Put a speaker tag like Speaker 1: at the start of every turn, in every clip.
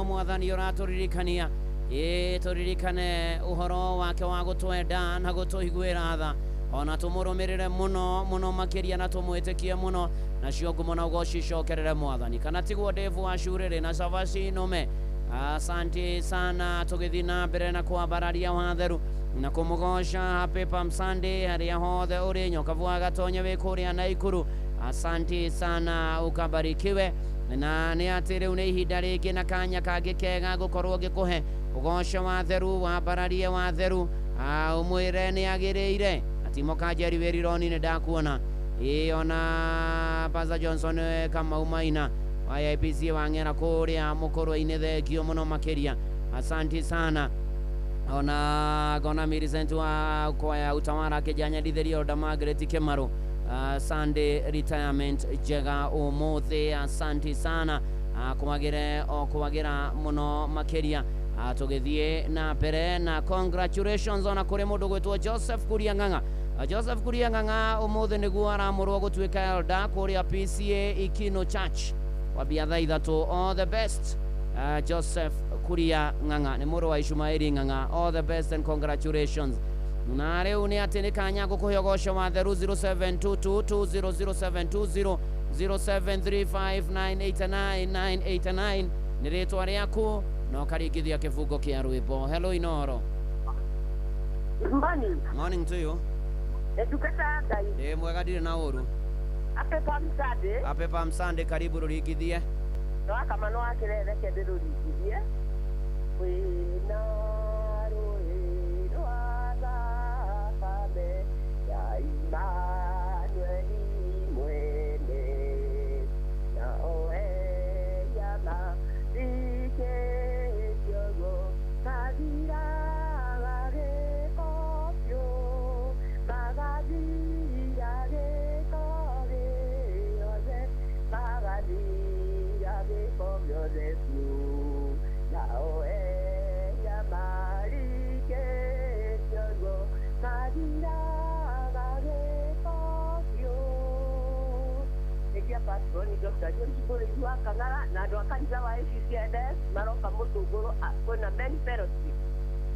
Speaker 1: no mwathani ũratũririkania ĩĩ tũririkane ũhoro wake wa gũtwenda na gũtũiguĩra tha ona tũmũrũmĩrĩre mũno mũno makĩria na tũmwĩtĩkie mũno nacio ngumo na ũgoci icokerere mwathani kana tiguo Dave wa Shurĩrĩ na Cabaci Nũme. Asante sana tũgĩthiĩ na mbere na kwambararia watheru na kũmũgoca. Happy Palm Sunday harĩa hothe ũrĩ nyokabu wa Gatonye wĩ kũrĩa Naikuru. Asante sana ukabarikiwe. Na nĩ atĩ rĩu nĩ ihinda rĩngĩ na kanya kangĩ kega gũkorwo ngĩkũhe ũgoce watheru wambararie watheru ũmwĩre nĩ agĩrĩire. Atimo Kanjeri wĩrironi nĩ ndakuona ĩĩ ona Pastor Johnson Kamau Maina wa IPC wang'era kũrĩa mũkũrwe-inĩ thengio mũno makĩria. Asante sana. Ona ngona Millicent wa kwaya Utawala akĩnjanyendithĩria Oda Margaret Kĩmarũ Sunday retirement njega ũmũthĩ. Asante sana kwagĩre o kwagĩra mũno makĩria. Tũgĩthiĩ na mbere na congratulations ona kũrĩ mũndũ gwĩtwo Joseph Kuria Ng'ang'a. Joseph Kuria Ng'ang'a ũmũthĩ nĩguo aramũrwo gũtuĩka elder kũrĩa PCA Ikino Church wambia thaa 3. All the best Joseph Kuria Ng'ang'a nĩ mũrũ wa Ishumaeli Ng'ang'a. All the best and congratulations. Na rĩu nĩ atĩ nĩ kanya ngũkũhe ũgoco wa theru 0722200720 0735989989 nĩ rĩtwa rĩaku na ũkaringithia kĩbungo kĩa rwĩmbo. Hello Inoro.
Speaker 2: Good morning.
Speaker 1: Morning to you.
Speaker 2: Ndungata Ngai.
Speaker 1: Ndĩ mwega ndirĩ na ũru.
Speaker 2: Happy Palm Sunday.
Speaker 1: Happy Palm Sunday karibu rũringithie.
Speaker 2: No kama no akĩre reke ndĩrũringithie. Kwĩna rũĩ rwa thakame ya Immanueli mwene na oe yama thikĩtio mathiraga gĩko biũ magathira gĩko gĩothe magathira gĩko gĩothe biũ nao eya marikĩtio mathiraga gĩko biũ. Nĩkĩa patroni Dr. John Mũrĩithi wa Kang'ara na andũ a kanitha wa ACCNS maroka mũtũngũrũ kwĩna men fellowship.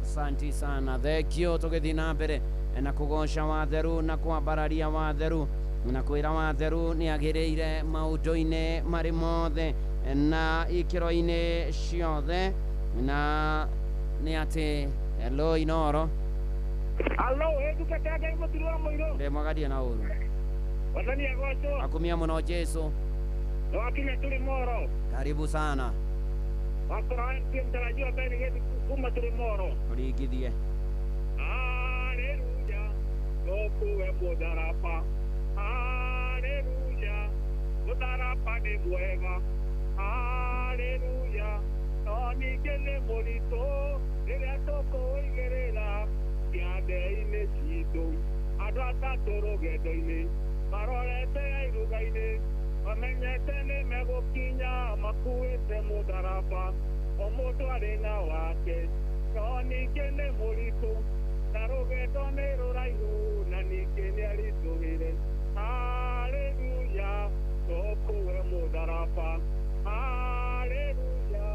Speaker 1: Asante sana thengio. Tũgĩthiĩ na mbere na kũgoca watheru na kwambararia watheru na kwĩra watheru nĩ agĩrĩire maũndũ-inĩ marĩ mothe na ikĩro-inĩ ciothe na nĩ atĩ hello Inoro.
Speaker 3: Alo, ndungata Ngai mũturi wa mũirũ.
Speaker 1: Ndĩ mwega ndirĩ na ũru.
Speaker 3: Wathani agocwo.
Speaker 1: Akumia mũno Jesu.
Speaker 3: Nĩ wakinya tũrĩ moro.
Speaker 1: Karibu sana.
Speaker 3: Wakora MP mtarajiwa Ben Gethi kuma tũrĩ moro.
Speaker 1: Ũringithie.
Speaker 3: Haleluya, tũkuwe mũtharaba. Haleluya, mũtharaba nĩ mwega. Haleluya, no ningĩ nĩ mũritũ rĩrĩa tũkũigĩrĩra kĩande-inĩ citũ. Andũ atatũ rũgendo-inĩ marorete iruga-inĩ mamenyete nĩ megũkinya makuĩte mũtharaba o mũndũ arĩ na wake no ningĩ nĩ mũritũ na rũgendo nĩ rũraihu na ningĩ nĩ aritũhĩre. Haleluya, tũkuwe mũtharaba. Haleluya,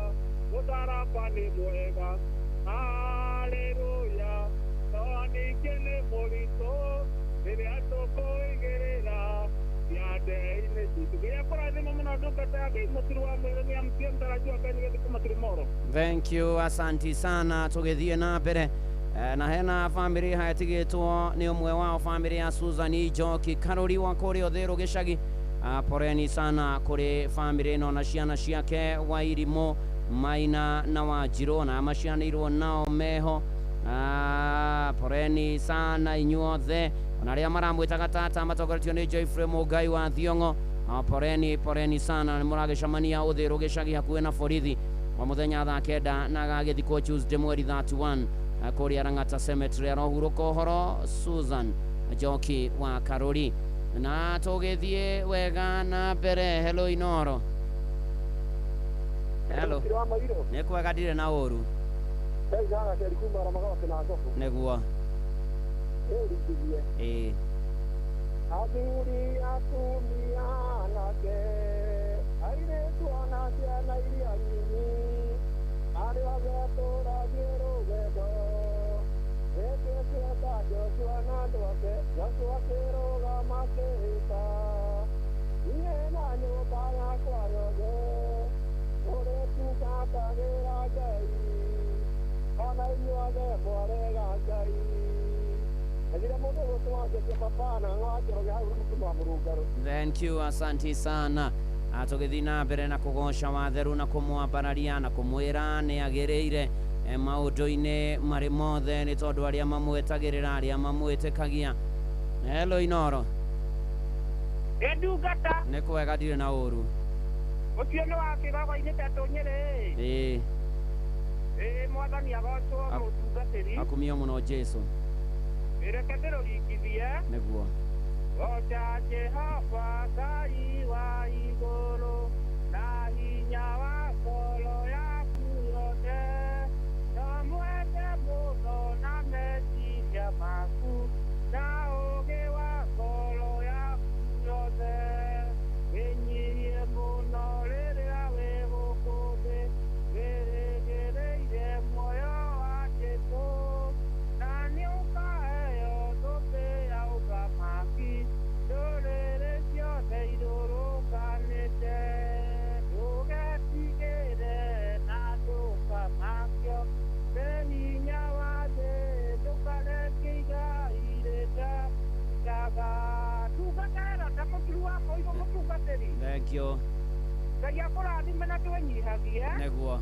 Speaker 3: mũtharaba nĩ mwega. Haleluya, no ningĩ nĩ mũritũ rĩrĩa tũkũigĩrĩra kĩande-inĩ citũ. Ngai akũrathime mũno ndungata ya Ngai mũturi wa mwĩrĩ nĩ MCM mtarajiwa Ben Gethi kuma tũrĩ moro.
Speaker 1: Thank you, asanti sana. Tũgĩthiĩ na mbere na hena family hayatigĩtwo nĩ ũmwe wao family ya Susan Njoki Karori wa kũrĩa Ũthĩrũ gĩcagi. Poreni sana kũrĩ family ĩno na ciana ciake Wairimũ Maina na Wanjirũ na macianĩirwo nao meho. Poreni sana inyuothe ona arĩa maramwĩtaga tata matongoretio nĩ Joyfrey Mũngai wa Thiong'o. Poreni poreni sana nĩ mũragĩcemania Ũthĩrũ gĩcagi hakuhĩ na borithi wa mũthenya thaa 9 na agagĩthikwo Tuesday mweri 31 kũrĩa Lang'ata Cemetery. Arohurũka ũhoro Susan Njoki wa Karuri. Na tũgĩthiĩ wega na mbere. Hello Inoro. Hello.
Speaker 3: Mũturi wa mũirũ.
Speaker 1: Nĩ kwega ndirĩ na ũru.
Speaker 3: Ndaigaga keri kuma Ramagote na Ngobo.
Speaker 1: Nĩguo.
Speaker 3: Ĩringithie.
Speaker 1: Ĩĩ.
Speaker 3: Athuri atumia anake airĩtu ona ciana iria nyinyi inyuothe mwarega Ngai. Ajira mundu gutwa papa na ng'wa hau mũtuma mũrũngarũ.
Speaker 1: Thank you, asanti sana. Tũgĩthiĩ na mbere na kũgoca watheru na kũmwambararia na kũmwĩra nĩ agĩrĩire maũndũ-inĩ marĩ mothe nĩ tondũ arĩa mamwetagĩrĩra arĩa mamwĩtĩkagia. Hello Inoro.
Speaker 3: Ndungata.
Speaker 1: Nĩ kwega ndirĩ na ũru.
Speaker 3: Ũcio nĩ wa kĩgogo-inĩ tetũ Nyĩrĩ.
Speaker 1: Ĩĩ.
Speaker 3: Ĩĩ mwathani agocwo mũtungatĩri.
Speaker 1: Akumio mũno Jesu.
Speaker 3: Reke ndĩrũringithie.
Speaker 1: Nĩguo.
Speaker 3: Goca Jehova Ngai wa igũrũ na hinya wa ngoro yaku yothe, na mwende mũno na meciria maku na ũũgĩ wa ngoro yaku yothe. Wĩnyiihie mũno rĩrĩa wĩ gũkũ thĩ, wĩrĩgĩrĩire muoyo wa Jesũ, na nĩũkaheo thũmbĩ ya ũthamaki ndũrĩrĩ ciothe irũrũnganĩte. Ndũgetigĩre na ndũkamakio nĩ hinya wa thĩ, ndũkareke igai rĩtaga. Tungatĩra ta mũturu wa mũigũ mũtungatĩri.
Speaker 1: Thank you.
Speaker 3: Ngai akũrathime na twĩnyihagie.
Speaker 1: Nĩguo.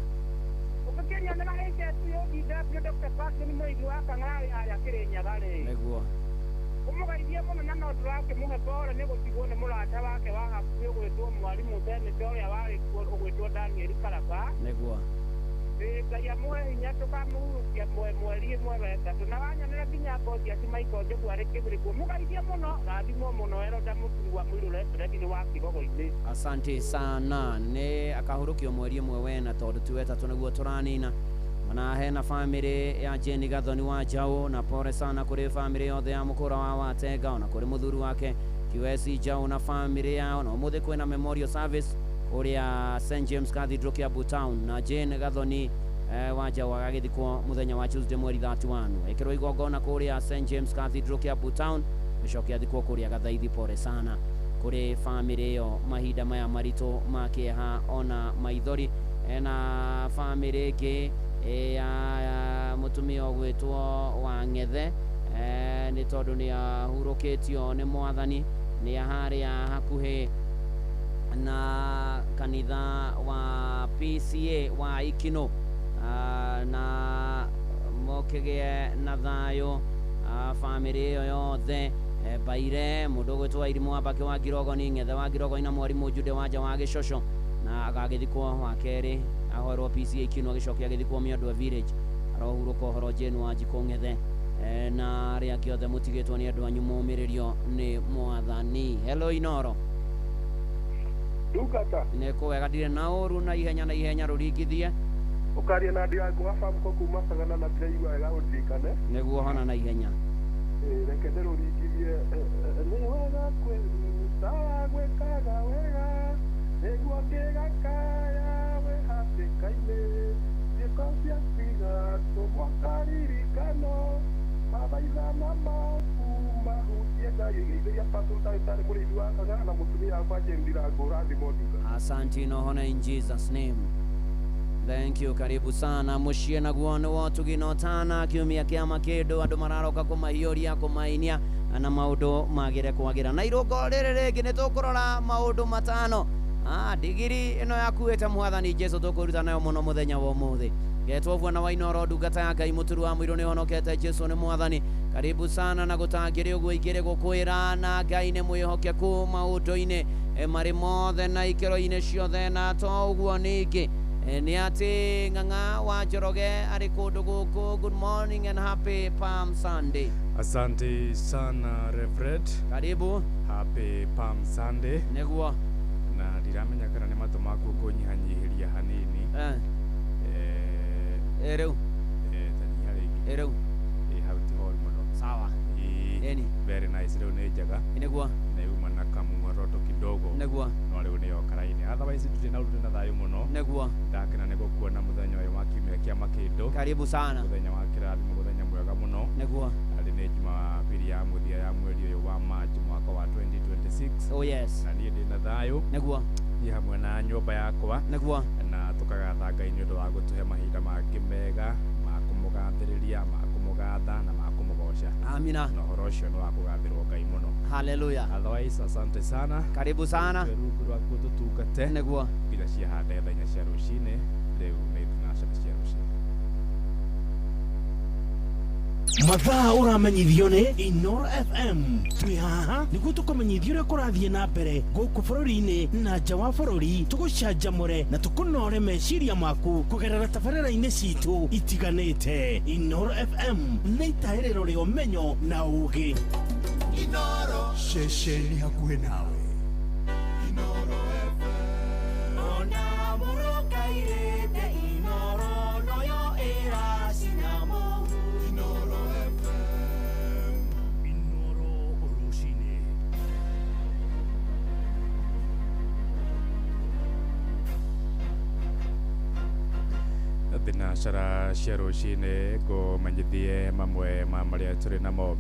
Speaker 3: Ũngĩkĩnyonera HSUDW Dr. Parkin mũigi wa Kang'ara harĩa Kĩrĩnyaga rĩ.
Speaker 1: Nĩguo.
Speaker 3: Ũmũgeithie mũno na no ndũrakĩmũhe pole nĩ gũtigwo nĩ mũrata wake wa hakuhĩ ũgwĩtwo mwarimũ seneta ũrĩa warĩ kuo ũgwĩtwo Daniel Karaba.
Speaker 1: Nĩguo.
Speaker 3: Ĩĩ Ngai amũhe hinya tũkamũhurũkia mweri ĩmwe wetatũ na wanyonera nginya ngothi ati Michael Njogu arĩ kĩbĩrĩkuo. Mũgeithie mũno, rathimwo mũno Eroda mũturi wa mũirũ Reverend wa Kĩgogo-inĩ.
Speaker 1: Asante sana. Nĩ akahurũkio mweri ĩmwe wena tondũ ti wetatũ nĩguo tũranina. Ona hena family ya Jenny Gathoni wa Njau na pole sana kũrĩ family yothe ya mũkũra wa Watenga ona kũrĩ mũthuri wake QS Njau na family yao na ũmũthĩ kwĩna memorial service kũrĩa St James Cathedral Kiambu Town na Jane Gathoni wa Njau agagĩthikwo mũthenya wa Tuesday mweri 31 ĩkĩrwo igongona kũrĩa St James Cathedral Kiambu Town gĩcoke athikwo kũrĩa Gathaithi. Pole sana kũrĩ family ĩyo mahinda maya maritũ ma kĩeha ona maithori. Ena family ĩngĩ ya mũtumia ũgwĩtwo wa Ng'ethe nĩ tondũ nĩ ahurũkĩtio nĩ mwathani nĩ harĩa hakuhĩ na kanitha wa PCA wa Ikino na mokĩgĩe na thayũ family ĩyo yothe. Baire mũndũ ũgwĩtwo Irimũ wa Mbakĩ wa Ngirogoni Ng'ethe wa Ngirogoni na mwarimũ Jude wa Nja wa Gĩcoco na agagĩthikwo wa kerĩ ahoerwo PCA Ikino agĩcoke agĩthikwo Mĩondwa Village. Arohurũka ũhoro Jane wa Njikũ Ng'ethe na arĩa angĩ othe mũtigĩtwo nĩ andũ anyu mũmĩrĩrio nĩ mwathani. Hello Inoro.
Speaker 3: Ndungata.
Speaker 1: Nĩ kwega ndirĩ na ũru na ihenya na ihenya rũringithie.
Speaker 3: Ũkaria na Ndirango wa Famco kuma Sagana na ndĩraigua wega ũndirikane.
Speaker 1: Nĩguo hona na ihenya.
Speaker 3: Reke ndĩrũringithie. Nĩ wega kwĩruta gwĩkaga wega nĩguo ngĩgakaya wĩ hatĩka-inĩ ciĩko ciaku igatũmwo karirikano mathaithana maku mahutie Ngai. Geithĩria Pastor ndagĩtarĩ mũrĩithi wa Kang'ara na mũtumia wakwa Jane Ndirango ũrathimwo nduka.
Speaker 1: Asante nohona in Jesus name. Thank you, karibu sana muciĩ naguo nĩ wotugi na ũtana kiumia kĩa makĩndũ andũ mararoka kũmahiũria kũmainia na maũndũ magĩre kwagĩra na irũngo rĩrĩ rĩngĩ nĩ tũkũrora maũndũ matano. Ndigiri ĩno yakuĩte mwathani Jesu tũkũruta nayo mũno mũthenya wa ũmũthĩ. Getwo bwana wa Inoro ndungata ya Ngai mũturu wa mũirũ nĩhonokete Jesu nĩ mwathani. Karibu sana na gũtangĩrĩ ũguo ingĩrĩ gũkwĩra na Ngai nĩ mwĩhokeku maũndũ-inĩ marĩ mothe na ikĩro-inĩ ciothe na to ũguo ningĩ nĩ atĩ Ng'ang'a wa Njoroge arĩ kũndũ gũkũ. Good morning and happy Palm Sunday.
Speaker 4: Asante sana Reverend.
Speaker 1: Karibu.
Speaker 4: Happy Palm Sunday.
Speaker 1: Nĩguo.
Speaker 4: Na ndiramenya kana nĩ matũ maku kũnyihanyihĩria hanini.
Speaker 1: Rĩu.
Speaker 4: Tanyiha rĩngĩ.
Speaker 1: Rĩu.
Speaker 4: Hau ti horu mũno.
Speaker 1: Sawa. Eni.
Speaker 4: Very nice. Rĩu nĩ njega.
Speaker 1: Nĩguo.
Speaker 4: Na yuma na kamung'oroto kidogo.
Speaker 1: Nĩguo.
Speaker 4: No rĩu nĩyo karaini. Otherwise ndirĩ na ũndũ na thayũ mũno.
Speaker 1: Nĩguo.
Speaker 4: Ndakena nĩ gũkuona mũthenya ũyũ wa kiumia kĩa makĩndũ.
Speaker 1: Karibu sana.
Speaker 4: Mũthenya wa kĩrathimo, mũthenya mwega mũno.
Speaker 1: Nĩguo.
Speaker 4: Arĩ nĩ Jumapili ya mũthia ya mweri ũyũ wa March mwaka wa 2026.
Speaker 1: Oh yes.
Speaker 4: Na niĩ ndĩ na thayũ.
Speaker 1: Nĩguo.
Speaker 4: Niĩ hamwe na nyũmba yakwa.
Speaker 1: Nĩguo.
Speaker 4: Na tũkagatha Ngai nĩ ũndũ wa gũtũhe mahinda mangĩ mega ma kũmũgatha kũmũgathĩrĩria, ma kũmũgatha na ma kũmũgoca.
Speaker 1: Amina.
Speaker 4: Na ũhoro ũcio nĩ wa kũgathĩrwo Ngai mũno.
Speaker 1: Haleluya.
Speaker 4: Otherwise, asante sana.
Speaker 1: Karibu sana.
Speaker 4: Rungu rwaku tũtungate
Speaker 1: nĩguo
Speaker 4: nginya ciahande thaa 4 cia rũcinĩ. Rĩu nĩ thinacara cia rũcinĩ.
Speaker 5: Mathaa ũramenyithio nĩ Inoro FM. Twĩ haha nĩguo tũkũmenyithia ũrĩa kũrathiĩ na mbere gũkũ bũrũri-inĩ na nja wa bũrũri, tũgũcanjamũre na tũkũnore meciria maku kũgerera tabarĩra-inĩ citũ itiganĩte. Inoro FM nĩ itahĩrĩro rĩa ũmenyo na ũgĩ.
Speaker 6: Inoro ceceni hakuhĩ nawe. Inoro FM.
Speaker 7: Ona mũrũkairĩte Inoro noyo ĩracinamo.
Speaker 6: Inoro FM.
Speaker 5: Inoro rũcinĩ.
Speaker 4: Thinacara cia rũcinĩ ngũmenyithie mamwe ma marĩa tũrĩ namo.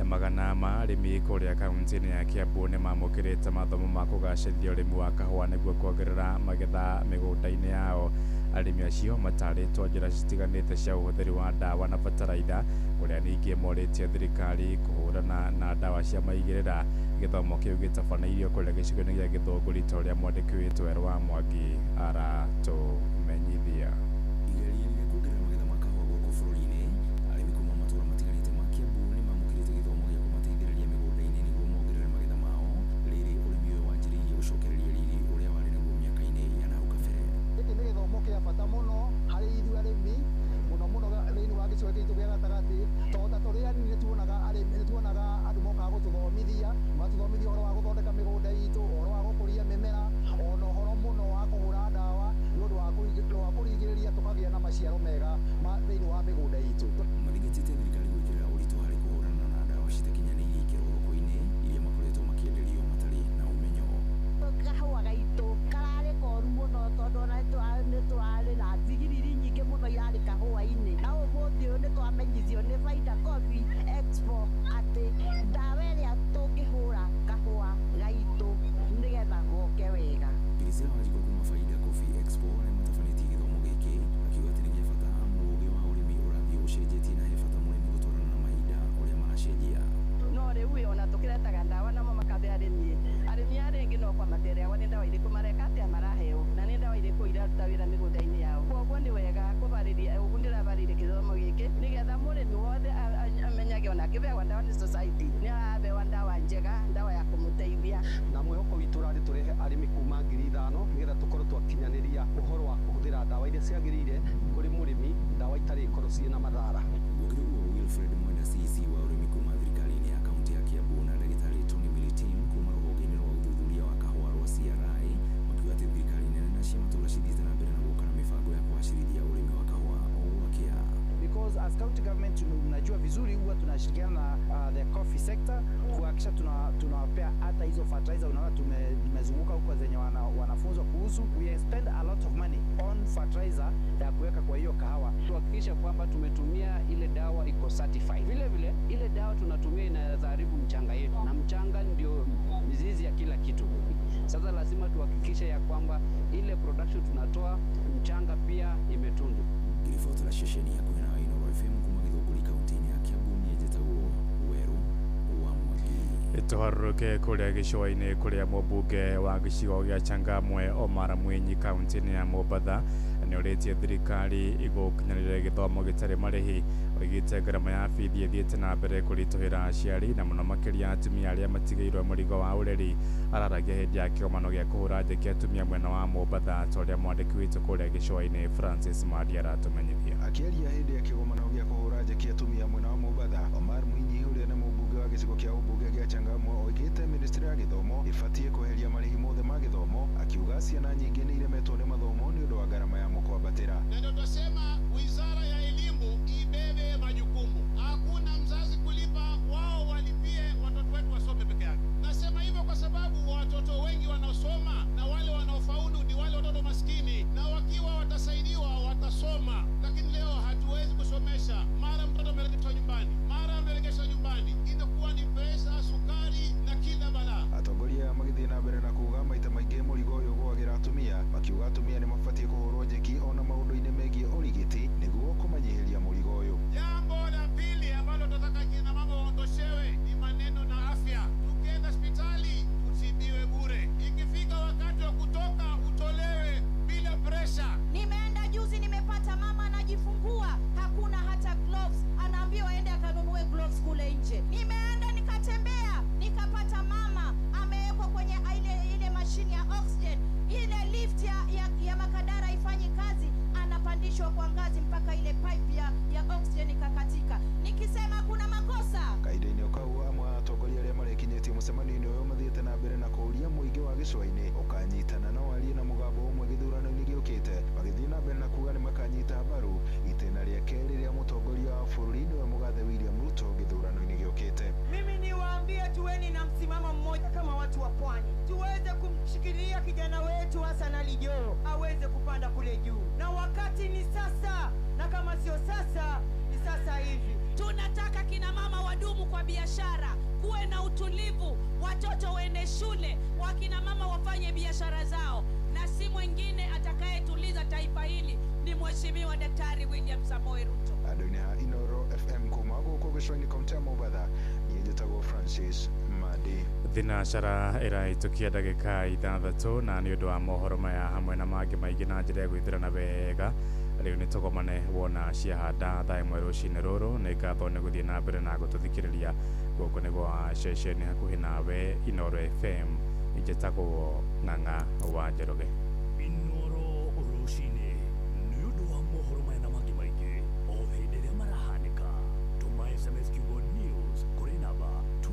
Speaker 4: Magana ma arĩmi kũrĩa kaunti-inĩ ya Kiambu nĩ mamũkĩrĩte mathomo ma kũgacĩrithia ũrĩmi wa kahũa nĩguo kuongerera magetha mĩgũnda-inĩ yao. Arĩmi acio matarĩtwo njĩra citiganĩte cia ũhũthĩri wa ndawa na bataraitha, kũrĩa ningĩ morĩtie thirikari kũhũrana na ndawa cia maigĩrĩra. Gĩthomo kĩu gĩtabanĩirio kũrĩa gĩcigo-inĩ gĩa Gĩthũngũri ta ũrĩa mwandĩki witũ Werũ wa Mwangi aratũmenyithia.
Speaker 8: Igeria rĩa kuongerera magetha ma kahũa gũkũ bũrũri-inĩ, arĩmi kuma matũũra matiganĩte ma Kiambu nĩ mamũkĩrĩte gĩthomo gĩa kũmateithĩrĩria mĩgũnda-inĩ nĩguo mongerere magetha mao. Rĩrĩ ũrĩmi ũyũ wanjĩrĩirie gũcokereria riri ũrĩa warĩ naguo mĩaka-inĩ ya na hau kabere.
Speaker 9: Gĩkĩ nĩ gĩthomo kĩa bata mũno harĩ ithuĩ arĩmi, mũno mũno thĩinĩ wa gĩcigo gitũ gĩa gatagatĩ, tondũ ta tũrĩ anini nĩ tuonaga arĩmi, nĩ tuonaga andũ mokaga gũtũthomithia, magatũthomithia ũhoro wa gũthondeka mĩgũnda itũ, ũhoro wa gũkũria mĩmera, ona ũhoro mũno wa kũhũra ndawa nĩ ũndũ wa kũrigĩrĩria tũkagĩa na maciaro mega thĩinĩ wa mĩgũnda itũ.
Speaker 8: Mathingatĩte thirikari gwĩkĩrĩra ũritũ harĩ kũhũrana na ndawa citakinyanĩirie ikĩro thoko-inĩ iria makoretwo makĩenderio matarĩ na ũmenyo.
Speaker 2: Kahũa gaitũ kararĩ koru mũno tondũ ona nĩ tũrarĩ na thigiriri nyingĩ mũno irarĩ kahũa-inĩ, na ũmũthĩ ũyũ nĩ twamenyithio nĩ Faida Coffee Expo atĩ ndawa ĩrĩa tũngĩhũra kahũa gaitũ nĩgetha goke wega.
Speaker 8: Priscilla Wanjikũ kuma Faida Coffee Expo arĩa matabanĩtie gĩthomo gĩkĩ akiuga atĩ nĩ gĩa bata amu ũgĩ wa ũrĩmi ũrathiĩ ũcenjetie na he bata mũrĩmi gũtwarana na mahinda ũrĩa maracenjia.
Speaker 10: No rĩu ona tũkĩretaga ndawa namo makathe arĩmi, arĩmi arĩa angĩ no kwa matereagwo nĩ ndawa irĩkũ mareka atĩa maraheo na nĩ ndawa irĩkũ iraruta wĩra mĩgũnda-inĩ yao. Koguo nĩ wega kũbarĩria, ũguo ndĩrabarĩria gĩthomo gĩkĩ nĩgetha mũrĩmi wothe amenyage ona akĩbeagwo ndawa nĩ society nĩ arabewa ndawa njega, ndawa ya kũmũteithia.
Speaker 9: Na mwĩhoko witũ ũrarĩ tũrehe arĩmi kuma 5,000 nĩgetha tũkorwo twakinyanĩria ũhoro wa kũhũthĩra ndawa iria ciagĩrĩire kũrĩ mũrĩmi, ndawa itarĩ ikorwo ciĩna mathara.
Speaker 8: Gũkĩrĩ ũguo, Wilfred Mwenda CEC wa ũrĩmi kuma thirikari-inĩ ya kaunti ya Kiambu na ndagĩtarĩ Tony Militim kuma rũhonge-inĩ rwa ũthuthuria wa kahũa rwa CRI makiuga atĩ thirikari nene na cia matũũra cithiĩte na mbere na gũka na mĩbango ya kũgacĩrithia ũrĩmi wa kahũa o gwakĩa.
Speaker 11: Because as county government mnajua vizuri huwa tunashirikiana na the coffee sector kuhakikisha tunawapea hata hizo fertilizer. Unaona tumezunguka huko zenye wanafunzwa kuhusu. We spend a lot of money on fertilizer ya kuweka kwa hiyo kahawa.
Speaker 12: Tuhakikisha kwamba tumetumia ile dawa iko certified. Vile vile ile dawa tunatumia inaweza haribu mchanga yetu, na mchanga ndio mizizi ya kila kitu. Sasa lazima tuhakikishe ya kwamba ile production tunatoa mchanga pia imetunzwa.
Speaker 8: Ngĩribotera ceceni hakuhĩ na Inooro FM kuma Gĩthũngũri kaunti-inĩ ya Kiambu, niĩ njĩtagwo Werũ wa Mwangi.
Speaker 4: Tũharũrũke kũrĩa gĩcũa-inĩ kũrĩa mũmbunge wa gĩcigo gĩa Changamwe Omar Mwinyi kaunti-inĩ ya Mombatha nĩ ũrĩtie thirikari ĩgũkinyanĩria gĩthomo gĩtarĩ marĩhi. Oigĩte ngarama ya bithi ĩthiĩte na mbere kũritũhĩra aciari na mũno makĩria atumia arĩa matigĩirwo mũrigo wa ũreri. Araragia hĩndĩ ya kĩgomano gĩa kũhũra njeki atumia mwena wa Mombatha ta ũrĩa mwandĩki witũ kũrĩa gĩcũa-inĩ Francis Mandi aratũmenyithia.
Speaker 13: Akĩaria hĩndĩ ya kĩgomano gĩa kũhũra njeki atumia mwena wa Mombatha, Omar Mwinyi ũrĩa nĩ mũmbunge wa gĩcigo kĩa ũmbunge gĩa Changamwe oigĩte ministry ya gĩthomo ĩbatiĩ kweheria marĩhi mothe ma gĩthomo, akiuga ciana nyingĩ nĩ iremetwo nĩ mathomo nĩ ũndũ wa ngarama ya kwambatĩra.
Speaker 14: Na ndio tutasema wizara ya elimu ibebe majukumu. Hakuna mzazi kulipa, wao walipie watoto wetu wasome peke yake. Nasema hivyo kwa sababu watoto wengi wanaosoma na wale wanaofaulu ni wale watoto maskini, na wakiwa watasaidiwa watasoma. Lakini leo hatuwezi kusomesha, mara mtoto ameregeshwa nyumbani, mara ameregeshwa nyumbani, inakuwa ni pesa, sukari na kila balaa.
Speaker 13: Atongoria magĩthiĩ na mbere na kuuga maita maingĩ mũrigo ũyũ ũgũagĩra atumia, makiuga atumia nĩ mabatiĩ kũhũrwo njeki ona maũndũ-inĩ megiĩ
Speaker 15: anajifungua hakuna hata gloves, anaambiwa aende akanunue gloves kule nje. Nimeenda nikatembea, nikapata mama amewekwa kwenye ile mashine ya oxygen, ile lift ya Makadara haifanyi kazi, anapandishwa kwa ngazi mpaka ile pipe ya oxygen ikakatika. Nikisema kuna makosa.
Speaker 13: Kahinda-inĩ kau amwe a atongoria arĩa marekinyĩtie mũcemanio-inĩ ũyũ mathiĩte na mbere na kũũria mũingĩ wa gĩcũa-inĩ ũkanyitana na warie na mũgambo ũmwe gĩthurano-inĩ gĩũkĩte, magĩthiĩ na mbere na kuga nĩ makanyita mbaru itĩna rĩa kerĩ rĩa mũtongoria wa bũrũri nĩwe mũgathe William Ruto gĩthurano-inĩ gĩũkĩte.
Speaker 16: Mimi niwaambie, tuweni na msimamo mmoja kama watu wa pwani, tuweze kumshikilia kijana wetu Hassan Ali Joho aweze kupanda kule juu, na wakati ni sasa, na kama sio sasa ni sasa hivi.
Speaker 15: Tunataka kina mama wadumu kwa biashara, kuwe na utulivu, watoto waende shule, wakina mama wafanye biashara zao, na si mwingine atakayetuliza taifa hili ni Mheshimiwa Daktari William Samoei Ruto.
Speaker 13: Andũ-inĩ a Inoro FM kuma gũkũ gĩcũa-inĩ kaũntĩ ya Mombatha, niĩ njĩtagwo Francis Madi.
Speaker 4: Thinacara ĩrahĩtũkia ndagĩka 6 na nĩ ũndũ wa mohoro maya hamwe na mangĩ maingĩ na njĩra ya gwĩthĩrana wega rĩu nĩ tũgomane wona ciahanda thaa 1 rũcinĩ rũrũ. Nĩ ngatho nĩ gũthiĩ na mbere na gũtũthikĩrĩria gũkũ nĩ gwa ceceni hakuhĩ nawe Inoro FM. Njĩtagwo Ng'ang'a wa Njoroge.
Speaker 17: Inoro rũcinĩ nĩ ũndũ wa mohoro maya na mangĩ maingĩ o hĩndĩ ĩrĩa marahanĩka. Tũma SMS kiugo news kũrĩ namba 22200.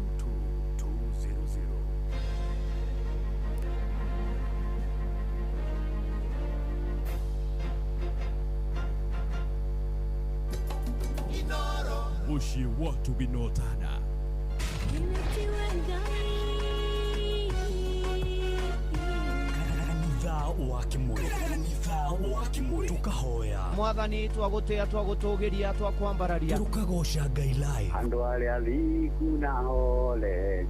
Speaker 6: Muciĩ wa Tũginotana.
Speaker 17: Kanitha wa Kimuri, kanitha wa Kimuri, tukahoya
Speaker 1: Mwathani, twagũtĩa, twagũtũgĩria, twakwambararia,
Speaker 17: tukagoca Ngai live.
Speaker 18: Andũ arĩa thingu na horeri,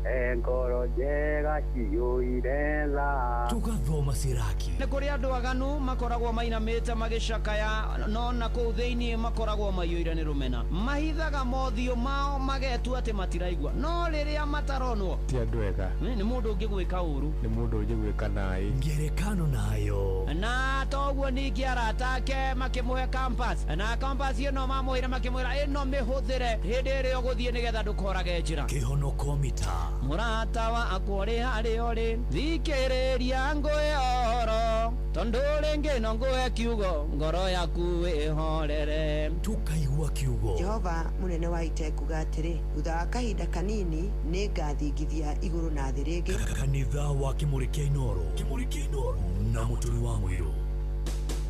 Speaker 18: e ngoro njega ciyũire tha.
Speaker 17: Tugathoma Siraki.
Speaker 1: Nĩ kũrĩ andũ aganu makoragwo mainamĩte magĩcakaya, no na kũu thĩinĩ makoragwo maiyũire nĩ rũmena. Mahithaga mothiũ mao magetua atĩ matiraigua, no rĩrĩa mataronwo
Speaker 19: ti andũ ega.
Speaker 1: Nĩ mũndũ ũngĩgwĩka ũru,
Speaker 19: nĩ mũndũ ũngĩgwĩka naĩ.
Speaker 17: Ngerekano nayo.
Speaker 1: Na toguo ningĩ arata ake makĩmũhe compass, na compass ĩno mamũheire makĩmwĩra ĩno mĩhũthĩre hĩndĩ ĩrĩa ũgũthiĩ nĩgetha ndũkorage njĩra.
Speaker 17: Kĩhonoko mita.
Speaker 1: Mũrata wakwa ũrĩ harĩa ũrĩ, thikĩrĩria ngũhe ũhoro, tondũ rĩngĩ no ngũhe kiugo, ngoro yaku ĩhorere.
Speaker 17: Tukaigua kiugo.
Speaker 20: Jehova mũnene wa ita ekuga atĩrĩ, thutha wa kahinda kanini nĩ ngathingithia igũrũ na thĩ rĩngĩ.
Speaker 17: Kanitha wa Kimuri kĩa Inoro, Kimuri kĩa Inoro na Mũturi wa Mũirũ.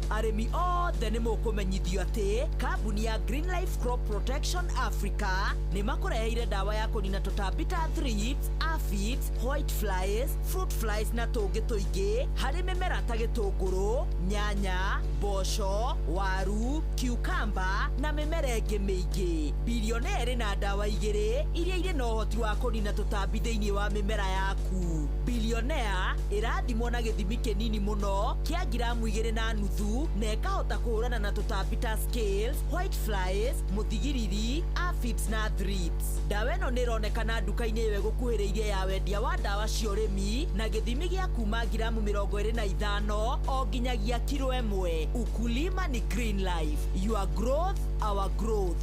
Speaker 21: Arĩmi othe nĩ mũkũmenyithio atĩ kambuni ya Green Life Crop Protection Africa nĩ makũreheire ndawa ya kũnina tũtambi ta thrips, aphids, white flies, fruit flies na tũngĩ tũingĩ harĩ mĩmera ta gĩtũngũrũ, nyanya, mboco, waru, cucumber na mĩmera ĩngĩ mĩingĩ. Bilionea ĩrĩ na ndawa 2 iria irĩ na ũhoti wa kũnina tũtambi thĩinĩ wa mĩmera yaku. Bilionea ĩrathimwo na gĩthimi kĩnini mũno kĩa ngiramu 2.5 na ĩkahota kũhũrana na tũtambi ta scales, white flies, mũthigiriri, aphids na thrips. Ndawa ĩno nĩ ĩronekana nduka-inĩ ĩyo ĩgũkuhĩrĩirie ya wendia wa ndawa cia ũrĩmi na gĩthimi gĩa kuma ngiramu 25 o nginyagia kiro 1. Ukulima ni Green Life. Your growth, our growth.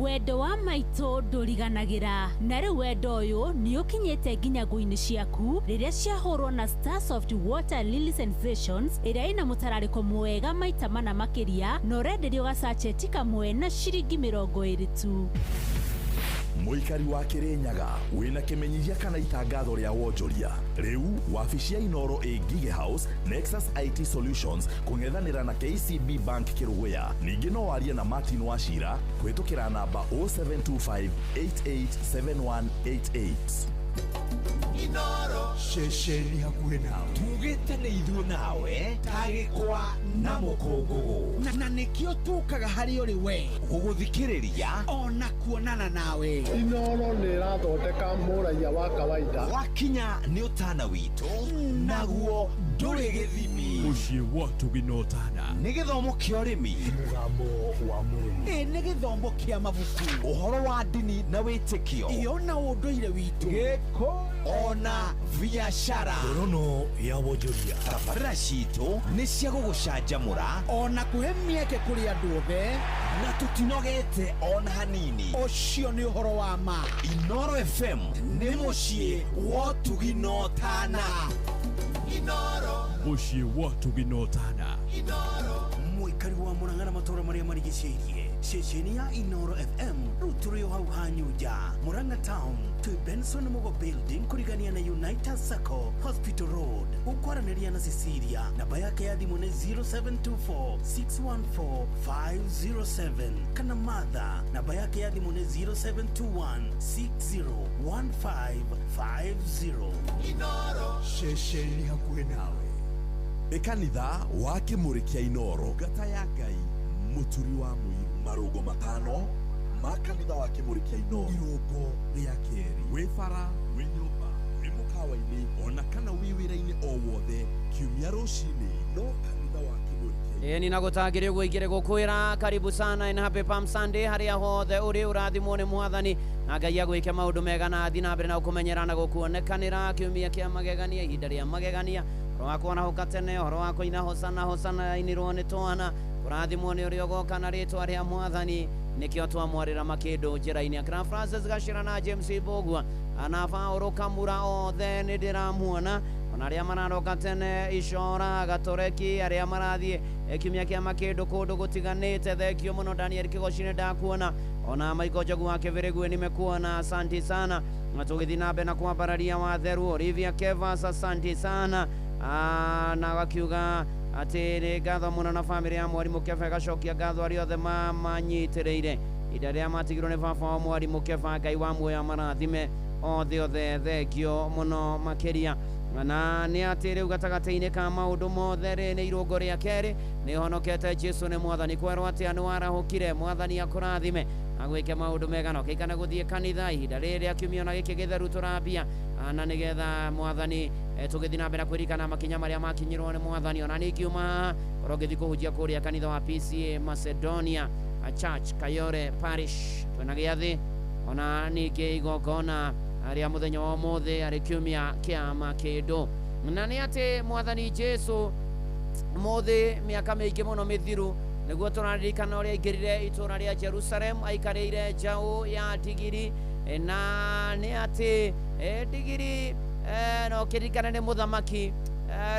Speaker 22: Wendo wa maitũ ndũriganagĩra, na rĩu wendo ũyũ nĩ ũkinyĩte nginya ngũ-inĩ ciaku rĩrĩa ciahũrwo na Starsoft Water Lily Sensations ĩrĩa ĩna mũtararĩko mwega maita mana makĩria, na ũrenderio gacacheti kamwe na ciringi 20 tu.
Speaker 23: Mũikari wa Kĩrĩnyaga wĩna kĩmenyithia kana itangatho rĩa wonjoria rĩu wabici ya Inoro ĩ Ngige House, Nexus IT Solutions kũng'ethanĩra na KCB Bank Kĩrũgũya. Ningĩ no warie na Martin Wachira kũhĩtũkĩra namba 0725 887188.
Speaker 6: Inoro ceceni hakuhĩ nawe, tugĩte nĩ ithuĩ nawe ta gĩkwa na mũkũngũgũ, na nĩkĩo tũkaga harĩ ũrĩ we gũgũthikĩrĩria ona kuonana nawe.
Speaker 24: Inoro nĩ ĩrathondeka mũraiya wa kawaida.
Speaker 6: Wakinya nĩ ũtana witũ naguo ndũrĩ gĩthimi.
Speaker 17: Mũciĩ wa ũtugi na ũtana.
Speaker 6: Nĩ gĩthomo kĩa ũrĩmi.
Speaker 17: Mũgambo wa mũrĩmi.
Speaker 6: Ĩ nĩ gĩthomo kĩa mabuku. Ũhoro wa ndini na wĩtĩkio.
Speaker 3: Iyo na ũndũire witũ.
Speaker 6: Gĩkũyũ ona biacara.
Speaker 17: Ngorono ya wonjoria.
Speaker 6: Tabarĩra citũ nĩ cia gũgũcanjamũra
Speaker 3: ona kũhe mĩeke kũrĩ andũ othe,
Speaker 6: na tũtinogete ona hanini.
Speaker 3: Ũcio nĩ ũhoro wa ma.
Speaker 6: Inoro FM nĩ mũciĩ wa ũtugi na ũtana.
Speaker 17: Inoro. Mũciĩ wa ũtugi na ũtana.
Speaker 6: Inoro.
Speaker 5: Mũikari wa Murang'a na matũũra marĩa marigicĩirie, ceceni ya Inoro FM rĩu tũrĩ o hau Hanyunja, Murang'a Town, twĩ Benson Mugo Building kũrigania na United Sacco Hospital Road. Ũkwaranĩria na Cecilia, namba yake ya thimũ nĩ 0724 614 507, kana Martha, namba yake ya thimũ nĩ 0721 601550.
Speaker 6: Inoro.
Speaker 23: Ceceni hakuhĩ nawe. Nĩ kanitha wa Kĩmũrĩ kĩa Inoro, ngata ya Ngai, mũturi wa mũiru, marũngo matano ma kanitha wa Kĩmũrĩ kĩa Inoro, irũngo rĩa kerĩ, wĩ bara, wĩ nyũmba, wĩ mũkawa-inĩ, ona kana wĩ wĩra-inĩ o wothe, kiumia rũcinĩ no kanitha wa Kĩmũrĩ kĩa
Speaker 1: Ĩĩ ninagũtangĩrĩ ũguo ingĩrĩ gũkwĩra karibu sana in happy Palm Sunday harĩa hothe ũrĩ ũrathimwo nĩ mwathani na Ngai agwĩke maũndũ mega na athiĩ na mbere na gũkũmenyera na gũkuonekanĩra kiumia kĩa magegania, ihinda rĩa magegania, ũhoro wa kwarahũka tene, ũhoro wa kũina hosana hosana inirwo nĩ twana, kũrathimwo nĩ ũrĩa ũgoka na rĩtwa rĩa mwathani, nĩkĩo twamwarĩra makĩndũ njĩra-inĩ. Akina Francis Gacĩra na James Mbũgua ana Paũlũ Kamura othe nĩ ndĩramuona, ona arĩa mararoka tene Icora Gatoreki, arĩa marathiĩ kiumia kĩa makĩndũ kũndũ gũtiganĩte, thengio mũno. Daniel Kĩgoci nĩ ndakuona, ona Michael Njogu wa Kĩbĩrĩgwe nimekuona, asanti sana. Na tũgĩthiĩ na mbere na kwambararia watheru, Olivia Kevas, asanti sana. Na gakiuga atĩ nĩ ngatho mũno na bamĩrĩ ya mwarimũ Keba, ĩgacokia ngatho arĩa othe mamanyitĩrĩire ihinda rĩrĩa matigirwo nĩ baba wa mwarimũ Keba. Ngai wa muoyo amarathime othe othe, thengio mũno makĩria. Na nĩ atĩ rĩu gatagatĩ-inĩ ka maũndũ mothe rĩ, nĩ irũngo rĩa kerĩ, nĩ honokete Jesu nĩ mwathani. Kwerwo atĩa nĩ warahũkire, mwathani akũrathime agwĩke maũndũ mega, na ũkĩikana gũthiĩ kanitha ihinda rĩrĩ rĩa kiumia ona gĩkĩ gĩtheru tũrambia, na nĩgetha mwathani tũgĩthiĩ na mbere na kwĩririkana makinya marĩa makinyirwo nĩ mwathani. Ona niĩ ngiuma haha korwo ngĩthiĩ kũhunjia kũrĩa kanitha wa PCA Macedonia Church Kayore Parish, twĩna gĩathĩ ona ningĩ igongona rĩa mũthenya wa ũmũthĩ arĩ kiumia kĩa makĩndũ. Na nĩ atĩ mwathani Jesu mũthĩ mĩaka mĩingĩ mũno mĩthiru nĩguo tũraririkana ũrĩa aingĩrire itũũra rĩa Jerusalem aikarĩire njaũ ya ndigiri, na nĩ atĩ ndigiri no kĩririkane nĩ mũthamaki.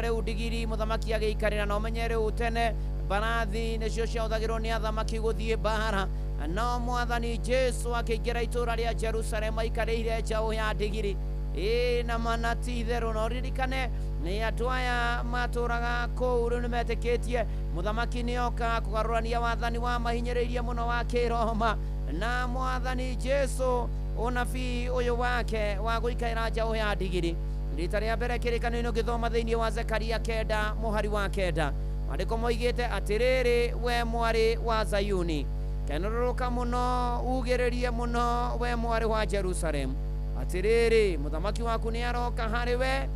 Speaker 1: Rĩu ndigiri mũthamaki agĩikarĩra, na ũmenye rĩu tene mbarathi nĩcio ciahũthagĩrwo nĩ athamaki gũthiĩ mbara, no mwathani Jesu akĩingĩra itũũra rĩa Jerusalem aikarĩire njaũ ya ndigiri. Ĩĩ na mana ti itherũ, na ũririkane nĩ andũ aya matũraga kũu rĩu nĩmetĩkĩtie mũthamaki nĩoka kũgarũrania wathani wa mahinyĩrĩirie mũno wa kĩroma, na mwathani Jesu ũnabii ũyũ wake wa gũikarĩra njaũ ya ndigiri rita rĩa mbere kĩrĩkanĩro-inĩ ũngĩthoma thĩinĩ wa Zekaria 9 mũhari wa 9, maandĩko moigĩte atĩrĩrĩ, we mwarĩ wa Zayuni, kenerũrũka mũno, ugĩrĩrie mũno, we mwarĩ wa Jerusalemu, atĩrĩrĩ mũthamaki waku nĩ aroka harĩ we,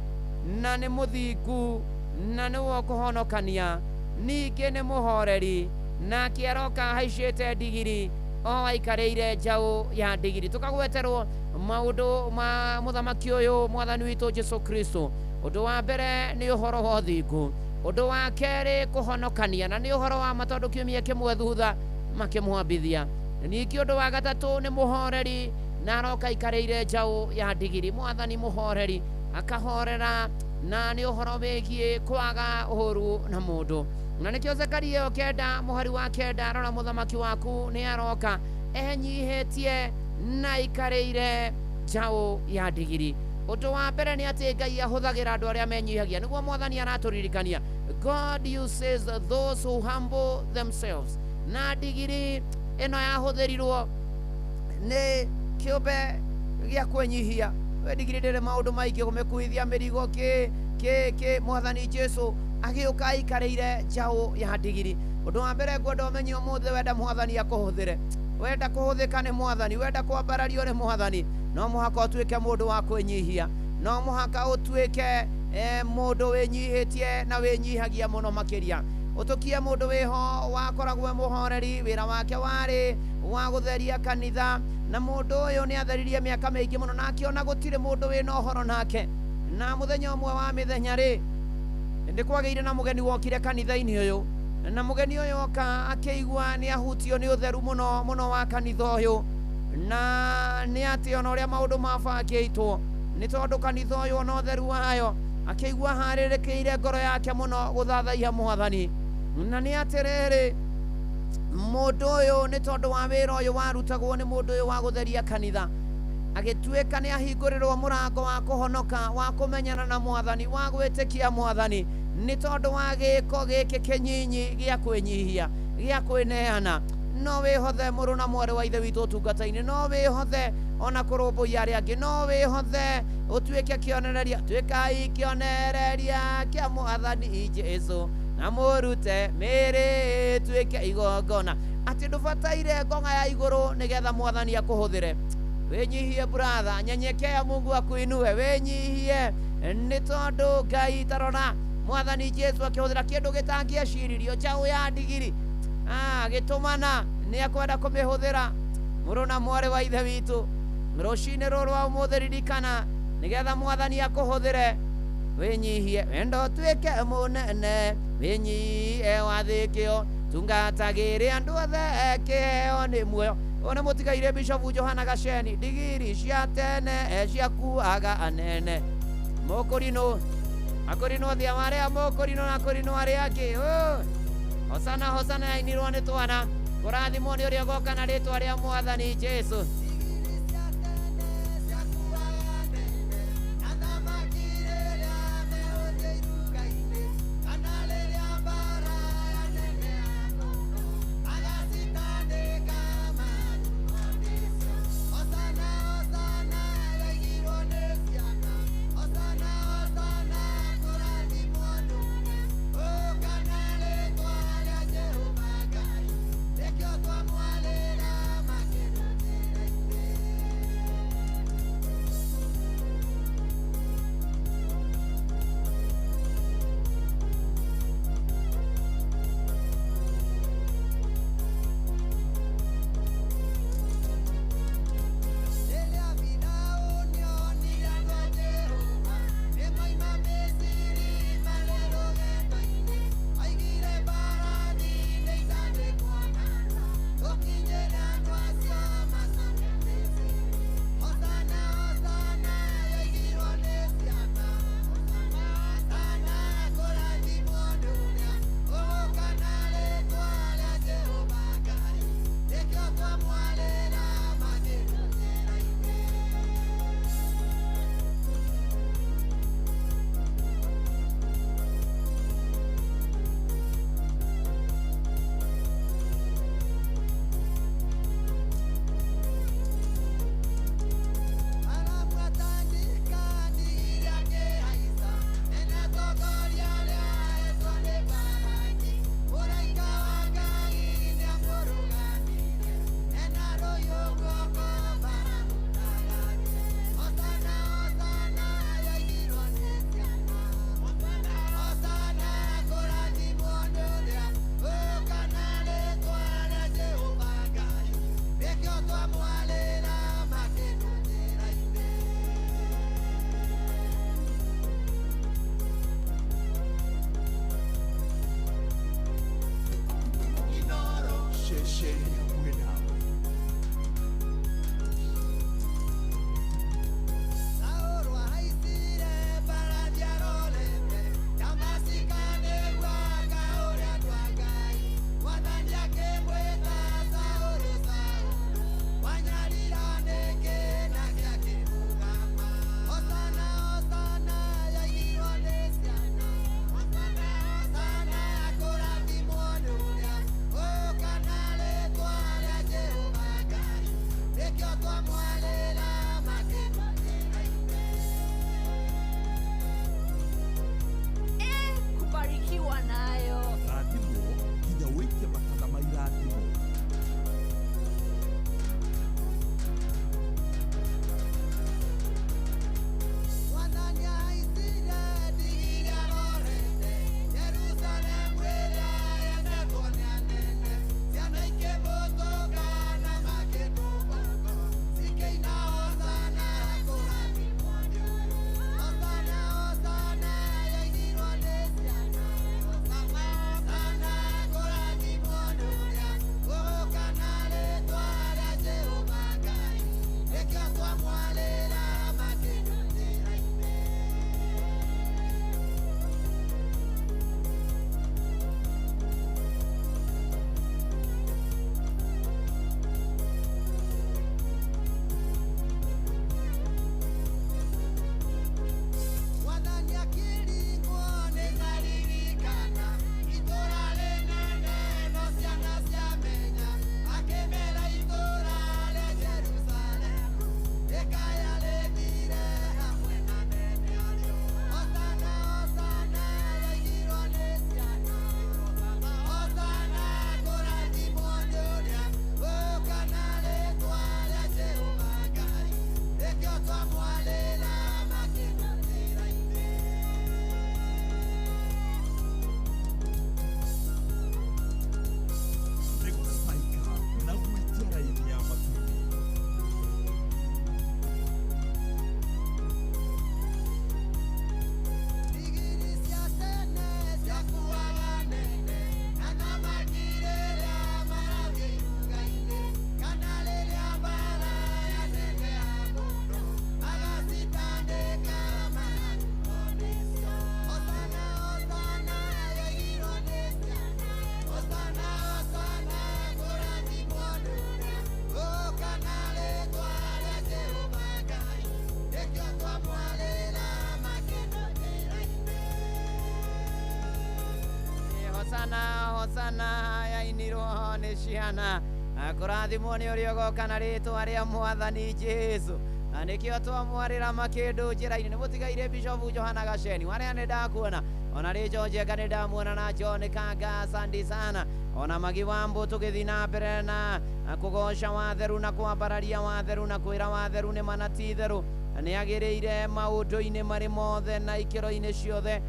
Speaker 1: na nĩ mũthingu, na nĩwe ũkũhonokania, ningĩ nĩ mũhoreri, nake aroka ahaicĩte ndigiri, o aikarĩire njaũ ya ndigiri. Tũkagweterwo maũndũ ma mũthamaki ũyũ mwathani witũ Jesu Kristo. Ũndũ wa mbere nĩ ũhoro wa ũthingu, ũndũ wa kerĩ kũhonokania, na nĩ ũhoro wa ma tondũ kiumia kĩmwe thutha makĩmwambithia. Ningĩ ũndũ wa gatatũ nĩ mũhoreri, na aroka aikarĩire njaũ ya ndigiri. Mwathani mũhoreri akahorera, na nĩ ũhoro wĩgiĩ kwaga ũhuru na mũndũ. Na nĩkĩo Zekaria 9 mũhari wa 9, rora mũthamaki waku nĩ aroka enyihĩtie na aikarĩire njaũ ya ndigiri. Ũndũ wa mbere nĩ atĩ Ngai ahũthagĩra andũ arĩa menyihagia, nĩguo mwathani aratũririkania, God uses those who humble themselves. Na ndigiri ĩno yahũthĩrirwo nĩ kĩũmbe gĩa kwĩnyihia. We ndigiri ndĩrĩ maũndũ maingĩ, kũmĩkuithia mĩrigo kĩ kĩ kĩ. Mwathani Jesu agĩũka aikarĩire njaũ ya ndigiri. Ũndũ wa mbere ngwenda ũmenye ũmũthĩ, wenda mwathani akũhũthĩre, wenda kũhũthĩka nĩ mwathani, wenda kwambarario nĩ mwathani, no mũhaka ũtuĩke mũndũ wa kwĩnyihia, no mũhaka ũtuĩke Mũndũ wĩnyihĩtie na wĩnyihagia mũno makĩria. Ũtũkie mũndũ wĩho wakoragwo mũhoreri, wĩra wake warĩ wa gũtheria kanitha, na mũndũ ũyũ nĩ atheririe mĩaka mĩingĩ mũno na akĩona gũtirĩ mũndũ wĩna ũhoro nake. Na mũthenya ũmwe wa mĩthenya rĩ, nĩ kwagĩire na mũgeni wokire kanitha-inĩ ũyũ, na mũgeni ũyũ oka akĩigua nĩ ahutio nĩ ũtheru mũno mũno wa kanitha ũyũ, na nĩ atĩ ona ũrĩa maũndũ mabangĩtwo nĩ tondũ kanitha ũyũ ona ũtheru wayo akĩigua harĩrĩkĩire ngoro yake mũno gũthathaiya mwathani. Na nĩ atĩrĩrĩ, mũndũ ũyũ nĩ tondũ wa wĩra ũyũ warutagwo nĩ mũndũ ũyũ wa gũtheria kanitha, agĩtuĩka nĩ ahingũrĩrwo mũrango wa kũhonoka, wa kũmenyana na mwathani, wa gwĩtĩkia mwathani, nĩ tondũ wa gĩko gĩkĩ kĩnyinyi gĩa kwĩnyihia, gĩa kwĩneana. No wĩhothe mũrũ na mwarĩ wa ithe witũ ũtungata-inĩ, no wĩhothe ona kũrũmbũiya arĩa angĩ, no wĩhothe ũtuĩke kĩonereria. Tuĩkai kĩonereria kĩa mwathani Jesũ, na mũrute mĩĩrĩ ĩtuĩke igongona. Atĩ ndũbataire ngong'a ya igũrũ nĩgetha mwathani akũhũthĩre. Wĩnyihie brother, nyenyekea Mungu akuinue, wĩnyihie nĩ tondũ Ngai tarora mwathani Jesũ akĩhũthĩra kĩndũ gĩtangĩeciririo, njaũ ya ndigiri gĩtũmana nĩ akwenda kũmĩhũthĩra. Mũrũ na mwarĩ wa ithe witũ, rũcinĩ rũrũ rwa ũmũthĩ ririkana nĩgetha mwathani akũhũthĩre, wĩnyihie. Wendo ũtuĩke mũnene, wĩnyihie wathĩkĩo, tungatagĩre andũ othe, kĩheo nĩ muoyo. Ũyũ nĩ mũtigaire Bishop Johana Gaceni, ndigiri cia tene ciakuaga anene. Mũkũrinũ akũrinũ thia marĩa mũkũrinũ na akũrinũ arĩa angĩ. Hosana hosana yainirwo nĩ twana, kũrathimwo nĩ ũrĩa ũgoka na rĩtwa rĩa mwathani Jesũ. Ciana kũrathimwo nĩ ũrĩa ũgoka na rĩtwa rĩa Mwathani Jesu. Na nĩkĩo twamwarĩra makĩndũ njĩra-inĩ. Nĩ mũtigaire Bishop Johana Gaceni warĩa nĩ ndakuona, ona rĩcho Njenga nĩ ndamuona, na John Kanga asante sana, ona Magi Wambo tũgĩthiĩ na mbere na kũgoca watheru na kwambararia watheru na kwĩra watheru nĩ mana ti itherũ nĩ agĩrĩire maũndũ-inĩ marĩ mothe na ikĩro-inĩ ciothe.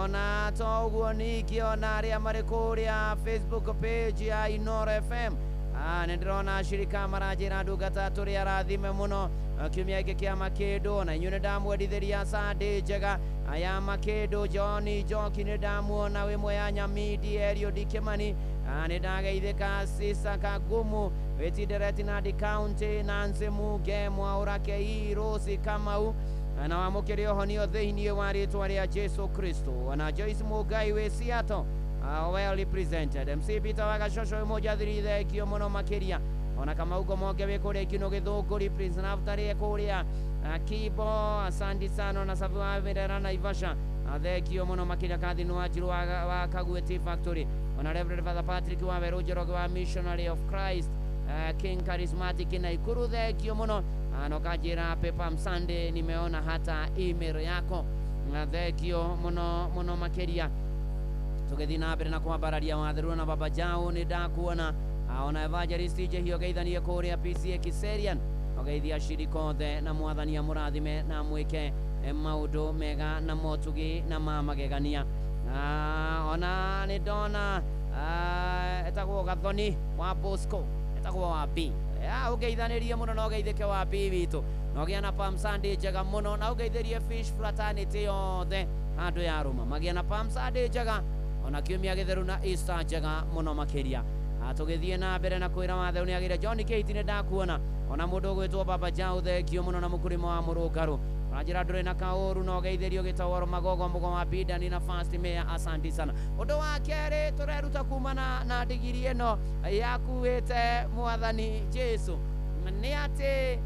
Speaker 1: Ona to ũguo ningĩ ona arĩa marĩ kũrĩa Facebook page ya Inooro FM, nĩ ndĩrona shirika maranjĩra ndungata tũrĩ arathime mũno kiumia gĩkĩ kĩa makĩndũ, na inyuĩ nĩ ndamwendithĩria Sunday njega ya makĩndũ. John Njoki nĩ ndamuona wĩ Mwea Nyamindi, Eliud Kimani nĩ ndageithĩka, Sisa Kagumu wĩtindereti Nandi County, Nancy Muge Mwaũra Kei Rose Kamau na wamũkĩre ũhonio thĩinĩ wa rĩtwa rĩa Jesu Kristo, na Joyce Mugai wĩ Seattle, well represented. MC Peter wa Gacocho wĩ Mũnjathiri thengio mũno makĩria, ona Kamau Ngomonge wĩ kũrĩa Ikinũ Gĩthũngũri, Prince Naftali kũrĩa Kibo, asante sana, na Savi wa Mirera Naivasha thengio mũno makĩria, Kathini wa Njiru wa Kague Tea Factory, ona Reverend Father Patrick wa Werũ Njoroge wa Missionary of Christ, King Charismatic Naikuru thengio mũno, na ũkanjĩra Pepa Msande nimeona hata email yako, thengio mũno mũno makĩria. Tũgĩthiĩ na mbere na kwambararia watheru na Baba Jao nĩ ndakuona, ona Evangelist Njehia ũgeithanie kũrĩa PCA Kiserian, ũgeithia ashirika othe na Mwathani amũrathime na amwĩke maũndũ mega na motugi na ma magegania. Ona nĩ ndona etagwo Gathoni wa Bosco, etagwo wa B, ũgeithanĩrie mũno na ũgeithĩke wa B witũ, na ũgĩa na Palm Sunday njega mũno, na ũgeithĩrie Fish Fraternity yothe handũ ya rũma, magĩa na Palm Sunday njega, ona kiumia gĩtheru na Easter njega mũno makĩria. Tũgĩthiĩ na mbere na kwĩra watheru nĩ agĩrĩire. John Kate nĩ ndakuona, ona mũndũ ũgwĩtwo Baba Jao thengio mũno na mũkũrĩma wa mũrũngarũ, ũranjĩra ndũrĩ na kaũru na ũgeithĩrio gĩtawaro magogo mũgo wa Bidani na First Mayor, asante sana. Ũndũ wa kerĩ tũreruta kumana na ndigiri ĩno yakuĩte Mwathani Jesu nĩ atĩ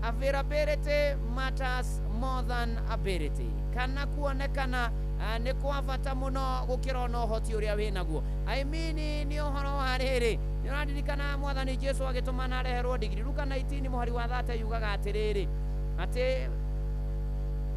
Speaker 1: availability matters more than ability, kana kuonekana nĩ kwa bata mũno gũkĩra ona ũhoti ũrĩa wĩnaguo. I mean nĩ ũhoro wa rĩrĩ, nĩ ũraririkana Mwathani Jesu agĩtũmana areherwo ndigiri. Luka 19 mũhari wa 30 yugaga atĩrĩrĩ, atĩ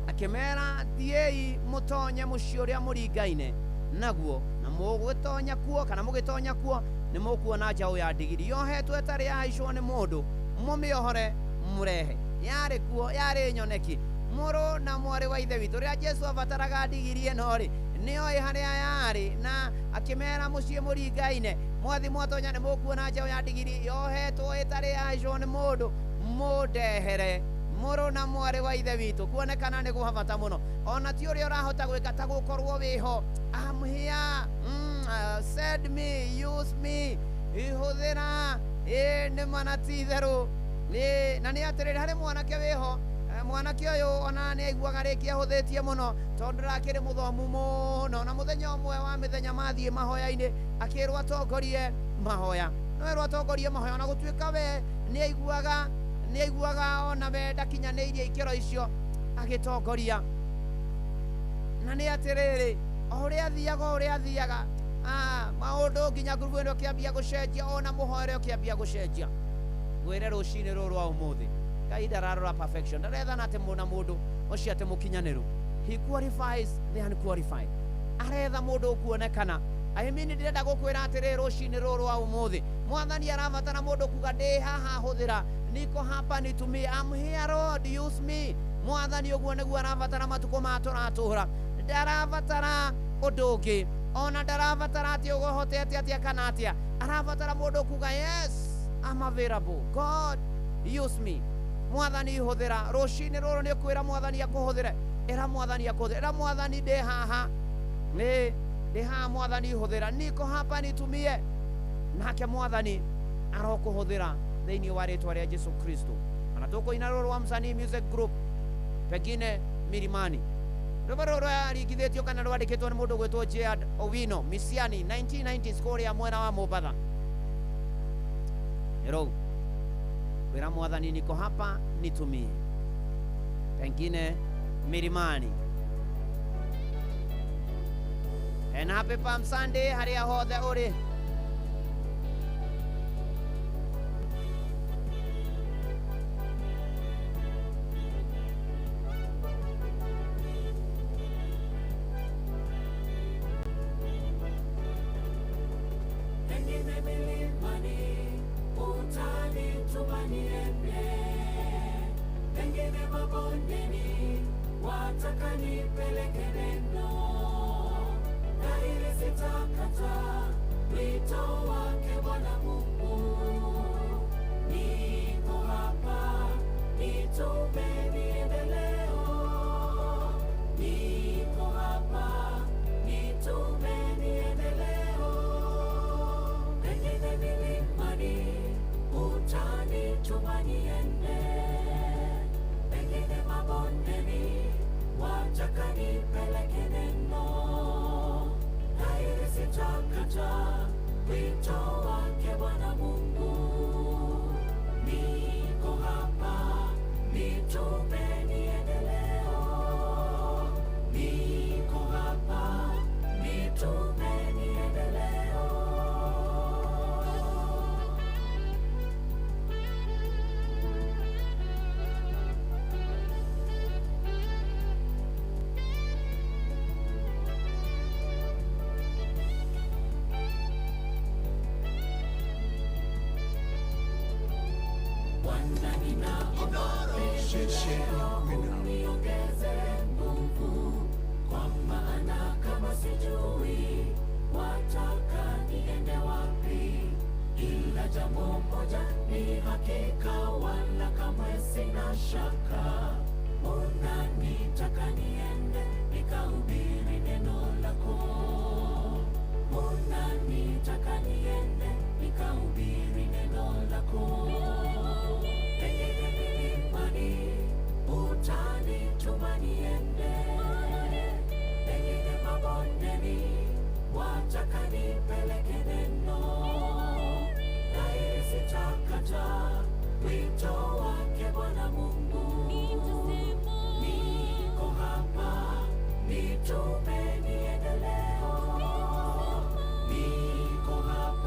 Speaker 1: akĩmera thiĩi mũtonye mũciĩ ũrĩa mũringaine naguo, na mũgũtonya kuo kana mũgĩtonya kuo nĩ mũkuona njaũ ya ndigiri yohetwo ĩtarĩ yahaicwo nĩ mũndũ, mũmĩohore mũrehe. Yarĩ kuo, yarĩ nyoneki. Mũrũ na mwarĩ wa ithe witũ, rĩrĩa Jesu abataraga ndigiri ĩno rĩ, nĩoĩ harĩa yarĩ, na akĩmera mũciĩ mũringaine, mwathi mwatonya nĩ mũkuona njaũ ya ndigiri yohetwo ĩtarĩ yahaicwo nĩ mũndũ, mũndehere. Mũrũ na mwarĩ wa ithe witũ, kuonekana nĩ gwa bata mũno, ona ti ũrĩa ũrahota gwĩka ta gũkorwo wĩho. I'm here, send me, use me, ihũthĩra, nĩ mana ti itherũ. Na nĩ atĩrĩrĩ, harĩ mwanake wĩho, mwanake ũyũ ona nĩ aiguaga rĩngĩ ahũthĩtie mũno tondũ ndakĩrĩ mũthomu mũno, na mũthenya ũmwe wa mĩthenya mathiĩ mahoya-inĩ akĩrwo atongorie mahoya, no erwo atongorie mahoya, ona gũtuĩka we nĩ aiguaga ona we ndakinyanĩirie ikĩro icio, agĩtongoria. Na nĩ atĩrĩrĩ, o ũrĩa athiaga, maũndũ nginya ngurubu ĩno ĩkĩambia gũcenjia, ona mũhoere ũkĩambia gũcenjia. Ngwĩre rũcinĩ rũrũ rwa ũmũthĩ, Ngai ndararora perfection, ndarethana atĩ na mũndũ ũcio atĩ mũkinyanĩru. He qualifies the unqualified. Aretha mũndũ ũkuonekana. I mean ndĩrenda gũkwĩra atĩrĩ rũcinĩ rũrũ rwa ũmũthĩ, Mwathani arabatara mũndũ kuga ndĩ haha hũthĩra, niko hapa nitumie, I'm here Lord, use me. Mwathani ũguo nĩguo arabatara matukũ ma tũratũra. Ndarabatara ũndũ ũngĩ, ona ndarabatara atĩ ũhotete atĩa kana atĩa, arabatara mũndũ kuga yes, I'm available, God use me. Mwathani hũthĩra. Rũcinĩ rũrũ nĩ ũkwĩra Mwathani akũhũthĩre, ĩra Mwathani akũhũthĩre, ĩra Mwathani ndĩ haha, nĩ ndĩ haha Mwathani hũthĩra, niko hapa nitumie. Nake Mwathani arokũhũthĩra thĩinĩ wa rĩtwa rĩa Jesu Kristo. Ona tũkũina rũrũ rwa Msanii Music Group, pengine Milimani, rwĩmbo rũrũ rwaringithĩtio kana rwandĩkĩtwo nĩ mũndũ ũgwĩtwo Gerard Owino Misiani 1990s kũrĩa mwena wa Mombatha. Rũu kwĩra Mwathani niko hapa nitumie, pengine Milimani. And happy Palm Sunday harĩa hothe ũrĩ.
Speaker 2: nipeleke neno, dhahiri sitakataa wito wake Bwana Mungu. Niko hapa, nitume niende leo. Niko hapa, nitume niende leo. Pengine milimani utanituma niende, pengine mabondeni wataka nipeleke neno, dhahiri sitakataa wito wake Bwana Mungu. Niko hapa, nitume niende leo. Niko hapa, nitume niende leo. Bwana, ninaomba uniongeze nguvu, kwa maana kama sijui wataka niende wapi, ila jambo moja ni hakika, wala kamwe sina shaka, unanitaka niende nikahubiri neno lako, unanitaka niende nikahubiri neno lako. Pengine milimani utanituma niende, pengine mabondeni wataka nipeleke neno, dhahiri sitakataa wito wake Bwana Mungu. Niko hapa, nitume niende leo. Niko hapa,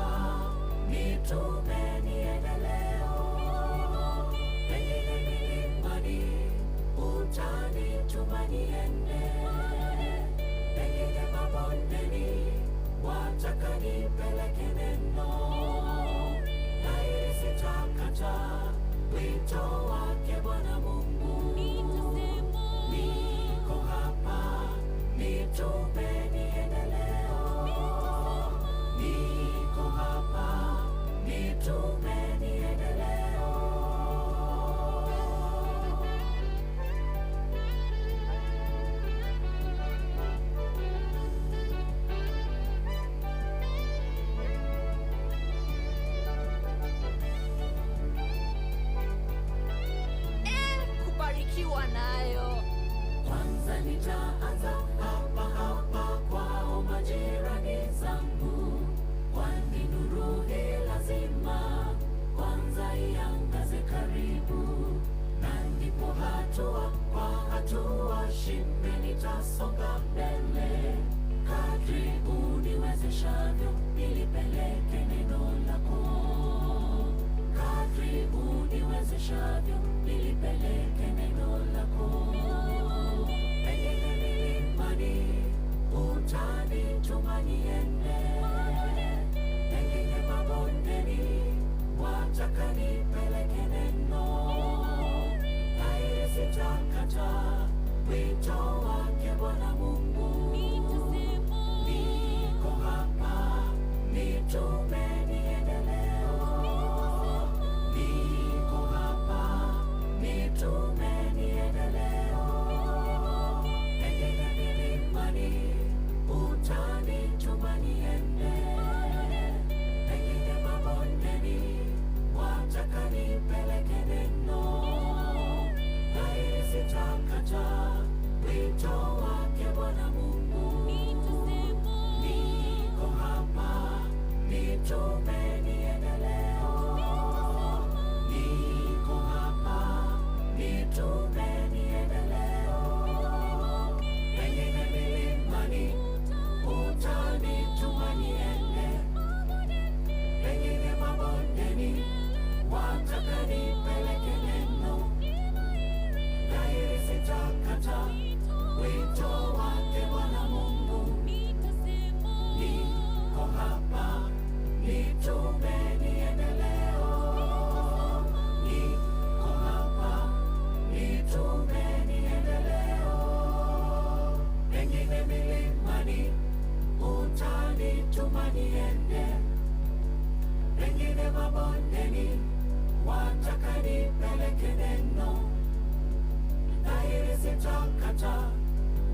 Speaker 2: lake neno, dhahiri sitakata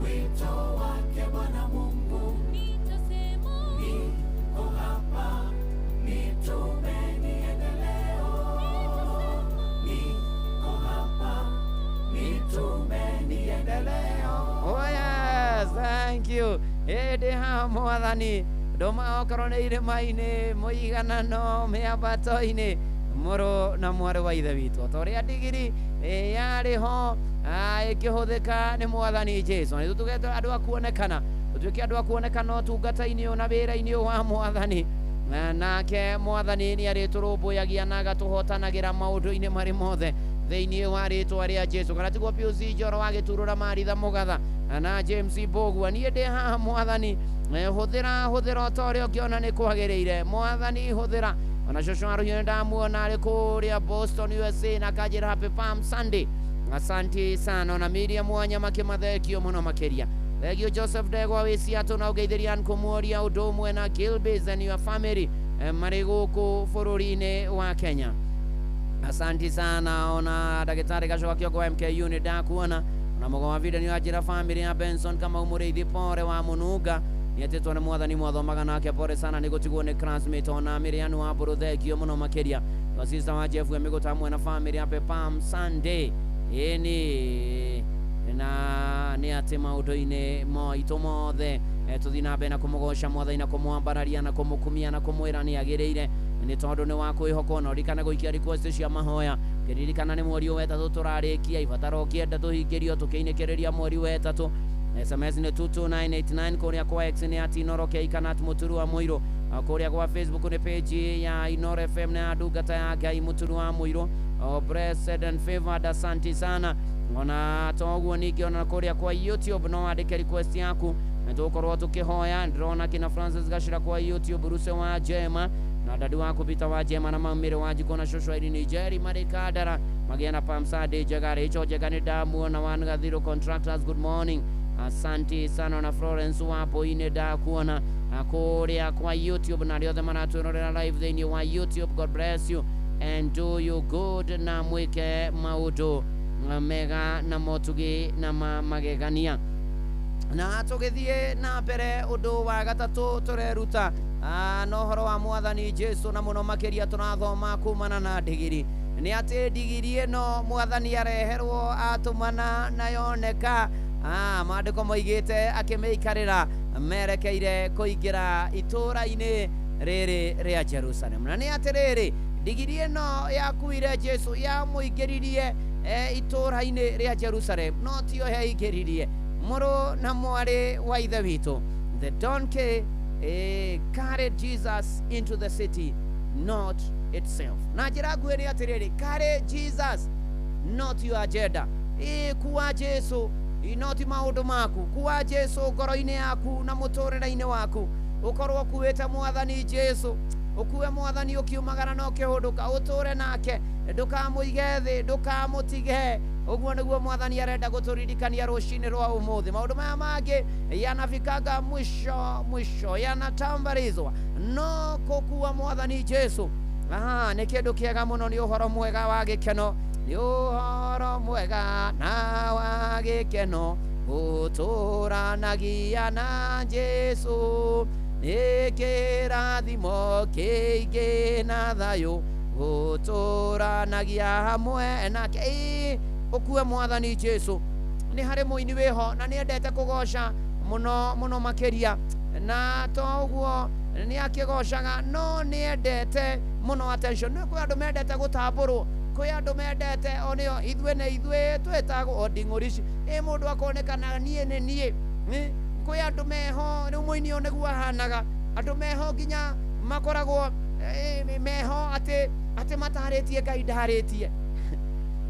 Speaker 2: wito wake Bwana Mungu.
Speaker 22: Nitasema
Speaker 2: niko hapa, nitume niende leo. Niko hapa, nitume niende leo.
Speaker 1: Oh yes, thank you. Ĩndĩ haha mwathani ndũma okorwo nĩ irĩma-inĩ mũiganano mĩambato-inĩ mũrũ na mwarĩ wa ithe witũ ta ũrĩa ndigiri yarĩ ho ĩkĩhũthĩka nĩ mwathani Jesu. Nĩ tũtugĩte andũ a kuonekana, tũtuĩke andũ a kuonekana ũtungata-inĩ ũyũ na wĩra-inĩ ũyũ wa mwathani. Nake mwathani nĩ arĩtũrũmbũyagia na agatũhotanagĩra maũndũ-inĩ marĩ mothe thĩinĩ wa rĩtwa rĩa Jesu. Kana tiguo Pius Njoro wa Gĩturũra Maritha Mũgatha na James Mbũgua, niĩ ndĩ haha mwathani, hũthĩra hũthĩra o ta ũrĩa ũngĩona nĩ kwagĩrĩire. Mwathani hũthĩra. Ona cũcũ wa Rũhiũ nĩ ndamuona arĩ kũrĩa Boston USA na akanjĩra happy Palm Sunday. Asanti sana. Ona Miriam Wanyama kĩmathengio mũno makĩria. Thengio Joseph Ndegwa wĩ Seattle na ũgeithĩria Ann Kũmuoria ũndũ ũmwe na Gilbis and your family marĩ gũkũ bũrũri-inĩ wa Kenya. Asanti sana. Ona ndagĩtarĩ Gacoka Kĩongo wa MKU nĩ ndakuona. Ona mũgo wa video nĩ wanjĩra family ya Benson Kamau Mũrĩithi pore wa Mũnunga nĩ etĩtwo nĩ mwathani mwathomaga nake, pore sana nĩ gũtigwo nĩ classmate. Ona Miriam wa Mbũrũ thengio mũno makĩria. Wa sister wa Jeff Mĩgũta hamwe na family ya Palm Sunday. Ĩni na nĩ atĩ maũndũ-inĩ maitũ mothe tũthiĩ na mbere na kũmũgoca mwathani na kũmwambararia na kũmũkumia na kũmwĩra nĩ agĩrĩire nĩ tondũ nĩ wa kwĩhokwo. Na ũririkane gũikia request cia mahoya, kĩririkana nĩ mweri wa ĩtatũ tũrarĩkia, ibataro ũkĩenda tũhingĩrio tũkĩinĩkĩrĩria mweri wa ĩtatũ. SMS nĩ 22989, kũrĩa kwa X nĩ at Inooro K kana at Mũturu wa Mũirũ, kũrĩa kwa Facebook nĩ page ya Inooro FM na ya ndungata ya Ngai Mũturu wa Mũirũ. Oh, blessed and favored, asanti sana. Ona toguo ningĩ ona kũrĩa kwa YouTube no wandĩke request yaku na tũgũkorwo tũkĩhoya. Ndĩrona kina Francis Gacira kwa YouTube, Ruse wa Jema na dadi waku Peter wa Jema na mamĩrĩ wa Njikũ na cũcũ Irene Njeri marĩ Kandara magĩa na Palm Sunday njega. Rachel Njega nĩ ndamuona, One Gathiro Contractors, good morning, asanti sana. Na Florence wa Boine ndakuona kũrĩa kwa YouTube na arĩa othe maratwĩrorera live thĩinĩ wa YouTube, God bless you and do you good, na mwĩke maũndũ mega na motugi na magegania. Na tũgĩthiĩ na mbere ũndũ wa gatatũ tũreruta na ũhoro wa mwathani Jesu na mũno makĩria tũrathoma kumana na ndigiri nĩ atĩ ndigiri ĩno mwathani areherwo atũmana na yoneka. Maandĩko moigĩte akĩmĩikarĩra merekeire kũingĩra itũũra-inĩ rĩrĩ rĩa Jerusalem. Na nĩ atĩrĩrĩ, ndigiri ĩno yakuire Jesu yamũingĩririe itũũra-inĩ rĩa Jerusalem, no tiyo yaingĩririe mũrũ na mwarĩ wa ithe witũ. The donkey carried Jesus into the city, not itself. Na njĩra nguhĩ nĩ atĩrĩrĩ, carry Jesus, not your agenda. Kuwa Jesu, not maũndũ maku. Kuwa Jesu ngoro-inĩ yaku na mũtũrĩre-inĩ waku. Ũkorwo ũkuĩte mwathani Jesu, ũkue mwathani ũkiumagara na ũkĩhũndũka, ũtũre nake, ndũkamũige thĩ, ndũkamũtige. Ũguo nĩguo mwathani arenda gũtũririkania rũcinĩ rwa ũmũthĩ. Maũndũ maya mangĩ yanafikaga mwisho mwisho, yanatambarizwa, no kũkua mwathani Jesu nĩ kĩndũ kĩega mũno, nĩ ũhoro mwega wa gĩkeno, nĩ ũhoro mwega na wa gĩkeno gũtũranagia na Jesu, nĩ kĩrathimo kĩingĩ na thayũ gũtũranagia hamwe nake. Ũkue mwathani Jesu. Nĩ harĩ mũini wĩho na nĩ endete kũgoca mũno mũno makĩria, na to ũguo nĩ akĩgocaga no nĩ endete mũno attention. Nĩ kwĩ andũ mendete gũtambũrwo, kwĩ andũ mendete o nĩo ithuĩ nĩ ithuĩ twĩtagwo o nding'ũri ici, mũndũ akonekana niĩ nĩ niĩ. Kwĩ andũ meho, rĩu mũini ũyũ nĩguo ahanaga, andũ meho nginya makoragwo meho atĩ matarĩtie Ngai ndarĩtie.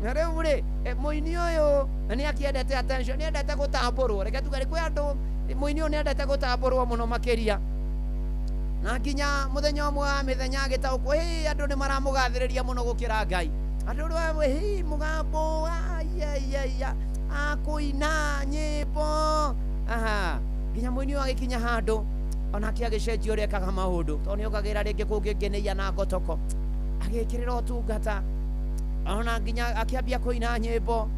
Speaker 1: Na rĩu rĩ, mũini ũyũ nĩ akĩendete attention, nĩ endete gũtambũrwo. Reke tuge kwĩ andũ mũini ũyũ nĩ endete gũtambũrwo mũno makĩria, na nginya mũthenya ũmwe wa mĩthenya agĩtaũkwo, hĩ, andũ nĩ maramũgathĩrĩria mũno gũkĩra Ngai. Andũ rĩu, hĩ, mũgambo aiaiaia akũina nyĩmbo. Nginya mũini ũyũ agĩkinya handũ onake agĩcenjia ũrĩa ekaga maũndũ, tondũ nĩ okagĩra rĩngĩ kũngĩngeneia na ngotoko, agĩkĩrĩra ũtungata. Ona nginya akĩambia kũina nyĩmbo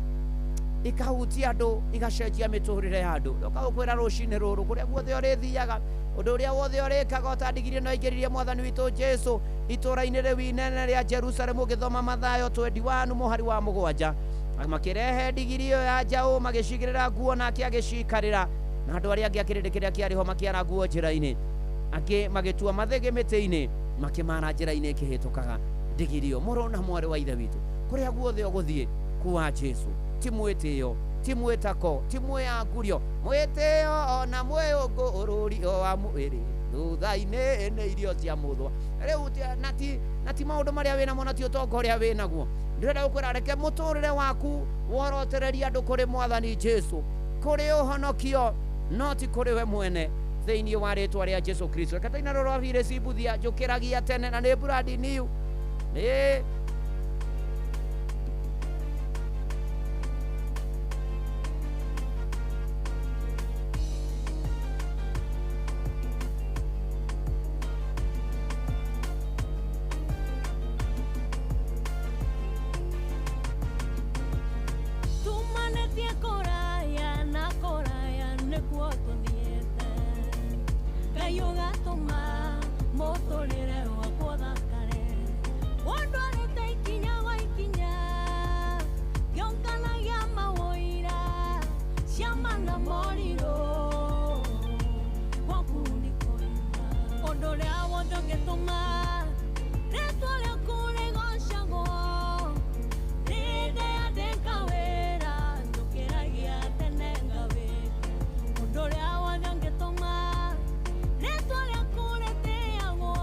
Speaker 1: ikahutia andũ, igacenjia mĩtũrĩre ya andũ. Ndoka gũkwĩra rũcinĩ rũrũ, kũrĩa guothe ũrĩthiaga, ũndũ ũrĩa wothe ũrĩkaga, ũtandigire no aingĩririe mwathani witũ Jesu itũũra-inĩ rĩu inene rĩa Jerusalemu. Ũgĩthoma Mathayo 21 mũhari wa 7, makĩrehe ndigiri ĩyo ya njaũ, magĩcigĩrĩra nguo, nake agĩcikarĩra, na andũ arĩa angĩ a kĩrĩndĩ kĩrĩa kĩarĩ ho makĩara nguo njĩra-inĩ, angĩ magĩtua mathĩgĩ mĩtĩ-inĩ, makĩmara njĩra-inĩ ĩkĩhĩtũkaga ndigiri ĩyo. Mũrũ na mwarĩ wa ithe witũ, kũrĩa guothe ũgũthiĩ, kuwa Jesu ti mwĩtĩo, ti mwĩtako, ti mwĩangurio, mwĩtĩo ona mwĩũngũrũrio wa mwĩrĩ, thutha-inĩ nĩ irio cia mũthwa. Rĩu na ti maũndũ marĩa wĩnamo, na ti ũtonga ũrĩa wĩnaguo. Ndĩrenda gũkwĩra, reke mũtũrĩre waku worotereria andũ kũrĩ mwathani Jesu, kũrĩ ũhonokio, no ti kũrĩ we mwene, thĩinĩ wa rĩtwa rĩa Jesu Kristo. Reke tũine rũrũ rwa Phyllis Mbuthia, njũkĩragia tene, na nĩ brand new. Ĩĩ.
Speaker 2: Tumanetie kũraya na kũraya nĩkuo tũthiĩte, Ngai ũgatũma mũtũrĩre wakwa ũthakare, ũndwarĩte ikinya gwa ikinya, ngĩũnganagia mawũira, ciama na morirũ, gwaku nĩ kũima. Ũndũ ũrĩa wothe ũngĩtũma rĩtwa rĩaku rĩgocagwo, rĩndĩandĩka wĩra, njũkĩragia tene ngawĩka. Ũndũ ũrĩa wothe ũngĩtũma rĩtwa rĩaku rĩtĩagwo,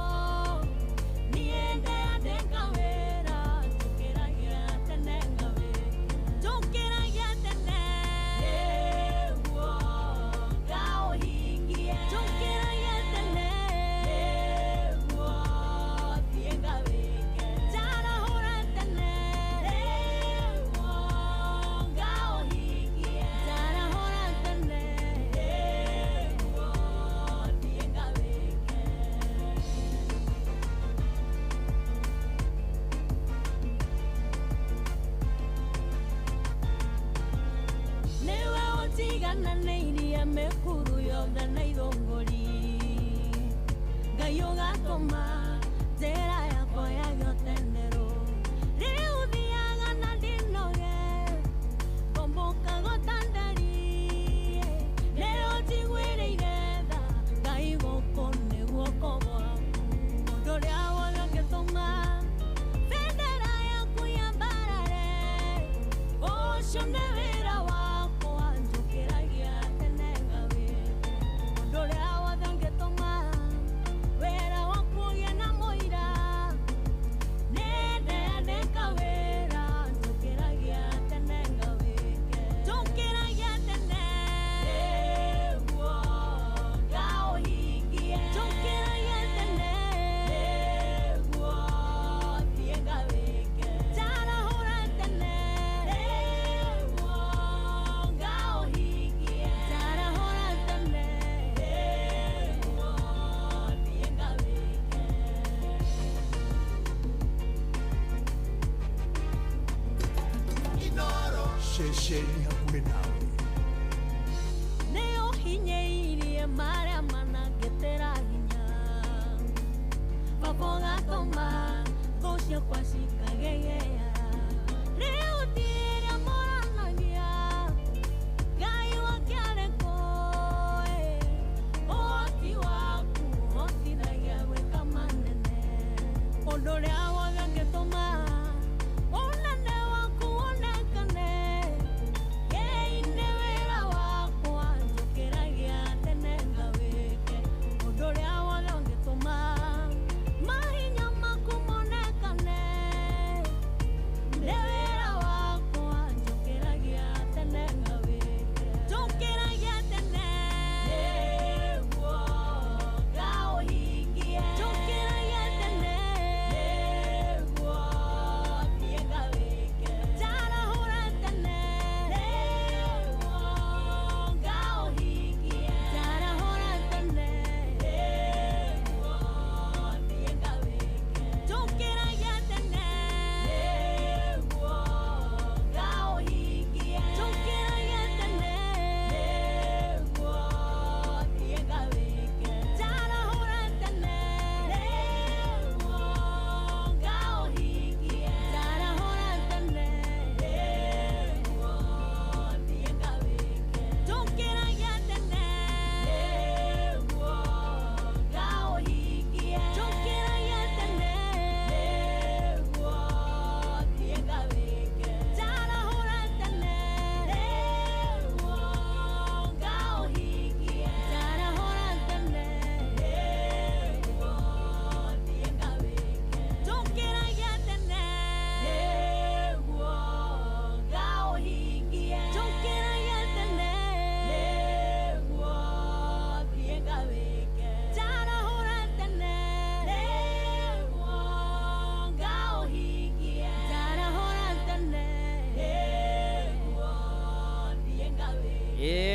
Speaker 2: niĩ ndĩandĩka wĩra, njũkĩragia tene ngawĩka. Njũkĩragia tene nĩguo ngaũhingie, njũkĩragia tene nĩguo thiĩ ngawĩke, njarahũra tene nĩguo ngaũhingie, njarahũra tene nĩguo thiĩ ngawĩke. Nĩwe ũtigananĩirie mĩkuru yothe na ithũngũri, Ngai ũgatũma njĩra yakwa yagĩe ũtenderũ. Rĩu thiaga na ndinoge, ngombokaga ũtandari, nĩ ũnjiguĩrĩire tha, Ngai gũkũ nĩ guoko gwaku. Ũndũ ũrĩa wothe ũngĩtũma bendera yaku yambarare, ũcio nĩ wĩra wakwa, njũkĩragia tene ngawĩka. Ũndũ ũrĩa wothe ũngĩtũma wĩra waku ũgĩe na mũira, nĩndĩandĩka wĩra, njũkĩragia tene ngawĩke. Njũkĩragia tene nĩguo ngaũhingie, njũkĩragia tene nĩguo thiĩ ngawĩke, njarahũra tene nĩguo ngaũhingie, njarahũra tene nĩguo thiĩ ngawĩke.
Speaker 6: Ceceni hakuhĩ nawe.
Speaker 2: Nĩ ũhinyĩirie marĩa manangĩtĩra hinya, baba ũgatũma thũ ciakwa cikagegea. Rĩu ti ĩrĩa moranagia, Ngai wake arĩ kũ, ũhoti waku ũhotithagia gwĩka manene. Ũndũ ũrĩa wothe ũngĩtũma ũnene waku wonekane, Ngai nĩ wĩra wakwa, njũkĩragia tene ngawĩke. Ũndũ ũrĩa wothe ũngĩtũma mahinya maku monekane, nĩ wĩra wakwa, njũkĩragia tene ngawĩke. Njũkĩragia tene nĩguo ngaũhingie, njũkĩragia tene nĩguo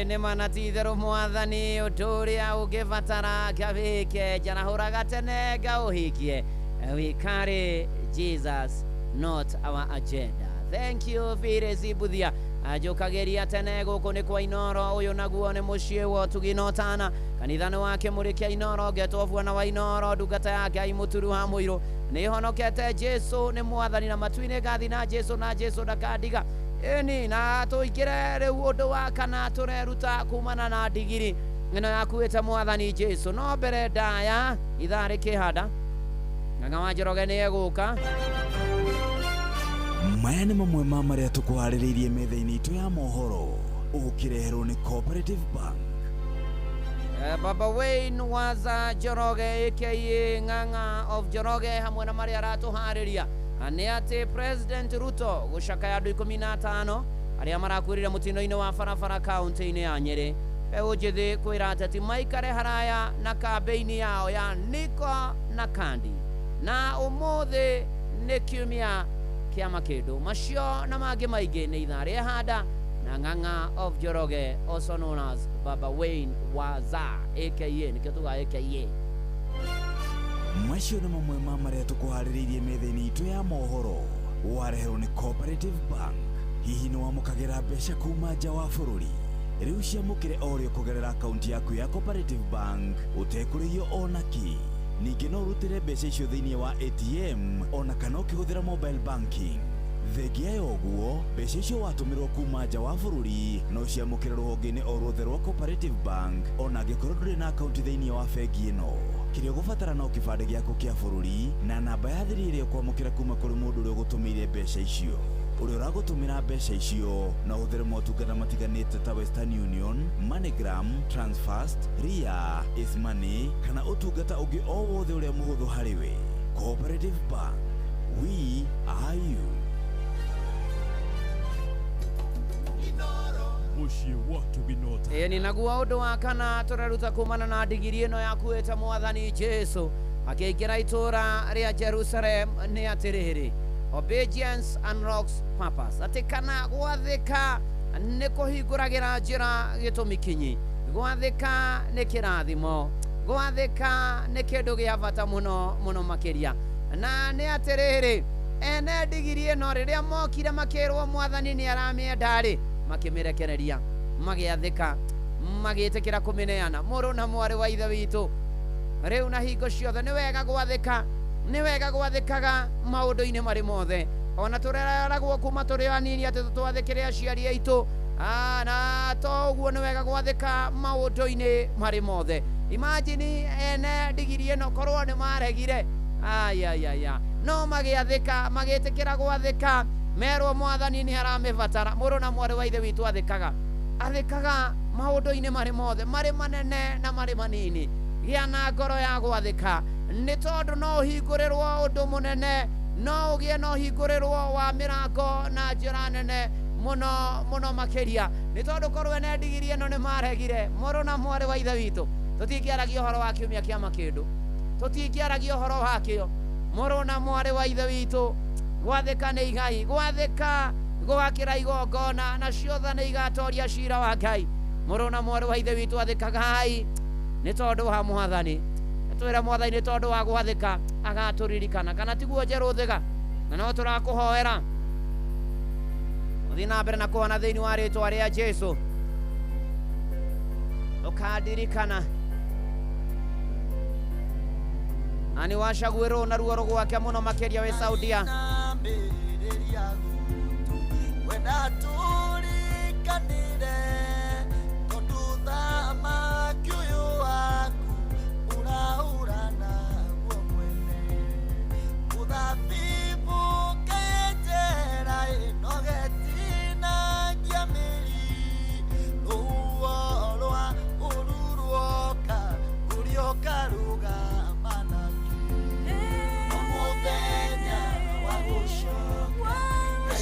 Speaker 1: Ĩĩ nĩ ma na ti itherũ mwathani ũndũ ũrĩa ũngĩbatara ngawĩke njarahũraga tene ngaũhingie. We carry Jesus, not our agenda. Thank you Phyllis Mbuthia. Njũkagĩria tene gũkũ nĩ kwa Inoro, ũyũ naguo nĩ mũciĩ wa ũtugi na ũtana, kanitha nĩ wa kĩmũrĩ kĩa Inoro, ngetwo bwana wa Inoro, ndungata ya Ngai mũturu wa mũirũ, nĩ honokete Jesu nĩ mwathani na matu-inĩ ngathi na Jesu na Jesu ndakandiga. Ĩni na tũingĩre rĩu ũndũ wa kana tũreruta kumana na ndigiri ĩno yakuĩte mwathani Jesu. No mbere ndaya ithaa rĩkĩhanda Ng'ang'a wa Njoroge nĩ egũka.
Speaker 8: Maya nĩ mamwe ma marĩa tũkũharĩrĩirie metha-inĩ itũ ya mohoro ũkĩreherwo nĩ Cooperative Bank.
Speaker 1: Baba Wayne Waza Njoroge aka Ng'ang'a of Njoroge hamwe na marĩa aratũharĩria nĩ atĩ President Ruto gũcakaya andũ 15 arĩa marakuĩrire mũtino-inĩ wa barabara kaunti-inĩ ya Nyĩrĩ. Mbeũ njĩthĩ kwĩra ateti maikare haraya na kambĩini yao ya Niko na Kandi. Na ũmũthĩ nĩ kiumia kĩa makĩndũ macio na mangĩ maingĩ nĩ ithaa rĩa handa na Ng'ang'a of Njoroge, also known as Baba Wayne Waza aka nĩkĩo tugaga aka.
Speaker 8: Macio nĩ mamwe ma marĩa tũkũharĩrĩirie metha-inĩ itũ ya mohoro wareherwo nĩ Cooperative Bank. Hihi nĩ wamũkagĩra mbeca kuma nja wa bũrũri? Rĩu ciamũkĩre o rĩo kũgerera akaunti yaku ya Cooperative Bank ũtekũrĩhio ona kĩ. Ningĩ no ũrutĩre mbeca icio thĩinĩ wa ATM ona kana ũkĩhũthĩra mobile banking. Thengia ya ũguo, mbeca icio watũmĩrwo kuma nja wa bũrũri no ciamũkĩre rũhonge-inĩ o ruothe rwa Cooperative Bank ona angĩkorwo ndũrĩ na akaunti thĩinĩ wa bengi ĩno. Kĩrĩa ũgũbatara no kĩbandĩ gĩaku kĩa bũrũri na namba ya thiri ĩrĩa ũkwamũkĩra kuma kũrĩ mũndũ ũrĩa ũgũtũmĩire mbeca icio. Ũrĩa ũragũtũmĩra mbeca icio no ũhũthĩre motungata matiganĩte ta Western Union, MoneyGram, Transfast, Ria, Easymoney kana ũtungata ũngĩ o wothe ũrĩa mũhũthũ harĩ we. Cooperative Bank, we are you.
Speaker 17: Mũciĩ wa Tũginota.
Speaker 1: Ĩni naguo ũndũ wa kana tũreruta kumana na ndigiri ĩno yakuĩte mwathani Jesu akĩingĩra itũũra rĩa Jerusalem nĩ atĩrĩrĩ, obedience unlocks purpose, atĩ kana gwathĩka nĩ kũhingũragĩra njĩra gĩtũmi kinyi, gwathĩka nĩ kĩrathimo, gwathĩka nĩ kĩndũ gĩa bata mũno mũno makĩria. Na nĩ atĩrĩrĩ, ene ndigiri ĩno rĩrĩa mokire makĩrwo mwathani nĩ aramĩenda rĩ, makĩmĩrekereria, magĩathĩka, magĩtĩkĩra kũmĩneana. Mũrũ na mwarĩ wa ithe witũ, rĩu na hingo ciothe nĩ wega gwathĩka, nĩ wega gwathĩkaga maũndũ-inĩ marĩ mothe. Ona tũreragwo kuma tũrĩ anini atĩ tũtwathĩkĩre aciari aitũ, na to ũguo nĩ wega gwathĩka maũndũ-inĩ marĩ mothe. Imagine ene ndigiri ĩno korwo nĩ maregire, ayayaya, no magĩathĩka, magĩtĩkĩra gwathĩka, merwo mwathani nĩ aramĩbatara. Mũrũ na mwarĩ wa ithe witũ athĩkaga, athĩkaga maũndũ-inĩ marĩ mothe, marĩ manene na marĩ manini. Gĩa na ngoro ya gwathĩka nĩ tondũ no ũhingũrĩrwo ũndũ mũnene, no ũgĩe na ũhingũrĩrwo wa mĩrango na njĩra nene mũno mũno makĩria. Nĩ tondũ korwo ene ndigiri ĩno nĩ maregire, mũrũ na mwarĩ wa ithe witũ, tũtingĩaragia ũhoro wa kiumia kĩa makĩndũ, tũtingĩaragia ũhoro wakĩo. Mũrũ na mwarĩ wa ithe witũ, gwathĩka nĩ igai, gwathĩka gwakĩra igongona, na ciothe nĩ igatoria cira wa Ngai. Mũrũ na mwarĩ wa ithe witũ, athĩkagai nĩ tondũ wa mwathani. Twĩre mwathani nĩ tondũ wa gwathĩka agatũririkana, kana tiguo njerũ thiga? Na no tũrakũhoera ũthiĩ na mbere na kũhona thĩinĩ wa rĩtwa rĩa Jesu. Ũkandirikana na nĩ wacagwĩrwo na ruo rũgwake mũno makĩria wĩ Saudia.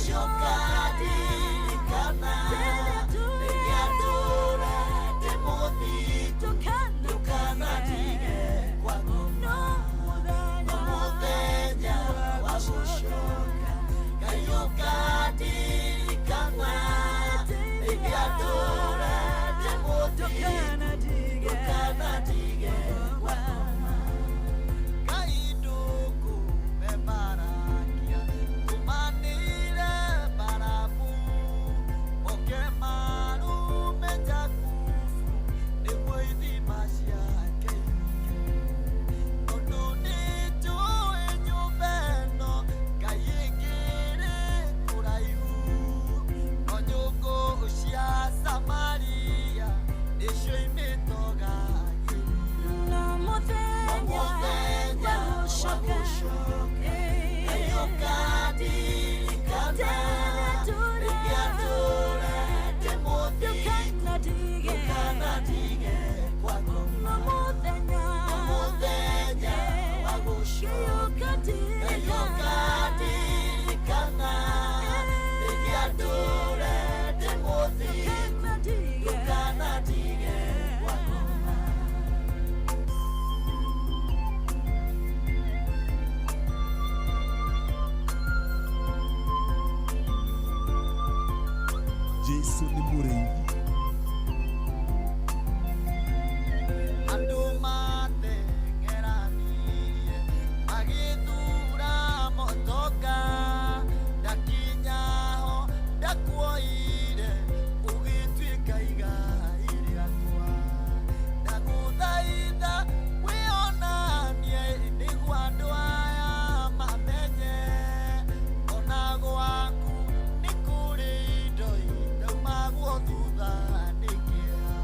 Speaker 7: Shoka dirikana.
Speaker 2: gũcoka, Ngai ũkandirikana rĩrĩa ndũre ndĩ mũthingu, ndũkanatige kwa ngoma.
Speaker 6: Jesu nĩ mũrĩithi.
Speaker 2: Andũ mateng'eranirie magĩthura motoka, ndakinya ho ndakuoire ũgĩtuĩka igai rĩakwa. Ndagũthaitha wĩonanie nĩguo andũ aya mamenye ona gwaku nĩ kũrĩ indo itaumagwo thutha nĩ kĩeha.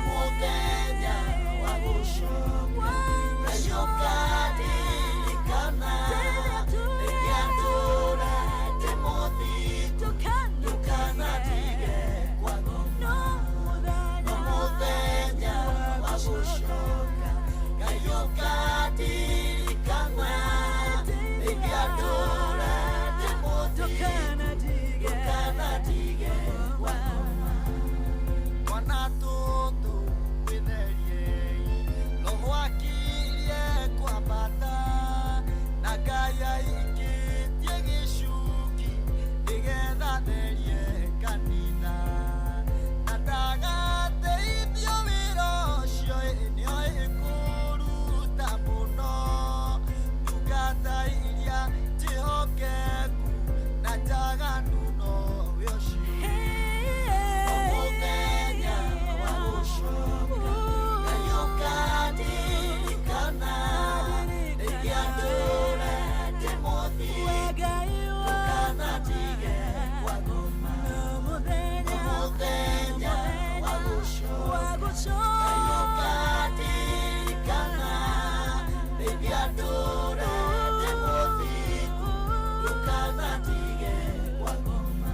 Speaker 2: Mũthenya wa gũcoka, Ngai ũkandirikana rĩrĩa ndũre ndĩ mũthingu, ndũkanatige kwa ngoma. No mũthenya wa gũcoka, Ngai ũkandirikana rĩrĩa ndũre ndĩ mũthingu, ndũkanatige kwa ngoma. Twana tũtũ gwĩtheriei, roho akirie kwambata, na Ngai aikĩtie gĩcuki nĩgetha therie kanitha. Na ndagateithio wĩra ũcio nĩoĩ kũruta mũno, ndungata iria njĩhokeku na njaganu nowe ũcio. Mũthenya wa gũcoka, Ngai ũkandirikana rĩrĩa ndũre ndĩ mũthingu, ndũkanatige kwa ngoma. Mũthenya wa gũcoka, Ngai ũkandirikana rĩrĩa ndũre ndĩ mũthingu, ndũkanatige kwa ngoma.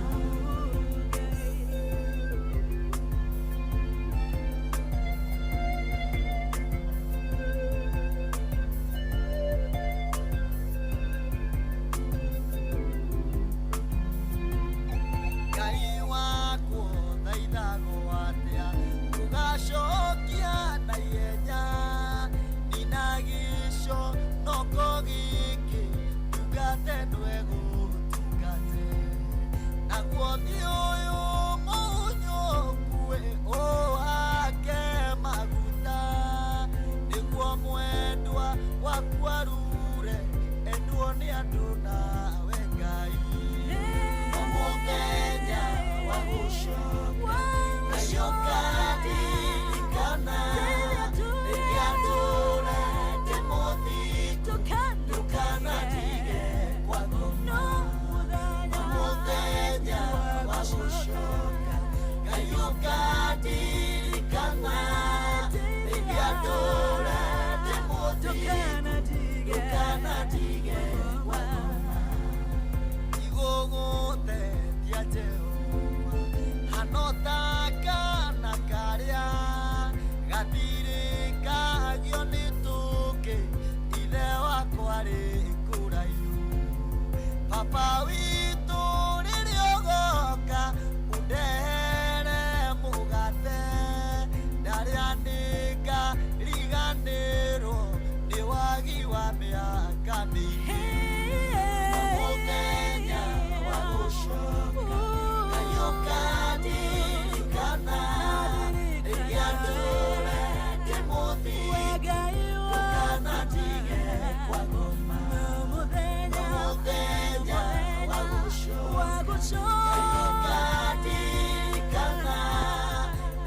Speaker 2: Ngai wakwo thaithagwo atĩa ũgacokia na ihenya, nina gĩconoko gĩkĩ ndungate ndwegũtungate, naguo thiĩ ũyũ mũhunyũku ũhake maguta, nĩguo mwendwa waku arure endwo nĩ andũ nawe Ngai. Mũthenya wa gũcoka, Ngai ũkandirikana rĩrĩa ndũre ndĩ mũthingu, ndũkanatige kwa ngoma. Mũthenya wa gũcoka, Ngai ũkandirikana rĩrĩa ndũre ndĩ mũthingu, ndũkanatige kwa ngoma. Igũgũtetia Jehova hano ta kana karĩa gatirĩkagio nĩ tũkĩ, ithe wakwa arĩ kũraihu. Baba witũ rĩrĩa ũgoka ũndehere mũgate, ndarĩa nĩngariganĩrwo nĩ wagi wa mĩaka mĩingĩ. Mũthenya wa gũcoka, Ngai ũkandirikana rĩrĩa ndũre ndĩ mũthingu, ndũkanatige kwa ngoma. Mũthenya wa gũcoka, Ngai ũkandirikana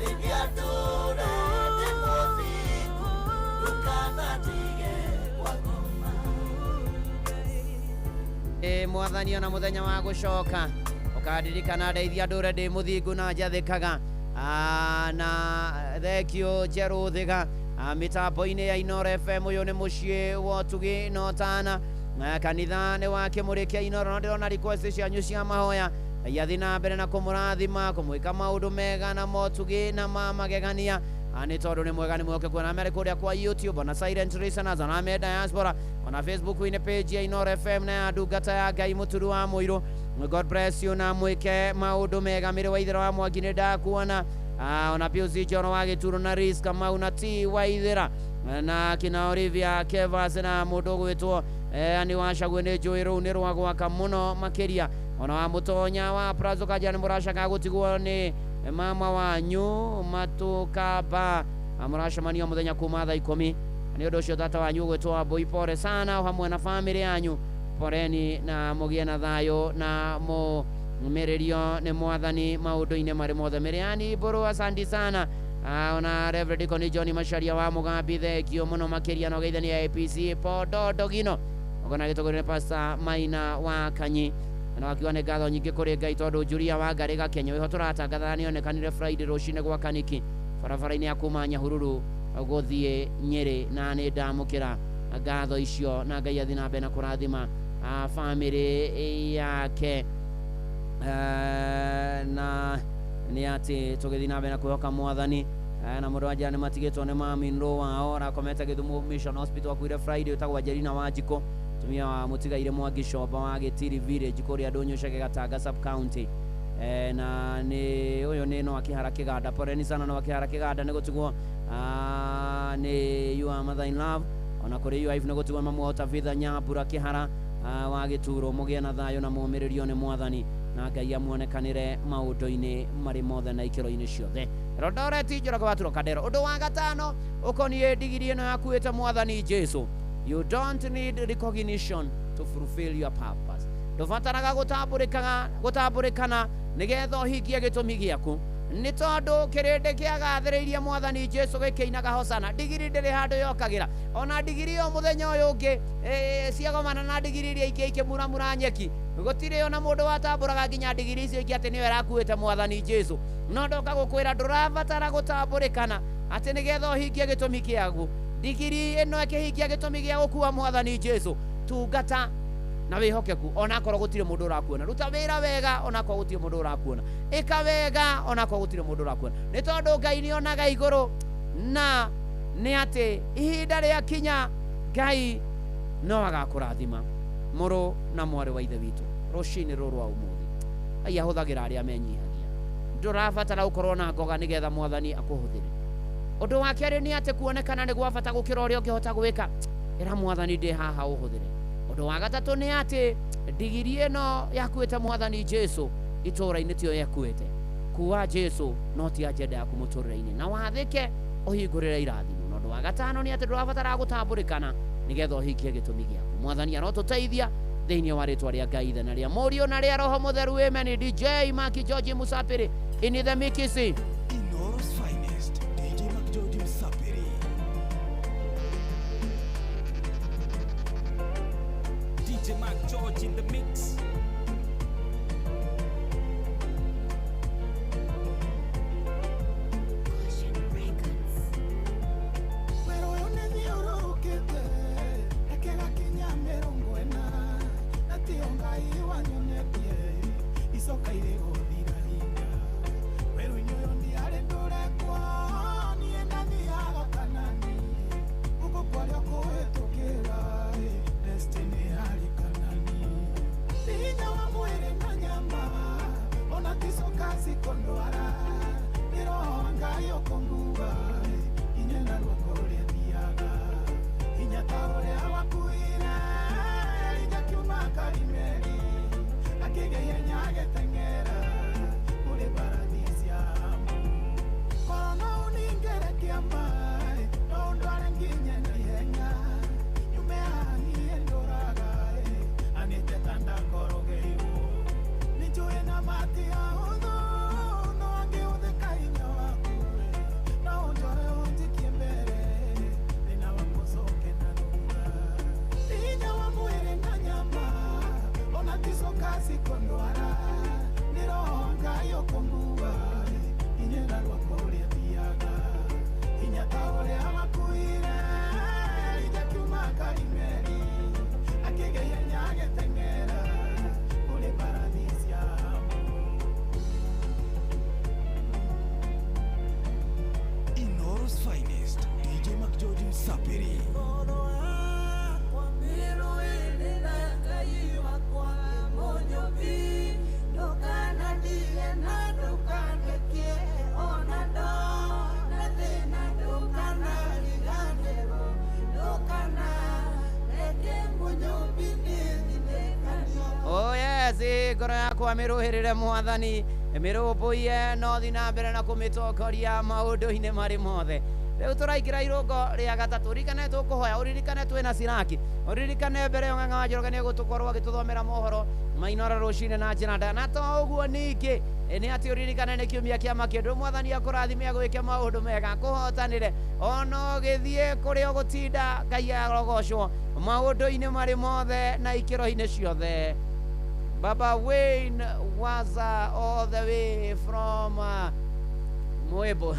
Speaker 2: rĩrĩa ndũre ndĩ mũthingu, ndũkanatige kwa ngoma.
Speaker 1: Mwathani ona muthenya wa gucoka ukandirikana ndeithia ndure ndi muthingu na njathikaga. Na thengio njerũ thiga mitambo-inĩ ya Inooro FM. Ũyũ nĩ mũciĩ wa ũtugi na ũtana, kanitha nĩ wa kĩmũrĩ kĩa Inooro. No ndĩrona request cianyu cia mahoya, Ngai athiĩ na mbere na kũmũrathima, kũmwĩka maũndũ mega na motugi na ma magegania. Nĩ tondũ nĩ mwega nĩ mwĩhokeku na mere kũrĩa kwa YouTube na Silent Listeners na me diaspora ona Facebook-inĩ page ya Inooro FM na ya ndungata ya Ngai Mũturu wa Mũirũ. God bless you na mwĩke maũndũ mega. Mĩrĩ wa Ithera wa Mwangi nĩ ndakuona, ona Pius Njoro wa Gĩturo na Riz Kamau na T Waithera na kina Olivia Kevas na mũndũ ũgwĩtwo ani wacagwe nĩ njũĩ rũu nĩ rwa gwaka mũno makĩria. Ona wa Mũtonya wa Prazo Kanja nĩ mũracaga gũtigwo nĩ mama wanyu Matukaba, mũracemania mũthenya kuma thaa 10. Nĩ ũndũ ũcio tata wanyu ũgwĩtwo Wambui, pole sana o hamwe na famĩlĩ yanyu, poreni na mũgĩe na thayũ na mũmĩrĩrio nĩ mwathani maũndũ-inĩ marĩ mothe. Mĩrĩani Mbũrũ, asante sana. Ona Reverend Deacon John Macharia wa Mũgambi, thengio mũno makĩria na ũgeithania APC Pondo Gino ogona gĩtũgũrũ nĩ Pastor Maina wa Kanyi na wakiuga nĩ ngatho nyingĩ kũrĩ Ngai tondũ Julia wa Ngarĩga Kenya wĩho tũratangatha nĩonekanire Friday rũcinĩ gwa Kaniki barabara-inĩ ya kuma Nyahururu gũthiĩ Nyĩrĩ, na nĩ ndamũkĩra ngatho icio na Ngai athiĩ na mbere na kũrathima famĩlĩ yake. Na nĩ atĩ tũgĩthiĩ na mbere na kwĩhoka mwathani na mũndũ wa njĩra nĩ matigĩtwo nĩ mami in-law wao arakomete Gĩthumo Mission Hospital akuire Friday, ũtagwo Angelina Wanjikũ tumia wa mũtigaire Mwangi Comba wa Gĩtiri Village kũrĩa Ndũnyũ Cege Gatanga sub county. Na nĩ ũyũ nĩ no akĩhara kĩganda, poreni sana no akĩhara kĩganda nĩ gũtigwo nĩ your mother in love, ona kũrĩ your wife nĩ gũtigwo mamu wao Tabitha Nyambura Kĩhara wa Gĩturo. Mũgĩe na thayũ na mũmĩrĩrio nĩ mwathani na Ngai amuonekanĩre maũndũ-inĩ marĩ mothe na ikĩro-inĩ ciothe. Eldoret Njoroge wa Trocadero. Ũndũ wa gatano ũkoniĩ ndigiri ĩno yakuĩte mwathani Jesu. You don't need recognition to fulfill your purpose. Ndũbataraga gũtambũrĩkana nĩgetha ũhingie gĩtũmi gĩaku, nĩ tondũ kĩrĩndĩ kĩagathĩrĩirie mwathani Jesu gĩkĩinaga hosana. Ndigiri ndĩrĩ handũ yokagĩra, ona ndigiri ĩyo mũthenya ũyũ ũngĩ ciagomana na ndigiri iria ingĩ ikĩmuramura nyeki, gũtirĩ ona mũndũ watambũraga nginya ndigiri icio ingĩ atĩ nĩyo ĩrakuĩte mwathani Jesu. No ndoka gũkwĩra ndũrabatara gũtambũrĩkana atĩ nĩgetha ũhingie gĩtũmi kĩaku. Ndigiri ĩno ĩkĩhingia gĩtũmi gĩa gũkua mwathani Jesu. Tungata na wĩhokeku onakorwo gũtirĩ mũndũ ũrakuona, ruta wĩra wega onakorwo gũtirĩ mũndũ ũrakuona, ĩka wega onakorwo gũtirĩ mũndũ ũrakuona, nĩ tondũ Ngai nĩonaga igũrũ na nĩ atĩ ihinda rĩakinya Ngai no agakũrathima. Mũrũ na mwarĩ wa ithe witũ, rũcinĩ rũrũ rwa ũmũthĩ Ngai ahũthagĩra arĩa menyihagia. Ndũrabatara gũkorwo na ngoga nĩgetha mwathani akũhũthĩre. Ũndũ wa kerĩ nĩ atĩ kuonekana nĩ gwa bata gũkĩra ũrĩa ũngĩhota gwĩka. Ĩra mwathani ndĩ haha ũhũthĩre. Ũndũ wa gatatũ nĩ atĩ ndigiri ĩno yakuĩte mwathani Jesu itũũra-inĩ tiyo yakuĩte. Kuua Jesu no ti agenda yaku mũtũrĩre-inĩ, na wathĩke ũhingũrĩre irathimo. Na ũndũ wa gatano nĩ atĩ ndũrabatara gũtambũrĩkana nĩgetha ũhingie gĩtũmi gĩaku. Mwathani arotũteithia thĩinĩ wa rĩtwa rĩa Ngai Ithe na rĩa Mũriũ na rĩa Roho Mũtheru. Amen. DJ Maki George Musapiri in the mix.
Speaker 6: Inooro's finest, DJ Mark George Musapiri.
Speaker 8: DJ Mark George in the mix.
Speaker 1: Yes, ngoro yakwa mĩrũhĩrĩre mwathani, mĩrũmbũiye no thiĩ na mbere na kũmĩtongoria maũndũ-inĩ marĩ mothe. Rĩu tũraingĩra irũngo rĩa gatatũ. Ririkane tũkũhoya, ũririkane twĩna Siraki, ũririkane mbere ĩyo Ng'ang'a wa Njoroge nĩ egũtũkorwo agĩtũthomera mohoro mainora rũcinĩ na njĩra ndaya. Na to ũguo ningĩ nĩ atĩ ũririkane nĩ kiumia kĩa makĩndũ. Mwathani akũrathime agwĩke maũndũ mega, akũhotanĩre ona ũgĩthiĩ kũrĩa ũgũtinda. Ngai arogocwo maũndũ-inĩ marĩ mothe na ikĩro-inĩ ciothe. Baba Wayne Waza all the way from Mwebo.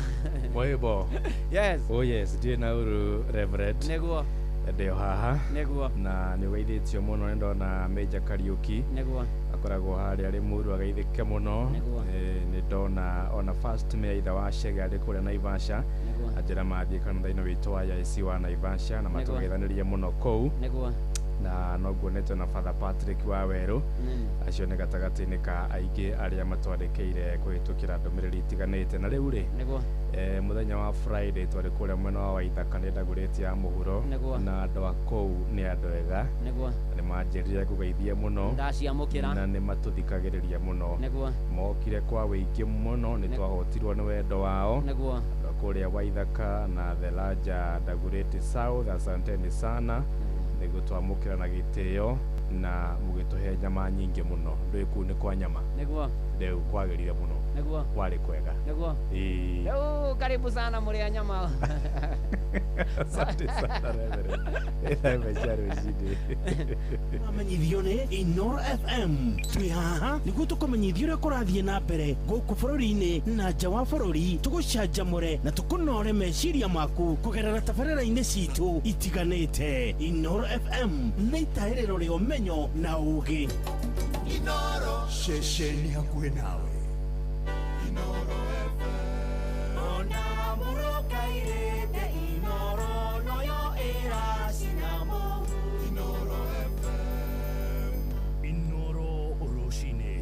Speaker 4: Mwebo.
Speaker 1: Yes.
Speaker 4: Oh yes, ndiĩ na uru Reverend.
Speaker 1: Nĩguo.
Speaker 4: Ndĩ o haha.
Speaker 1: Nĩguo.
Speaker 4: Na nĩ ũgeithĩtio mũno, nĩ ndona Major Kariuki.
Speaker 1: Nĩguo.
Speaker 4: Akoragwo harĩa arĩ mũru ageithĩke mũno.
Speaker 1: Nĩguo.
Speaker 4: Nĩ ndona ona first mayor ithe wa Chege arĩ kũrĩa Naivasha.
Speaker 1: Nĩguo.
Speaker 4: Anjĩra mathiĩ kanitha-inĩ witũ wa AIC wa Naivasha na
Speaker 1: Nĩguo.
Speaker 4: matũgeithanĩrie mũno kũu.
Speaker 1: Nĩguo.
Speaker 4: Na noguo nĩtwo na Father Patrick wa Werũ. Acio nĩ gatagatĩ-inĩ ka aingĩ arĩa matwandĩkĩire kũhĩtũkĩra ndũmĩrĩri itiganĩte. Na rĩu rĩ,
Speaker 1: Nĩguo.
Speaker 4: Mũthenya wa Friday twarĩ kũrĩa mwena wa Waithaka nĩ ndagũrĩte ya mũhuro.
Speaker 1: Nĩguo.
Speaker 4: Na andũ a kũu nĩ andũ ega.
Speaker 1: Nĩguo.
Speaker 4: Nĩ manjĩrire ngũgeithie mũno.
Speaker 1: Ndaciamũkĩra.
Speaker 4: Na nĩ matũthikagĩrĩria mũno.
Speaker 1: Nĩguo.
Speaker 4: Mokire kwa wĩingĩ mũno, nĩ twahotirwo nĩ wendo wao.
Speaker 1: Nĩguo.
Speaker 4: Andũ a kũrĩa Waithaka na Thelaja Dagoretti South, asanteni sana nĩguo twamũkĩra na gĩtĩo na mũgĩtũhe nyama nyingĩ mũno. Ndũĩ kũu nĩ kwa nyama.
Speaker 1: Nĩguo.
Speaker 4: Rĩu kwagĩrire mũno.
Speaker 1: Nĩguo.
Speaker 4: Kwarĩ kwega.
Speaker 1: Nĩguo.
Speaker 4: Ĩĩ.
Speaker 1: Rĩu karibu sana mũrĩ a nyama.
Speaker 4: Asante sana Reverend. Thaa ĩmwe cia rũcinĩ.
Speaker 5: Mamenyithio nĩ Inoro FM. Twĩ haha nĩguo tũkũmenyithia ũrĩa kũrathiĩ na mbere gũkũ bũrũri-inĩ na nja wa bũrũri, tũgũcanjamũre na tũkũnore meciria maku kũgerera tabarĩra-inĩ citũ itiganĩte. Inoro FM nĩ itahĩrĩro rĩa ũmenyo na ũũgĩ.
Speaker 6: Inoro ceceni hakuhĩ nawe.
Speaker 7: Inoro FM. Ona mũrũkairĩte Inoro noyo ĩracinamo. Inoro FM.
Speaker 17: Inoro rũcinĩ.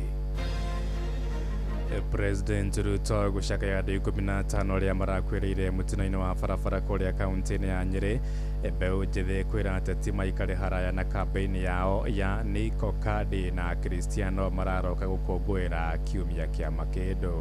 Speaker 4: President Ruto gũcakaya andũ 15 arĩa marakuĩrĩire mũtino-inĩ wa barabara kũrĩa kaunti-inĩ ya Nyĩrĩ. Mbeũ njĩthĩ kwĩra ateti maikare haraya na kambĩini yao ya Niko Kadi na Cristiano mararoka gũkũngũĩra kiumia kĩa makĩndũ.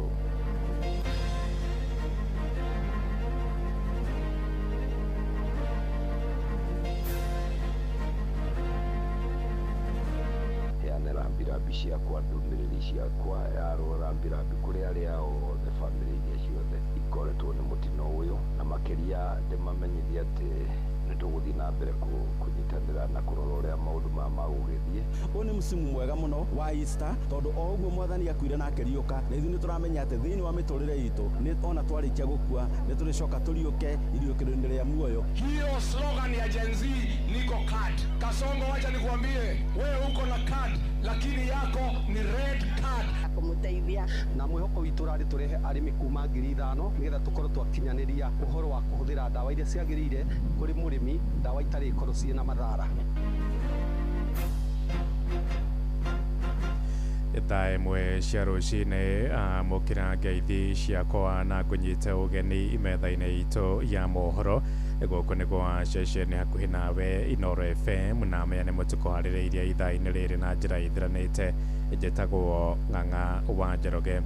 Speaker 9: Heane rambirambi ciakwa, ndũmĩrĩri ciakwa yarwo rambirambi kũrĩ arĩa othe bamĩrĩ iria ciothe ikoretwo nĩ mũtino ũyũ, na makĩria ndĩmamenyithie atĩ nĩ tũgũthiĩ na mbere kũnyitanĩra na kũrora ũrĩa maũndũ maya magũgĩthiĩ.
Speaker 10: Ũyũ nĩ mũsimu mwega mũno wa Easter tondũ o ũguo mwathani akuire na akĩriũka, na ithuĩ nĩ tũramenya atĩ thĩinĩ wa mĩtũrĩre itũ nĩ ona twarĩkia gũkua nĩ tũrĩcoka tũriũke iriũkĩro-inĩ rĩa muoyo.
Speaker 19: Hiyo slogan ya Gen Z niko card. Kasongo, wacha nikuambie, wewe uko na card lakini yako ni red card.
Speaker 25: Kũmũteithia
Speaker 26: na mwĩhoko witũ ũrarĩ tũrehe arĩmi kuma 5,000 nĩgetha tũkorwo twakinyanĩria ũhoro wa kũhũthĩra ndawa iria ciagĩrĩire kũrĩ mũrĩmi, ndawa itarĩ ikorwo ciĩna mathara.
Speaker 4: Thaa ĩmwe cia rũcinĩ, amũkĩra ngeithi ciakwa na ngũnyite ũgeni metha-inĩ itũ ya mohoro. Gũkũ nĩ gwa ceceni hakuhĩ nawe Inoro FM, na maya nĩmo tũkũharĩrĩirie ithaa-inĩ rĩrĩ na njĩra ithiranĩte. Njĩtagwo Ng'ang'a wa Njoroge.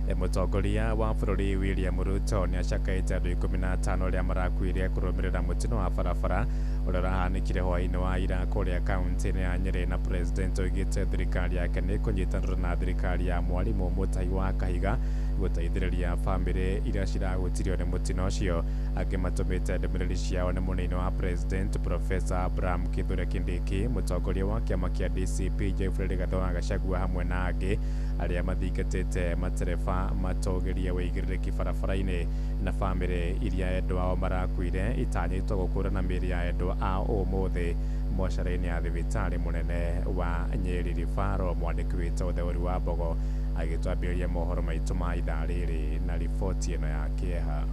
Speaker 4: Mũtongoria wa bũrũri William Ruto nĩ acakaĩte andũ 15 arĩa marakuire kũrũmĩrĩra mũtino wa barabara ũrĩa ũrahanĩkire hwaĩ-inĩ wa ira kũrĩa kaunti-inĩ ya Nyĩrĩ, na president oigĩte thirikari yake nĩ ĩkũnyitanĩra na thirikari ya mwarimũ Mũtai wa Kahiga gũteithĩrĩria bamĩrĩ iria cirahutirio nĩ mũtino ũcio. Angĩ matũmĩte ndũmĩrĩri ciao nĩ mũnini wa president Professor Abraham Kithure Kindiki, mũtongoria wa kĩama kĩa DCP Geoffrey Rigathi wa Gachagua hamwe na angĩ arĩa mathingatĩte matereba matũgĩrie wĩigĩrĩrĩki barabara-inĩ, na bamĩrĩ iria endwa ao marakuire itanyĩtwo gũkũrana mĩĩrĩ ya endwa ao ũmũthĩ mocarĩ-inĩ ya thibitarĩ mũnene wa Nyeri Referral. Mwandĩki witũ Theori wa Mbogo agĩtwambĩrĩria mohoro maitũ ma ithaa rĩrĩ na riboti ĩno ya kĩeha.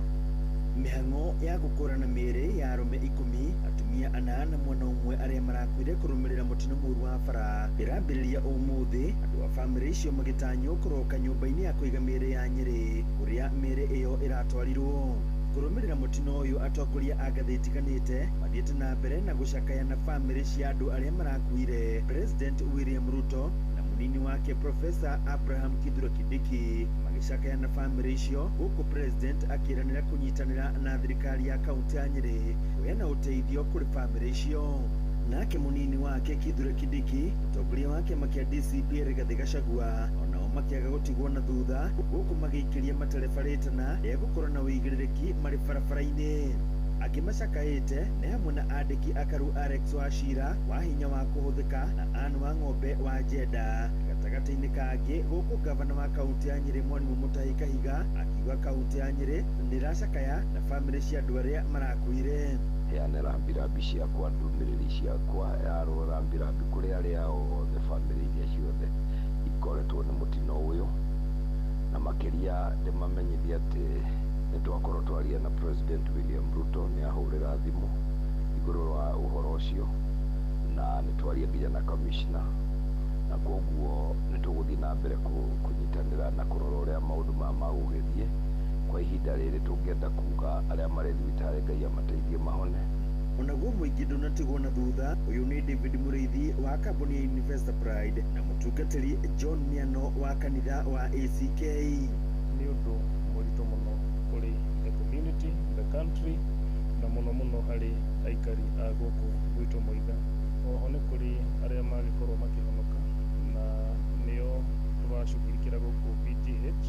Speaker 27: Mĩhang'o ya gũkũrana mĩĩrĩ ya arũme 10, atumia 4 na mwana ũmwe arĩa marakuire kũrũmĩrĩra mũtino mũũru wa bara ĩrambĩrĩria ũmũthĩ, andũ a bamĩrĩ icio magĩtanywo kũroka nyũmba-inĩ ya kũiga mĩĩrĩ ya Nyĩrĩ kũrĩa mĩĩrĩ ĩyo ĩratwarirwo. Kũrũmĩrĩra mũtino ũyũ, atongoria a ngathĩ itiganĩte mathiĩte na mbere na gũcakaya na bamĩrĩ cia andũ arĩa marakuire. President William Ruto na Munini wake Profesa Abraham Kithure Kindiki magĩcakaya na bamĩrĩ icio, gũkũ president akĩranĩra kũnyitanĩra na thirikari ya kaunti ya Nyĩrĩ kũheana ũteithio kũrĩ bamĩrĩ icio. Nake munini wake Kithure Kindiki, mũtongoria wa kĩama kĩa DCP Rigathi Gachagua, onao makĩaga gũtigwo na thutha, gũkũ magĩikĩria matereba rĩtana rĩa gũkorwo na ũigĩrĩrĩki marĩ barabara-inĩ. Angĩ macakaĩte nĩ hamwe na andĩki akaru Alex Wachira wa hinya wa kũhũthĩka na Anne Wang'ombe wa Jenda. Gatagatĩ-inĩ kangĩ, gũkũ gavana wa kaunti ya Nyĩrĩ Mwarimũ Mutahi Kahiga akiuga kaunti ya Nyĩrĩ nĩĩracakaya na bamĩrĩ cia andũ arĩa marakuire.
Speaker 9: Heane rambirambi ciakwa, ndũmĩrĩri ciakwa yarwo rambirambi kũrĩ arĩa othe, bamĩrĩ iria ciothe ikoretwo nĩ mũtino ũyũ, na makĩria ndĩmamenyithie atĩ nĩ twakorwo twaria na President William Ruto, nĩ ahũrĩra thimũ igũrũ wa ũhoro ũcio, na nĩ twaria nginya na commissioner, na koguo nĩ tũgũthiĩ na mbere kũnyitanĩra na kũrora ũrĩa maũndũ maya magũgĩthiĩ. Kwa ihinda rĩrĩ tũngĩenda kuga arĩa marĩ thibitarĩ Ngai amateithie mahone.
Speaker 27: Onaguo mũingĩ ndũnatigwo na thutha. Ũyũ nĩ David Mũrĩithi wa kambuni ya Investor Pride na mũtungatĩri John Miano wa kanitha wa ACK.
Speaker 11: Nĩ ũndũ mũritũ mũno kũrĩ the community, the country, na mũno mũno harĩ aikari a gũkũ gwitũ Mũiga. Oho nĩ kũrĩ arĩa magĩkorwo makĩhonoka na nĩo tũracugurikĩra gũkũ PGH,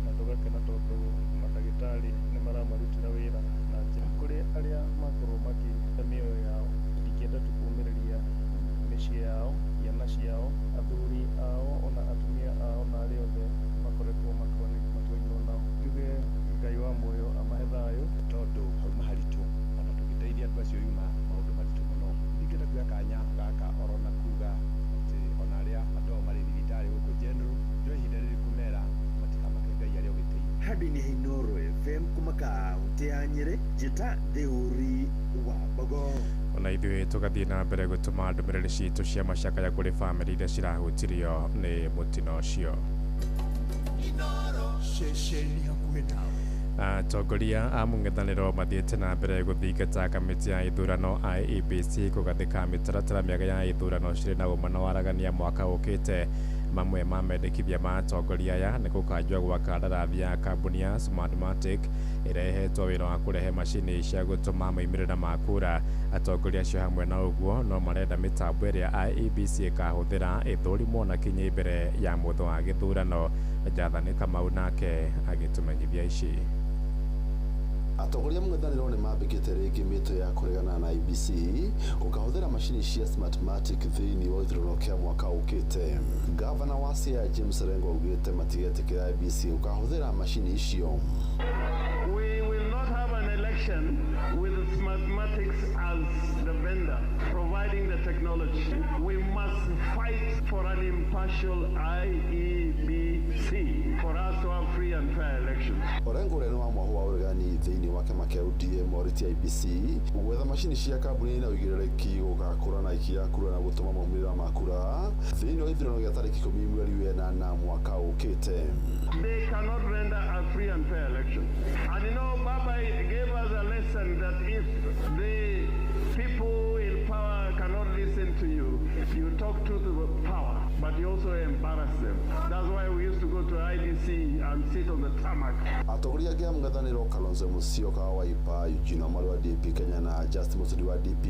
Speaker 11: na tũgakena tondũ mandagĩtarĩ nĩ maramarutĩra wĩra na njĩra. Kũrĩ arĩa makorwo makĩte mĩoyo yao, ndingĩenda tu kũũmĩrĩria mĩciĩ yao, ciana ciao, athuri ao, ona atumia ao, na arĩa othe makoretwo matuainwo nao. Njuge Ngai wa muoyo amahe thayũ.
Speaker 12: Tondũ hauma haritũ, ona tũgĩteithia andũ acio yuma maũndũ maritũ mũno. Ndingĩenda kuoya kanya gaka orona kuga atĩ ona arĩa andũ ao marĩ thibitarĩ gũkũ General, njoe ihinda rĩrĩ kũmera matikamake, Ngai arĩ o gĩtĩ-inĩ.
Speaker 27: Handũ-inĩ ha Inooro FM kuma kaunti ya Nyĩrĩ, njĩta Theũri wa Mbogo.
Speaker 4: Ona ithuĩ tũgathiĩ na mbere gũtũma ndũmĩrĩri citũ cia macakaya kũrĩ bamĩrĩ iria cirahutirio nĩ mũtino ũcio.
Speaker 6: Ceceni hakuhĩ nawe.
Speaker 4: Atongoria a mũng'ethanĩro mathiĩte na mbere gũthingata kamĩtĩ ya ithurano IEBC kũgathĩka mĩtaratara mĩega ya ithurano cirĩ na ũma na waragania mwaka ũkĩte. Mamwe ma mendekithia ma atongoria aya nĩ gũkanjwo gwa kandarathi ya kambuni ya Smartmatic ĩrĩa ĩhetwo wĩra wa kũrehe macini cia gũtũma moimĩrĩra ma kura. Atongoria acio hamwe na ũguo no marenda mĩtambo ĩrĩa IEBC ĩkahũthĩra ĩthũrimwo na kinyi mbere ya mũthũ wa gĩthurano. Jathani Kamau nake agĩtũmenyithia ici.
Speaker 13: Atongoria mũng'ethanĩro nĩ mambĩkĩte rĩngĩ mĩtwe ya kũregana na IEBC gũkahũthĩra macini cia Smartmatic thĩinĩ wa gĩthurano kĩa mwaka ũkĩte. Gavana wa Siaya James Orengo augĩte matigetĩkĩra IEBC gũkahũthĩra macini icio.
Speaker 14: We will not have an election with Smartmatics as the vendor providing the technology. We must fight for an impartial IEBC for us to have free and fair elections.
Speaker 13: Orengo ũrĩa nĩ wa mwahũ wa ũregani thĩinĩ wa kĩama kĩa ODM orĩtie IEBC gwetha macini cia kambuni na ũigĩrĩrĩki gũgakũrana aikia kura na gũtũma maumĩrĩra ma kura thĩinĩ wa gĩthurano gĩa tarĩki 10 mweri wa ĩnana mwaka ũkĩte.
Speaker 14: They cannot render a free and fair election. And you know, Baba gave us a lesson that if the people in power cannot listen to you, you talk to the power, but you also embarrass them. That's why we used to go to IDC and sit on the tarmac.
Speaker 13: Atongoria angĩ a mũng'ethanĩro Kalonzo Musyoka wa Wiper, Eugene Wamalwa wa DP Kenya na Justin Muturi wa DP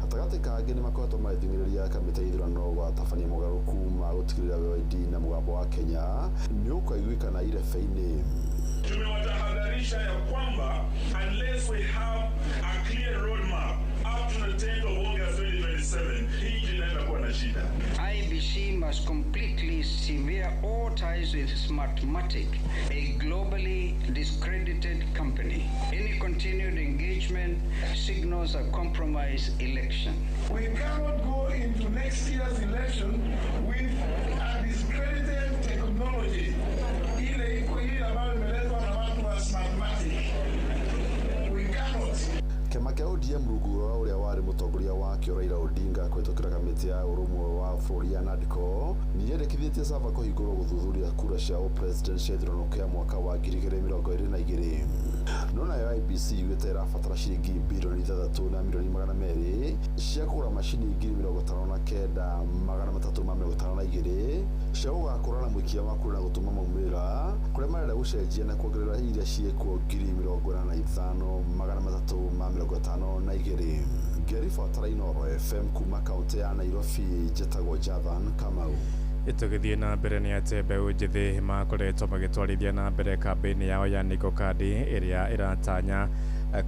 Speaker 13: gatagatĩ kangĩ nĩ makoretwo magĩthing'ĩrĩria kamĩtĩ ya ithurano gwatabania mogarũrũku ma gũtigĩrĩra wendi na mũgambo wa Kenya nĩ ũkaiguĩkana irebe-inĩ.
Speaker 15: Tumewatahadharisha ya kwamba unless we have a clear roadmap up to the 10th of August 2027, hii nchi inaenda kuwa na shida.
Speaker 16: IEBC must completely sever all ties with Smartmatic, a globally discredited company. Any continued engagement signals a compromised election.
Speaker 15: We cannot go into next year's election with a discredited technology. Ile iko ile ambayo imeletwa na watu wa Smartmatic. We cannot.
Speaker 13: Kĩama kĩa ODM rungu rwa ũrĩa warĩ mũtongoria wakĩo Raila Odinga kũhĩtũkĩra kamĩtĩ ya ũrũmwe wa bũrũri ya NADCO nĩyendekithĩtie Sava kũhingũrwo gũthuthuria kura cia ũpresident cia gĩthurano kĩa mwaka wa 2022. No nayo IEBC yugĩte ĩrabatara ciringi birioni 6 na milioni 200 cia kũgũra macini 59,352 igĩrĩ cia gũgakũrana mũikia wa kura na gũtũma maumĩrĩra kũrĩa marenda gũcenjia na kuongerera iria ciĩkuo 85,352. Ngĩribotera Inooro FM kuma kaũntĩ ya Nairobi, njĩtagwo Jathan Kamau.
Speaker 4: Tũgĩthiĩ na mbere nĩ atĩ mbeũ njĩthĩ makoretwo magĩtwarithia na mbere kambĩini yao ya Niko Kadi ĩrĩa ĩratanya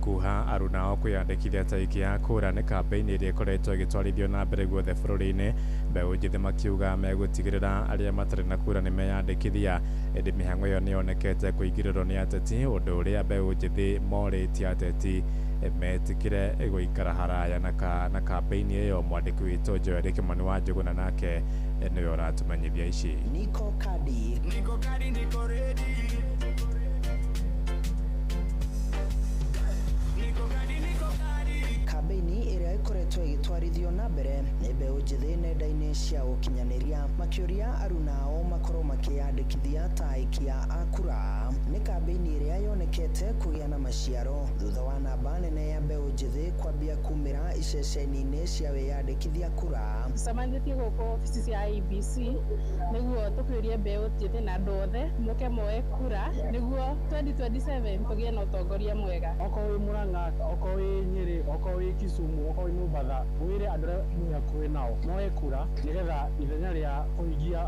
Speaker 4: kuha arunao kwĩyandĩkithia ta aikia a kura. Nĩ kambĩini ĩrĩa ĩkoretwo ĩgĩtwarithio na mbere guothe bũrũri-inĩ, mbeũ njĩthĩ makiuga megũtigĩrĩra arĩa matarĩ na kura nĩ meyandĩkithia. Ĩndĩ mĩhang'o ĩyo nĩ yonekete kũingĩrĩrwo nĩ ateti, ũndũ ũrĩa mbeũ njĩthĩ morĩtie ateti metĩkĩre gũikara haraya na kambĩini ĩyo. Mwandĩki witũ Joel Kĩmani wa Njũgũna nake nĩwe ũratũmenyithia ici.
Speaker 3: Niko Kadi.
Speaker 7: Niko Kadi, niko ready. Niko Kadi, niko Kadi.
Speaker 3: Kambĩini ĩrĩa ĩkoretwo ĩgĩtwarithio na mbere nĩ mbeũ njĩthĩ nenda-inĩ cia ũkinyanĩria makĩũria arunao makorwo makĩyandĩkithia ta aikia a kura. Nĩ kambĩini ĩrĩa yonekete kũgĩa na maciaro thutha wa namba nene ya mbeũ njĩthĩ kwambia kumĩra iceceni-inĩ cia wĩyandĩkithia kura.
Speaker 18: Tũcemanĩtie gũkũ obici cia IEBC nĩguo tũkĩũrie mbeũ njĩthĩ na andũ othe moke moe kura nĩguo 2027 tũgĩe na ũtongoria mwega.
Speaker 20: Okorwo wĩ Murang'a, okorwo wĩ Nyĩrĩ, okorwo wĩ Kisumu, okorwo wĩ Mombatha, wĩre andũ arĩa mwĩ hakuhĩ nao moe kura nĩgetha ithenya rĩa kũhingia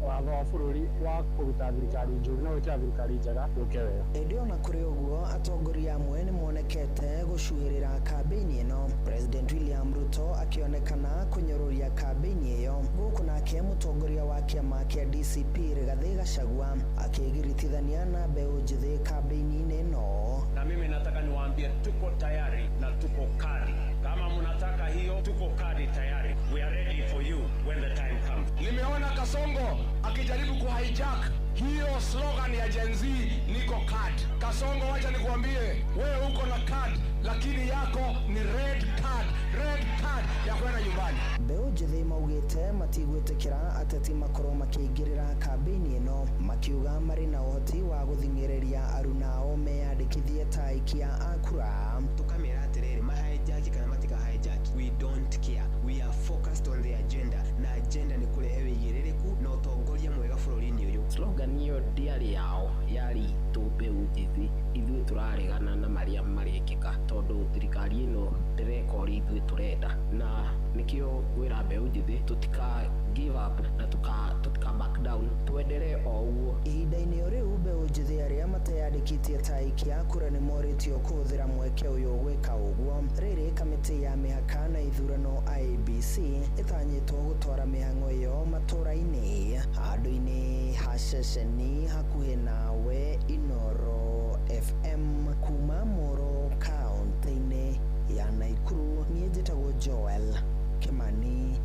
Speaker 20: watho wa bũrũri wa kũruta thirikari njũru na gwĩkĩra thirikari njega yũke wega.
Speaker 3: Ĩndĩ ona kũrĩ ũguo, atongoria amwe nĩ monekete gũcuhĩrĩra kambĩini ĩno, President William Ruto akĩonekana kũnyũrũria kambĩini ĩyo, gũkũ nake mũtongoria wa kĩama kĩa DCP Rigathĩ Gachagua akĩgiritithania na mbeũ njĩthĩ kambĩini-inĩ ĩno.
Speaker 21: Na mimi nataka niwaambie tuko tayari na tuko kadi. Kama mnataka hiyo, tuko kadi tayari. We are ready for you when the time comes.
Speaker 19: Nimeona Kasongo akijaribu kuhijack hiyo slogan ya Gen Z, niko card. Kasongo, wacha nikuambie, wewe uko na card lakini yako ni red card, red card ya kwenda nyumbani.
Speaker 3: Mbeũ njĩthĩ maugĩte matigwĩtĩkĩra ateti makorwo makĩingĩrĩra kambĩini ĩno, makiuga marĩ na ũhoti wa gũthing'ĩrĩria arunao meyandĩkithie ta aikia a kura.
Speaker 23: Tukamera atĩrĩrĩ, mahijack kana matika hijack, we don't care, we are focused on the agenda, na agenda nĩ kũrehe wĩigĩrĩrĩku na ũtongoria mwega bũrũri-inĩ ũyũ.
Speaker 24: Slogan ĩyo ndĩarĩ yao, yarĩ itũ mbeũ njĩthĩ. Ithuĩ tũraregana na marĩa marekĩka tondũ thirikari ĩno ndĩreka ũrĩa ithuĩ tũrenda, na nĩkĩo ngwĩra mbeũ njĩthĩ tũtika give up na tũtika back down, twenderee o ũguo.
Speaker 3: Ihinda-inĩ o rĩu, mbeũ njĩthĩ arĩa mateyandĩkĩtie ta aikia a kura nĩ morĩtio kũhũthĩra mweke ũyũ gwĩka ũguo. Rĩrĩ kamĩtĩ ya mĩhaka na ithurano IEBC ĩtanyĩtwo gũtwara mĩhang'o ĩyo matũũra-inĩ, handũ-inĩ ha ceceni hakuhĩ nawe. Inooro FM kuma Moro kaũntĩ-inĩ ya Naikuru, niĩ njĩtagwo Joel Kĩmani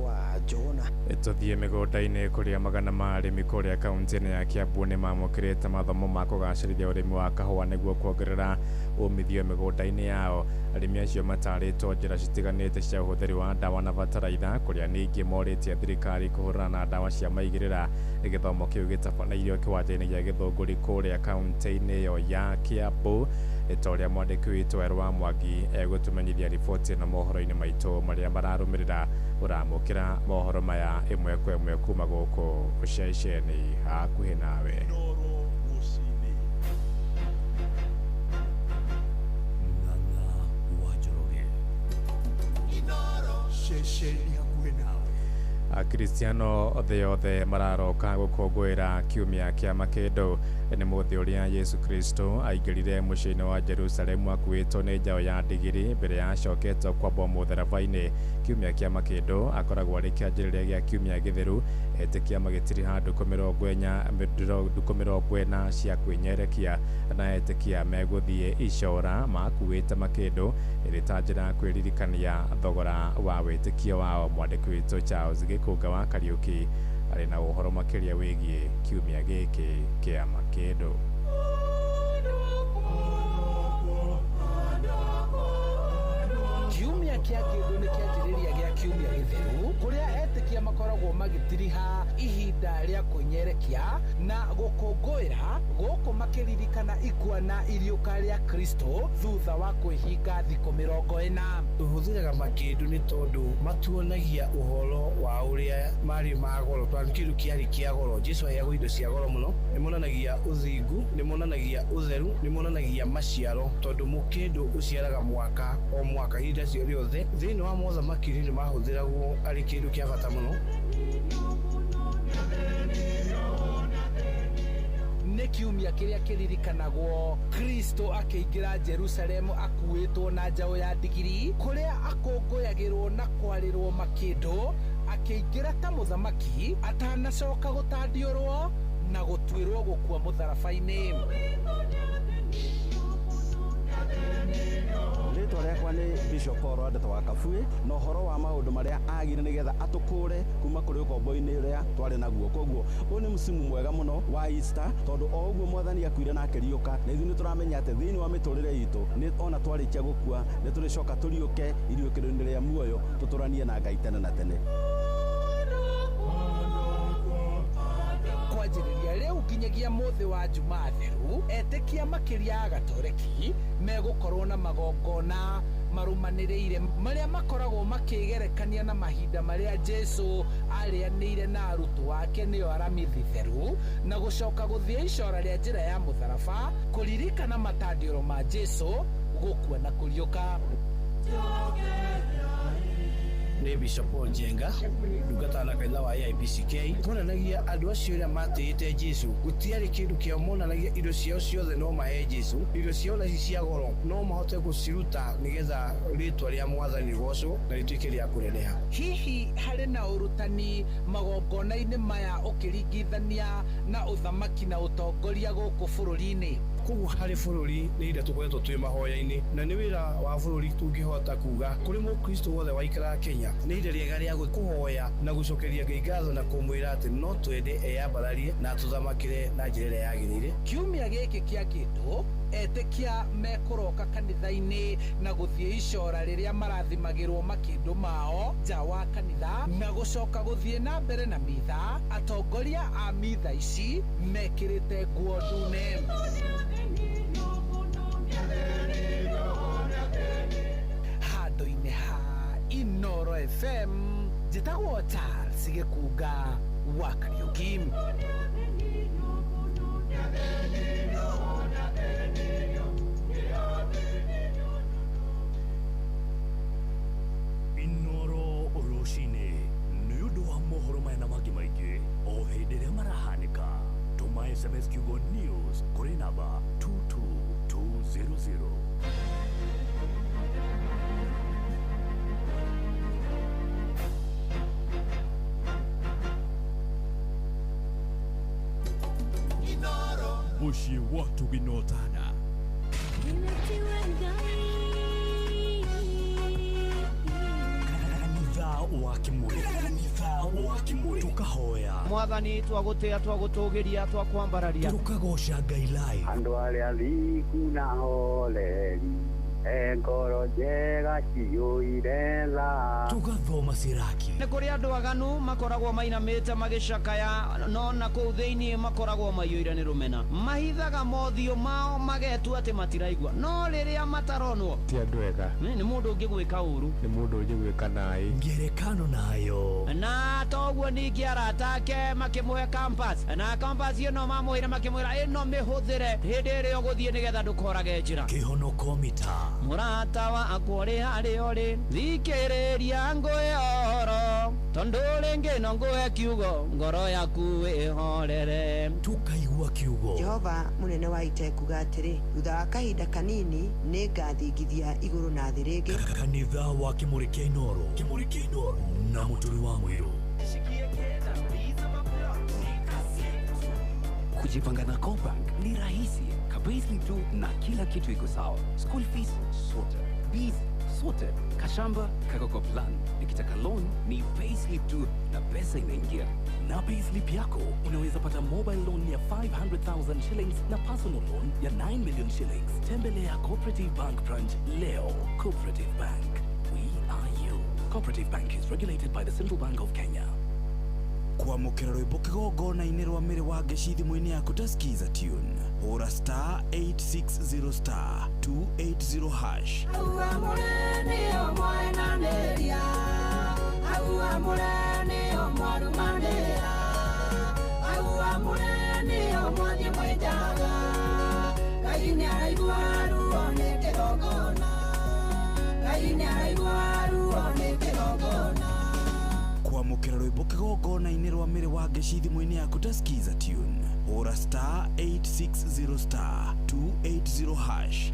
Speaker 3: wa Njũgũna.
Speaker 4: Tũthiĩ mĩgũnda-inĩ kũrĩa magana ma arĩmi kũrĩa kaũntĩ-inĩ ya Kiambu nĩ mamũkĩrĩte mathomo ma kũgacĩrithia ũrĩmi wa kahũa nĩguo kuongerera umithio mĩgũnda-inĩ yao. Arĩmi acio matarĩtwo njĩra citiganĩte cia ũhũthĩri wa ndawa na bataraitha, kũrĩa ningĩ morĩtie thirikari kũhũrana na ndawa cia maigĩrĩra. Gĩthomo kĩu gĩtabanĩirio kĩwanja-inĩ gĩa Gĩthũngũri kũrĩa kaũntĩ-inĩ ĩyo ya Kiambu, ta ũrĩa mwandĩki witũ Erwa Mwangi egũtũmenyithia riboti ĩno mohoro-inĩ maitũ marĩa mararũmĩrĩra. Ũramũkĩra mohoro maya ĩmwe kwa ĩmwe kuma gũkũ ceceni hakuhĩ nawe.
Speaker 17: Ng'ang'a wa Njoroge.
Speaker 6: Ceceni hakuhĩ nawe.
Speaker 4: Akristiano othe othe mararoka gũkũngũĩra kiumia kĩa makĩndũ. Nĩ mũthĩ ũrĩa Yesu Kristo aingĩrire mũciĩ-inĩ wa Jerusalemu akuĩtwo nĩ njaũ ya ndigiri mbere ya acoketwo kwambwo mũtharaba-inĩ. Kiumia kĩa makĩndũ akoragwo arĩ kĩanjĩrĩria gĩa kiumia gĩtheru, etĩkia magĩtiriha ndukũ 40 cia kwĩnyerekia, na etĩkia megũthiĩ icora makuĩte makĩndũ ĩrĩ ta njĩra ya kwĩririkania thogora wa wĩtĩkio wao. Mwandĩki witũ Charles Gĩkũnga wa Kariũki arĩ na ũhoro makĩria wĩgiĩ kiumia gĩkĩ kĩa makĩndũ.
Speaker 6: Kiumia kĩa kĩndũ nĩ kĩanjĩrĩria gĩa kiumia
Speaker 1: kiumia gĩtheru kũrĩa etĩkia makoragwo magĩtiriha ihinda rĩa kwĩnyerekia na gũkũngũĩra gũkũ makĩririkana ikua na iriũka rĩa Kristo thutha wa kwĩhinga thikũ 40.
Speaker 2: Tũhũthĩraga makĩndũ nĩ tondũ matuonagia ũhoro wa ũrĩa marĩ ma goro, tondũ kĩndũ kĩarĩ kĩa goro. Jesu aheagwo indo cia goro mũno. Nĩ monanagia ũthingu, nĩ monanagia ũtheru, nĩ monanagia maciaro, tondũ mũkĩndũ ũciaraga mwaka o mwaka ihinda cio rĩothe. Thĩinĩ wa mothamaki-inĩ nĩ mahũthĩragwo arĩ kĩndũ kĩa bata mũno.
Speaker 1: Nĩ kiumia kĩrĩa kĩririkanagwo Kristo akĩingĩra Jerusalemu akuĩtwo na njaũ ya ndigiri, kũrĩa akũngũyagĩrwo na kwarĩrwo makĩndũ akĩingĩra ta mũthamaki atanacoka gũtandiũrwo na gũtuĩrwo gũkua mũtharaba-inĩ.
Speaker 5: Rĩtwa rĩakwa nĩ Bishop Paul Wandeta wa Kabui, na ũhoro wa maũndũ marĩa agire nĩgetha atũkũre kuma kũrĩ ũkombo-inĩ ũrĩa twarĩ naguo. Koguo ũyũ nĩ msimu mwega mũno wa Easter, tondũ o ũguo Mwathani akuire na akĩriũka, na ithuĩ nĩ tũramenya atĩ thĩinĩ wa mĩtũrĩre itũ nĩ ona twarĩkia gũkua nĩ tũrĩcoka tũriũke iriũkĩro-inĩ rĩa muoyo, tũtũranie na Ngai tene na tene.
Speaker 1: Kwanjĩrĩria rĩu nginyagia mũthĩ wa Jumaa theru, etĩkia makĩria a Gatoreki megũkorwo na magongona marũmanĩrĩire marĩa makoragwo makĩgerekania na mahinda marĩa Jesu arĩanĩire na arutwo ake, nĩo Aramithi theru, na gũcoka gũthiĩ icora rĩa njĩra ya mũtharaba kũririkana matandiũro ma Jesu gũkua na kũriũka.
Speaker 2: Nĩ Bishop Paul Njenga, ndungata na kanitha wa AIPCK. Tuonanagia andũ acio arĩa matĩĩte Jesu, gũtiarĩ kĩndũ kĩao, monanagia indo ciao ciothe no mahe Jesu, indo ciao naci cia goro no mahote gũciruta nĩgetha rĩtwa rĩa Mwathani rĩgocwo na rĩtuĩke rĩa kũneneha.
Speaker 1: Hihi harĩ na ũrutani magongona-inĩ maya ũkĩringithania na ũthamaki na ũtongoria gũkũ bũrũri-inĩ?
Speaker 2: Koguo harĩ bũrũri nĩ ihinda tũkoretwo twĩ mahoya-inĩ, na nĩ wĩra wa bũrũri tũngĩhota kuga kũrĩ mũkristo wothe waikaraga Kenya nĩ ihinda rĩega rĩa kũhoya na gũcokeria Ngai ngatho na kũmwĩra atĩ no twende eyambararie na atũthamakĩre na njĩra ĩrĩa yagĩrĩire.
Speaker 1: Kiumia gĩkĩ kĩa kĩndũ etĩkia mekũroka kanitha-inĩ na gũthiĩ icora rĩrĩa marathimagĩrwo makĩndũ mao nja wa kanitha na gũcoka gũthiĩ na mbere na mitha. Atongoria a mitha ici mekĩrĩte nguo ndune. Handũ-inĩ ha Inoro FM, njĩtagwo Charles Gĩkunga wa Kariũki.
Speaker 17: Inoro rũcinĩ nĩ ũndũ wa mohoro maya na mangĩ maingĩ o hĩndĩ ĩrĩa marahanĩka. Tũma SMS kiugo news kũrĩ namba 22200.
Speaker 8: Mũciĩ wa tũgĩnotana.
Speaker 17: Kanitha wa Kĩmũrĩ, kanitha wa Kĩmũrĩ, tũkahoya
Speaker 10: Mwathani, twagũtĩa, twagũtũgĩria, twakwambararia,
Speaker 17: tũkagoca Ngai live.
Speaker 22: Andũ arĩa athingu na horeri, e ngoro njega ciyũire tha.
Speaker 17: Tũgathoma Siraki.
Speaker 10: Nĩ kũrĩ andũ aganu makoragwo mainamĩte magĩcakaya, no na kũu thĩinĩ makoragwo maiyũire nĩ rũmena. Mahithaga mothiũ mao magetua atĩ matiraigua, no rĩrĩa mataronwo
Speaker 4: ti andũ ega.
Speaker 10: Nĩ mũndũ ũngĩgwĩka ũru,
Speaker 4: nĩ mũndũ ũngĩgwĩka naĩ.
Speaker 17: Ngerekano nayo.
Speaker 10: Na toguo ningĩ arata ake makĩmũhe compass, na compass ĩno mamũheire makĩmwĩra ĩno mĩhũthĩre hĩndĩ ĩrĩa ũgũthiĩ nĩgetha ndũkorage njĩra.
Speaker 17: Kĩhonoko mita.
Speaker 10: Mũrata wakwa ũrĩ harĩa ũrĩ, thikĩrĩria ngũhe ũhoro, tondũ rĩngĩ no ngũhe kiugo, ngoro yaku ĩhorere.
Speaker 17: Tũkaigua kiugo.
Speaker 25: Jehova mũnene wa ita ekuga atĩrĩ, thutha wa kahinda kanini nĩ ngathingithia igũrũ na thĩ rĩngĩ.
Speaker 17: Kanitha wa Kĩmũrĩ kĩa Inoro, Kĩmũrĩ kĩa Inoro na Mũturi wa Mũirũ.
Speaker 28: Kujipanga na CoBank ni rahisi kabisa tu na kila kitu iko sawa. School fees sorted, bills sorted, kashamba kako kwa plan. Nikitaka loan ni payslip tu na pesa inaingia.
Speaker 17: Na payslip yako unaweza pata mobile loan ya 500,000 shillings na personal loan ya 9 million shillings. Tembelea Cooperative Bank branch leo. Cooperative Bank, we are you. Cooperative Bank is regulated by the Central Bank of Kenya.
Speaker 6: Kwamũkĩra rwĩmbo kĩgongona-inĩ rwa mĩrĩ wa ngeci thimũ-inĩ yaku ta skiza tune, hũra star 860 star 280 hash. Kwamũkĩra rwĩmbo kĩgongona-inĩ rwa mĩrĩ wa ngeci thimũ-inĩ yaku ta skiza tune, hũra star 860 star 280 hash.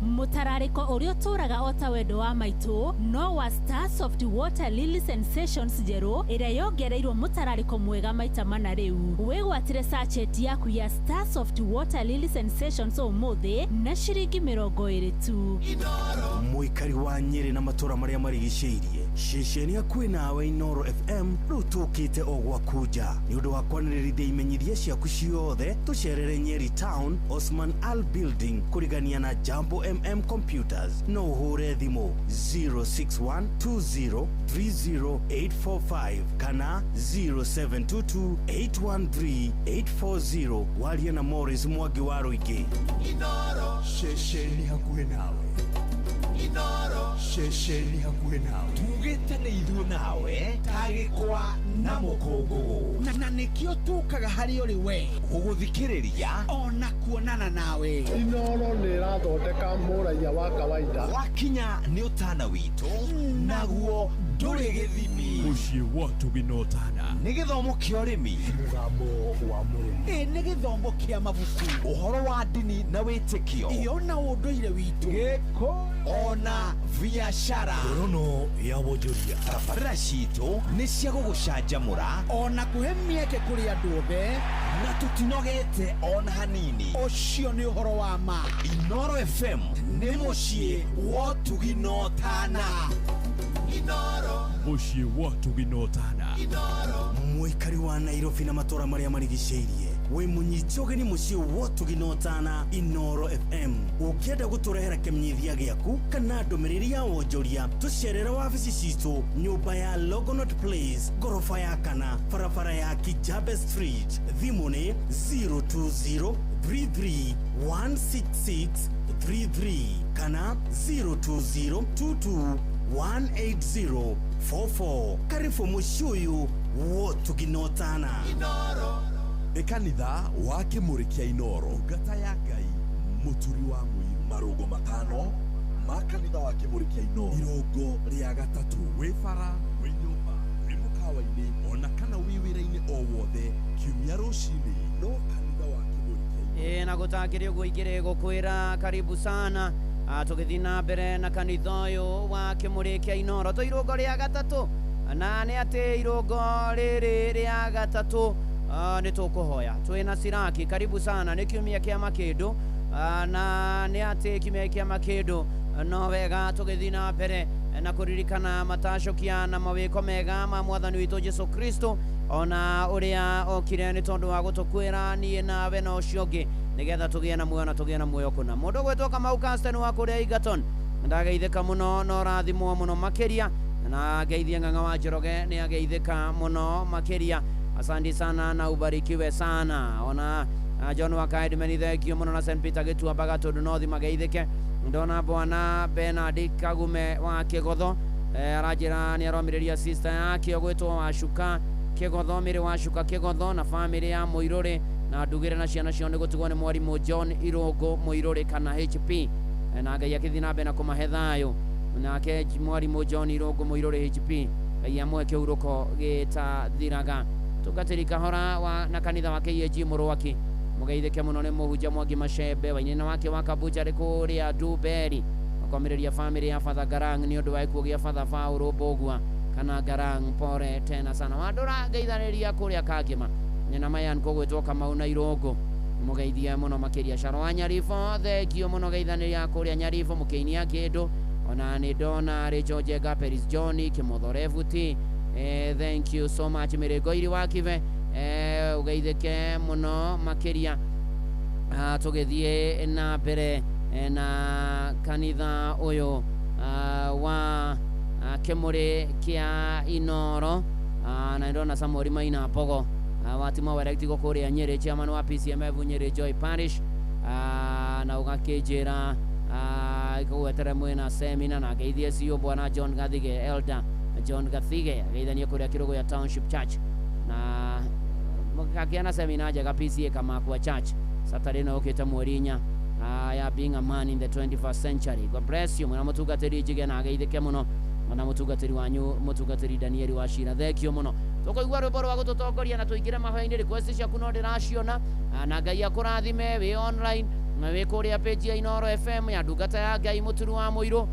Speaker 8: Mutararĩko ũrĩa ũtũũraga o ta wendo wa maitũ no wa Star Soft Water Lily Sensations njerũ ĩrĩa yongereirwo mũtararĩko mwega maita mana. Rĩu wĩgwatĩre sachet yaku ya Star Soft Water Lily Sensations ũmũthĩ na ciringi 20 tu.
Speaker 2: Mũikari wa Nyĩrĩ na matũra marĩa marigicĩirie, ceceni hakuhĩ nawe Inoro FM rĩu tũkĩte o gwaku nja nĩ ũndũ wa kwanĩrĩrithia imenyithia ciaku ciothe. Tũcerere Nyeri Town, Osman Al Building, kũrigania na Jambo MM Computers. No ũhũre thimũ 0612030845 kana 0722813840, warie na Morris Mwangi wa Rũingĩ.
Speaker 6: Inoro, ceceni hakuhĩ nawe. Inoro, ceceni hakuhĩ nawe. Tugĩte nĩ ithuĩ nawe tagĩkwa na mũkũngũgũ na nĩkĩo tũkaga harĩ ũrĩ we gũgũthikĩrĩria ona kuonana nawe.
Speaker 15: Inoro nĩ ĩrathondeka mũraiya wa kawaida.
Speaker 6: Wakinya nĩ ũtana witũ naguo ndũrĩ gĩthimi.
Speaker 17: Mũciĩ wa tũginotana.
Speaker 6: Nĩ gĩthomo kĩa ũrĩmi,
Speaker 17: mũgambo wa mũrĩmi.
Speaker 1: Ĩ nĩ gĩthomo kĩa mabuku,
Speaker 6: ũhoro wa ndini na wĩtĩkio,
Speaker 1: iyo na ũndũire witũ,
Speaker 6: gĩkũ ona biacara.
Speaker 17: Ngorono ya wonjoria.
Speaker 6: Tabarĩra citũ nĩ cia gũgũcanjamũra
Speaker 1: ona kũhe mĩeke kũrĩ andũ othe,
Speaker 6: na tũtinogete ona hanini.
Speaker 1: Ũcio nĩ ũhoro wa ma.
Speaker 6: Inoro FM nĩ mũciĩ wa ũtugi na ũtana. Inoro,
Speaker 17: mũciĩ wa ũtugi na ũtana.
Speaker 6: Inoro,
Speaker 2: mũikari wa Nairobi na matũra marĩa marigicĩirie, wĩ mũnyiti ũgeni mũciĩ wa ũtugi na ũtana Inoro FM. Ũngĩenda gũtũrehera kĩmenyithia gĩaku kana ndũmĩrĩri ya wonjoria, tũcerere wabici citũ nyũmba ya Longonot Place, ngoroba ya kana, barabara ya Kijabe Street. Thimũ nĩ 020 33 166 33 kana 020 22 180 44. Karibu mũciĩ ũyũ wa ũtugi na ũtana.
Speaker 6: Inoro
Speaker 9: nĩ kanitha wa kĩmũrĩ kĩa Inoro, ngata ya Ngai, mũturi wa mũiru. Marũngo matano ma kanitha wa kĩmũrĩ kĩa Inoro. Irũngo rĩa gatatũ, wĩ bara, wĩ nyũmba, wĩ mũkawa-inĩ, ona kana wĩ wĩra-inĩ o wothe, kiumia rũcinĩ no kanitha wa kĩmũrĩ kĩa Inoro.
Speaker 10: Ĩ na gũtakĩrĩ ũguo ingĩrĩ gũkwĩra karibu sana. Tũgĩthiĩ na mbere na kanitha ũyũ wa kĩmũrĩ kĩa Inoro tũ irũngo rĩa gatatũ, na nĩ atĩ irũngo rĩrĩ rĩa gatatũ nĩ tũkũhoya twĩna Siraki. Karibu sana, nĩ kiumia kĩa makĩndũ, na nĩ atĩ kiumia kĩa makĩndũ no wega tũgĩthiĩ na mbere na kũririkana matacũkia na mawĩko mega ma mwathani witũ Jesu Kristo, ona ũrĩa okire nĩ tondũ wa gũtũkuĩra niĩ nawe na ũcio ũngĩ, nĩgetha tũgĩe na muoyo na tũgĩe na muoyo kũna. Mũndũ ũgwĩtwo Kamau Casten wa kũrĩa Egerton ndageithĩka mũno na ũrathimwo mũno makĩria, na ngeithie Ng'ang'a wa Njoroge nĩ ageithĩka mũno makĩria. Asante sana na ubarikiwe sana. Ona John wa Kaedmeni thengio mũno, na St Peter Gĩtuambaga tondũ no thimageithĩke. Ndona bwana Bernard Kagume wa Kĩgotho, aranjĩra nĩ aromĩrĩria sister yake ũgwĩtwo Wacuka Kĩgotho, Mĩrĩ Wacuka Kĩgotho, na famĩlĩ ya Mũirũrĩ na ndugĩre na ciana ciao nĩ gũtigwo nĩ mwarimũ John Irũngũ Mũirũrĩ kana HP, na Ngai akĩthiĩ na mbere na kũmahe thayũ. Nake mwarimũ John Irũngũ Mũirũrĩ HP, Ngai amũhe kĩhurũko gĩtathiraga. Tungatĩri Kahora wa na kanitha wa KAG Mũrwaki mũgeithĩke mũno nĩ mũhunjia Mwangi Macembe wainina wake wa Kabucha kũrĩa Nduberi, akomĩrĩria famĩlĩ ya Father Garang nĩ ũndũ wa gĩkuũ gĩa Father Paul Mbũgua kana Garang, pore tena sana. Wandũra ngeithanĩria kũrĩa Kangĩma nyina Mayan kũgwĩtwo Kamau na Irũngũ mũgeithie mũno makĩria. Caro wa Nyaribo thengio mũno, geithanĩria kũrĩa Nyaribo mũkĩinia kĩndũ. Ona nĩ ndona Rachel Njenga, Peris John Kĩmotho Revuti, thank you so much. Mĩrĩngo iri wa Kibe, ũgeithĩke mũno makĩria. Tũgĩthiĩ na mbere na kanitha ũyũ wa Kimuri kia Inoro, na ndona Samuel Maina Pogo, watima wa electric kuria Nyeri, chairman wa PCMF Nyeri Joy Parish, na ugakijira ikugwetere mwena semina na geithie cio bwana John Gathige, elder John Gathige geithanie kuria Kiruguya Township Church, na mukakiana semina njega PCA Kamakwa Church Saturday na ukite mweri 4 ya being a man in the 21st century. God bless you. Mwana mutungatiri njige na geithike muno, mwana mutungatiri wanyu mutungatiri Daniel wa Shira, thank you muno. Tukoigua rwimbo rwa gututongoria na tuingire mahoya-inĩ. Request ciaku no ndĩraciona, na Ngai akũrathime wĩ online na wĩ kũrĩa page ya Inoro FM ya ndungata ya Ngai Mũturu wa Mũirũ,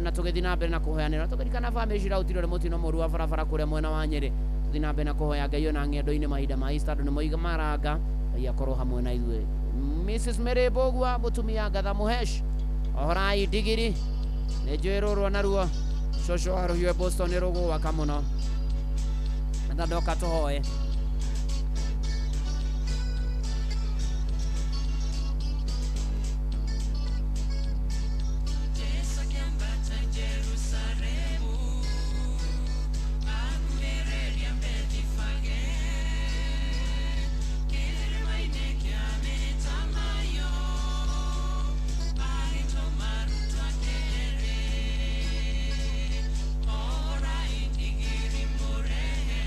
Speaker 10: na tũgĩthiĩ na mbere na kũhoyanĩra. Tũkĩririkana famĩlĩ cirarutirwo nĩ mũtino mũru wa barabara kũrĩa mwena wa Nyĩrĩ. Tũthiĩ na mbere na kũhoya Ngai ona ng'endo-inĩ mahinda ma Easter, andũ nĩ moiga maranga, Ngai akorwo hamwe na ithuĩ. Mrs Mary Mbũgua mũtumia Ngatha Mũhesh, ohorai ndigiri nĩ njũĩ rũrwa naruo cũcũ wa rũhiũ Boston nĩ rũgũwaka mũno, na ndoka tũhoe.
Speaker 7: Ora indigiri murehe.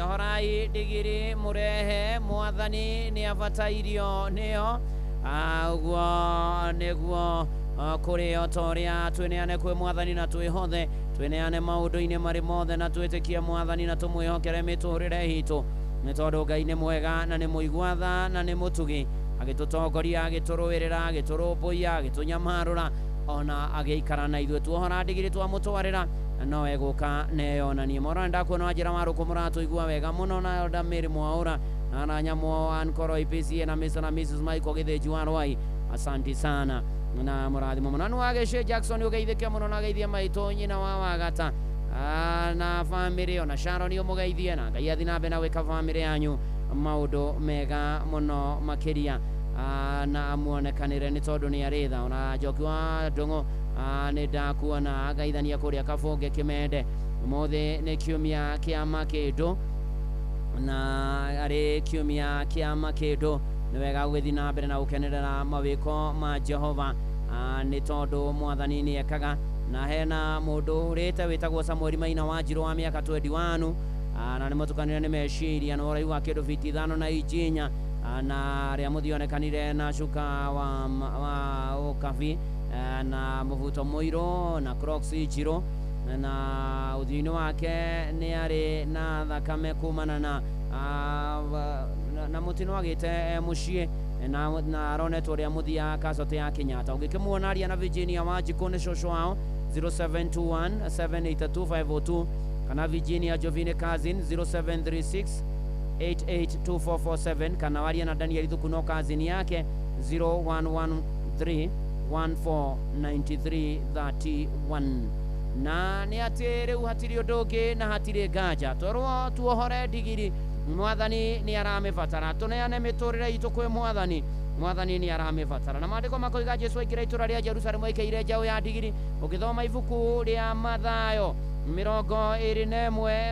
Speaker 10: Ohorai ndigiri mũrehe mwathani nĩ abatairio nĩyo. Ũguo nĩguo kũrĩ o ta ũrĩa twĩneane kwĩ mwathani na twĩhothe twĩneane maũndũ-inĩ marĩ mothe na twĩtĩkie mwathani na tũmwĩhokere mĩtũrĩre itũ nĩ tondũ Ngai nĩ mwega na nĩ mũigua tha na nĩ mũtugi agĩtũtongoria agĩtũrũĩrĩra agĩtũrũmbũiya agĩtũnyamarũra ona agĩikara na ithuĩ. Tuohora ndigiri twamũtwarĩra no egũka neyonanie. Moro ndakuona njĩra wa rũkũ mũratũigua wega mũno na Damiri Mwaura na na Nyamwo Ankoro IPCA na Mr na Mrs Michael Gĩthĩnji wa Rwai, asanti sana na mũrathimo mũno. Nĩ wagĩce Jackson ũgeithĩke mũno na geithie maitũ nyina wa Wagata na famĩlĩ ona Sharon ũmũgeithie na Ngai athi na mbere na gwĩka famĩlĩ yanyu maũndũ mega mũno makĩria na amuonekanĩre nĩ tondũ nĩ arĩ tha. Ona Njoki wa Ndũng'ũ nĩ ndakuona ngaithania kũrĩa Kabũnge Kĩmende. Ũmũthĩ nĩ kiumia kĩa makĩndũ na arĩ kiumia kĩa makĩndũ nĩ wega gũgĩthiĩ na mbere na gũkenerera mawĩko ma Jehova nĩ tondũ mwathani nĩ ekaga. Na hena mũndũ ũrĩte wĩtagwo Samuel Maina wa Njirũ wa mĩaka 21 na nĩ mũtukanĩre nĩ meciria na ũraihu wa kĩndũ fiti 5 na inji 4 na rĩa mũthionekanire na cuka wa ũkabi na mũbuto mũirũ na Crocs njirũ na ũthiũ-inĩ wake nĩ arĩ na thakame kumana na mũtino agĩte mũciĩ na aronetwo ũrĩa mũthia kacote ya Kenyatta. Ũngĩkĩmuona aria na Virginia Wanjikũ nĩ cũcũ wao 0721 782 502 kana Virginia Jovine cousin 0736 882447 kana waria na Daniel Thuku no cousin yake 0113 1493 31. Na nĩ atĩ rĩu hatirĩ ũndũ ũngĩ na hatirĩ nganja twerwo tuohore ndigiri mwathani nĩ aramĩbatara. Tũneane mĩtũrĩre itũ kwĩ mwathani, mwathani nĩ aramĩbatara. Na maandĩko makoiga Jesu aingĩra itũra rĩa Jerusalemu aikaire njaũ ya ndigiri. Ũngĩthoma ibuku rĩa Mathayo 21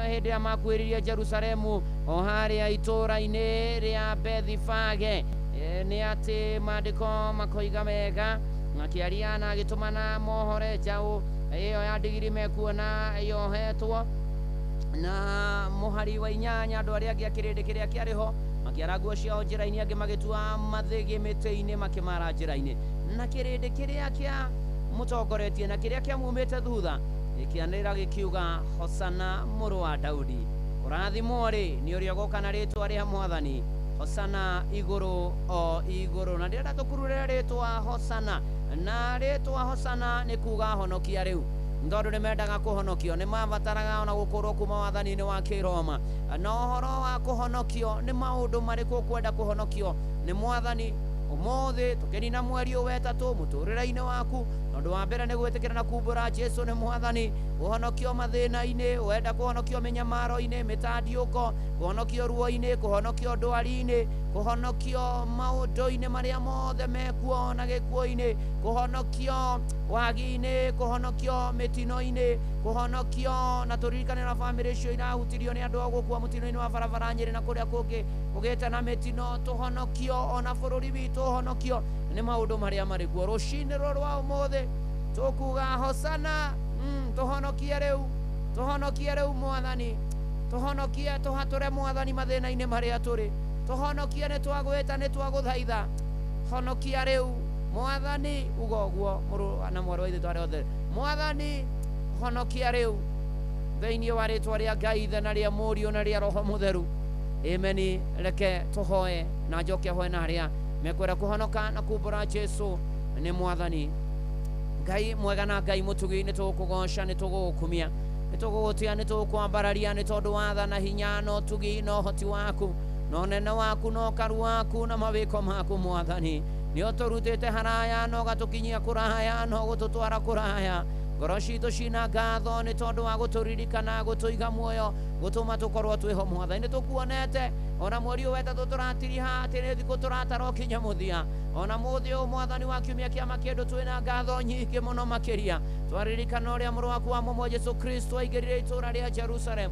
Speaker 10: hĩndĩ ĩrĩa makuĩrĩrie Jerusalemu o harĩa itũra-inĩ rĩa Bethifage nĩ atĩ maandĩko makoiga wega makĩaria na agĩtũmana mohore njaũ ĩyo ya ndigiri mekuona yohetwo na mũhari wa 8 andũ arĩa angĩ a kĩrĩndĩ kĩrĩa kĩarĩ ho makĩara nguo ciao njĩra-inĩ angĩ magĩtua mathĩgĩ mĩtĩ-inĩ makĩmara njĩra-inĩ. Na kĩrĩndĩ kĩrĩa kĩa mũtongoretie na kĩrĩa kĩamumĩte thutha gĩkĩanĩrĩra gĩkiuga Hosana mũrũ wa Daudi, ũrathimwo rĩ nĩ ũrĩa ũgoka na rĩtwa rĩa mwathani, Hosana igũrũ o igũrũ. Na ndĩrenda tũkururĩre rĩtwa Hosana, na rĩtwa Hosana nĩ kuga honokia rĩu tondũ nĩ mendaga kũhonokio nĩ mabataraga ona gũkũrwo kuma wathani-inĩ wa Kĩroma. Na ũhoro wa kũhonokio nĩ maũndũ marĩkũ ũkwenda kũhonokio nĩ mwathani ũmũthĩ tũkĩnina mweri ũyũ wetatũ mũtũrĩre-inĩ waku. Ũndũ wa mbere nĩ gwĩtĩkĩra na kumbũra Jesu nĩ mwathani, kũhonokio mathĩna-inĩ, wenda kũhonokio mĩnyamaro-inĩ, mĩtandiũko, kũhonokio ruo-inĩ, kũhonokio ndwari-inĩ, kũhonokio maũndũ-inĩ marĩa mothe mekuo na gĩkuũ-inĩ, kũhonokio wagi-inĩ, kũhonokio mĩtino-inĩ, kũhonokio na tũririkane na bamĩrĩ icio irahutirio nĩ andũ a gũkua mũtino-inĩ wa barabara Nyĩrĩ na kũrĩa kũngĩ kũgĩte na mĩtino. Tũhonokio ona bũrũri witũ ũhonokio nĩ maũndũ marĩa marĩ kuo. Rũcinĩ rũrũ rwa ũmũthĩ tũkuga Hosana, tũhonokie rĩu, tũhonokie rĩu mwathani, tũhonokie, tũhatũre mwathani mathĩna-inĩ marĩa tũrĩ, tũhonokie, nĩ twagwĩta, nĩ twagũthaitha, honokia rĩu mwathani. Uga ũguo mũrũ na mwarĩ wa ithe twarĩ othe, mwathani honokia rĩu thĩinĩ wa rĩtwa rĩa Ngai Ithe na rĩa Mũriũ na rĩa Roho Mũtheru. Ameni. Reke tũhoe na njoke hoe na arĩa mekwenda kũhonoka na kumbũra Jesu nĩ mwathani. Ngai mwega na Ngai mũtugi, nĩ tũgũkũgoca, nĩ tũgũgũkumia, nĩ tũgũgũtĩa, nĩ tũgũkwambararia nĩ tondũ wa tha na hinya na ũtugi na ũhoti waku na ũnene waku na ũkaru waku na mawĩko maku mwathani. Nĩ ũtũrutĩte haraya na ũgatũkinyia kũraya na ũgũtũtwara kũraya. Ngoro citũ cina ngatho nĩ tondũ wa gũtũririkana, gũtũiga muoyo, gũtũma tũkorwo twĩho mwathani. Nĩ tũkuonete ona mweri ũyũ wetatũ tũratiriha atĩ nĩ thikũ tũratara ũkinye mũthia. Ona mũthĩ ũyũ mwathani wa kiumia kĩa makĩndũ twĩna ngatho nyingĩ mũno makĩria. Twaririkana ũrĩa mũrũ waku wa mũmwe Jesu Kristo aingĩrire itũũra rĩa Jerusalem,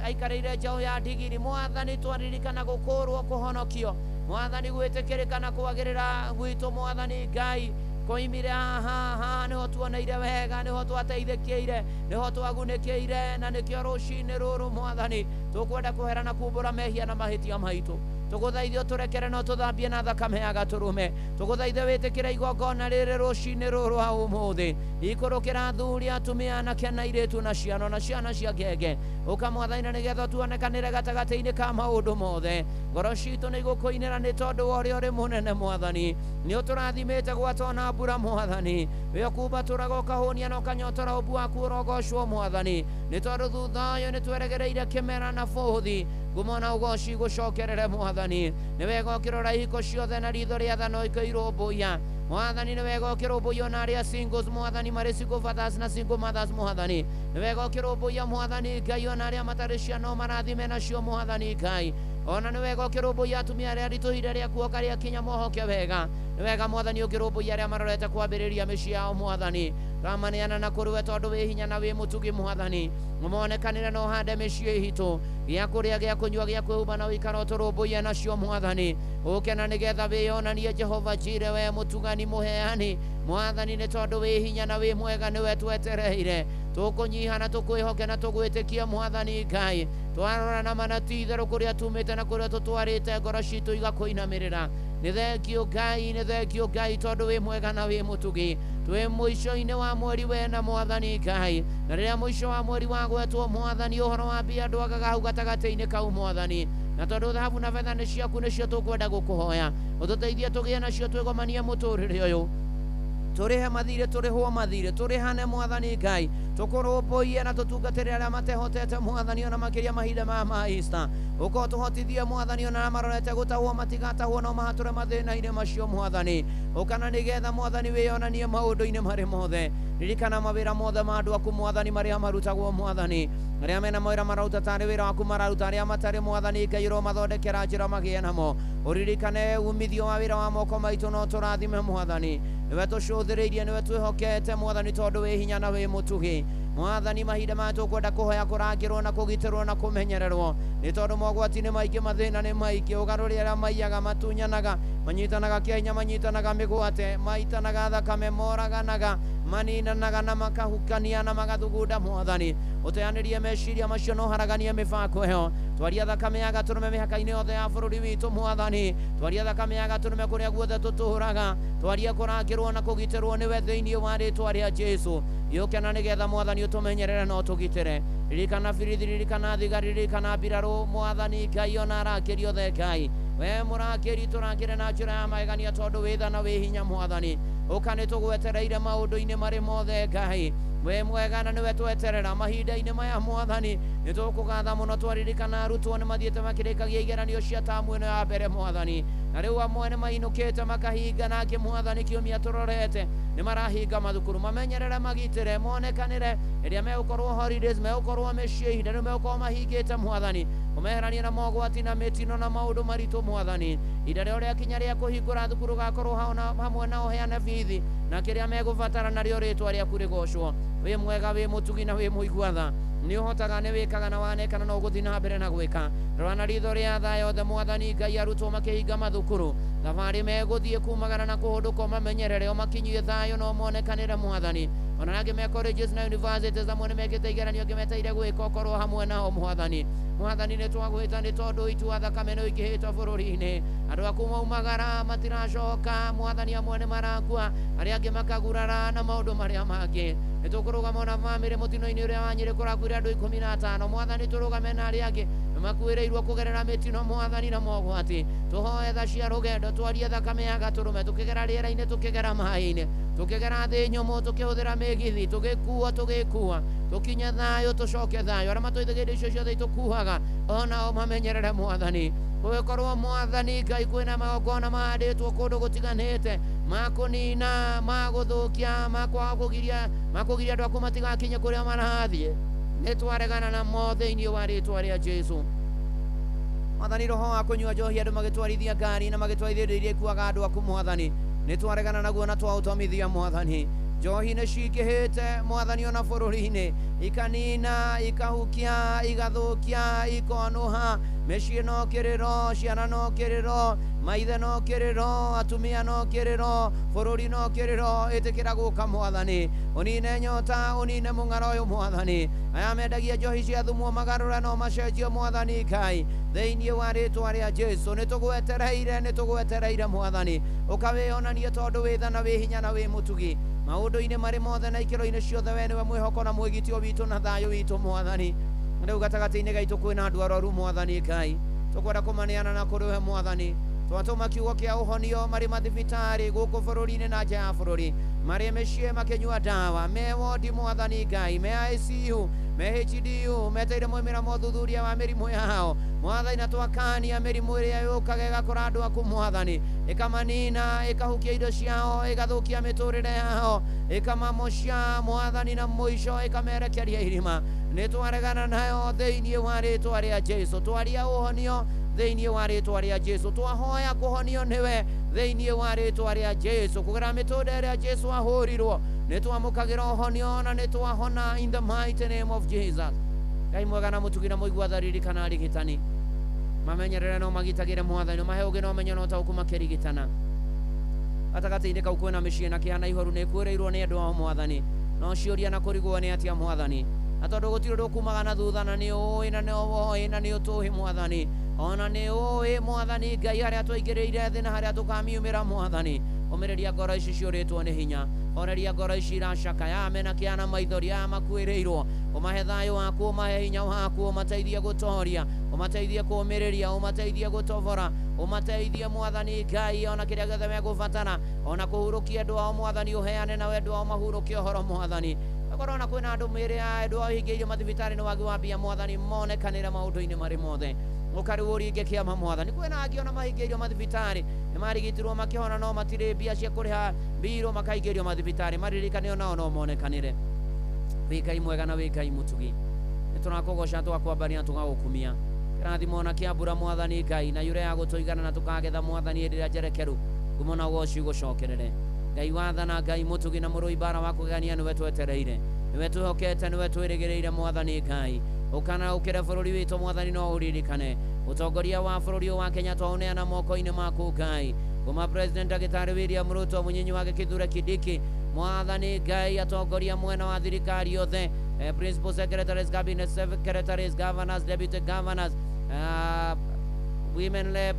Speaker 10: aikarĩire njaũ ya ndigiri. Mwathani twaririkana gũkũrwo kũhonokio, mwathani gwĩtĩkĩrĩka na kwagĩrĩra gwitũ mwathani Ngai Tũkoimire haha haha nĩho tuoneire wega, nĩho twateithĩkĩire, nĩho twagunĩkĩire, na nĩkĩo rũcinĩ rũrũ Mwathani tũkwenda kũhera na kumbũra mehia na mahĩtia maitũ. Tũgũthaithio tũrekere no tũthambie na thakame ya gatũrũme. Tũgũthaithe wĩtĩkĩre igongona rĩrĩ rũcinĩ rũrũ rwa ũmũthĩ. Ikũrũkĩra athuri, atumia, anake na airĩtu, na ciana na ciana cia ngenge. Ũka Mwathani na nĩgetha tuonekanĩre gatagatĩ-inĩ ka maũndũ mothe. Ngoro citũ nĩ igũkũinĩra nĩ tondũ wa ũrĩa ũrĩ mũnene Mwathani. Nĩ ũtũrathimĩte gwata ona mbura Mwathani. Wĩ ũkumbatũraga ũkahũnia na ũkanyotora ũmbu waku ũrogocwo Mwathani. Nĩ tondũ thutha ũyũ nĩ tweregereire kĩmera na bũthi. Ngumo na ũgoci gũcokerere Mwathani. Nĩ wega ũkĩrora ihiko ciothe na ritho rĩa tha no ikĩirũmbũiya Mwathani. Nĩ wega ũkĩrũmbũiya ona arĩa singles Mwathani, marĩ single fathers na single mothers Mwathani. Nĩ wega ũkĩrũmbũiya Mwathani Ngai ona arĩa matarĩ ciana ũmarathime nacio Mwathani Ngai. Ona nĩ wega ũkĩrũmbũiya atumia arĩa aritũ ihinda rĩa kuoka rĩa kinya mohoke wega. Nĩ wega Mwathani ũkĩrũmbũiya arĩa marorete kwambĩrĩria mĩciĩ yao Mwathani. Twamaneana na kũrĩ we tondũ wĩ hinya na wĩ mũtugi Mwathani. Ũmonekanĩre na ũhande mĩciĩ itũ, gĩa kũrĩa, gĩa kũnyua, gĩa kwĩhumba na ũikara ũtũrũmbũiye nacio Mwathani. Ũke na nĩgetha wĩyonanie Jehova Jire, we mũtugani mũheani Mwathani, nĩ tondũ wĩ hinya na wĩ mwega nĩwe twetereire. Tũkũnyiha na tũkwĩhoke na tũgwĩtĩkie Mwathani Ngai. Twarora na mana ti itherũ kũrĩa tumĩte na kũrĩa tũtwarĩte, ngoro citũ igakũinamĩrĩra. Nĩ thengio Ngai, nĩ thengio Ngai tondũ wĩ mwega na wĩ mũtugi. Twĩ mũico-inĩ wa mweri wena Mwathani Ngai, na rĩrĩa mũico wa mweri wagwetwo Mwathani, ũhoro wa mbia ndwagaga hau gatagatĩ-inĩ kau Mwathani. Na tondũ thahabu na betha nĩ ciaku, nĩcio tũkwenda gũkũhoya ũtũteithie tũgĩe nacio, twĩgomanie mũtũrĩre ũyũ, tũrĩhe mathirĩ, tũrĩhwo mathirĩ, tũrĩhane Mwathani Ngai, tũkũrũmbũiye na tũtungatĩre arĩa matehotete Mwathani, ona makĩria mahinda maya ma Easter. Ũka ũtũhotithie Mwathani, ona arĩa marorete gũtahwo matigatahwo, no mahatũre mathĩna-inĩ macio Mwathani. Ũka na nĩgetha Mwathani wĩyonanie maũndũ-inĩ marĩ mothe. Ririkana mawĩra mothe ma andũ aku Mwathani marĩa marutagwo Mwathani, arĩa mena mawĩra mararuta tarĩ wĩra waku mararuta, arĩa matarĩ Mwathani Ngai ũromathondekera njĩra magĩe namo. Ũririkane umithio wa wĩra wa moko maitũ no tũrathime Mwathani. Nĩwe tũcũthĩrĩirie, nĩwe twĩhokete Mwathani tondũ wĩ hinya na wĩ mũtugi Mwathani. Mahinda maya tũkwenda kũhoya kũrangĩrwo na kũgitĩrwo na kũmenyererwo, nĩ tondũ mogwati nĩ maingĩ, mathĩna nĩ maingĩ. Ũgarũre arĩa maiyaga, matunyanaga, manyitanaga kĩa hinya, manyitanaga mĩgwate, maitanaga thakame, moraganaga, maninanaga na makahukania na magathugunda Mwathani. Ũteanĩrie meciria macio na ũharaganie mĩbango ĩyo. Twaria thakame ya gatũrũme mĩhaka-inĩ yothe ya bũrũri witũ Mwathani. Twaria thakame ya gatũrũme kũrĩa guothe tũtũũraga. Twaria kũrangĩrwo na kũgitĩrwo nĩwe thĩinĩ wa rĩtwa rĩa Jesũ. Gĩũke na nĩgetha Mwathani ũtũmenyerere na ũtũgitĩre. Ririkana birithi, ririkana thigari, ririkana mbirarũ Mwathani Ngai, ona arangĩri othe Ngai. We mũrangĩri, tũrangĩre na njĩra ya magegania tondũ wĩ tha na wĩ hinya Mwathani. Ũka nĩ tũgwetereire maũndũ-inĩ marĩ mothe Ngai. We mwega na nĩwe tweterera mahinda-inĩ maya Mwathani. Nĩ tũkũgatha mũno twaririkana arutwo nĩ mathiĩte makĩrĩkagia igeranio cia tamu ĩno ya mbere Mwathani, na rĩu amwe nĩ mainũkĩte makahinga, na angĩ Mwathani kiumia tũrorete nĩ marahinga mathukuru. Mamenyerere, magitĩre, monekanĩre rĩrĩa megũkorwo holidays, megũkorwo mĩciĩ, ihinda rĩu megũkorwo mahingĩte Mwathani. Ũmeheranie na mogwati na mĩtino na maũndũ maritũ Mwathani. Ihinda rĩo rĩakinya rĩa kũhingũra thukuru gakorwo hamwe nao, heane bithi na kĩrĩa megũbatara, narĩo rĩtwa rĩaku rĩgocwo. Wĩ mwega, wĩ mũtugi na wĩ mũigua tha. Nĩ ũhotaga, nĩ wĩkaga na wanekana na ũgũthiĩ na mbere na gwĩka. Rora na ritho rĩa tha yothe Mwathani Ngai arutwo makĩhinga mathukuru, thabarĩ megũthiĩ kumagara na kũhũndũka, ũmamenyerere, ũmakinyie thayũ na ũmonekanĩre Mwathani. Ona angĩ me colleges na universities, amwe nĩ mekĩte igeranio, angĩ meteire gwĩka, ũkorwo hamwe nao Mwathani. Mwathani nĩ twagwĩta nĩ tondũ itua thakame nĩ ũingĩhĩte bũrũri-inĩ. Andũ aku maumagara matiracoka Mwathani, amwe nĩ marakua, arĩa angĩ makagurara na maũndũ marĩa mangĩ. Nĩ tũkũrũgama ona bamĩrĩ mũtino-inĩ ũrĩa wa Nyĩrĩ kũrakuire andũ 15 Mwathani. Tũrũgame na arĩa angĩ makuĩrĩirwo kũgerera mĩtino Mwathani na mogwati. Tũhoe tha cia rũgendo, twarie thakame ya gatũrũme, tũkĩgera rĩera-inĩ, tũkĩgera maĩ-inĩ, tũkĩgera thĩ nyũmũ, tũkĩhũthĩra mĩgithi, tũgĩkua, tũgĩkua, tũkinye thayũ, tũcoke thayũ. Arĩa matũithĩgĩire icio ciothe itũkuaga onao mamenyerere Mwathani. Gũgĩkorwo Mwathani Ngai kwĩna magongona mahandĩtwo kũndũ gũtiganĩte ma kũnina, ma gũthũkia, ma kwaga kũgiria, ma kũgiria andũ aku matigakinye kũrĩa marathiĩ, nĩ twaregana namo thĩinĩ wa rĩtwa rĩa Jesũ. Mwathani, roho wa kũnyua njohi andũ magĩtwarithia ngari na magĩtwarithia indo iria ikuaga andũ aku Mwathani, nĩ twaregana naguo na twaũtomithia Mwathani. Njohi nĩ cingĩhĩte mwathani ona bũrũri-inĩ, ikanina, ikahukia, igathũkia, ikonũha. Mĩciĩ no kĩrĩro, ciana no kĩrĩro, maithe no kĩrĩro, atumia no kĩrĩro, bũrũri no kĩrĩro. Ĩtĩkĩra gũka mwathani, ũnine nyota, ũnine mũng'aro ũyũ mwathani. Aya mendagia njohi cia thumu magarũre no macenjio mwathani Ngai, thĩinĩ wa rĩtwa rĩa Jesu. Nĩtũgwetereire, nĩtũgwetereire mwathani, ũkawĩonanie tondũ wĩ tha na wĩ hinya na wĩ mũtugi maũndũ-inĩ marĩ mothe na ikĩro-inĩ ciothe. We nĩwe mwĩhoko na mwĩgitio witũ na thayũ witũ mwathani. Rĩu gatagatĩ-inĩ gaitũ kwĩna andũ arwaru mwathani Ngai, tũkwenda kũmaneana na kũrĩ we mwathani. Twatũma kiugo kĩa ũhonio marĩ mathibitarĩ gũkũ bũrũri-inĩ na nja ya bũrũri, marĩ mĩciĩ makĩnyua ndawa, me wondi mwathani Ngai, me ICU, me HDU, meteire moimĩra mothuthuria wa mĩrimũ yao mwathani. Na twakania mĩrimũ ĩrĩa yũkaga ĩgakora andũ aku mwathani, ĩkamanina, ĩkahukia indo ciao, ĩgathũkia mĩtũrĩre yao, ĩkamamocia mwathani, na mũico ĩkamerekeria irima. Nĩtwaregana nayo thĩinĩ wa rĩtwa rĩa Jesu. Twaria ũhonio thĩinĩ wa rĩtwa rĩa Jesu. Twahoya kũhonio nĩwe thĩinĩ wa rĩtwa rĩa Jesu. Kũgerera mĩtũnda ĩrĩa Jesu ahũrirwo, nĩtwamũkagĩra ũhonio na nĩtwahona in the mighty name of Jesus. Ngai mwega na mũtugi na mũigua tha, ririkana arigitani, mamenyerere no magitagĩre mwathani, mahe ũgĩ na ũmenyo na ũtaũku makĩrigitana. Gatagatĩ-inĩ kau kwĩna mĩciĩ na kĩeha na ihoru, nĩkwĩrĩirwo nĩ andũ ao mwathani, no ciũria na kũrigwo nĩ atĩa mwathani. Na tondũ gũtirĩ ũndũ ũkumaga na thutha, na nĩ ũĩ na nĩ woĩ na nĩ ũtũĩ mwathani, ona nĩ ũĩ mwathani Ngai harĩa twaingĩrĩire thĩ na harĩa tũkamiumĩra mwathani. Ũmĩrĩria ngoro ici ciũrĩtwo nĩ hinya, horeria ngoro ici iracakaya, mena kĩeha na maithori, aya makuĩrĩirwo. Ũmahe thayũ waku, ũmahe hinya waku, ũmateithie gũtoria, ũmateithie kũũmĩrĩria, ũmateithie gũtobora, ũmateithie mwathani Ngai ona kĩrĩa gĩothe megũbatara, ona kũhurũkia andũ ao mwathani, ũheane na wendo ao mahurũkie ũhoro mwathani. Akorwo ona kwĩna andũ mĩĩrĩ ya andũ ao hingĩirio mathibitarĩ nĩ wagi wa mbia mwathani, monekanĩre maũndũ-inĩ marĩ mothe. Ũka rĩu ũringe kĩama mwathani. Kwĩna angĩ ona mahingĩirio mathibitarĩ, nĩmarigitirwo makĩhona no matirĩ mbia cia kũrĩha mbirũ, makaingĩrio mathibitarĩ. Maririkane onao no monekanĩre. Wĩ Ngai mwega na wĩ Ngai mũtugi, nĩtũrakũgoca, tũgakwambaria, tũgagũkumia. Kĩrathimo na kĩa mbura mwathani Ngai, na yure ya gũtũigana na tũkagetha mwathani hĩndĩ ĩrĩa njerekeru. Ngumo na ũgoci gũcokerere Ngai wathana, Ngai mũtugi na mũrũi mbara wa kũgegania, nĩwe twetereire, nĩwe twĩhokete, nĩwe twĩrĩgĩrĩire mwathani Ngai. Ũkana ũkĩre bũrũri witũ mwathani, no ũririkane ũtongoria wa bũrũri ũyũ wa Kenya, twaũneana moko-inĩ maku Ngai. Kuma President Ndagĩtarĩ William Ruto, mũnyinyi wake Kithure Kindiki mwathani Ngai, atongoria mwena wa thirikari yothe, principal secretaries, cabinet secretaries, governors, deputy governors, women rep,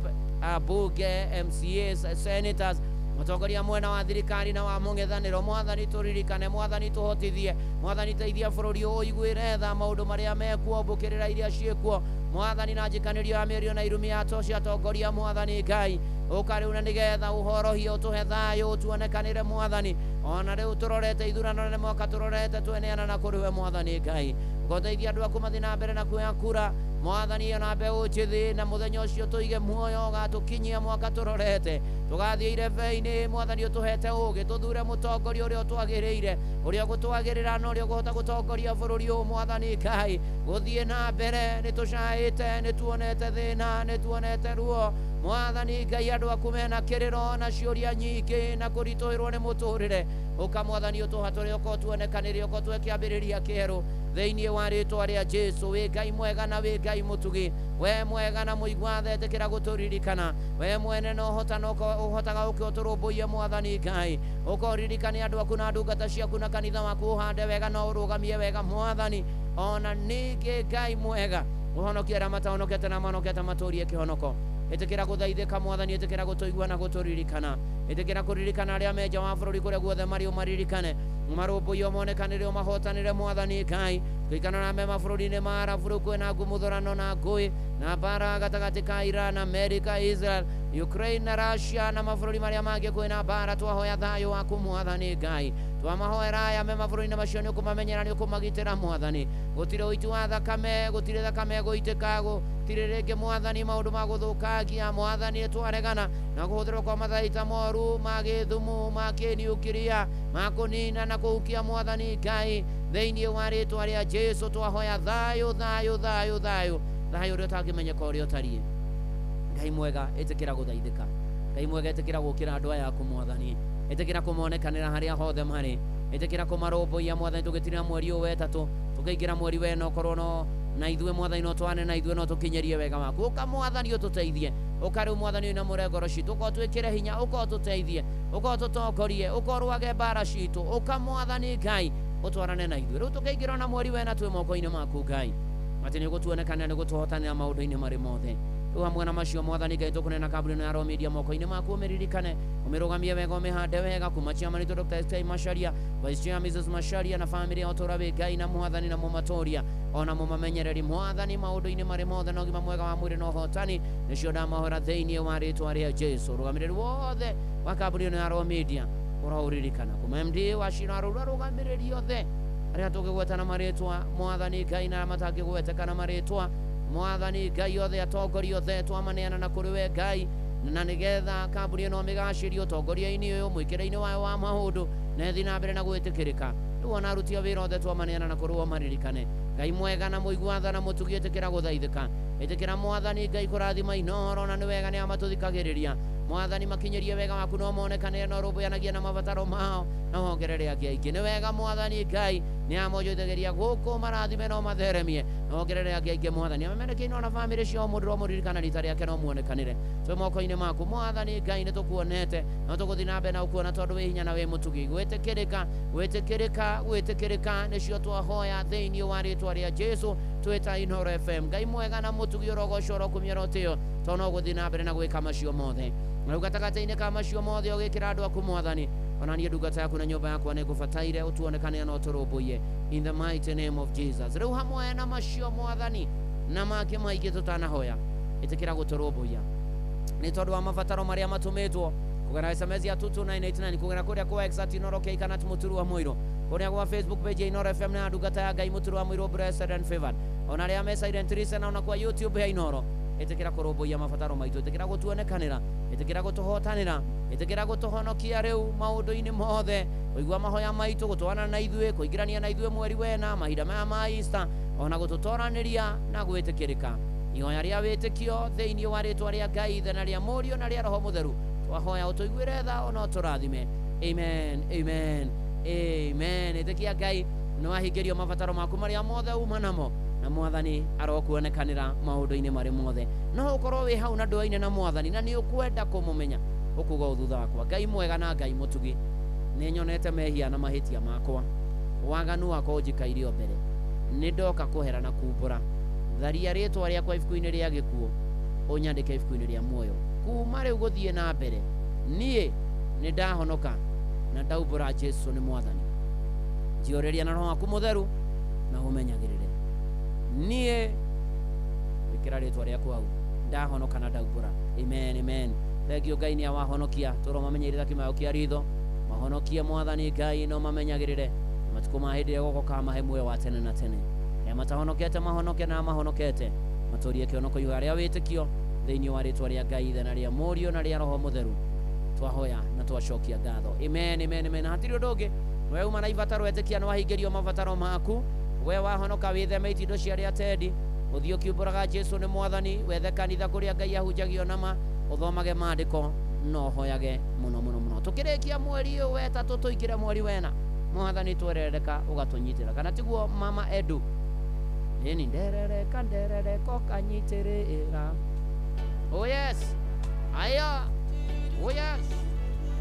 Speaker 10: bunge, MCAs, senators, mũtongoria mwena wa thirikari na wa mũng'ethanĩro mwathani, tũririkane mwathani, tũhotithie mwathani, teithia bũrũri ũyũ ũiguĩre tha maũndũ marĩa mekuo, mbũkĩrĩra iria ciĩkuo mwathani, na njikanĩrio ya mĩario na irumi ya cia atongoria mwathani Ngai. Ũka rĩu na nĩgetha ũhorohie, ũtũhe thayũ, ũtuonekanĩre mwathani. Ona rĩu tũrorete ithurano nĩ mwaka tũrorete, tweneana na kũrĩ we mwathani Ngai. Ũgoteithia andũ aku mathiĩ na mbere na kuoya kura mwathani, ona mbeũ njĩthĩ, na mũthenya ũcio tũige muoyo ũgatũkinyia mwaka tũrorete, tũgathiĩ irebe-inĩ mwathani, ũtũhete ũgĩ, tũthure mũtongoria ũrĩa ũtwagĩrĩire, ũrĩa ũgũtwagĩrĩra na ũrĩa ũkũhota gũtongoria bũrũri ũyũ mwathani Ngai gũthiĩ na mbere. Nĩtũcaĩte, nĩtuonete thĩna, nĩtuonete ruo mwathani Ngai. Andũ aku mena kĩrĩro na ciũria nyingĩ na kũritũhĩrwo nĩ mũtũrĩre. Ũka mwathani, ũtũhatũre, ũka ũtuonekanĩre, ũka ũtue kĩambĩrĩria kĩerũ thĩinĩ wa rĩtwa rĩa Jesu. Wĩ Ngai mwega na wĩ Ngai mũtugi, we mwega na mũigua tha, ĩtĩkĩra gũtũririkana. We mwene na ũhotana, ũhotaga ũke ũtũrũmbũiye mwathani Ngai. Ũka ũririkane andũ aku na ndungata ciaku na kanitha waku, ũhande wega na ũrũgamie wega mwathani. Ona ningĩ Ngai mwega, ũhonokie arĩa matahonokete na mahonokete matũrie kĩhonoko. Ĩtĩkĩra gũthaithĩka mwathani, ĩtĩkĩra gũtũigua na gũtũririkana, ĩtĩkĩra kũririkana arĩa me nja wa bũrũri kũrĩa guothe marĩ, ũmaririkane, ũmarũmbũiye, ũmonekanĩre, ũmahotanĩre mwathani Ngai. Tũikana na me mabũrũri-inĩ ma Arabu, rĩu kwĩna ngumuthũrano na ngũĩ na mbara gatagatĩ ka Iran, America, Israel, Ukraine na Russia na mabũrũri marĩa mangĩ kwĩna mbara. Twahoya thayũ waku mwathani Ngai, twamahoera aya me mabũrũri-inĩ macio, nĩ ũkũmamenyera, nĩ ũkũmagitĩra mwathani. Gũtirĩ ũiti wa thakame, gũtirĩ thakame ĩgũitĩka, gũtirĩ rĩngĩ mwathani maũndũ ma gũthũkangia mwathani. Twaregana na kũhũthĩrwo kwa matharaita moru ma gĩthumu, ma kĩniukiria, ma kũnina na kũhukia mwathani Ngai. Thĩinĩ wa rĩtwa rĩa Jesu twahoya thayũ, thayũ, thayũ, thayũ, thayũ ũrĩa ũtangĩmenyeka ũrĩa ũtariĩ. Ngai mwega, ĩtĩkĩra gũthaithĩka. Ngai mwega, ĩtĩkĩra gũkĩra andũ aya aku mwathani, ĩtĩkĩra kũmonekanĩra harĩa hothe marĩ. Ĩtĩkĩra kũmarũmbũiya mwathani tũgĩtirĩra mweri ũyũ wetatũ tũkĩingĩra mweri wena ũkorwo no na ithuĩ mwathani no twane na ithuĩ no tũkinyĩrie wega waku. Ũka mwathani ũtũteithie, ũka rĩu mwathani ũinamũre ngoro citũ, ũka ũtwĩkĩre hinya, ũka ũtũteithie, ũka ũtũtongorie, ũka ũrũage mbara citũ, ũka mwathani Ngai ũtwarane na ithuĩ. Rĩu tũkĩingĩra na mweri wena twĩ moko-inĩ maku Ngai, atĩ nĩ ũgũtuonekanĩra nĩ gũtũhotanĩra maũndũ-inĩ marĩ mothe. Rĩu hamwe na macio mwathani Ngai tũkũneana kambuni ĩno ya Royal Media moko-inĩ maku, ũmĩririkane, ũmĩrũgamie wega, ũmĩhande wega kuma chairman witũ Dr. SK Macharia, Vice Chair Mrs. Macharia na family ya ũtũũra wĩ Ngai na mwathani na mũmatoria ona mũmamenyereri mwathani maũndũ-inĩ marĩ mothe na ũgima mwega wa mwĩrĩ na ũhotani nĩcio ndamahora thĩinĩ wa rĩtwa rĩa Jesu. Rũgamĩrĩri wothe wa kambuni ĩno ya Royal Media ũroũririkana kuma MD wa Shira Rũrũ, arũgamĩrĩri othe arĩa tũngĩgweta na marĩtwa mwathani Ngai na arĩa matangĩgweteka na marĩtwa mwathani Ngai othe atongoria othe twamaneana na kũrĩ we Ngai, na nĩgetha kambuni ĩno mĩgacĩrie ũtongoria-inĩ ũyũ mwĩkĩre-inĩ wayo wa maũndũ na ĩthiĩ na mbere na gwĩtĩkĩrĩka. Rĩu ona aruti a wĩra othe twamaneana na kũrĩ we maririkane. Ngai mwega na mũigua tha na mũtugi, ĩtĩkĩra gũthaithĩka, ĩtĩkĩra mwathani Ngai kũrathima Inooro na nĩ wega nĩ amatũthikagĩrĩria mwathani, makinyĩrie wega waku no monekane na ũrũmbũyanagia na mabataro mao na wongerere angĩ aingĩ. Nĩ wega mwathani Ngai nĩ amonjoithagĩria gũkũ marathime no matheremie na wongerere angĩ aingĩ mwathani. Amemerekie na bamĩrĩ ciao mũndũ ũramũririkana rita rĩake no muonekanĩre. Twĩ moko-inĩ maku mwathani Ngai, nĩ tũkuonete na tũgũthiĩ na mbere na gũkuona tondũ wĩ hinya na wĩ mũtugi. Gwĩtĩkĩrĩka, gwĩtĩkĩrĩka, gwĩtĩkĩrĩka nĩcio twahoya thĩinĩ wa rĩtwa rĩa Jesu twĩta Inooro FM. Ngai mwega na mũtugi, ũrogocwo, ũrokumio, ũrotĩo, tondũ no gũthiĩ na mbere na gwĩka macio mothe. Na rĩu gatagatĩ-inĩ ka macio mothe ũgĩkĩra andũ aku mwathani, ona niĩ ndungata yaku na nyũmba yakwa nĩ ngũbataire ũtuonekane na ũtũrũmbũiye in the mighty name of Jesus. Rĩu hamwe na macio mwathani na mangĩ maingĩ tũtanahoya, ĩtĩkĩra gũtũrũmbũiya nĩ tondũ wa mabataro marĩa matũmĩtwo kũgera SMS ya 22989, kũgera kũrĩa kwa X at Inooro K kana Mũturu wa Mũirũ, kũrĩa gwa Facebook page ya Inooro FM na ndungata ya Ngai Mũturu wa Mũirũ blessed and favored, ona arĩa me silent listener, ona kwa YouTube ya Inooro. Ĩtĩkĩra kũrũmbũiya mabataro maitũ, ĩtĩkĩra gũtuonekanĩra, ĩtĩkĩra gũtũhotanĩra, ĩtĩkĩra gũtũhonokia rĩu maũndũ-inĩ mothe, kũigua mahoya maitũ, gũtwarana na ithuĩ, kũingĩrania na ithuĩ mweri wena, mahinda maya ma Easter, ona gũtũtoranĩria na gwĩtĩkĩrĩka. Ihoya rĩa wĩtĩkio thĩinĩ wa rĩtwa rĩa Ngai Ithe na rĩa Mũriũ na rĩa Roho Mũtheru twahoya ũtũiguĩre tha ona ũtũrathime. Amen, amen, amen. Ĩtĩkia Ngai nĩ wahingĩrio mabataro maku marĩa mothe uma namo na mwathani arokuonekanĩra maũndũ-inĩ marĩ mothe. No ũkorwo wĩ hau na ndũaine na mwathani na nĩ ũkwenda kũmũmenya, ũkuga ũũ thutha wakwa: Ngai mwega na Ngai mũtugi, nĩ nyonete mehia na mahĩtia makwa, waganu wakwa ũnjikaire o mbere, nĩ ndoka kũhera na kumbũra, tharia rĩtwa rĩakwa ibuku-inĩ rĩa gĩkuũ, ũnyandĩke ibuku-inĩ rĩa muoyo. Kuma rĩu gũthiĩ na mbere niĩ nĩ ndahonoka na ndaumbũra Jesu nĩ mwathani. Njiyũrĩria na roho waku mũtheru na ũmenyagĩrĩre. Niĩ wĩkĩra rĩtwa rĩaku hau, ndahonoka na ndaumbũra. Amen, amen. Thank you Ngai nĩ awahonokia, tũro mamenyerera kĩmayo kĩa ritho, mahonokie mwathani Ngai no mamenyagĩrĩre matukũ ma hĩndĩ ĩrĩa gũgoka mahe muoyo wa tene na tene. Arĩa matahonokete mahonoke na mahonokete matũrie kĩonoko ihoya rĩa wĩtĩkio thĩinĩ wa rĩtwa rĩa Ngai Ithe na rĩa Mũriũ na rĩa Roho Mũtheru twahoya na twacokia ngatho. Amen, amen, amen. Hatirĩ ũndũ ũngĩ, we uma na ibataro etĩkia nĩ wahingĩrio mabataro maku, we wahonoka wĩtheme itindo cia arĩa tendi, ũthiĩ ũkiumbũraga Jesu nĩ mwathani, wethe kanitha kũrĩa Ngai ahunjagio nama, ũthomage maandĩko na ũhoyage mũno mũno mũno. Tũkĩrĩkia mweri ũyũ wetatũ tũingĩre mweri wena, mwathani twerereka ũgatũnyitĩra, kana tiguo mama Edu? Ĩni nderereka nderereka ũkanyitĩrĩra. Oh yes, aya, oh yes.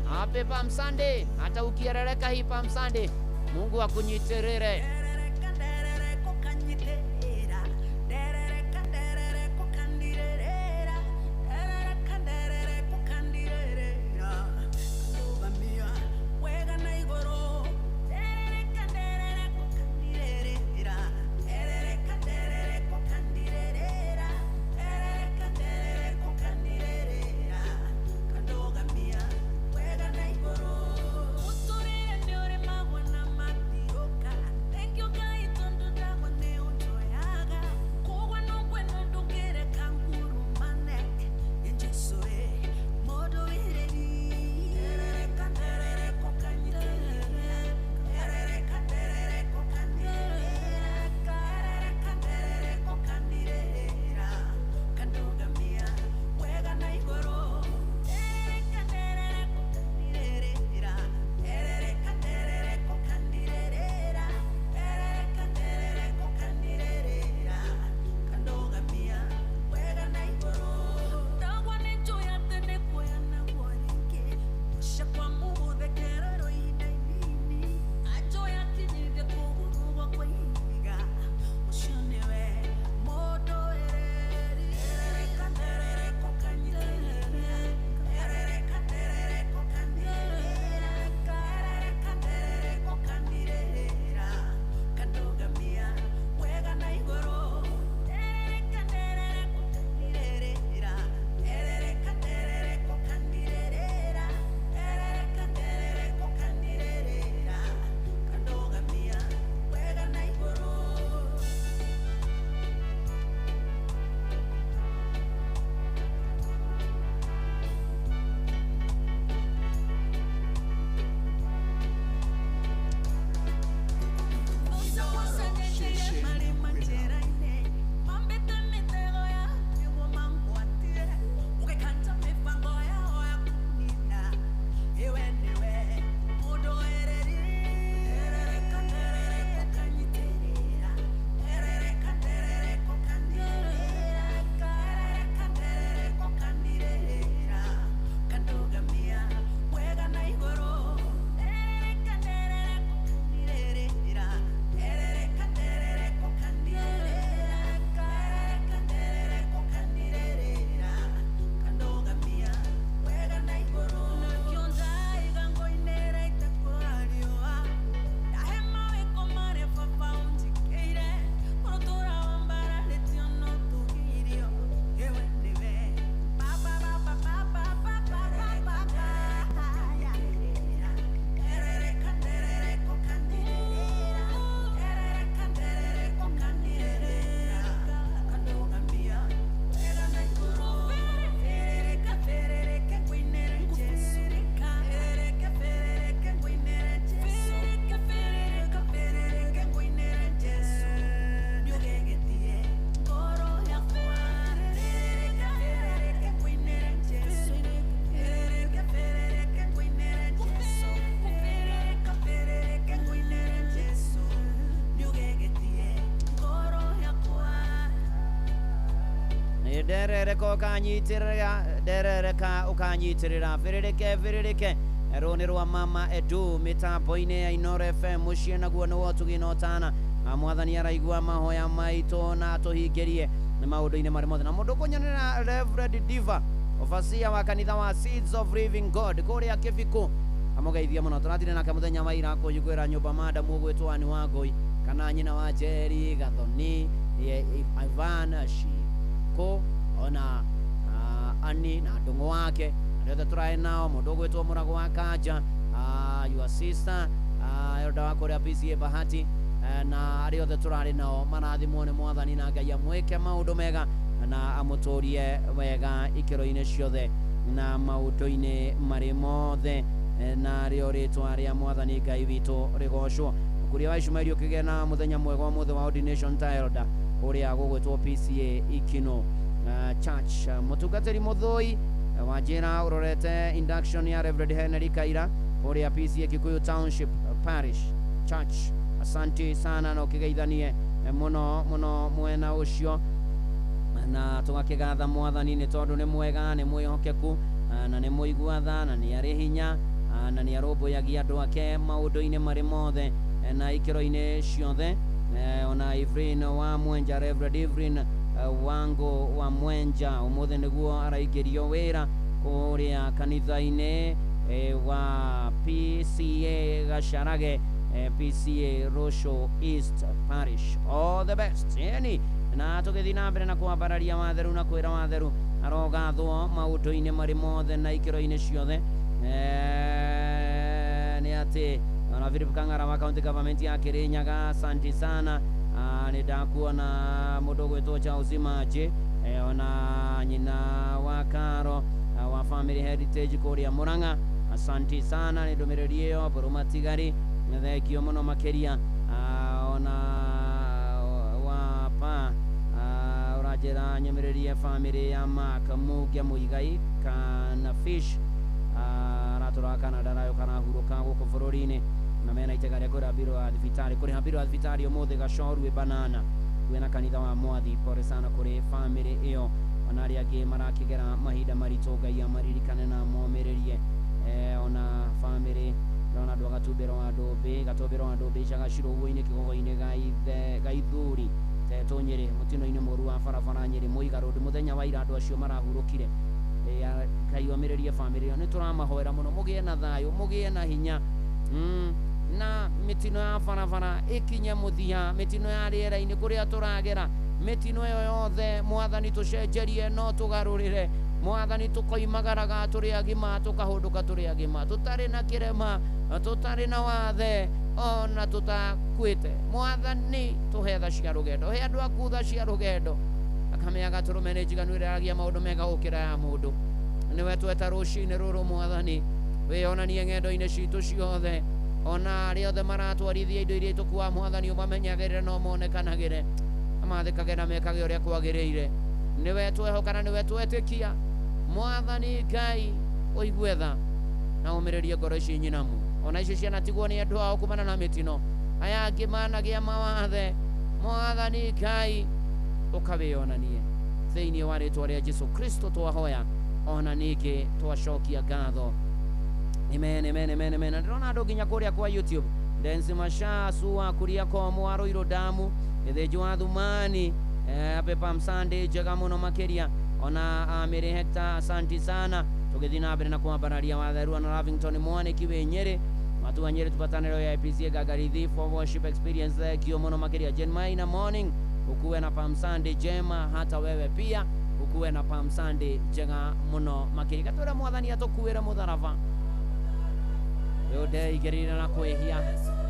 Speaker 10: Happy Palm Sunday. Hata ukierereka hii Palm Sunday, Mungu akunyitĩrĩre.
Speaker 7: Thank you.
Speaker 10: Nderereka ũkanyitĩrĩra, nderereka ũkanyitĩrĩra, bĩrĩrĩke bĩrĩrĩke. Rũnĩ rwa Mama Edu mĩtambo-inĩ ya Inooro FM mũciĩ naguo nĩ wotugi na ũtana. Mwathani araigua mahoya maitũ na atũhingĩrie nĩ maũndũ-inĩ marĩ mothe. Na mũndũ ũkũnyonera Reverend Diva, obacia wa kanitha wa Seeds of Living God kũrĩa Kĩbikũ, amũgeithia mũno. Tũratire nake mũthenya wa ira kũhingũrĩra nyũmba madamu ũgwĩtwo Ann Wangũi kana nyina wa Njeri Gathoni, Ivan Shiko, ona Ani na ndũng'ũ wake arĩa othe tũraĩ nao, mũndũ ũgwĩtwo Mũrago wa Kanja, your sister, elder wa kũrĩa PCA Bahati, na arĩa othe tũrarĩ nao marathimwo nĩ Mwathani na Ngai amwĩke maũndũ mega na amũtũrie wega ikĩro-inĩ ciothe na maũndũ-inĩ marĩ mothe, na rĩo rĩtwa rĩa Mwathani Ngai witũ rĩgocwo. Mũkũria wa Ishumaeli ũkĩgĩa na mũthenya mwega ũmũthĩ wa ordination ta elder kũrĩa gũgwĩtwo PCA Ikino Church. Mũtungatĩri Mũthũi wa njĩra ũrorete induction ya Reverend Henry Kaira kũrĩa PCA Kikuyu Township Parish Church. Asante sana na ũkĩgeithanie mũno mũno mwena ũcio, na tũgakĩgatha Mwathani nĩ tondũ nĩ mwega, nĩ mwĩhokeku, na nĩ mũigua tha, na nĩ arĩ hinya, na nĩ arũmbũyagia andũ ake maũndũ-inĩ marĩ mothe na ikĩro-inĩ ciothe. Ona Evelyn wa Mwenja, Reverend Evelyn Wango wa Mwenja ũmũthĩ nĩguo araingĩrio wĩra kũrĩa kanitha-inĩ wa PCA Gacarage, PCA Rosho East Parish. All the best. Yani na tũgĩthiĩ na mbere na kwambararia watheru na kwĩra watheru arogathwo maũndũ-inĩ marĩ mothe na ikĩro-inĩ ciothe. Nĩ atĩ ona Philip Kang'ara wa county government ya Kirinyaga, asante sana. Nĩ ndakuona mũndũ ũgwĩtwo Charles Maji, ona nyina wa Karo wa Family Heritage kũrĩa Murang'a, asante sana nĩ ndũmĩrĩri ĩyo. Mbũrũ Matigari, thengio mũno makĩria. Ona wa pa ũranjĩra nyũmĩrĩrie family ya Mark Mugia Muigai kana Fish, aratũraga Canada nayo karahurũka gũkũ bũrũri-inĩ, na mena itega rĩa kũrĩha mbirũ ya thibitarĩ, kũrĩha mbirũ ya thibitarĩ ũmũthĩ Gacoru Banana wĩna kanitha wa Mwathi. Pole sana kũrĩ family ĩyo, ona arĩa angĩ marakĩgera mahinda maritũ, Ngai amaririkane na momĩrĩrie. Ona family ndona andũ a Gatumbĩro wa Ndũmbĩ, Gatumbĩro wa Ndũmbĩ, Icagacirũ-inĩ, Kĩgogo-inĩ ga Ithuri, Tetũ Nyĩrĩ, mũtino-inĩ mũru wa barabara Nyĩrĩ, Mũiga Road, mũthenya wa ira andũ acio marahurũkire. Ngai omĩrĩrie family ĩyo, nĩ tũramahoera mũno, mũgĩe na thayũ, mũgĩe na hinya. Na mĩtino ya barabara ĩkinye mũthia, mĩtino ya rĩera-inĩ kũrĩa tũragera, mĩtino ĩyo yothe Mwathani tũcenjerie no tũgarũrĩre. Mwathani tũkoimagaraga tũrĩ agima, tũkahũndũka tũrĩ agima, tũtarĩ na kĩrema, tũtarĩ na wathe, ona tũtakuĩte. Mwathani tũhe tha cia rũgendo, he andũ aku tha cia rũgendo. Thakame ya gatũrũme nĩ njiganu ĩraragia maũndũ mega gũkĩra ya mũndũ. Nĩwe tweta rũcinĩ rũrũ Mwathani, wĩyonanie ng'endo-inĩ citũ ciothe, ona arĩa othe maratwarithia indo iria itũkuaga Mwathani ũmamenyagĩrĩre na ũmonekanagĩre, amathĩkage na mekage ũrĩa kwagĩrĩire. Nĩwe twehoka na nĩwe twetĩkia. Mwathani Ngai ũigue tha na ũmĩrĩrie ngoro ici nyinamu, ona icio cianatigwo nĩ andũ ao kumana na mĩtino, aya angĩ managĩa mawathe. Mwathani Ngai ũkawĩonanie thĩinĩ wa rĩtwa rĩa Jesu Kristo twahoya, ona ningĩ twacokia ngatho. Amen, amen, amen, amen. Ndĩrona andũ nginya kũrĩa kwa YouTube. Densi Masha Sua kuria komo wa Ruiru Damu, Gĩthĩnji wa Thumani, Pepa Msande njega mũno makĩria, ona Amiri Hector, asante sana. Tũgĩthiĩ na mbere na kwambararia watheru na Lavington Mwaniki wĩ Nyĩrĩ, watu wa Nyĩrĩ tupatanĩro ya IPCA Gagarithi for worship experience, thengio mũno makĩria. Jen Maina morning, ukuwe na Palm Sunday njema, hata wewe pia ukuwe na Palm Sunday njega mũno makĩria. Gatwĩre Mwathani atũkuĩre mũtharaba ũyũ ndeigĩrĩire na kwĩhia.
Speaker 7: Yes.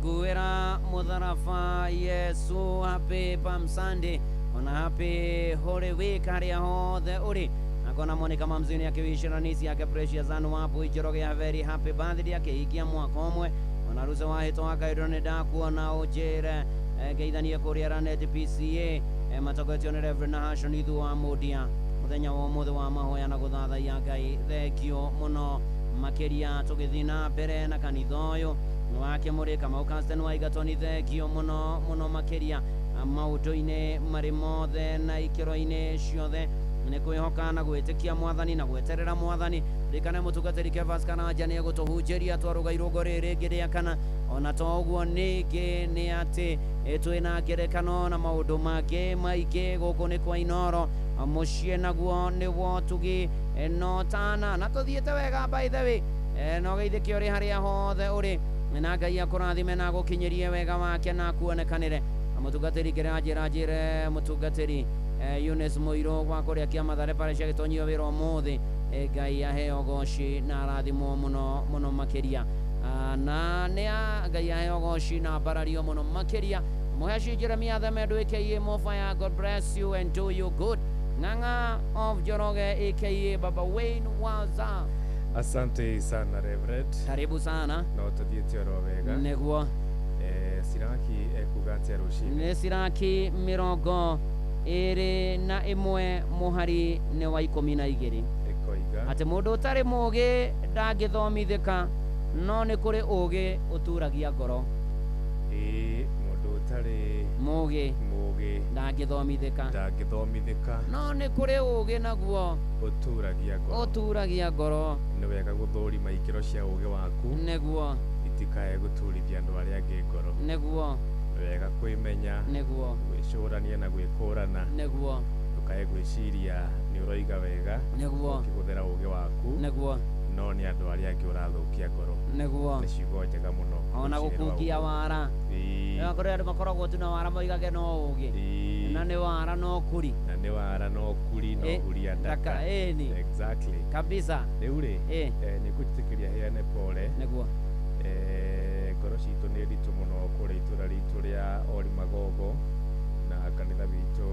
Speaker 10: Kuwera mutharaba Yesu. Happy Palm Sunday ona happy Holy Week haria hothe uri. Akona Monica Mamzini akiwishira nisi yake Precious Anu wapo Njoroge ya very happy birthday akihikia mwaka ũmwe. Ona Rusa wahĩtwo wa Kairũ nĩ ndakuona ũnjĩre ngeithanie kũrĩa Ranet PCA matongoretio nĩ Reverend Nahashon Ithu wa Mũndia mũthenya wa ũmũthĩ wa mahoya na gũthathaiya Ngai. Thengio mũno makĩria tũgĩthiĩ na mbere na kanitha ũyũ wa Kĩmũrĩ. Kamau Caston wa Igatoni, thengio mũno mũno makĩria maũndũ-inĩ marĩ mothe na ikĩro-inĩ ciothe nĩ kwĩhoka na gwĩtĩkia mwathani na gweterera mwathani. Ririkane mũtungatĩri Kevas Karanja nĩ egũtũhunjĩria twarũga irũngo rĩrĩ rĩngĩ rĩa kana. Ona to ũguo ningĩ nĩ atĩ twĩna ngerekano na maũndũ mangĩ maingĩ gũkũ nĩ kwa Inoro mũciĩ naguo nĩ wotugi no tana na tũthiĩte wega by the way. No geithĩke ũrĩ harĩa hothe ũrĩ na Ngai akũrathime na agũkinyĩrie wega wake na akuonekanĩre. Mũtungatĩri kĩrĩa njĩre mũtungatĩri Eunice Mũirũ gwa kũrĩa Kĩamathare parish agĩtonyio wĩra ũmũthĩ. Ngai aheo goci na arathimwo mũno mũno makĩria. Na nĩ Ngai aheo goci na ambarario mũno makĩria. Mũheci Jeremia Themendu aka Mofaya, God bless you and do you good. Ng'ang'a of Njoroge aka Baba Wayne Waza.
Speaker 4: Asante sana Reverend.
Speaker 10: Karibu sana.
Speaker 4: No tuthiĩte oro wega.
Speaker 10: Nĩguo.
Speaker 4: Siraki ekuga atĩa rũcinĩ?
Speaker 10: Nĩ Siraki 21 mũhari nĩ wa 12.
Speaker 4: Ĩkoiga
Speaker 10: atĩ mũndũ ũtarĩ mũũgĩ ndangĩthomithĩka, no nĩ kũrĩ ũũgĩ ũturagia ngoro.
Speaker 4: Ĩĩ, mũndũ ũtarĩ
Speaker 10: mũũgĩ
Speaker 4: ndangĩthomithĩka,
Speaker 10: no nĩ kũrĩ ũũgĩ naguo
Speaker 4: ũturagia ngoro.
Speaker 10: Ũturagia ngoro.
Speaker 4: Nĩ wega gũthũrima ikĩro cia ũũgĩ waku
Speaker 10: nĩguo
Speaker 4: itikae gũturithia andũ arĩa angĩ ngoro.
Speaker 10: Nĩguo.
Speaker 4: Nĩ wega kwĩmenya,
Speaker 10: nĩguo
Speaker 4: gwĩcũrania na gwĩkũrana,
Speaker 10: nĩguo
Speaker 4: ndũkae gwĩciria nĩ ũroiga wega,
Speaker 10: nĩguo
Speaker 4: ũkĩhũthĩra ũũgĩ waku,
Speaker 10: nĩguo
Speaker 4: no nĩ andũ arĩa angĩ ũrathũkia ngoro.
Speaker 10: Nĩguo.
Speaker 4: Nĩ ciugo njega mũno.
Speaker 10: Ona gũkungia wara.
Speaker 4: Ĩĩ.
Speaker 10: Kũrĩ andũ makoragwo tu na wara moigage no ũũgĩ. Na nĩ wara no kuri.
Speaker 4: Na nĩ wara no kuri no huria ndaka.
Speaker 10: Ĩni.
Speaker 4: Exactly.
Speaker 10: Kabisa.
Speaker 4: Rĩu rĩ, nĩ ngũjĩtĩkĩria heane pole.
Speaker 10: Nĩguo.
Speaker 4: Ngoro citũ nĩ nditũ mũno kũrĩa itũra ritũ rĩa Ori Magogo na kanitha witũ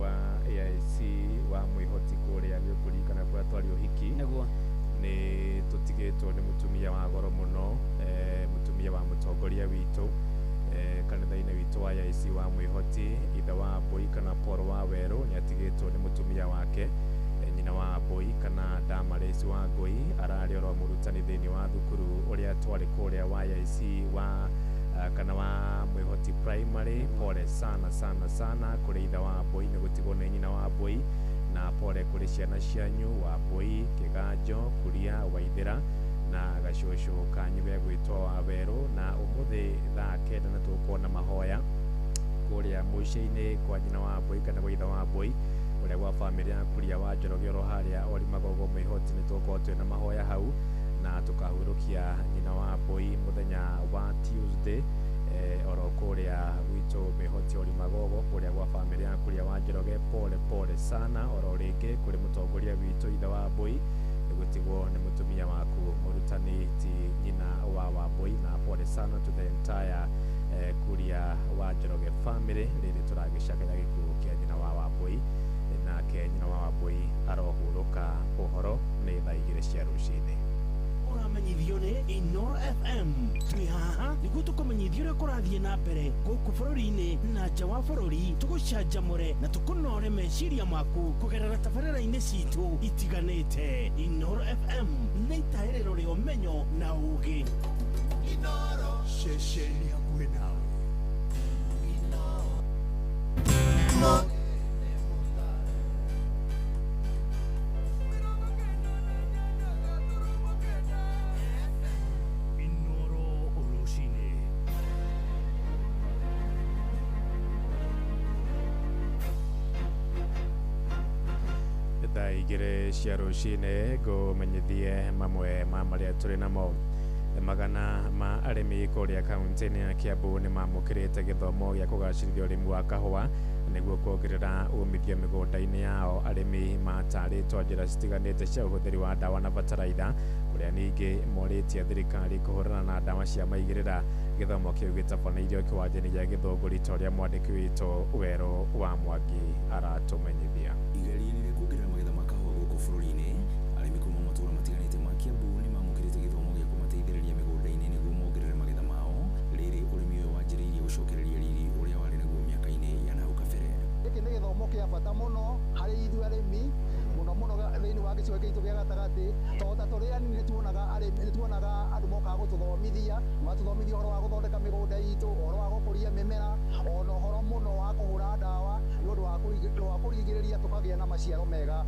Speaker 4: wa AIC wa Mwĩhoti kũrĩa nĩ ũkũririkana kũrĩa twarĩ ũhiki.
Speaker 10: Nĩguo.
Speaker 4: Nĩ tũtigĩtwo nĩ mũtumia wa goro mũno, mũtumia wa mũtongoria witũ kanitha-inĩ witũ wa AIC wa Mwĩhoti, ithe wa Mbũi kana Paul wa Werũ nĩ atigĩtwo nĩ mũtumia wake, nyina wa Mbũi kana Damaris wa Ngũi ararĩ oro mũrutani thĩinĩ wa thukuru ũrĩa twarĩ kũrĩa wa AIC wa kana wa Mwĩhoti Primary. Pole sana sana sana kũrĩ ithe wa Mbũi nĩ gũtigwo nĩ nyina wa Mbũi, na pole kũrĩ ciana cianyu wa Mbũi, Kĩganjo, Kuria, Waithĩra na gacũcũ kanyu gegwĩtwo wa Werũ. Na ũmũthĩ thaa 9 nĩ tũgũkorwo na mahoya kũrĩa mũciĩ-inĩ kwa nyina wa Mbũi kana gwa ithe wa Mbũi kũrĩa gwa bamĩrĩ ya Kuria wa Njoroge oro harĩa Ori Magogo Mwĩhoti. Nĩ tũgũkorwo twĩna mahoya hau na tũkahurũkia nyina wa Mbũi mũthenya wa Tuesday oro kũrĩa gwitũ Mwĩhoti Ori Magogo kũrĩa gwa bamĩrĩ ya Kuria wa Njoroge. Pole pole sana oro rĩngĩ kũrĩ mũtongoria witũ ithe wa Mbũi gũtigwo nĩ mũtumia waku mũrutani ti nyina wa Wambũi, na pole sana to the entire Kuria wa Njoroge family rĩrĩ tũragĩcakaya gĩkuũ kĩa nyina wa Wambũi. Nake nyina wa Wambũi arohurũka ũhoro nĩ thaa 2 cia rũcinĩ.
Speaker 7: Ũramenyithio nĩ Inoro FM. Twĩ haha nĩguo tũkũmenyithia ũrĩa kũrathiĩ na mbere gũkũ bũrũri-inĩ na nja wa bũrũri, tũgũcanjamũre na tũkũnore meciria maku kũgerera tabarĩra-inĩ citũ itiganĩte. Inoro FM nĩ itaĩrĩro rĩa ũmenyo na ũũgĩ.
Speaker 9: Inoro ceceni hakuhĩ nawe. Inoro.
Speaker 4: Thaa 2 cia rũcinĩ ngũmenyithie mamwe ma marĩa tũrĩ namo. Magana ma arĩmi kũrĩa kaunti-inĩ ya Kiambu nĩ mamũkĩrĩte gĩthomo gĩa kũgacĩrithia ũrĩmi wa kahũa nĩguo kuongerera umithio mĩgũnda-inĩ yao. Arĩmi matarĩtwo njĩra citiganĩte cia ũhũthĩri wa ndawa na bataraitha, kũrĩa ningĩ morĩtie thirikari kũhũrana na ndawa cia maigĩrĩra Gĩthomo kĩu gĩtabanĩirio kĩwanja-inĩ gĩa Gĩthũngũri ta ũrĩa mwandĩki witũ Werũ wa Mwangi aratũmenyithia.
Speaker 11: Igeria-inĩ rĩa kuongerera magetha ma kahũa gũkũ bũrũri-inĩ, arĩmi kuma matũũra matiganĩte ma Kiambu nĩ mamũkĩrĩte gĩthomo gĩa kũmateithĩrĩria mĩgũnda-inĩ nĩguo mongerere magetha mao. Rĩrĩ ũrĩmi ũyũ wanjĩrĩirie gũcokereria riri ũrĩa warĩ naguo mĩaka-inĩ ya nahau kabere.
Speaker 12: Gĩkĩ nĩ gĩthomo kĩa bata mũno harĩ ithuĩ arĩmi, mũno mũno thĩinĩ wa gĩcigo gĩkĩ gitũ gĩa gatagatĩ, tondũ ta tũrĩ anini nĩ tuonaga andũ mokaga gũtũthomithia, magatũthomithia ũhoro wa gũthondeka mĩgũnda itũ, ũhoro wa gũkũria mĩmera, ona ũhoro mũno wa kũhũra ndawa nĩ ũndũ wa kũrigĩrĩria tũkagĩa na maciaro mega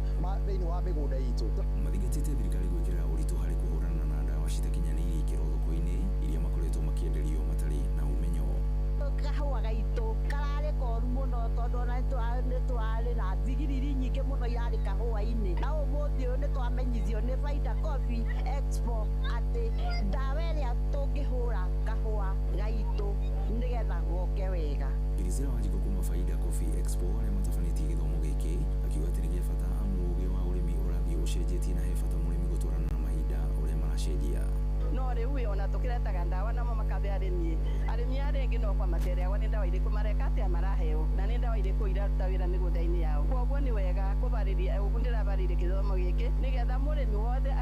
Speaker 12: thĩinĩ wa mĩgũnda itũ.
Speaker 11: Mathingatĩte thirikari gwĩkĩrĩra ũritũ harĩ kũhũrana na ndawa citakinyanĩirie ikĩro thoko-inĩ iria makoretwo makĩenderio matarĩ na ũmenyo.
Speaker 13: Kahũa gaitũ kararĩ koru mũno tondũ ona nĩ tũrarĩ na thigiriri nyingĩ mũno irarĩ kahũa-inĩ, na ũmũthĩ ũyũ nĩ twamenyithio nĩ Faida Coffee Expo atĩ ndawa ĩrĩa tũngĩhũra kahũa gaitũ nĩgetha goke wega.
Speaker 11: Priscilla Wanjikũ kuma Faida Coffee Expo arĩa matabanĩtie gĩthomo gĩkĩ akiuga atĩ nĩ gĩa bata amu ũgĩ wa ũrĩmi ũrathiĩ ũcenjetie na he bata mũrĩmi gũtwarana na mahinda ũrĩa maracenjia.
Speaker 14: No rĩu ona tũkĩretaga ndawa namo makabe arĩmi arĩa angĩ no kwa matereagwo nĩ ndawa irĩkũ mareka atĩa maraheo na nĩ ndawa irĩkũ iraruta wĩra mĩgũnda-inĩ yao. Koguo nĩ wega kũbarĩria ũguo ndĩrabarĩria gĩthomo gĩkĩ nĩgetha mũrĩmi wothe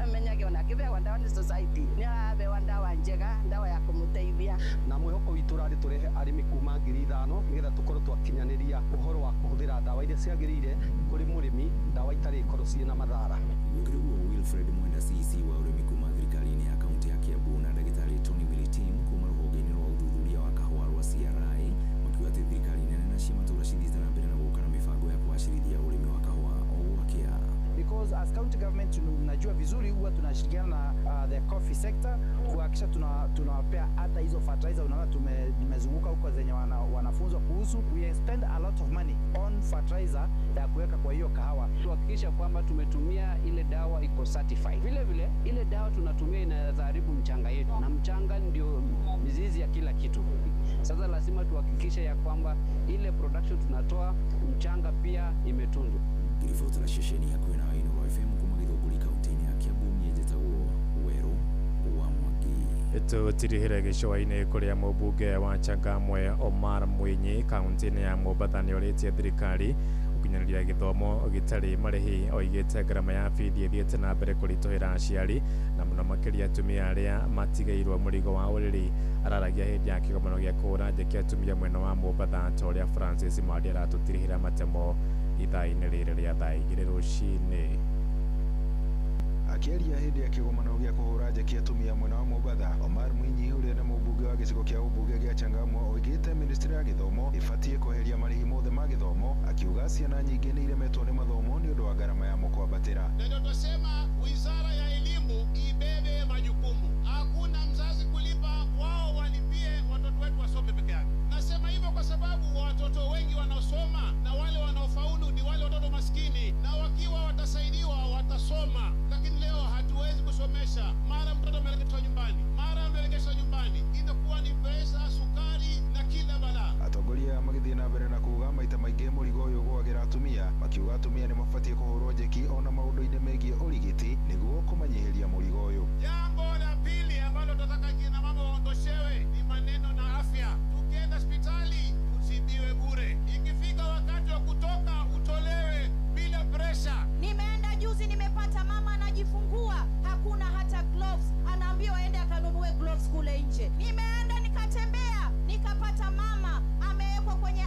Speaker 14: amenyage ona akĩbeagwo ndawa nĩ society nĩ arabewa ndawa njega, ndawa ya kũmũteithia.
Speaker 16: Na mwĩhoko witũ ũrarĩ tũrehe arĩmi kuma 5,000 nĩgetha tũkorwo twakinyanĩria ũhoro wa kũhũthĩra ndawa iria ciagĩrĩire kũrĩ mũrĩmi, ndawa itarĩ ikorwo ciĩna mathara.
Speaker 11: Gũkĩrĩ ũguo, Wilfred Mwenda CEC wa ũrĩmi kuma thirikari-inĩ ya kaunti ya Kiambu na ndagĩtarĩ Tony Willitim kuma rũhonge-inĩ rwa ũthuthuria wa kahũa rwa CRI makiuga atĩ thirikari nene na cia matũũra cithiĩte na mbere na gũka na mĩbango ya kũgacĩrithia ũrĩmi wa kahũa o gwakĩa.
Speaker 18: Because as county government tunajua vizuri huwa tunashirikiana na the coffee sector kuhakikisha tunawapea hata hizo fertilizer. Unaona tumezunguka huko zenye wanafunzwa kuhusu. We spend a lot of money on fertilizer ya kuweka kwa hiyo kahawa.
Speaker 26: Tuhakikisha kwamba tumetumia ile dawa iko certified. Vile vile ile dawa tunatumia inaweza haribu mchanga yetu, na mchanga ndio mizizi ya kila kitu. Sasa lazima tuhakikishe ya kwamba ile production tunatoa mchanga pia imetunzwa.
Speaker 11: Ngiribota na ceceni hakuhĩ na Inooro FM kuma Gĩthũngũri kaunti-inĩ ya Kiambu, niĩ njĩtagwo Werũ wa Mwangi.
Speaker 4: Tũtirihĩre gĩcũa-inĩ kũrĩa mũmbunge wa Changamwe Omar Mwinyi kaunti-inĩ ya Mombatha nĩorĩtie thirikari gũkinyanĩria gĩthomo gĩtarĩ marĩhi. Oigĩte ngarama ya bithi ĩthiĩte na mbere kũritũhĩra aciari na mũno makĩria atumia arĩa matigĩirwo mũrigo wa ũrĩrĩ. Araragia hĩndĩ ya kĩgomano gĩa kũhũra njeki atumia mwena wa Mombatha ta ũrĩa Francis Mwandi aratũtirihĩra matemo ithaa-inĩ rĩrĩ rĩa thaa 2 rũcinĩ.
Speaker 27: Akĩaria hĩndĩ ya kĩgomano gĩa kũhũra njeki atumia mwena wa Mombatha, Omar Mwinyi ũrĩa nĩ mũmbunge wa gĩcigo kĩa ũmbunge gĩa Changamwe oigĩte ministry ya gĩthomo ĩbatiĩ kweheria marĩhi mothe ma gĩthomo, akiuga ciana nyingĩ nĩ iremetwo nĩ mathomo nĩ ũndũ wa ngarama yamo kwambatĩra.
Speaker 29: Na ndio tunasema wizara ya elimu ibebe majukumu. Hakuna mzazi kulipa, wao walipie watoto wetu wasome peke yake. Nasema hivyo kwa sababu watoto wengi wanaosoma na wale wanaofaulu ni wale watoto maskini, na wakiwa watasaidiwa watasoma. Lakini leo hatuwezi kusomesha, mara mtoto ameregeshwa nyumbani, mara ameregeshwa nyumbani, inakuwa ni pesa, sukari na kila balaa.
Speaker 27: Atongoria magĩthiĩ na mbere na kuuga maita maingĩ mũrigo ũyũ ũgũagĩra atumia, makiuga atumia nĩ mabatiĩ kũhũrwo njeki ona maũndũ-inĩ megiĩ ũrigiti nĩguo kũmanyihĩria mũrigo ũyũ.
Speaker 29: Jambo la pili ambalo tunataka kina mama waondoshewe ni maneno na afya. Tukienda hospitali utibiwe bure, ikifika wakati wa kutoka utolewe bila presha.
Speaker 30: Nimeenda juzi nimepata mama anajifungua, hakuna hata gloves, anaambiwa aende akanunue gloves kule nje. Nimeenda nikatembea nikapata mama amewekwa kwenye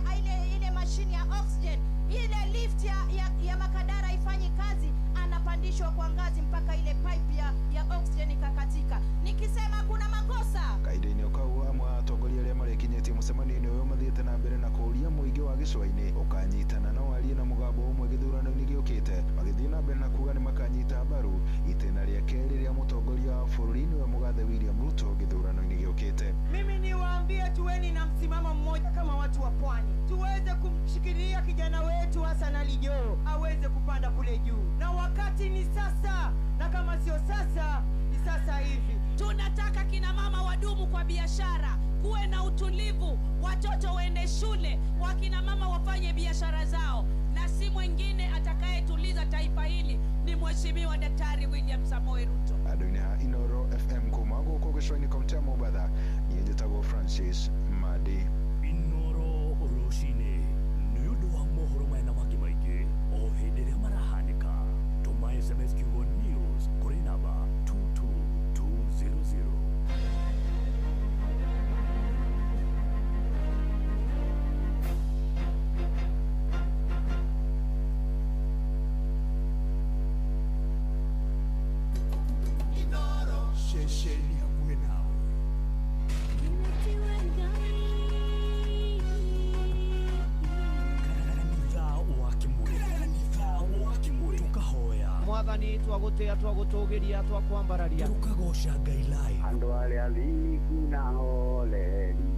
Speaker 30: ile mashine ya oxygen, ile lift ya Makadara ifanyi kazi, anapandishwa kwa ngazi mpaka ile pipe ya oxygen ikakatika. Nikisema kuna makosa.
Speaker 27: Kahinda-inĩ kau amwe a atongoria arĩa marekinyĩtie mũcemanio-inĩ ũyũ mathiĩte na mbere na kũũria mũingĩ wa gĩcũa-inĩ ũkanyitana na warie na mũgambo ũmwe gĩthurano-inĩ gĩũkĩte, magĩthiĩ na mbere na kuuga nĩ makanyita mbaru itĩna rĩa kerĩ rĩa mũtongoria wa bũrũri nĩwe mũgathe William Ruto gĩthurano-inĩ gĩũkĩte.
Speaker 31: Mimi niwaambie, tuweni na msimamo mmoja kama watu wa pwani, tuweze kumshikilia kijana wetu Hassan Ali Joho aweze kupanda kule juu, na wakati ni sasa, na kama sio sasa ni sasa hivi.
Speaker 30: Tunataka kina mama wadumu kwa biashara, kuwe na utulivu, watoto waende shule, wakina mama wafanye biashara zao, na si mwingine atakayetuliza taifa hili ni Mheshimiwa Daktari William Samoei Ruto.
Speaker 27: Andũ-inĩ a Inooro FM kuma gũkũ gĩcũa-inĩ kaunti ya Mombatha, niĩ Njĩtagwo Francis Madi.
Speaker 17: Inoro rũcinĩ nĩ ũndũ wa mohoro maya na mangĩ maingĩ o hĩndĩ ĩrĩa marahanĩka. Tũma SMS kiugo news kũrĩ namba 22200.
Speaker 6: Ceceni hakuhĩ nawe.
Speaker 17: Kanitha wa Kimuri, kanitha wa Kimuri, tukahoya
Speaker 26: Mwathani, twagũtĩa, twagũtũgĩria, twakwambararia,
Speaker 17: tukagoca Ngai live.
Speaker 3: Andũ arĩa thingu na hooreri,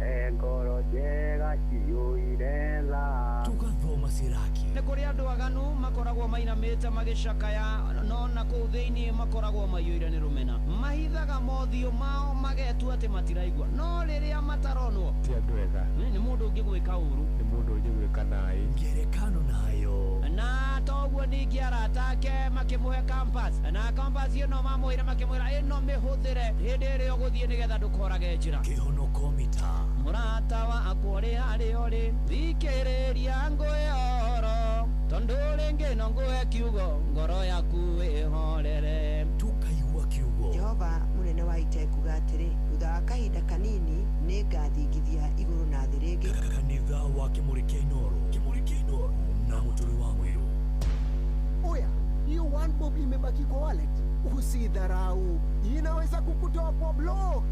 Speaker 3: e ngoro njega ciyũire tha.
Speaker 17: Tugathoma Siraki.
Speaker 26: Nĩ kũrĩ andũ aganu makoragwo mainamĩte magĩcakaya, no na kũu thĩinĩ makoragwo maiyũire nĩ rũmena. Mahithaga mothiũ mao magetua atĩ matiraigua, no rĩrĩa mataronwo
Speaker 4: ti andũ ega.
Speaker 26: Nĩ mũndũ ũngĩgwĩka ũru,
Speaker 4: nĩ mũndũ ũngĩgwĩka naĩ.
Speaker 17: Ngerekano nayo.
Speaker 26: Na toguo ningĩ arata ake makĩmũhe compass, na compass ĩno mamwĩra, makĩmwĩra ĩno mĩhũthĩre hĩndĩ ĩrĩa ũgũthiĩ nĩgetha ndũkorage njĩra.
Speaker 17: Kĩhonoko mita.
Speaker 26: Mũrata wakwa ũrĩ harĩa ũrĩ, thikĩrĩria ngũhe ũhoro, tondũ rĩngĩ no ngũhe kiugo, ngoro yaku ĩhorere.
Speaker 17: Tukaigua kiugo.
Speaker 5: Jehova mũnene wa ita ekuuga atĩrĩ, thutha wa kahinda kanini nĩ ngathingithia igũrũ na thĩ rĩngĩ.
Speaker 17: Kanitha wa Kimuri kĩa Inoro, Kimuri kĩa Inoro na Mũturi wa Mũirũ.
Speaker 8: Oya, hiyo one bob imebaki kwa wallet, usidharau, inaweza kukutoa kwa block.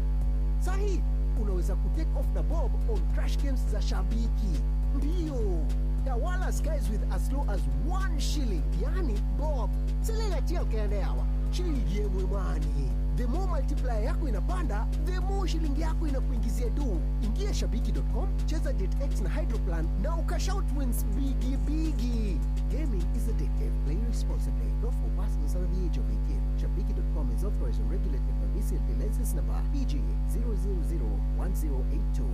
Speaker 8: Sahi, unaweza kutake off na bob on crash games za Shabiki. Ndiyo, tawala skies with as low as 1 shilling, yani bob. Siling achiel kende hawa, shilingi emwe mwani. The more multiplier yako inapanda, the more shilingi yako inakuingizia do. Ingia shabiki.com, cheza JetX na Hydroplan na ukashout wins bigi bigi. Gaming is addictive. Play responsibly. Not for persons under the age of 18. Shabiki.com is authorized and regulated by BCLB license number PG 0001082.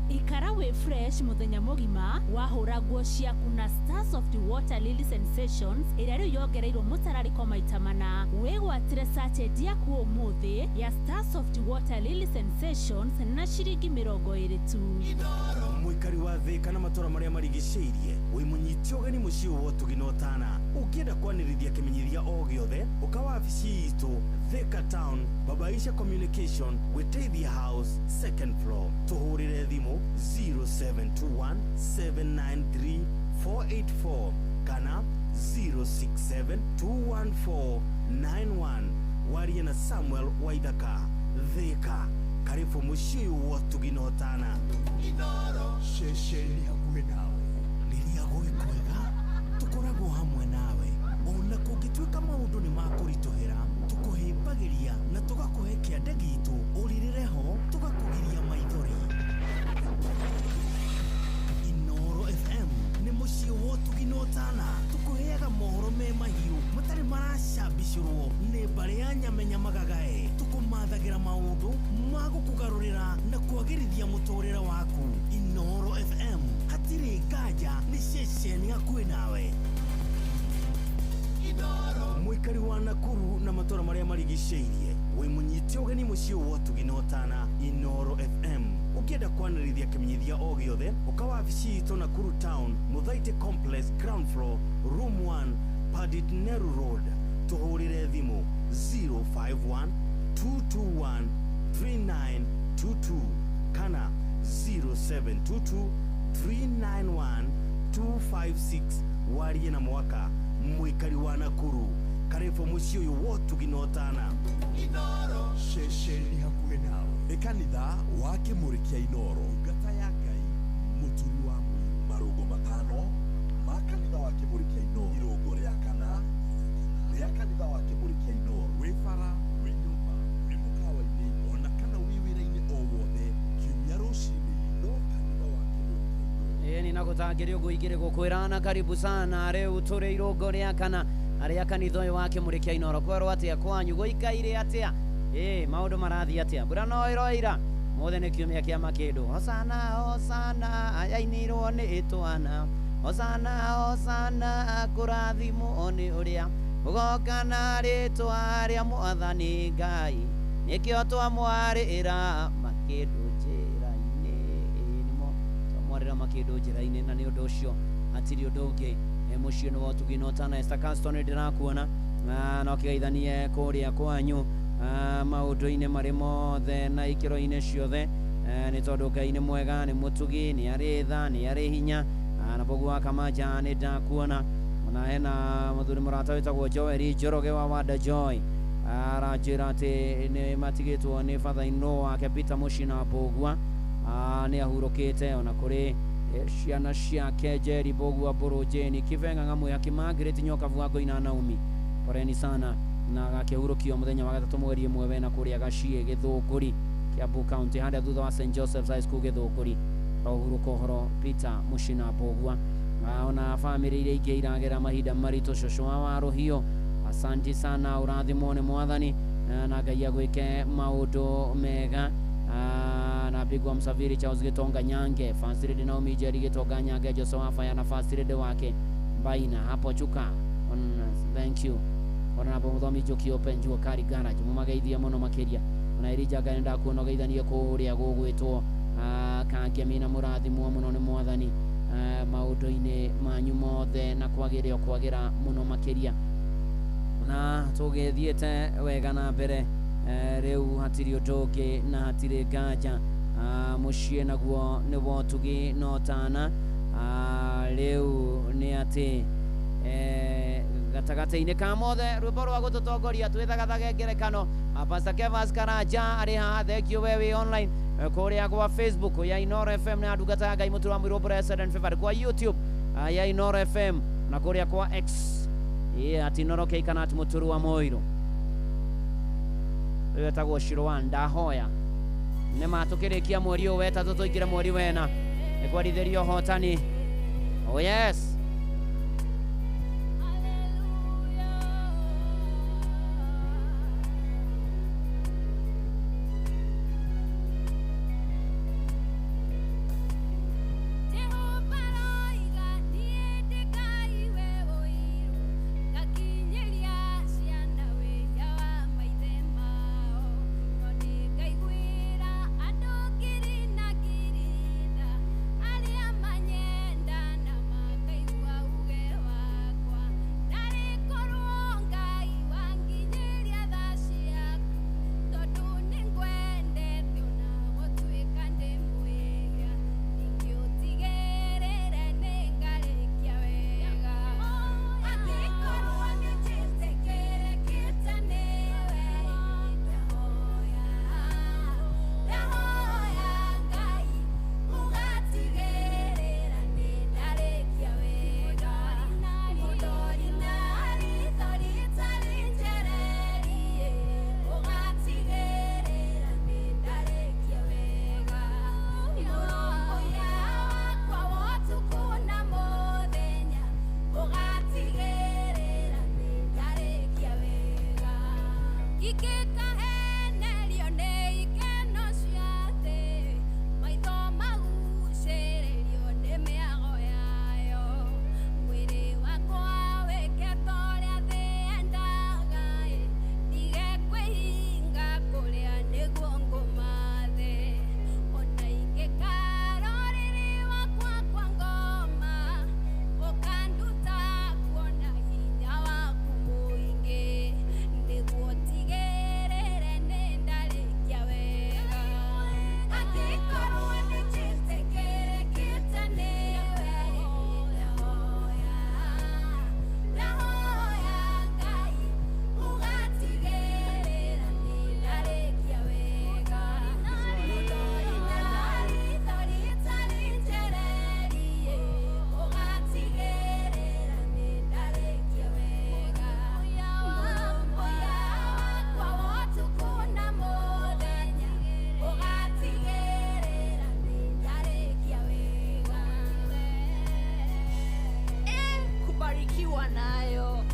Speaker 19: Ikara wĩ fresh mũthenya mũgima wahũra nguo ciaku na Stars of the Water Lily Sensations ĩrĩa rĩu yongereirwo mũtararĩko maita mana. Wĩgwatĩre sachet yaku ũmũthĩ ya Stars of the Water Lily Sensations na ciringi 20 tu.
Speaker 7: Mũikari wa Thĩka na matũra marĩa marigicĩirie, wĩ mũnyite ũgeni mũciĩ wa ũtugi na ũtana. Ũngĩenda kwanĩrĩria kĩmenyithia o gĩothe, ũka wabici itũ Thĩka Town, Babaisha Communication, Wĩteithia House, second floor. Tũhũrĩre thimũ 0721 793 484 kana 067 214 91. Warie na Samuel Waithaka. Thĩka, karibu mũciĩ wa ũtugi na ũtana.
Speaker 6: Ceceni hakuhĩ nawe.
Speaker 7: Rĩrĩa gwĩ kwega, tũkoragwo hamwe nawe. Ona kũngĩtuĩka maũndũ nĩ makũritũhĩra, tũkũhĩmbagĩria na tũgakũhe kĩande gitũ, ũrĩrĩre ho, tũgakũgiria maithori. Inoro FM nĩ mũciĩ wa ũtugi na ũtana. Tũkũheaga mohoro me mahiũ matarĩ maracambicũrwo nĩ mbarĩ ya nyamenya magagae. Tũkũmathagĩra maũndũ ma gũkũgarũrĩra na kwagĩrithia mũtũrĩre waku. Inoro FM, hatirĩ nganja, nĩ ceceni hakuhĩ nawe. Mũikari wa Nakuru na matũra marĩa marigicĩirie, wĩ mũnyite ũgeni mũciĩ wa ũtugi na ũtana. Inoro FM. Ũngĩenda kwanĩrĩria kĩmenyithia o gĩothe, ũka wabici itũ Nakuru Town, Mũthaitĩ Complex, ground floor, room 1, Pandit Nehru Road. Tũhũrĩre thimũ 051 221 3922 kana 0722 391 256. Warie na mwaka mũikari wa Nakuru, karibu mũciĩ ũyũ wa ũtugi na ũtana.
Speaker 6: Ceceni hakuhĩ nawe.
Speaker 9: Nĩ kanitha wa Kĩmũrĩ kĩa Inoro, ndungata ya Ngai, Mũturi wa Mũirũ. Marũngo matano ma kanitha wa Kĩmũrĩ kĩa Inoro, irũngo rĩa kana rĩa kanitha wa Kĩmũrĩ kĩa Inoro. Wĩ bara, wĩ nyũmba, wĩ mũkawa-inĩ, ona kana wĩ wĩra-inĩ o wothe, kiumia rũcinĩ no kanitha wa Kĩmũrĩ kĩa Inoro.
Speaker 10: Ĩĩ ninagũtangĩrĩ ũguo igĩrĩ gũkwĩrana karibu sana. Rĩu tũrĩ irũngo rĩa kana arĩa kanitha ũyũ wa Kĩmũrĩ kĩa Inoro. Kwerwo atĩa kwanyu, gũikaire atĩa? Ĩĩ maũndũ marathiĩ atĩa? Mbura no ĩroira. Mothe nĩ kiumia kĩa makĩndũ. Hosana hosana ayainirwo nĩ twana, hosana hosana kũrathimwo nĩ ũrĩa ũgoka na rĩtwa rĩa mwathani Ngai. Nĩkĩo twamwarĩra makĩndũ njĩra-inĩ. Ĩĩ nĩmo twamwarĩra makĩndũ njĩra-inĩ, na nĩ ũndũ ũcio hatirĩ ũndũ ũngĩ. Mũciĩ nĩ wa ũtugi na ũtana. Esther Caston, ndĩrakuona no kĩgeithanie kũrĩa kwanyu maũndũ-inĩ marĩ mothe na ikĩro-inĩ ciothe, nĩ tondũ Ngai nĩ mwega, nĩ mũtugi, nĩ arĩ tha, nĩ arĩ hinya. Na Bogu wa Kamaja nĩ ndakuona. Ona hena mũthuri mũrata wĩtagwo Joel Njoroge wa Wanda Joy, aranjĩra atĩ nĩ matigĩtwo nĩ father-in-law wake Peter Mushina Mbũgua, nĩ ahurũkĩte. Ona kũrĩ ciana ciake Jerry Mbũgua, Mbũrũ Jane Kivenga, Ng'amwe Margaret Nyokavu wa Ngoina, Naomi, poreni sana, na agakĩhurũkio mũthenya wa gatatũ mweri 1 wena kũrĩa Gaciĩ Gĩthũngũri, Kiambu County, harĩa thutha wa St Joseph's High School Gĩthũngũri. Rohurũka ũhoro Peter Mushina Mbũgua. Ona bamĩrĩ iria ingĩ iragera mahinda maritũ, cũcũ wa Warũhiũ, asanti sana, ũrathimwo nĩ Mwathani na Ngai agwĩke maũndũ mega. Na Bigwa Msafiri Charles Gitonga Nyange, First Lady Naomi Jerry Gitonga Nyange, Joseph Wafaya na First Lady wake Baina hapo Chuka. Thank you. Honorable Muthomi Njoki Open Jua Kari Garage, mumageithie mũno makĩria. Ona Elijah Ngai ndakuona ũgeithanie kũrĩa gũgwĩtwo Kangemi, na mũrathimwo mũno nĩ Mwathani maũndũ-inĩ manyu mothe na kwagĩre o kwagĩra mũno makĩria. Na tũgĩthiĩte wega na mbere, rĩu hatirĩ ũndũ ũngĩ na hatirĩ nganja, mũciĩ naguo nĩ wotugi na ũtana. Rĩu nĩ atĩ gatagatĩ-inĩ ka mothe rwĩmbo rwa gũtũtongoria twĩthagathage ngerekano. Pastor Kevas Karanja arĩ haha, thank you we wĩ online kũrĩa gwa Facebook ya Inoro FM na ndungata ya Ngai Mũtũra Mũirũ Blessed and Favored, kwa YouTube ya Inoro FM na kũrĩa kwa X at Inoro K kana at Mũtũrũ wa Mũirũ. Ũyũ etagwo Shirwan ndahoya nĩ ma tũkĩrĩkia mweri ũyũ wetatũ tũingĩre mweri wena nĩ kwarithĩrio ũhotani. Oh yes.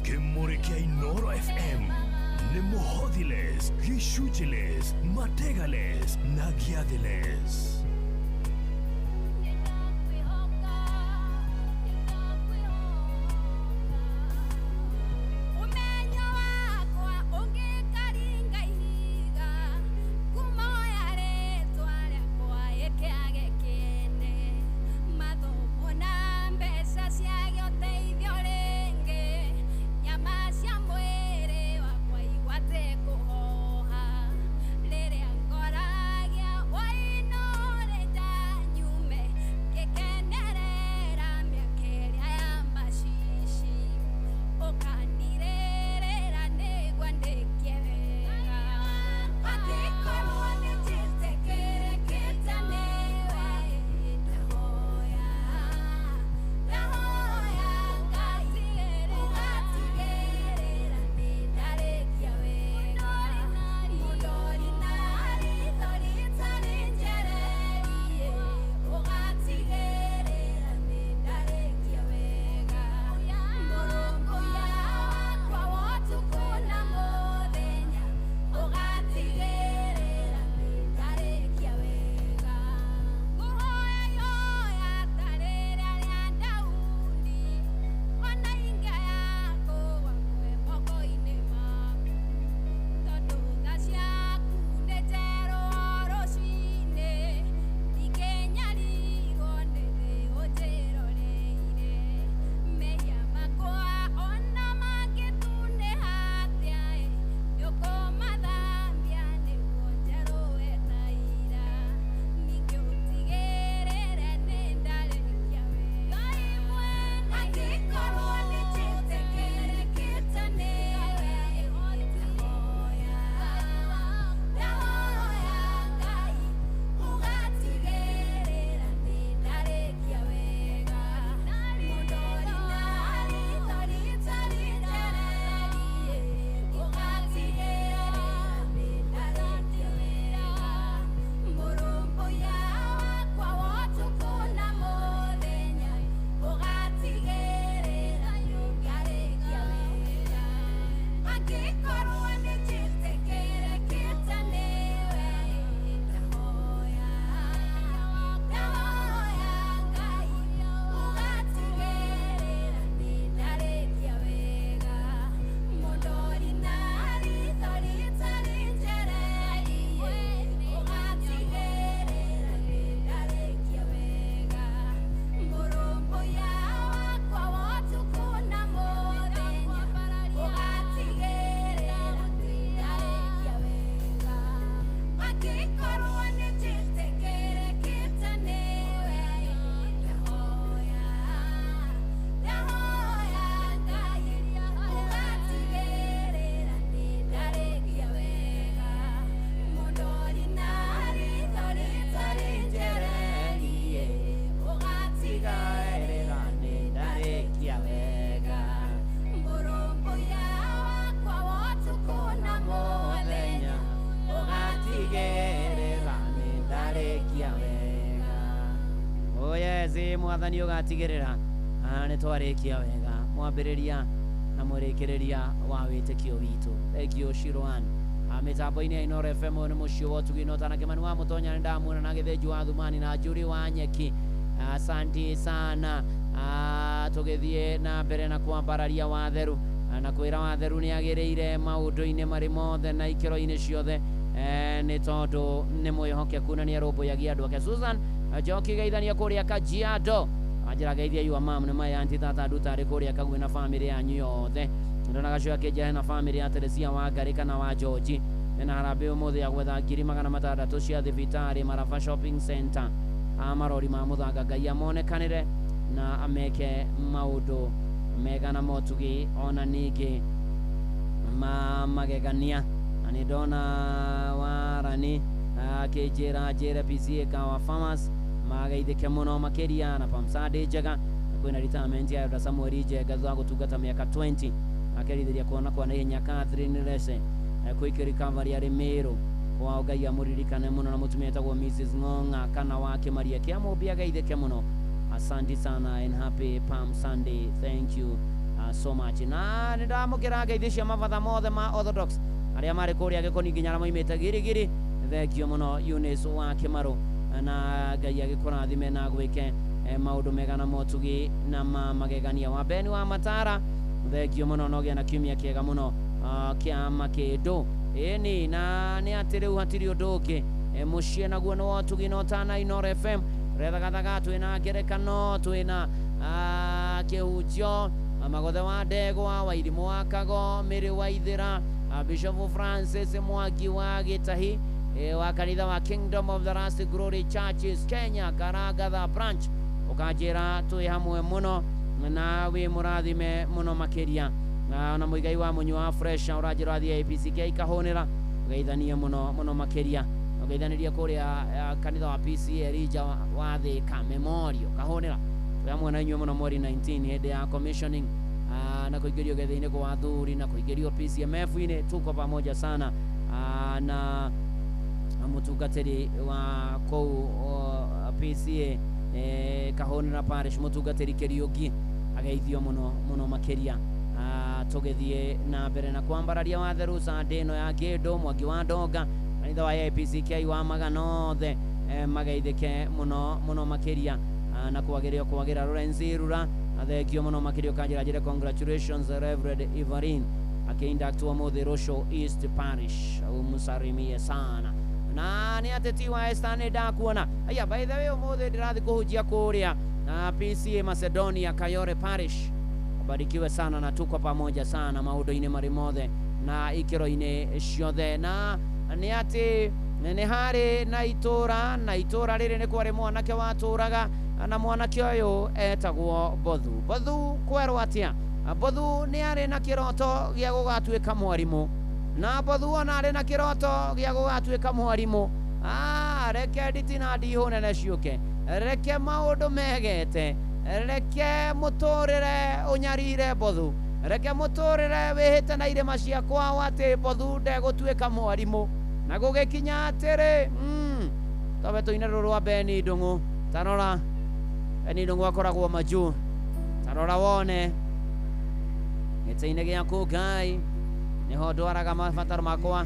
Speaker 17: Kimurikia Inoro FM ni muhothiles, gishuchiles, mategales na giathiles.
Speaker 1: Umenyo wakwa ũngĩkaringa ihiga.
Speaker 10: Mwathani ũgatigĩrĩra nĩ twarĩkia wega mwambĩrĩria na mũrĩkĩrĩria wa wĩtĩkio witũ. Thank you Shiroan. Mĩtambo-inĩ ya Inooro FM nĩ mũciĩ wa ũtugi na ũtana. Kĩmani wa Mũtonya nĩ ndamuona na Gĩthĩnji wa Thumani na Njuri wa Nyeki. Asante sana. Tũgĩthiĩ na mbere na kwambararia watheru na kwĩra watheru nĩ agĩrĩire maũndũ-inĩ marĩ mothe na ikĩro-inĩ ciothe, nĩ tondũ nĩ mwĩhokeku na nĩ arũmbũyagia andũ ake. Susan Njoki geithania kũrĩa Kajiado, anjĩra geithia yua mam nĩ maya anti tata ndutarĩ kũrĩa Kagwe na famĩlĩ yanyu yothe. Ndona gacio akĩnjĩra hena famĩlĩ ya Teresia wa Ngarĩ kana wa George mena harambĩ ũmũthĩ ya gwetha 600,000 cia thibitarĩ Maraba Shopping Center. Amarori ma mũthanga Ngai amonekanĩre na ameke maũndũ mega na motugi ona ningĩ ma magegania. Na nĩ ndona warani akĩnjĩra njĩre PCA Kawa Farmers mageithĩke mũno makĩria na Palm Sunday njega. Kwĩna retirement ya Elder Samuel Njenga thutha wa gũtungata mĩaka 20 akerithĩria kuona kwa naihenya Catherine Lese quick recovery arĩ Meru kwao. Ngai amũririkane mũno na mũtumia etagwo Mrs Ng'ong'a kana wa Kĩmaria kĩa Mũmbi ageithĩke mũno. Asante sana and happy Palm Sunday. Thank you so much. Na nĩ ndamũkĩra ngeithi cia mabatha mothe ma Orthodox arĩa marĩ kũrĩa Gĩkoni nginya arĩa moimĩte Girigiri. Thank you mũno Eunice wa Kĩmarũ, na Ngai agĩkũrathime na gwĩke maũndũ mega na motugi na ma magegania. Wa Beni wa Matara, thank you mũno, nogĩa na kiumia kĩega mũno kĩa makĩndũ. Ĩni na nĩ atĩ rĩu hatirĩ ũndũ ũngĩ, mũciĩ naguo nĩ wotugi na ũtana Inooro FM rethagathaga, twĩna ngerekano, twĩna kĩhunjio, Magothe wa Ndegwa, Wairimũ wa Kago, Mĩrĩ wa Ithĩra, Bishop Francis Mwangi wa Gĩtahi wa kanitha wa Kingdom of the Last Glory Churches Kenya Karangatha branch, ũkanjĩra twĩ hamwe mũno na wĩ mũrathime mũno makĩria. Na mũigai wa mũnyua wa fresh ũranjĩra athiĩ APCK kahũnĩra, ũgeithanie mũno mũno makĩria. Ũgeithanĩria kũrĩa kanitha wa PCA Elijah wa Thika Memorial kahũnĩra, twĩ hamwe na inyuĩ mũno mweri 19 hĩndĩ ya commissioning na kũingĩrio gĩthĩ-inĩ kwa athuri na kũingĩrio PCMF-inĩ, tuko pamoja sana na mũtungatĩri wa kũu PCA Kahũnĩra Parish mũtungatĩri Kĩriũki ageithio mũno mũno makĩria. Tũgĩthiĩ na mbere na kwambararia watheru Sunday ĩno ya Ngĩndũ Mwangi wa Ndonga kanitha wa APCK wa Magana othe mageithĩke mũno mũno makĩria na kwagĩrĩo kwagĩra Lorenzi Rura thengio mũno makĩria. Ũkanjĩra njĩre congratulations Reverend Ivarin akĩinductwo mũthĩ Rosho East Parish, umsalimie sana. Na nĩ ateti wa Esther nĩ ndakuona. Aya, by the way ũmũthĩ ndĩrathiĩ kũhunjia kũrĩa PCA Macedonia Kayore Parish. Barikiwe sana na tuko pamoja sana maũndũ-inĩ marĩ mothe na ikĩro-inĩ ciothe. Na nĩ atĩ nĩ harĩ na itũra, na itũra rĩrĩ nĩ kwarĩ mwanake watũraga, na mwanake ũyũ etagwo Bothu. Bothu kwerwo atĩa? Bothu nĩ arĩ na kĩroto gĩa gũgatuĩka mwarimũ, na Bothu ona arĩ na kĩroto gĩa gũgatuĩka mwarimũ. Reke nditi na ndihũ nene ciũke, reke maũndũ megete, reke mũtũrĩre ũnyarire Bothu, reke mũtũrĩre wĩhĩte na irĩma cia kwao atĩ Bothu ndegũtuĩka mwarimũ. Na gũgĩkinya atĩrĩ, tobe tũine rũrũ rwa Beni Ndũng'ũ. Tarora Beni Ndũng'ũ akoragwo majuu, tarora wone gĩtĩ-inĩ gĩaku Ngai nĩho ndwaraga mabataro makwa.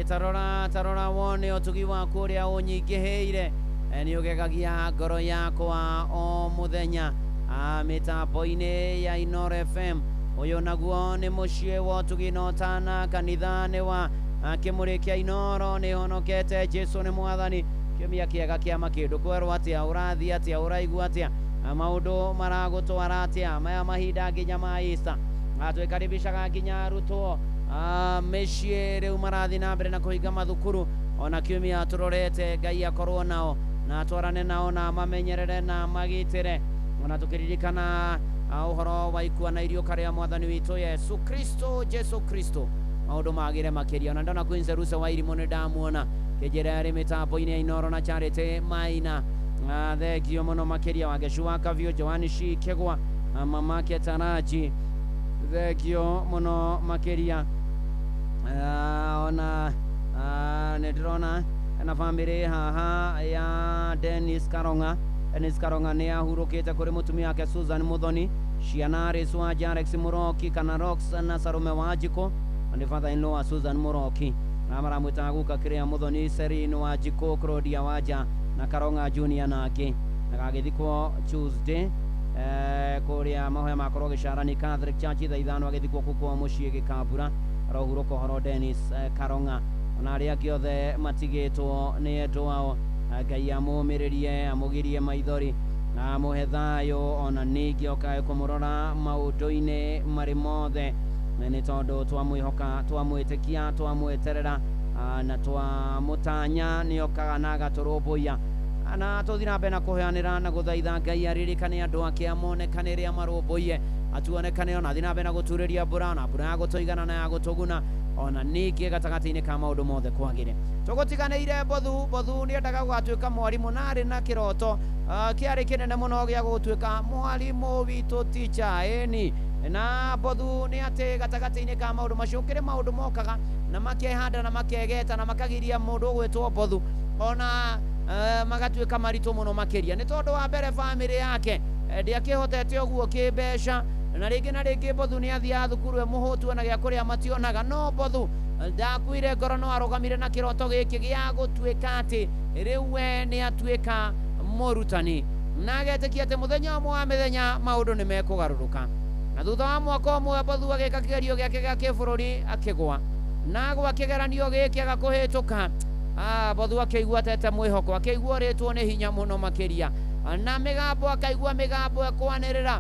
Speaker 10: Tarora tarora wone ũtugi waku ũrĩa ũnyingĩhĩire, nĩ ũgegagia ngoro yakwa o mũthenya. Mĩtambo-inĩ ya Inooro FM ũyũ naguo nĩ mũciĩ wa ũtugi na ũtana, kanitha nĩ wa kĩmũrĩ kĩa Inooro, nĩ honokete Jesu nĩ mwathani. Kiumia kĩega kĩa makĩndũ kwerwo atĩa, ũrathiĩ atĩa, ũraigua atĩa, maũndũ maragũtwara atĩa maya mahinda nginya ma Easter. Twĩkaribishaga nginya arutwo mĩciĩ rĩu marathiĩ na mbere na kũhinga mathukuru, ona kiumia tũrorete Ngai akorwo nao na atwarane nao na mamenyerere na magitĩre, ona tũkĩririkana ũhoro wa ikua na iriũka rĩa mwathani witũ Yesu Kristo, Jesu Kristo, maũndũ magĩre makĩria. Ona ndona Queen Zerusa wa Irimũ nĩ ndamuona kĩnjĩra arĩ mĩtambo-inĩ ya Inooro na Charity Maina, thengio mũno makĩria. Wangecu wa Kabiũ, Joani Cikĩgwa, mamake Taraji, thengio mũno makĩria. Ona nĩ ndĩrona na bamĩrĩ haha ya Dennis Karonga. Dennis Karonga nĩ ahurũkĩte kũrĩ mũtumia wake Susan Muthoni, ciana Rĩcu wa Jarex Mũroki kana Rox na Sarume Wanjikũ, nĩ father in law wa Susan Mũroki, na maramwĩtaga guka Kĩrĩa Muthoni, Serin Wanjikũ, Claudia Wanja na Karonga Junior na angĩ. Na gagĩthikwo Tuesday kũrĩa mahoya makorwo Gĩcarani Catholic Church thaa 5, agĩthikwo kũu kwa mũciĩ Gĩkambura. Arohurũka ũhoro Dennis Karonga, ona arĩa angĩ othe matigĩtwo nĩ endwa ao, Ngai amũmĩrĩrie, amũgirie maithori na amũhe thayũ, ona ningĩ okae kũmũrora maũndũ-inĩ marĩ mothe, nĩ tondũ twamwĩhoka, twamwĩtĩkia, twamweterera na twamũtanya nĩ okaga na agatũrũmbũiya. Na tũthiĩ na mbere na kũheanĩra na gũthaitha Ngai aririkane andũ ake, amonekane rĩrĩa marũmbũiye, atuonekane, ona athiĩ na mbere na gũturĩria mbura, na mbura ya gũtũigana na ya gũtũguna, ona ningĩ gatagatĩ-inĩ ka maũndũ mothe kwagĩre. Tũgũtiganĩire Bothu. Bothu nĩendaga gũgatuĩka mwarimũ na arĩ na kĩroto kĩarĩ kĩnene mũno gĩa gũtuĩka mwarimũ witũ teacher, ĩni. Na Bothu nĩ atĩ gatagatĩ-inĩ ka maũndũ macio kĩrĩ maũndũ mokaga na makehanda na makegeta na makagiria mũndũ ũgwĩtwo Bothu ona magatuĩka maritũ mũno makĩria, nĩ tondũ wa mbere bamĩrĩ yake ndĩakĩhotete ũguo kĩmbeca, na rĩngĩ Bothu nĩ athiaga thukuru e mũhũtu ona gĩa kũrĩa mationaga. No Bothu ndakuire ngoro, no arũgamire na kĩroto gĩkĩ gĩa gũtuĩka atĩ rĩu we nĩ atuĩka mũrutani, na agetĩkia atĩ mũthenya ũmwe wa mĩthenya maũndũ nĩ mekũgarũrũka. Na thutha wa mwaka ũmwe Bothu agĩka kĩgerio gĩake gĩa kĩbũrũri akĩgwa, na agwa kĩgeranio gĩkĩ aga kũhĩtũka. Bothu akĩigua atete mwĩhoko, akĩigua ũrĩtwo nĩ hinya mũno makĩria, na mĩgambo akaigua mĩgambo ĩkwanĩrĩra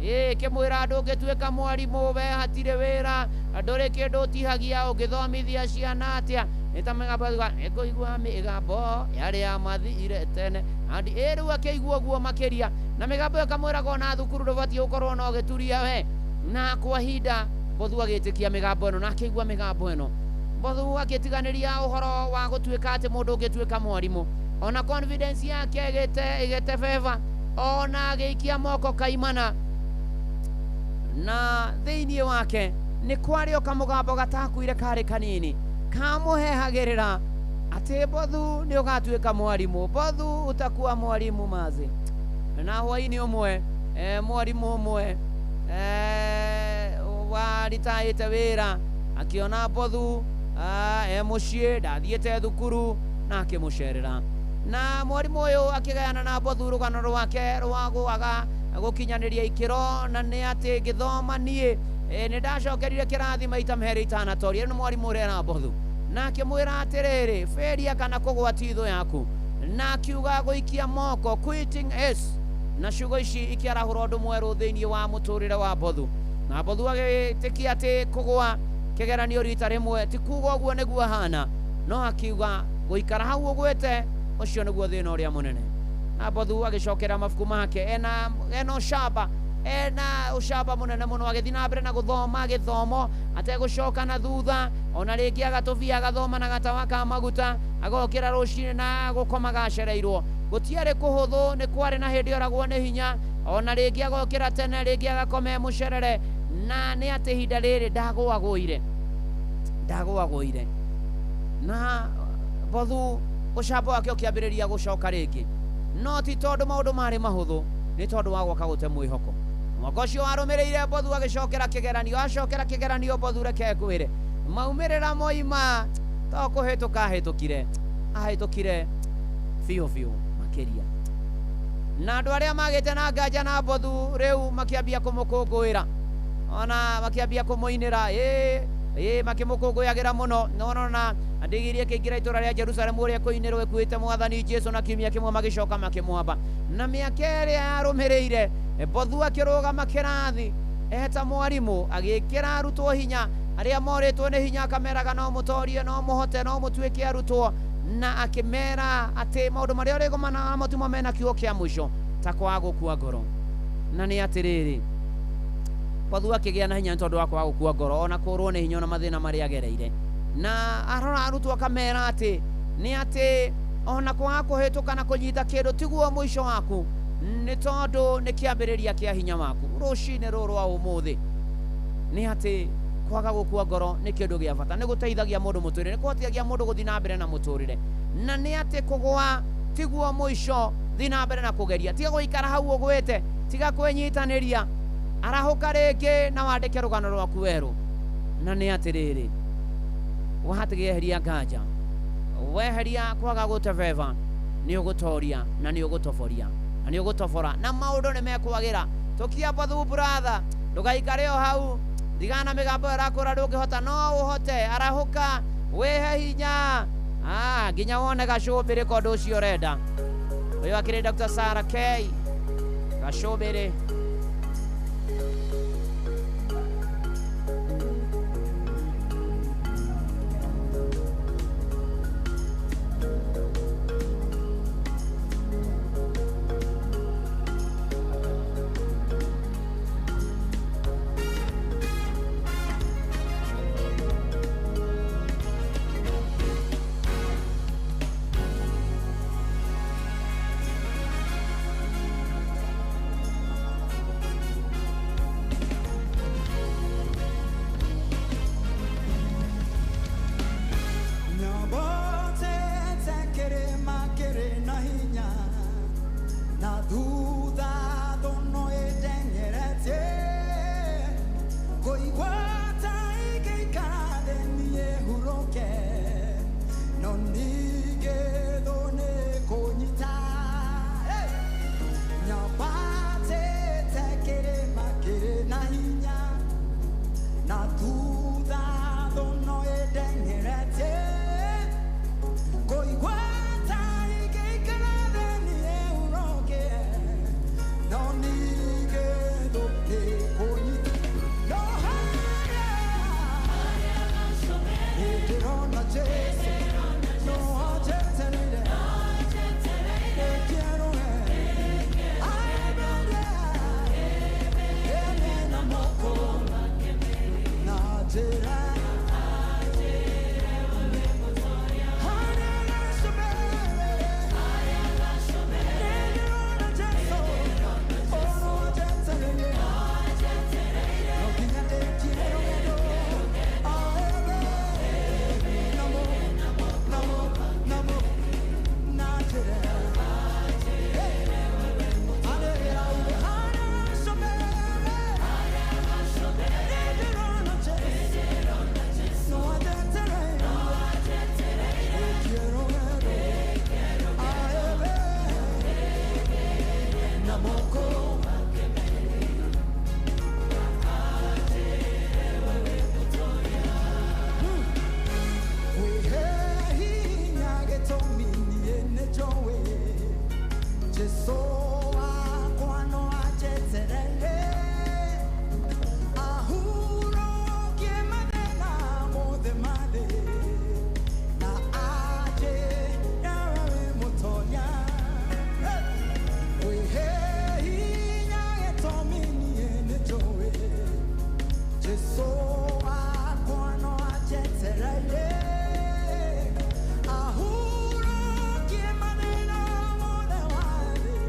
Speaker 10: ĩkĩmwĩra ndũngĩtuĩka mwarimũ, we hatirĩ wĩra, ndũrĩ kĩndũ ũtihagia, ũngĩthomithia ciana atĩa? Nĩ ta mĩgambo ĩkuga nĩngũigua mĩgambo ya arĩa mathire tene andi. Rĩu akĩigua ũguo makĩria, na mĩgambo ĩkamwĩraga ona thukuru ndũbatiĩ gũkorwo na ũgĩturia we. Na kwa ihinda Bothu agĩtĩkia mĩgambo ĩno na akĩigua mĩgambo ĩno. Bothu agĩtiganĩria ũhoro wa gũtuĩka atĩ mũndũ ũngĩtuĩka mwarimũ, ona confidence yake ĩgĩtebeba, ona agĩikia moko kaimana, na thĩinĩ wake nĩ kwarĩ o kamũgambo gatakuire karĩ kanini kamũhehagĩrĩra atĩ Bothu nĩ ũgatuĩka mwarimũ, Bothu utakuwa mwarimu mazi. Na hwaĩ-inĩ ũmwe mwarimũ ũmwe waritaĩte wĩra akĩona Bothu e mũciĩ ndathiĩte thukuru, na akĩmũcerera. Na mwarimũ ũyũ akĩgayana na Bothu rũgano rwake rwa gwaga gũkinyanĩria ikĩro, na nĩ atĩ ngĩthoma niĩ nĩ ndacokerire kĩrathi maita merĩ itanatoria. Nĩ mwarimũ ũrera Bothu, na akĩmwĩra atĩrĩrĩ, feria kana kũgwa ti thũ yaku, na akiuga gũikia moko, quitting is, na ciugo ici ikĩarahũra ũndũ mwerũ thĩinĩ wa mũtũrĩre wa Bothu. Na Bothu agĩtĩkia atĩ kũgwa kĩgeranio rita rĩmwe ti kuga ũguo nĩguo ahana, no akiuga gũikara hau ũgwĩte ũcio nĩguo thĩna ũrĩa mũnene. Na Bothu agĩcokera mabuku make ena ũcamba, ena ũcamba mũnene mũno, agĩthiĩ na mbere na gũthoma gĩthomo ategũcoka na thutha, ona rĩngĩ agatũbia agathoma na gatawa ka maguta, agokĩra rũcinĩ na gũkoma gacereirwo. Gũtiarĩ kũhũthũ, nĩ kwarĩ na hĩndĩ oragwo nĩ hinya, ona rĩngĩ agokĩra tene, rĩngĩ agakoma e mũcerere, na nĩ atĩ ihinda rĩrĩ ndagũagũire. Na Bothu ũcamba wake ũkĩambĩrĩria gũcoka rĩngĩ, no ti tondũ maũndũ marĩ mahũthũ, nĩ tondũ wa gwaka gũte mwĩhoko. Mwaka ũcio warũmĩrĩire Bothu agĩcokera kĩgeranio, acokera kĩgeranio Bothu reke ngwĩre maumĩrĩra moima To kũhĩtũka ahĩtũkire, ahĩtũkire biũ biũ makĩria. Na andũ arĩa magĩte na nganja na Bothu rĩu makĩambia kũmũkũngũĩra, ona makĩambia kũmũinĩra, ĩ makĩmũkũngũyagĩra mũno. Nona ndigiri ĩkĩingĩra itũra rĩa Jerusalemu ũrĩa kũinĩrwo ĩkuĩte mwathani Jesu, na kiumia kĩmwe magĩcoka makĩmwamba. Na mĩaka ĩrĩa yarũmĩrĩire, Bothu akĩrũgama kĩrathi eta mwarimũ, agĩkĩra arutwo hinya arĩa morĩtwo nĩ hinya, akameraga no mũtorie, no mũhote, no mũtuĩke arutwo, na akĩmera atĩ maũndũ marĩa ũrĩgomana namo timo mena kiugo kĩa mũico ta kwaga gũkua ngoro. Na nĩ atĩrĩrĩ, Bothu akĩgĩa na hinya nĩ tondũ wa kwaga gũkua ngoro, ona kũrwo nĩ hinya ona mathĩna marĩa agereire. Na arora arutwo akamera atĩ nĩ atĩ ona kwaga kũhĩtũka na kũnyita kĩndũ tiguo mũico waku, nĩ tondũ nĩ kĩambĩrĩria kĩa hinya waku. Rũcinĩ rũrũ rwa ũmũthĩ nĩ atĩ kwaga gũkua ngoro nĩ kĩndũ gĩa bata, nĩ gũteithagia mũndũ mũtũrĩre, nĩ kũhotithagia mũndũ gũthiĩ na mbere na mũtũrĩre. Na nĩ atĩ kũgũa tiguo mũico, thiĩ na mbere na kũgeria, tiga gũikara hau ũgwĩte, tiga kwĩnyitanĩria, arahũka rĩngĩ na wandĩke rũgano rwaku werũ. Na nĩ atĩrĩrĩ, watigĩeheria nganja, weheria kwaga gũtebeba, nĩ ũgũtoria na nĩ ũgũtoboria na nĩ ũgũtobora, na maũndũ nĩ mekwagĩra. Tũkia Bothu brother, ndũgaikare o hau, ndigana mĩgambo ĩrakũra ndũngĩhota, no ũhote, arahũka, wĩhe hinya nginya wone gacũmbĩrĩ ka ũndũ ũcio ũrenda. Ũyũ akĩrĩ Dr. Sarah K. Gacũmbĩrĩ.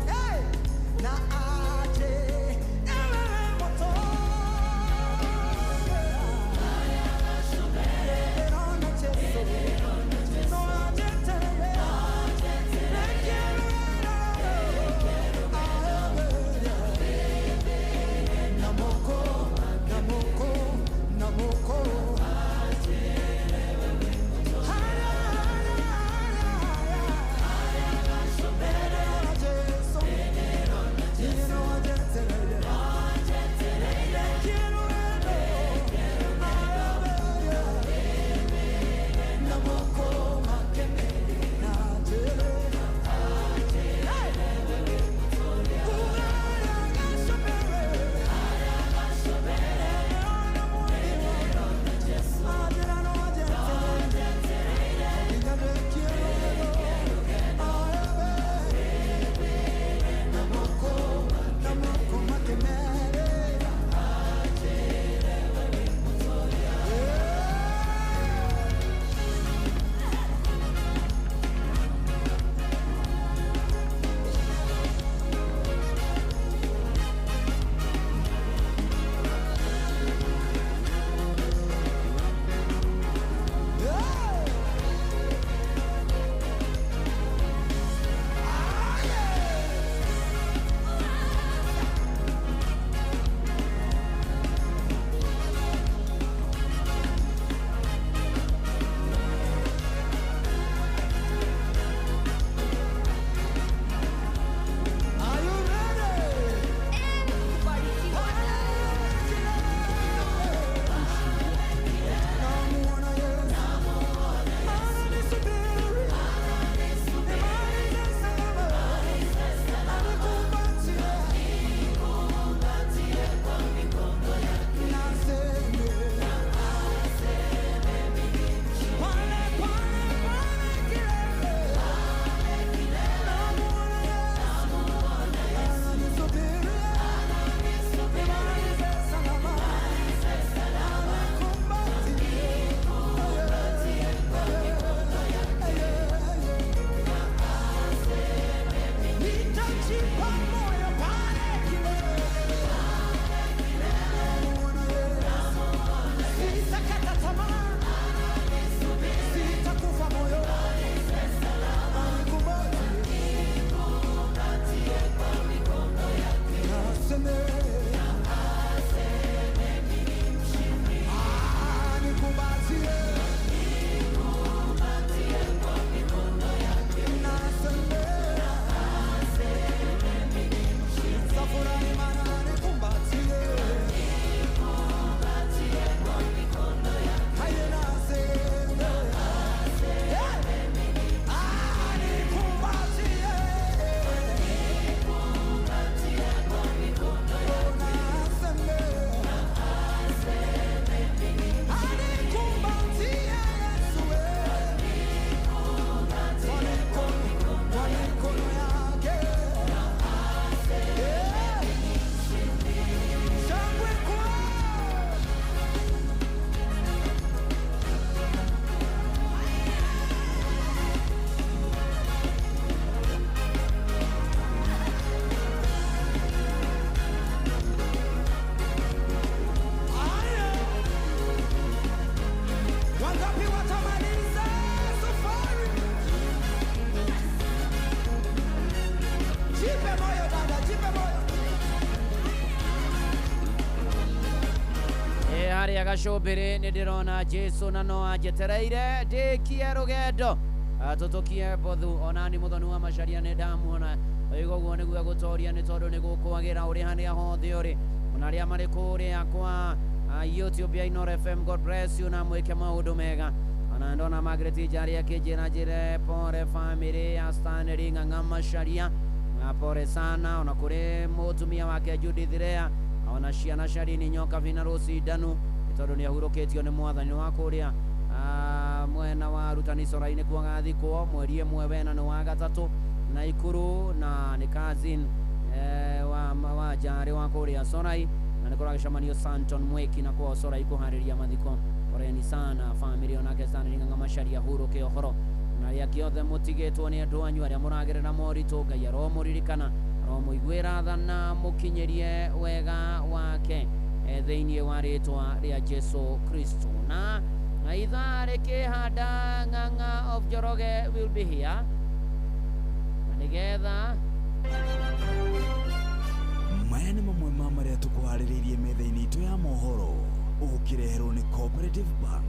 Speaker 1: Hey! Nitajipa moyo pale kilele. Sitakata tamaa, sitakufa moyo. Nikumbatie kwa mikono yake. Naseme, ah, nikumbatie. Nikumbatie kwa mikono yake. Naseme, nitafurahi maana nikumbatie. Nikumbatie kwa mikono yake. Haye naseme, ah, nikumbatie. Nikumbatie kwa mikono yake. Naseme, anikumbatie Yesu, kwa mikono yake. Shangwe kwao. Aya. Wangapi watamaliza safari? Jipe moyo dada, jipe moyo.
Speaker 10: Ĩ harĩa gacũmbĩrĩ nĩ ndĩrona Jesu na no anjetereire ndĩkie rũgendo. Tũtũkie mbothu onani mũthoni wa macaria nĩ ndamuona oiga ũguo nĩguo egũtoria nĩ tondũ nĩ gũkwagĩra ũrĩ harĩa hothe ũrĩ ona arĩa marĩ kũrĩa kwa YouTube ya Inooro FM. God bless you na mwĩke maũndũ mega. Ona ndona Margaret Njari akĩnjĩra njĩre pore family ya Stanley Ng'ang'a Macharia na pore sana ona kũrĩ mũtumia wake Judith Rea ona ciana Sharini Nyoka Vina Rosi Ndanu nĩ tondũ nĩ ahurũkĩtio nĩ mwathani wa kũrĩa mwena wa rutani Corai-inĩ kuo agathikwo mweri ĩmwe wena nĩ wa gatatũ Naikuru na nĩ cousin wa Njarĩ wa kũrĩa Corai na nĩ kũragĩcemanio Santon Mweki na kwao Corai kũharĩria mathiko. Poreni sana family onake Stanley Ng'ang'a Macharia hurũke ũhoro na arĩa angĩ othe mũtigĩtwo nĩ andũ anyu arĩa mũragerera moritũ Ngai aromũririkana aromũiguĩra tha na mũkinyĩrie wega wake thĩinĩ wa rĩtwa rĩa Jesu Kristo. Na ithaa rĩkĩhanda Ng'ang'a of Njoroge will be here na nĩgetha
Speaker 11: Maya nĩ mamwe ma marĩa tũkũharĩrĩirie metha-inĩ itũ ya mohoro ũkĩreherwo nĩ Cooperative Bank.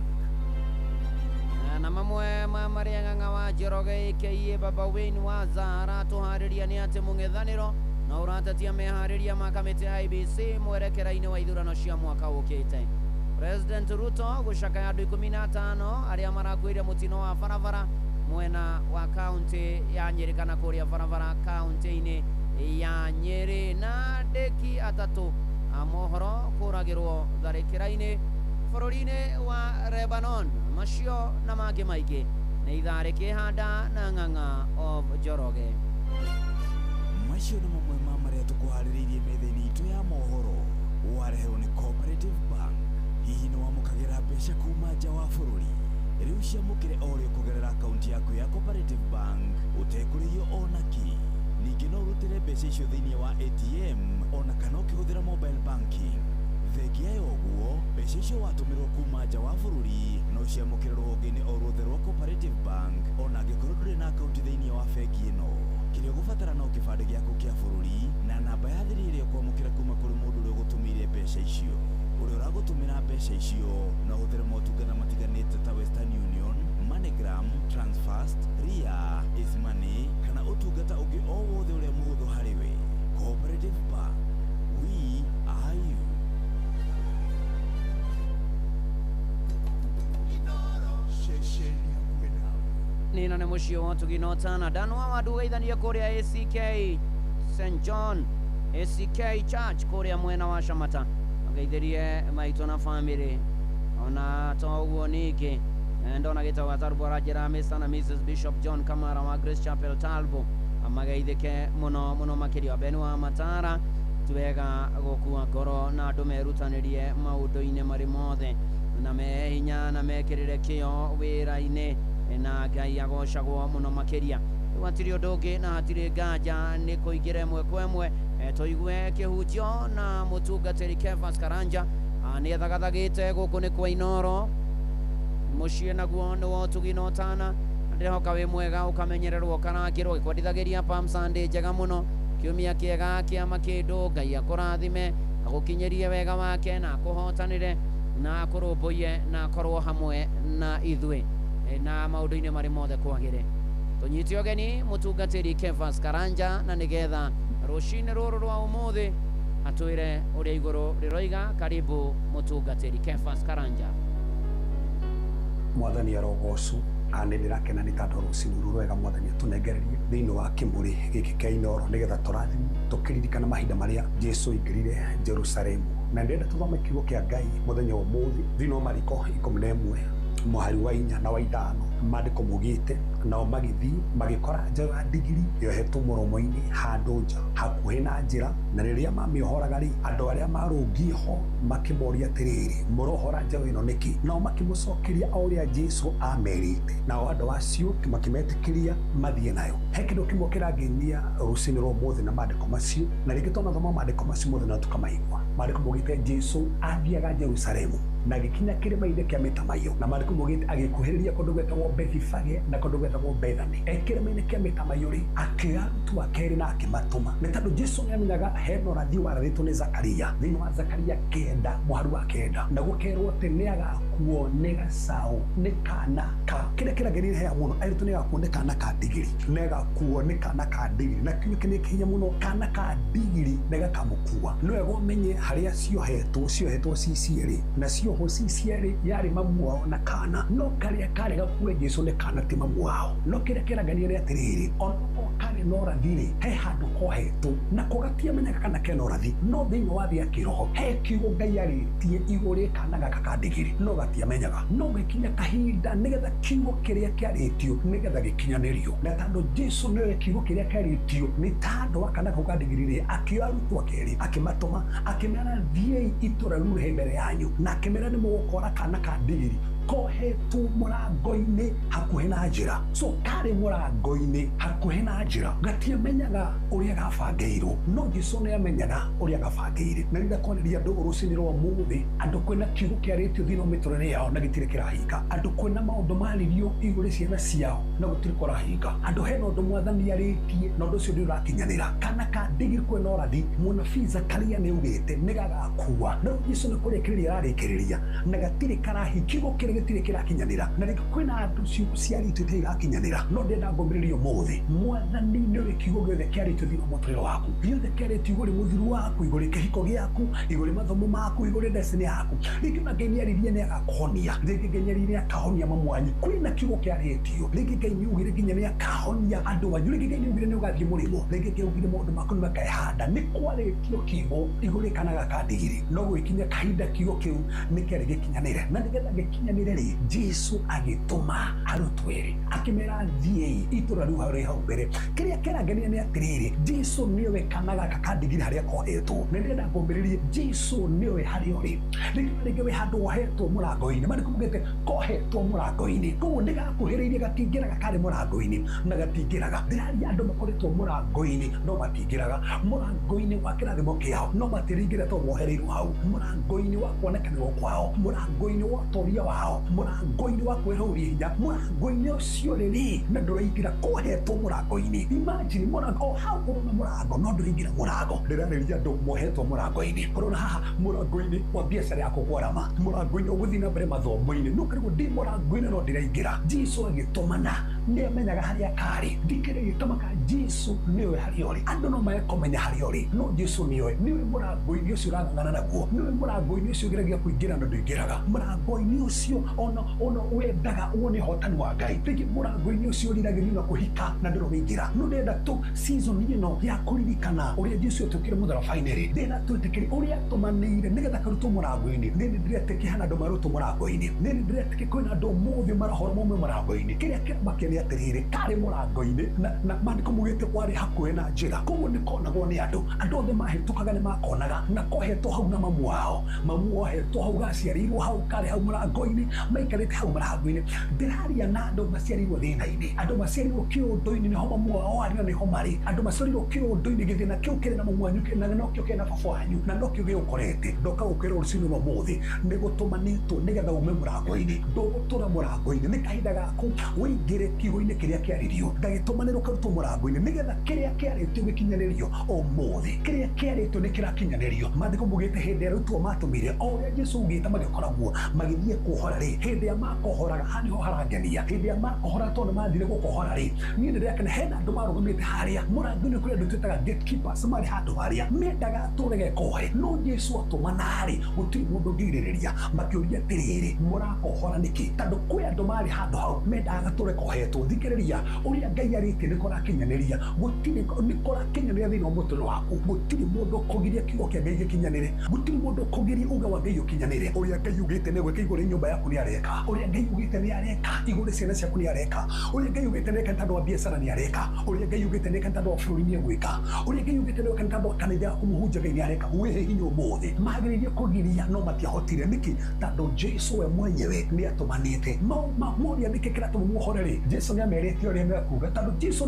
Speaker 10: Na mamwe ma marĩa Ng'ang'a wa Njoroge aka Baba Wayne wa Zahara tũharĩria nĩ atĩ mũng'ethanĩro na ũratetia meharĩria ma kamĩtĩ ya IEBC mwerekera-inĩ wa ithurano cia mwaka ũkĩte. President Ruto gũcakaya andũ 15 arĩa marakuire mũtino wa barabara mwena wa kaunti ya Nyĩrĩ kana kũrĩa barabara kaunti-inĩ ya Nyĩrĩ. Na ndĩki atatũ a mohoro kũragĩrwo tharĩkĩra-inĩ bũrũri-inĩ wa Lebanon. Macio na mangĩ maingĩ nĩ ithaa rĩkĩhanda na Ng'ang'a of Njoroge.
Speaker 11: Macio nĩ mamwe ma marĩa tũkũharĩrĩirie metha-inĩ itũ ya mohoro wareherwo nĩ Cooperative Bank. Hihi nĩ wamũkagĩra mbeca kuma nja wa bũrũri? Rĩu ciamũkĩre o rĩo kũgerera akaunti yaku ya Cooperative Bank ũtekũrĩhio ona kĩ. Ningĩ no ũrutĩre mbeca icio thĩinĩ wa ATM ona kana ũkĩhũthĩra mobile banking. Thengia ya ũguo, mbeca icio watũmĩrwo kuma nja wa bũrũri no ciamũkĩre rũhonge-inĩ o ruothe rwa Cooperative Bank ona angĩkorwo ndũrĩ na akaunti thĩinĩ wa bengi ĩno. Kĩrĩa ũgũbatara no kĩbandĩ gĩaku kĩa bũrũri na namba ya thiri ĩrĩa ũkwamũkĩra kuma kũrĩ mũndũ ũrĩa ũgũtũmĩire mbeca icio. Ũrĩa ũragũtũmĩra mbeca icio no ũhũthĩre motungata matiganĩte ta Western Union, MoneyGram, Transfast, Ria, Easymoney kana ũtungata ũngĩ o wothe ũrĩa mũhũthũ harĩ we. Cooperative Bank, we are you.
Speaker 1: Ceceni hakuhĩ nawe.
Speaker 10: Nina nĩ mũciĩ wa ũtugi na ũtana Danwa wandugeithanie kũrĩa ACK St John ACK Church kũrĩa mwena wa Shamata ageithirie maitũ na family ona to ũguo ningĩ ndona gĩtagwo Gatarbo aranjĩra Mr na Mrs Bishop John Kamara wa Grace Chapel Talbo amageithĩke mũno mũno makĩria. Beni wa Matara tiwega gũkua ngoro na andũ merutanĩrie maũndũ-inĩ marĩ mothe na mehe hinya na mekĩrĩre kĩo wĩra-inĩ na Ngai agocagwo mũno makĩria. Rĩu hatirĩ ũndũ ũngĩ na hatirĩ nganja nĩ kũingĩra ĩmwe kwa ĩmwe tũigue kĩhunjio na mũtungatĩri Kefas Karanja. Nĩ athagathagĩte gũkũ nĩ kwa Inoro mũciĩ naguo nĩ wa ũtugi na ũtana. Ndĩrehoka wĩ mwega ũkamenyererwo ũkarangĩrwo gĩkwendithagĩria Palm Sunday njega mũno, kiumia kĩega kĩa makĩndũ. Ngai akũrathime, agũkinyĩrie wega wake na akũhotanĩre na akũrũmbũiye na akorwo hamwe na ithuĩ na maũndũ-inĩ marĩ mothe kwagĩre. Tũnyite ũgeni mũtungatĩri Kefas Karanja na nĩgetha rũcinĩ rũrũ rwa ũmũthĩ atwĩre ũrĩa igũrũ rĩroiga. Karibu mũtungatĩri Kefas Karanja.
Speaker 2: Mwathani arogocwo. Nĩ ndĩrakena nĩ tondũ rũcinĩ rũrũ rwega mwathani atũnengererie thĩinĩ wa kĩmũrĩ gĩkĩ kĩa Inoro nĩgetha tũrathimwo tũkĩririkana mahinda marĩa Jesu aingĩrire Jerusalemu. Na ndĩrenda tũthome kiugo kĩa Ngai mũthenya wa ũmũthĩ thĩinĩ wa Mariko 11 mũhari wa 4 na wa 5. Maandĩko maugĩte, nao magĩthiĩ magĩkora njaũ ya ndigiri yohetwo mũromo-inĩ handũ nja hakuhĩ na njĩra, na rĩrĩa mamĩohoraga rĩ, andũ arĩa marũngiĩ ho makĩmoria atĩrĩrĩ, mũrohora njaũ ĩno nĩkĩ? Nao makĩmũcokeria o ũrĩa Jesu amerĩte, nao andũ acio makĩmetĩkĩria mathiĩ nayo. He kĩndũ kĩmwe kĩrangenia rũcinĩ rwa ũmũthĩ na maandĩko macio, na rĩngĩ twanathoma maandĩko macio mothe na tũkamaigua. Maandĩko maugĩte Jesu athiaga Jerusalemu na agĩkinya kĩrĩma-inĩ kĩa mĩtamaiyũ, na maandĩko maugĩte agĩkuhĩrĩria kũndũ gwetagwo Bethifage na kũndũ gwetagwo Bethany. E kĩrĩma-inĩ kĩa mĩtamaiyũ rĩ, akĩoya arutwo ake erĩ na akĩmatũma, nĩ tondũ Jesu nĩamenyaga hena ũrathi warathĩtwo nĩ Zakaria thĩinĩ wa Zakaria 9 mũhari wa 9, na gũkerwo atĩ nĩagakuo nĩ gacaũ, nĩ kana ka kĩrĩa kĩrangenia hea mũno, arutwo nĩagakuo nĩ kana ka ndigiri, nĩagakuo nĩ kana ka ndigiri, na kiugo kĩrĩa kĩhinya mũno, kana ka ndigiri nĩgakamũkua. Nĩ wega ũmenye harĩa ciohetwo, ciohetwo ci cierĩ, na ciohwo ci cierĩ yarĩ mamu wao na kana, no karĩa karĩ gakue Jesu nĩ kana ti mamu wao. No kĩrĩa kĩrangenia nĩ atĩrĩrĩ, onokorwo karĩ na ũrathi rĩ, he handũ kohetwo nako gatiamenyaga kana kena ũrathi, no thĩinĩ wa thĩ ya kĩroho he kiugo Ngai arĩtie igũrũ rĩ kana gaka ka ndigiri, no gatiamenyaga. No gĩkinya kahinda nĩgetha kiugo kĩrĩa kĩarĩtio nĩgetha gĩkinyanĩrio, na tondũ Jesu nĩwe kiugo kĩrĩa kĩarĩtio, nĩ tondũ wa kana kau ka ndigiri rĩ, akĩoya arutwo ake erĩ akĩmatũma, akĩmera thiĩi itũũra rĩu rĩ mbere yanyu, na akĩmera nĩ mũgũkora kana ka ndigiri kohetwo mũrango-inĩ hakuhĩ na njĩra. So karĩ mũrango-inĩ hakuhĩ na njĩra, gatiamenyaga ũrĩa gabangĩirwo, no Jesu nĩamenyaga ũrĩa gabangĩire. Na rĩrĩa kwarĩria andũ rũcinĩ rwa ũmũthĩ, andũ kwĩna kiugo kĩarĩtio thĩinĩ wa mĩtũrĩre yao na gĩtirĩ kĩrahinga, andũ kwĩna maũndũ maririo igũrũ ciana ciao na gũtirĩ kũrahinga, andũ hena ũndũ mwathani arĩtie na ũndũ ũcio ndũrĩ ũrakinyanĩra. Kana ka ndigiri kwĩna ũrathi, mũnabii Zakaria nĩaugĩte nĩgagakua, no Jesu nĩ kũrĩkĩrĩria ararĩkĩrĩria na gatirĩ karahinga, kiugo kĩrĩa gĩtirĩ kĩrakinyanĩra. Na rĩngĩ kwĩna andũ ciugo ciarĩtio itarĩ irakinyanĩra, no ndĩrenda ngũmĩrĩrie ũmũthĩ, mwathani nĩwe kiugo gĩothe kĩarĩtio thĩinĩ wa mũtũrĩre waku, gĩothe kĩarĩtio igũrũ mũthuru waku, igũrũ kĩhiko gĩaku, igũrũ mathomo maku, igũrũ destiny yaku. Rĩngĩ ona Ngai nĩaririe nĩagakũhonia, rĩngĩ Ngai nĩaririe nĩakahonia mamu wanyu, kwĩna kiugo kĩarĩtio. Rĩngĩ Ngai nĩaugire nginya nĩakahonia andũ anyu, rĩngĩ Ngai nĩaugire nĩũgathiĩ mũrĩmo, rĩngĩ Ngai augire maũndũ maku nĩmakehanda. Nĩ kwarĩtio kiugo igũrũ kana gaka ndigiri, no gũgĩkinya kahinda kiugo kĩu nĩkĩarĩ gĩkinyanĩre, na nĩgetha gĩkinyanĩre rĩ, Jesu agĩtũma arutwo erĩ akĩmera thiĩi itũũra rĩu harĩ hau mbere. Kĩrĩa kĩrangenia nĩ atĩrĩrĩ, Jesu nĩowe kana gaka ka ndigiri harĩa kohetwo, na ndĩrenda ngũmbĩrĩrie Jesu nĩowe harĩa ũrĩ. Rĩngĩ na rĩngĩ wĩ handũ wohetwo mũrango-inĩ, maandĩko maugĩte kohetwo mũrango-inĩ, koguo nĩgakuhĩrĩirie gatingĩraga karĩ mũrango-inĩ na gatingĩraga. Ndĩraria andũ makoretwo mũrango-inĩ no matingĩraga, mũrango-inĩ wa kĩrathimo kĩao no matirĩingĩra tondũ mohereirwo hau, mũrango-inĩ wa kuonekanĩrwo kwao, mũrango-inĩ wa ũtoria wao, mũrango-inĩ wa kwĩrũria hinya, mũrango-inĩ ũcio rĩrĩ na ndũraingĩra, kohetwo mũrango-inĩ. Imagine mũrango o hau ũrona mũrango no ndũraingĩra mũrango. Ndĩrarĩria andũ mohetwo mũrango-inĩ, ũrona haha mũrango-inĩ wa biacara yaku kwarama, mũrango-inĩ ũgũthiĩ na mbere mathomo-inĩ, no karĩgwo ndĩ mũrango-inĩ no ndĩraingĩra. Jesu agĩtũmana nĩamenyaga harĩa karĩ, thikĩrĩria gĩtũmaga Jesu nĩoĩ harĩa ũrĩ. Andũ no mage kũmenya harĩa ũrĩ, no Jesu nĩoĩ. Nĩoĩ mũrango-inĩ ũcio ũrang'ang'ana naguo, nĩoĩ mũrango-inĩ ũcio ũgeragia kũingĩra na ndũingĩraga, mũrango-inĩ ũcio ona wendaga wone ũhotani wa Ngai, rĩngĩ mũrango-inĩ ũcio ũriragĩrio na kũhika na ndũrĩ ũraingĩra. No ndĩrenda tu season ĩno ya kũririkana ũrĩa Jesu atuĩkire mũtharaba-inĩ rĩ, ndĩrenda twĩtĩkĩre ũrĩa atũmanĩire nĩgetha karutwo mũrango-inĩ. Nĩ ndĩretĩkia hena andũ marutwo mũrango-inĩ, nĩ ndĩretĩkia kwĩna andũ ũmũthĩ marahora maume mũrango-inĩ. Kĩrĩa kĩramakia nĩ atĩrĩrĩ, karĩ mũrango-inĩ na maandĩko maugĩte kwarĩ hakuhĩ na njĩra, koguo nĩkonagwo nĩ andũ, andũ othe mahĩtũkaga nĩmakonaga, na kohetwo hau na mamu wao, mamu ohetwo hau, gaciarĩirwo hau, karĩ hau mũrango-inĩ. Maikarĩte maikarĩte hau mũrango-inĩ. Ndĩraria na andũ maciarĩirwo thĩna-inĩ, andũ maciarĩirwo kĩũndũ-inĩ, nĩho mamu wao arĩ na nĩho marĩ. Andũ maciarĩirwo kĩũndũ-inĩ, gĩthĩna kĩu kĩrĩ na mamu wanyu na nokĩo kĩrĩ na baba wanyu na nokĩo gĩgũkorete. Ndoka gũkwĩra rũcinĩ rwa ũmũthĩ nĩ gũtũmanĩtwo nĩgetha ume mũrango-inĩ. Ndũgũtũra mũrango-inĩ, nĩ kahinda gaku wĩingĩre kiugo-inĩ kĩrĩa kĩarĩrio. Ngagĩtũmanĩrwo karutwo mũrango-inĩ nĩgetha kĩrĩa kĩarĩtio gĩkinyanĩrio ũmũthĩ. Kĩrĩa kĩarĩtio nĩ kĩrakinyanĩrio. Maandĩko maugĩte hĩndĩ ĩrĩa arutwo matũmire o ũrĩa Jesũ augĩte magĩkoragwo magĩthiĩ kuohora rĩ, hĩndĩ ĩrĩa makohoraga, haha nĩho harangenia, hĩndĩ ĩrĩa makohora tondũ mathire gũkohora rĩ, niĩ nĩndĩrakena hena andũ marũgamĩte harĩa mũrango-inĩ. Kũrĩ andũ twĩtaga gatekeepers marĩ handũ harĩa mendaga tũrege kohe, no Jesũ atũmana rĩ, gũtirĩ mũndũ ũngĩgirĩrĩria. Makĩũria atĩrĩrĩ, mũrakohora nĩkĩ? Tondũ kwĩ andũ marĩ handũ hau mendaga gatũre kohetwo. Thikĩrĩria, ũrĩa Ngai arĩtie nĩ kũrakinyanĩria, gũtirĩ nĩ kũrakinyanĩria thĩinĩ wa mũtũrĩre waku. Gũtirĩ mũndũ ũkũgiria kiugo kĩa Ngai gĩkinyanĩre, gũtirĩ mũndũ ũkũgiria uge wa Ngai ũkinyanĩre. Ũrĩa Ngai ugĩte nĩ gwĩka igũrũ nyũmba yaku nĩ areka, ũrĩa Ngai ugĩte nĩ areka igũrũ ciana ciaku nĩ areka, ũrĩa Ngai ugĩte nĩ eka nĩ tondũ wa biacara nĩ areka, ũrĩa Ngai ugĩte nĩ eka nĩ tondũ wa bũrũri nĩ egwĩka, ũrĩa Ngai ugĩte nĩ eka nĩ tondũ wa kanitha yaku mũhunjia Ngai nĩ areka. Wĩhe hinya ũmũthĩ. Magĩrĩire kũgiria no matiahotire. Nĩkĩ? Tondũ Jesũ we mwenyewe nĩ atũmanĩte. Moria nĩkĩ kĩratũma muohore rĩ, Jesũ nĩ amerĩte ũrĩa mekuga, tondũ Jesũ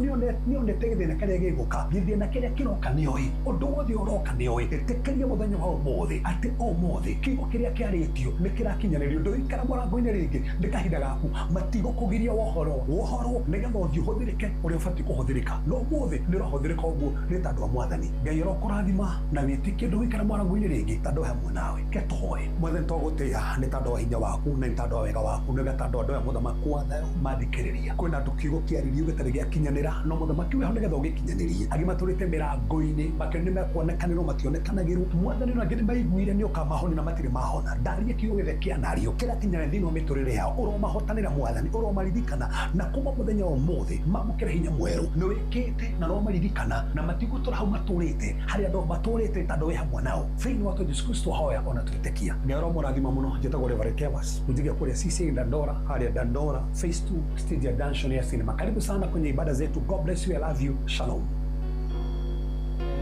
Speaker 2: nĩonete gĩthĩna kĩrĩa gĩgũka, gĩthĩna kĩrĩa kĩroka nĩoĩ, ũndũ wothe ũroka nĩoĩ. Ĩtĩkĩria mũthenya wa ũmũthĩ atĩ ũmũthĩ kiugo kĩrĩa kĩarĩtio nĩ kĩrakinyanĩrio. Ndũikara mũrango-inĩ rĩngĩ, nĩ kahinda gaku. Matigũkũgiria wohorwo, wohorwo nĩgetha ũthiĩ ũhũthĩrĩke ũrĩa ũbatiĩ kũhũthĩrĩka, no ũmũthĩ nĩ ũrahũthĩrĩka ũguo nĩ tondũ wa Mwathani. Ngai arokũrathima na wĩtĩkie ndũgũikara mũrango-inĩ rĩngĩ tondũ we hamwe nawe. Ke tũhoe. Mwathani, twagũtĩĩa nĩ tondũ wa hinya waku na nĩ tondũ wa wega waku, nĩ tondũ andũ aya mũthamaki wa thayũ mathikĩrĩria. Kwĩna andũ kiugo kĩarĩrio gĩtarĩ gĩakinyanĩra, no mũthamaki wĩho nĩgetha ũgĩkinyanĩrie. Angĩ matũrĩte mĩrango-inĩ makĩona nĩ mekuonekanĩrwo, mationekanagĩrwo. Mwathani, ona angĩ nĩ maiguire nĩ ũkamahoni na matirĩ mahona. Ndaria kiugo gĩothe kĩanario kĩrakinyanĩra thĩinĩ wa mĩtũrĩre yao. Ũromahotanĩra Mwathani, ũromaririkana, na kuma mũthenya wa ũmũthĩ mamũkĩre hinya mwerũ. Nĩ wĩkĩte na ũromaririkana na matigũtũra hau matũrĩte harĩa andũ matũrĩte tondũ wĩ hamwe nao. Thĩinĩ wa Jesu Kristo hoya ona twĩtĩkia. Ngai aromũrathima mũno. Njĩtagwo Reverend Kevas, mũnjigia kũrĩa CCA Dandora, harĩa Dandora phase 2 stage ya Dungeon ya cinema. Karibu sana kwenye ibada zetu. God bless you, I love you. Shalom.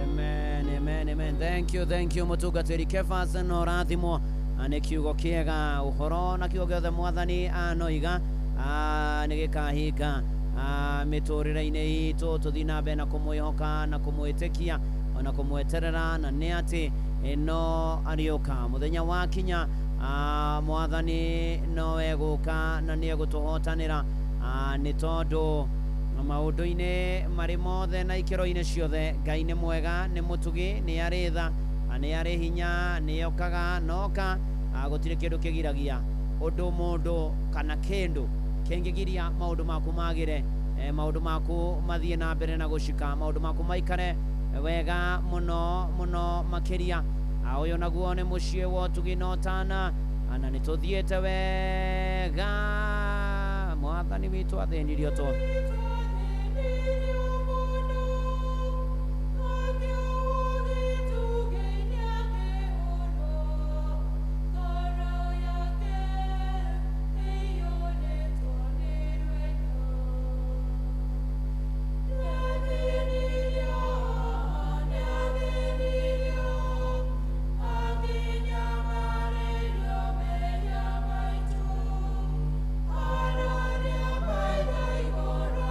Speaker 10: Amen, amen, amen. Thank you, thank you mũtungatĩri Kefas, no ũrathimwo nĩ kiugo kĩega, ũhoro na kiugo gĩothe Mwathani anoiga nĩ gĩkahinga mĩtũrĩre-inĩ itũ. Tũthiĩ na mbere na kũmwĩhoka na kũmwĩtĩkia ona kũmweterera, na nĩ atĩ no arĩũka mũthenya wakinya. Mwathani no egũka na nĩ egũtũhotanĩra, nĩ tondũ maũndũ-inĩ marĩ mothe na ikĩro-inĩ ciothe Ngai nĩ mwega, nĩ mũtugi, nĩ arĩ tha, nĩ arĩ hinya, nĩ okaga noka. Gũtirĩ kĩndũ kĩgiragia ũndũ mũndũ kana kĩndũ kĩngĩgiria maũndũ maku magĩre, maũndũ maku mathiĩ na mbere na gũcika, maũndũ maku maikare wega mũno mũno makĩria. Ũyũ naguo nĩ mũciĩ wa ũtugi na ũtana, na nĩ tũthiĩte wega. Mwathani witũ athĩnirio tũ
Speaker 1: Bye.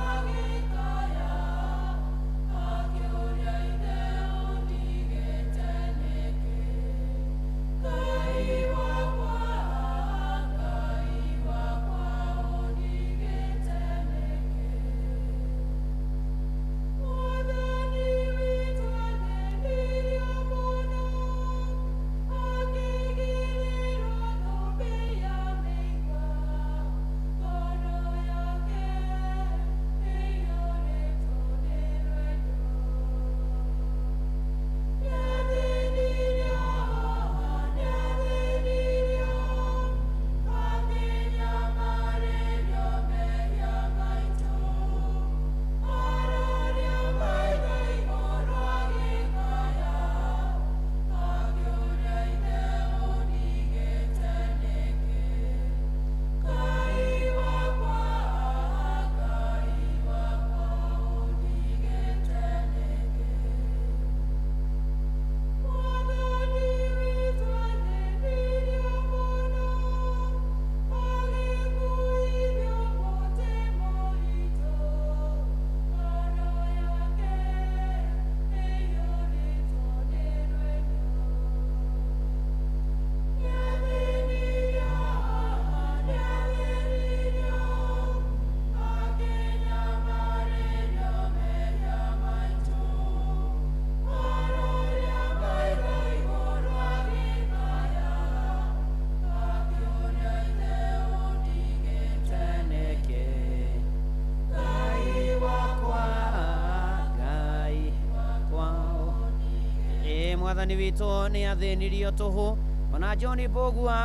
Speaker 10: Mwathani witũ nĩ athĩnirio tũhũ. Ona John Bogua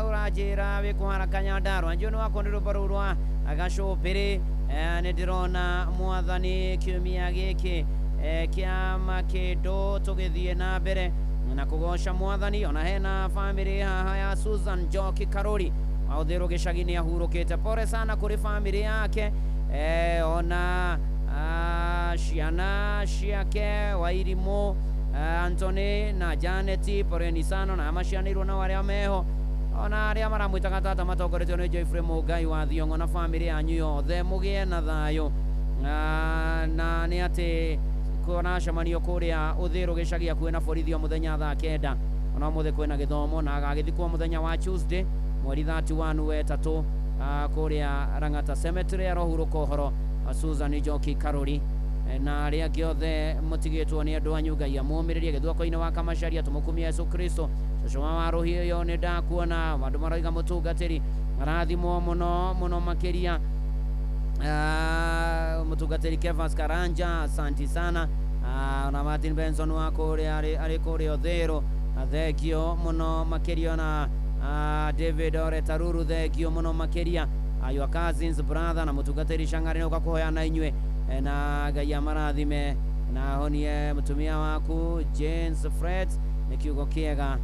Speaker 10: ũranjĩra wĩ kũhara Kanyandarua. John wakwa nĩ rũmba rũu rwa gacũmbĩrĩ. Nĩ ndĩrona Mwathani kiumia gĩkĩ kĩa makĩndũ tũgĩthiĩ na mbere na kũgoca Mwathani. Ona hena bamĩrĩ haha ya Susan Njoki Karori wa Ũthĩrũ gĩcagi nĩ ahurũkĩte. Pole sana kũrĩ bamĩrĩ yake, ona ciana ciake Wairimũ, Anthony na Janet, poleni sana na macianĩirwo nao arĩa meho, ona arĩa maramwĩtaga tata matongoretio nĩ Joyfrey Mũngai wa Thiong'o na bamĩrĩ yanyu yothe, mũgĩe na thayũ. Na nĩ atĩ kũracemanio kũrĩa Ũthĩrũ gĩcagi hakuhĩ na borithi o mũthenya thaa 9. Ona ũmũthĩ kwĩna gĩthomo na agagĩthikwo mũthenya wa Tuesday mweri 31 wetatũ kũrĩa Lang'ata Cemetery. Arohurũka ũhoro Susan Njoki Karori na arĩa angĩ othe mũtigĩtwo nĩ andũ anyu. Ngai amũmĩrĩrie. Gĩthwako-inĩ wa Kamacaria tũmũkumie Yesu Kristo. Cũcũ wa Rũhiũ nĩ ndakuona andũ maroiga mũtungatĩri arathimwo mũno mũno makĩria. Mũtungatĩri Kevas Karanja, asanti sana. Na Martin Benson wa kũrĩa arĩ kũrĩa Ũthĩrũ, thengio mũno makĩria. Na David Ore Taruru, thengio mũno makĩria. Your cousins brother na mũtungatĩri Shang'ari nĩ ũka na inyuĩ, na Ngai amarathime na ahonie mũtumia waku James Fred nĩ kiugo kĩega.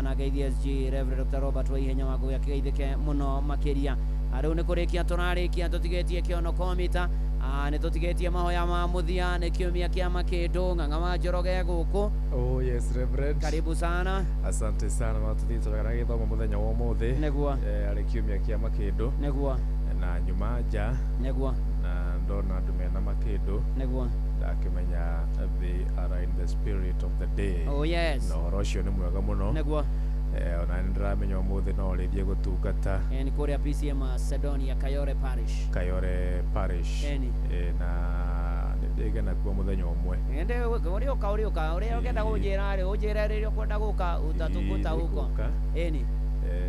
Speaker 10: Na geithie SG Reverend Dr. Robert Waihenya wa Ngũgĩ akĩgeithĩke mũno makĩria. Rĩu nĩ kũrĩkia tũrarĩkia, tũtigĩtie kĩono komita, nĩ tũtigĩtie mahoya ma mũthia, nĩ kiumia kĩa makĩndũ. Ng'ang'a wa Njoroge gũkũ.
Speaker 4: Oh yes, Reverend.
Speaker 10: Karibu sana.
Speaker 4: Asante sana. No tuthiĩte wega na gĩthomo mũthenya wa ũmũthĩ.
Speaker 10: Nĩguo.
Speaker 4: Arĩ kiumia kĩa makĩndũ.
Speaker 10: Nĩguo.
Speaker 4: Na nyuma nja.
Speaker 10: Nĩguo.
Speaker 4: Na ndona andũ mena makĩndũ.
Speaker 10: Nĩguo.
Speaker 4: Ndakĩmenya they are in the spirit of the day.
Speaker 10: Oh yes.
Speaker 4: Na ũhoro ũcio nĩ mwega mũno.
Speaker 10: Nĩguo.
Speaker 4: Ona nĩ ndĩramenya ũmũthĩ no ũrĩthiĩ gũtungata.
Speaker 10: Nĩ kũrĩa PCM Sedonia Kayore Parish.
Speaker 4: Kayore Parish. Na nĩndĩgena kuo mũthenya ũmwe.
Speaker 10: Ende ũrĩũka ũrĩũka ũrĩa ũngĩenda kũnjĩra rĩ ũnjĩre rĩrĩa ũkwenda gũka ũtatũkuta huko. Ĩni.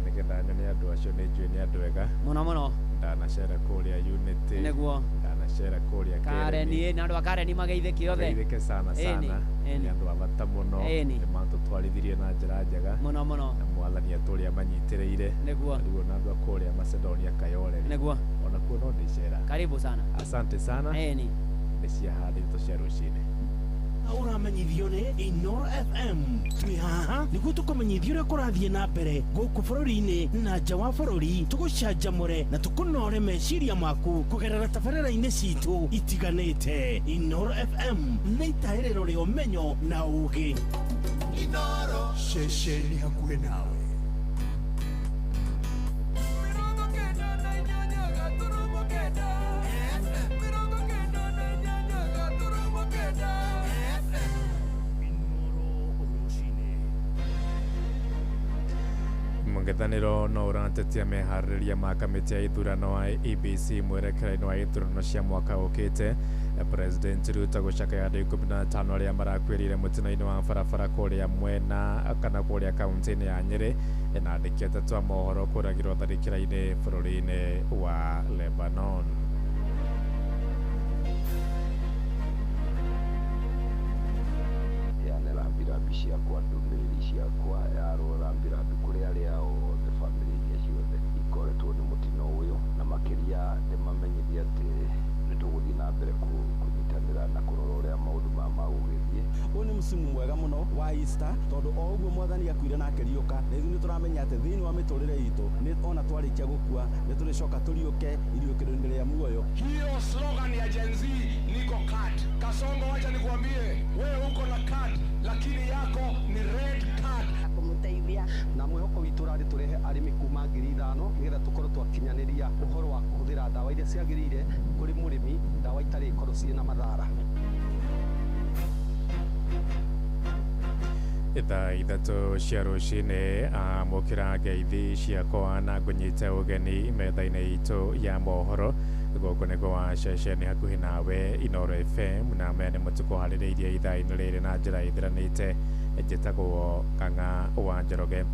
Speaker 4: Nĩgetha nyone andũ acio, nĩ njũĩ nĩ andũ ega
Speaker 10: mũno mũno.
Speaker 4: Ndanacera kũrĩa Unity.
Speaker 10: Nĩguo.
Speaker 4: Ndanacera kũrĩa
Speaker 10: Kareni, na andũ a Kareni mageithĩke othe.
Speaker 4: Mageithĩke sana sana. Nĩ andũ a bata mũno. Nĩ matũtwarithirie na njĩra njega
Speaker 10: mũno mũno.
Speaker 4: Na Mwathani atũrĩa manyitĩrĩire.
Speaker 10: Nĩguo.
Speaker 4: Rĩu ona andũ a kũrĩa Macedonia Kayore.
Speaker 10: Nĩguo.
Speaker 4: Ona kuo no ndĩcera.
Speaker 10: Karibu sana.
Speaker 4: Asante sana.
Speaker 10: Ĩni.
Speaker 4: Nĩ ciahandĩtwo cia rũcinĩ.
Speaker 7: Ũramenyithio nĩ Inoro FM. Twĩ haha nĩguo tũkũmenyithie ũrĩa kũrathiĩ na mbere gũkũ bũrũri-inĩ na nja wa bũrũri, tũgũcanjamũre na tũkũnore meciria maku kũgerera tabarĩra-inĩ citũ itiganĩte. Inoro FM nĩ itaĩrĩro rĩa ũmenyo na ũũgĩ.
Speaker 1: Inoro
Speaker 6: ceceni hakuhĩ nawe.
Speaker 4: Mũng'ethanĩro no ũratetia meharĩrĩria ma kamĩtĩ ya ithurano IEBC mwerekera-inĩ wa ithurano cia mwaka ũkĩte. President Ruto gũcakaya andũ 15 arĩa marakuĩrĩire mũtino-inĩ wa barabara kũrĩa mwena kana kũrĩa kaunti-inĩ ya Nyĩrĩ, na andĩki atatũ a mohoro kũragĩrwo tharĩkĩra-inĩ bũrũri-inĩ wa Lebanon.
Speaker 12: Heane rambirambi ciakwa, ndũmĩrĩri ciakwa ya rambirambi kũrĩ arĩa othe bamĩrĩ iria ciothe ikoretwo nĩ mũtino ũyũ, na makĩria ndĩmamenyithie atĩ nĩ tũgũthiĩ na mbere kũnyitanĩra na kũrora ũrĩa maũndũ maya magũgĩthiĩ.
Speaker 13: Ũyũ nĩ mũsimu mwega mũno wa Easter, tondũ o ũguo Mwathani akuire na akĩriũka, na ithuĩ nĩ tũramenya atĩ thĩinĩ wa mĩtũrĩre itũ nĩ ona twarĩkia gũkua nĩ tũrĩcoka tũriũke iriũkĩro-inĩ rĩa muoyo.
Speaker 14: Hiyo slogan ya Gen Z, niko card. Kasongo, wacha nikuambie, wewe uko na card lakini yako ni red card.
Speaker 5: Kũmũteithia
Speaker 16: na mwĩhoko witũ ũrarĩ tũrehe arĩmi kuma 5,000 nĩgetha tũkorwo twakinyanĩria ũhoro wa kũhũthĩra ndawa iria ciagĩrĩire kũrĩ mũrĩmi, ndawa itarĩ ikorwo ciĩ na mathara.
Speaker 4: Thaa 3 cia rũcinĩ amũkĩra ngeithi ciakwa na ngũnyite ũgeni metha-inĩ itũ ya mohoro. Gũkũ nĩ gwa ceceni hakuhĩ nawe Inoro FM, na maya nĩ mũtukũharĩrĩirie ithaa-inĩ rĩrĩ na njĩra ĩthiranĩte. Njĩtagwo Kang'a wa Njoroge.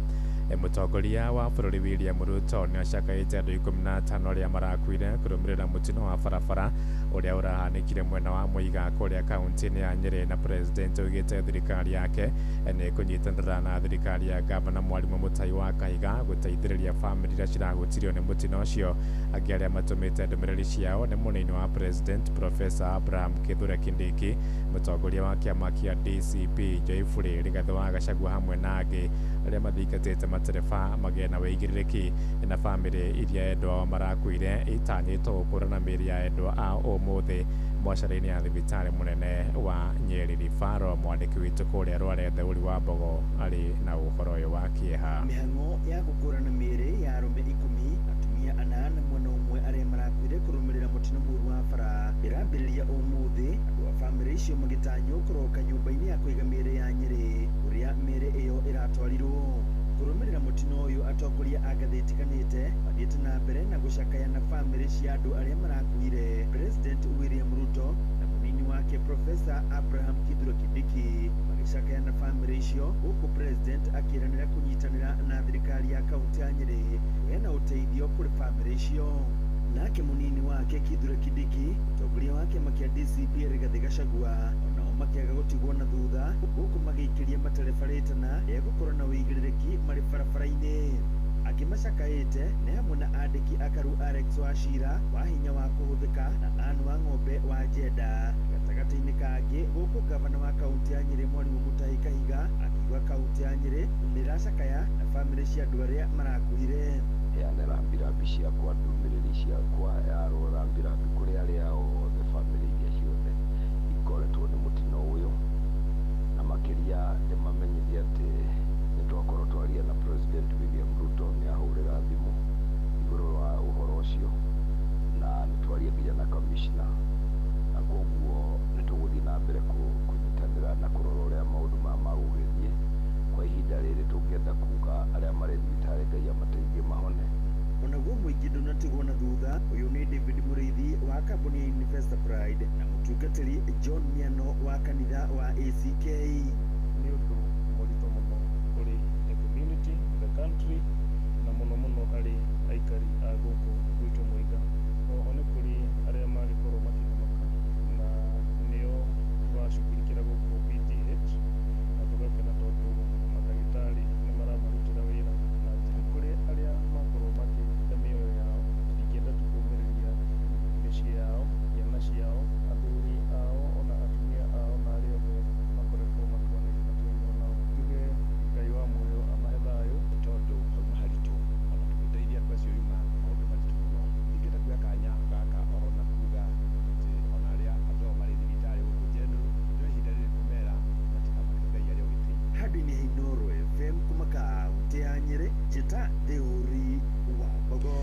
Speaker 4: Mũtongoria wa bũrũri William Ruto nĩacakaĩte andũ 15 arĩa marakuire kũrũmĩrĩra mũtino wa barabara ũrĩa ũrahanĩkire mwena wa Muiga kũrĩa kaunti-inĩ ya Nyĩrĩ, na president oigĩte thirikari yake nĩ ĩkũnyitanĩra na thirikari ya gavana Mwarimũ Mũtai wa Kahiga gũteithĩrĩria bamĩrĩ iria cirahutirio nĩ mũtino ũcio. Angĩ arĩa matũmĩte ndũmĩrĩri ciao nĩ mũnini wa president Professor Abraham Kithure Kindiki, mũtongoria wa kĩama kĩa DCP Joyfrey Rigathĩ wa Gachagua hamwe na angĩ arĩa mathingatĩte matereba magĩe na wĩigĩrĩrĩki na bamĩrĩ iria endwa ao marakuire itanyĩtwo gũkũrana mĩĩrĩ ya endwa ao ũmũthĩ mocarĩ-inĩ ya thibitarĩ mũnene wa Nyeri Referral. Mwandĩki witũ kũrĩa Rware Theuri wa Mbogo arĩ na ũhoro ũyũ wa kĩeha.
Speaker 15: Mĩhang'o ya gũkũrana mĩĩrĩ ya arũme 10 atumia 4 na mwana ũmwe arĩa marakuire kũrũmĩrĩra mũtino mũũru wa bara ĩrambĩrĩria ũmũthĩ, andũ a bamĩrĩ icio magĩtanywo kũroka nyũmba-inĩ ya kũiga mĩĩrĩ ya Nyĩrĩ kũrĩa mĩĩrĩ ĩyo ĩratwarirwo. Kũrũmĩrĩra mũtino ũyũ, atongoria a ngathĩ itiganĩte mathiĩte na mbere na gũcakaya na bamĩrĩ cia andũ arĩa marakuire. President William Ruto na mũnini wake Professor Abraham Kithure Kindiki magĩcakaya na bamĩrĩ icio, gũkũ president akĩranĩra kũnyitanĩra na thirikari ya kaunti ya Nyĩrĩ kũheana ũteithio kũrĩ bamĩrĩ icio. Nake mũnini wake Kithure Kindiki, mũtongoria wa kĩama kĩa DCP Rigathĩ Gachagua, onao makĩaga gũtigwo na thutha, gũkũ magĩikĩria matereba rĩtana rĩa gũkorwo na wĩigĩrĩrĩki marĩ barabara-inĩ. Angĩ macakaĩte nĩ hamwe na andĩki akaru Alex Wachira wa hinya wa kũhũthĩka na Anne wa ng'ombe wa Njenda. Gatagatĩ-inĩ kangĩ, gũkũ gavana wa kaunti ya Nyĩrĩ Mwarimũ Mutahi Kahiga akiuga kaunti ya Nyĩrĩ nĩĩracakaya na bamĩrĩ cia andũ arĩa marakuire.
Speaker 12: Heane rambirambi ciakwa, ndũmĩrĩri ciakwa ya rambirambi kũrĩ arĩa othe bamĩrĩ iria ciothe ikoretwo nĩ mũtino ũyũ, na makĩria ndĩmamenyithie atĩ nĩtwakorwo twaria na President William Ruto, nĩahũrĩra thimũ igũrũ wa ũhoro ũcio, na nĩtwaria nginya na commissioner, na koguo nĩtũgũthiĩ na mbere kũnyitanĩra na kũrora ũrĩa maũndũ maya magũgĩthiĩ. Kwa ihinda rĩrĩ tũngĩenda kuga arĩa marĩ thibitarĩ Ngai amateithie mahone.
Speaker 15: Onaguo mũingĩ ndũnatigwo na thutha. Ũyũ nĩ David Mũrĩithi wa kambuni ya Investor Pride na mũtungatĩri John Miano wa kanitha wa ACK.
Speaker 18: Nĩ ũndũ mũritũ mũno kũrĩ the community, the country, na mũno mũno harĩ aikari a gũkũ gwitũ Mũiga. Oho nĩ kũrĩ arĩa mangĩkorwo makĩhonoka na nĩo tũracugurikĩra gũkũ PGH, na tũgakena tondũ mandagĩtarĩ nĩ maramarutĩra wĩra na njĩra. Kũrĩ arĩa makorwo makĩte mĩoyo yao, tũtingĩenda tu kũũmĩrĩria mĩciĩ yao, ciana ciao, athuri ao, ona atumia ao, na arĩa othe makoretwo matuanĩirwo nao. Njuge Ngai wa muoyo amahe thayũ.
Speaker 20: Tondũ hauma haritũ, ona tũgĩteithia andũ acio yuma maũndũ maritũ mũno. Ingĩenda kuoya kanya gaka orona kuga atĩ ona arĩa andũ ao marĩ thibitarĩ gũkũ General, ndio ihinda rĩrĩ kũmera matikamake, Ngai arĩ o gĩtĩ-inĩ.
Speaker 15: Handũ-inĩ ha Inooro FM kuma kaunti ya Nyĩrĩ, njĩta Theuri wa Mbogo.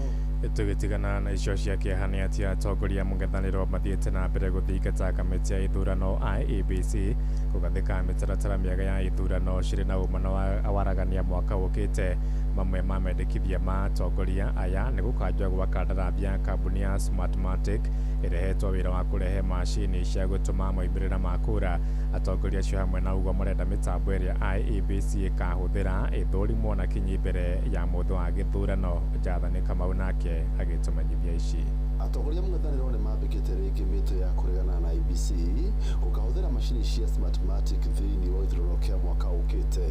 Speaker 4: Tũgĩtigana na icio cia kĩeha nĩ atĩ atongoria mũng'ethanĩro mathiĩte na mbere gũthingata kamĩtĩ ya ithurano IEBC gũgathĩka mĩtaratara mĩega ya ithurano cirĩ na ũma na waragania mwaka ũkĩte. Mamwe ma mendekithia ma atongoria aya nĩ gũkanjwo gwa kandarathi ya kambuni ya Smartmatic ĩrehetwo wĩra wa kũrehe macini cia gũtũma moimĩrĩra ma kura. Atongoria acio hamwe na ũguo marenda mĩtambo ĩrĩa IEBC ĩkahũthĩra ĩthũrimwo na kinyi mbere ya mũthĩ wa gĩthurano. Jathani Kamau nake agĩtũmenyithia ici.
Speaker 21: Atongoria mũng'ethanĩro nĩ mambĩkĩte rĩngĩ mĩtĩ ya kũregana na IEBC gũkahũthĩra macini cia Smartmatic thĩinĩ wa gĩthurano kĩa mwaka ũkĩte.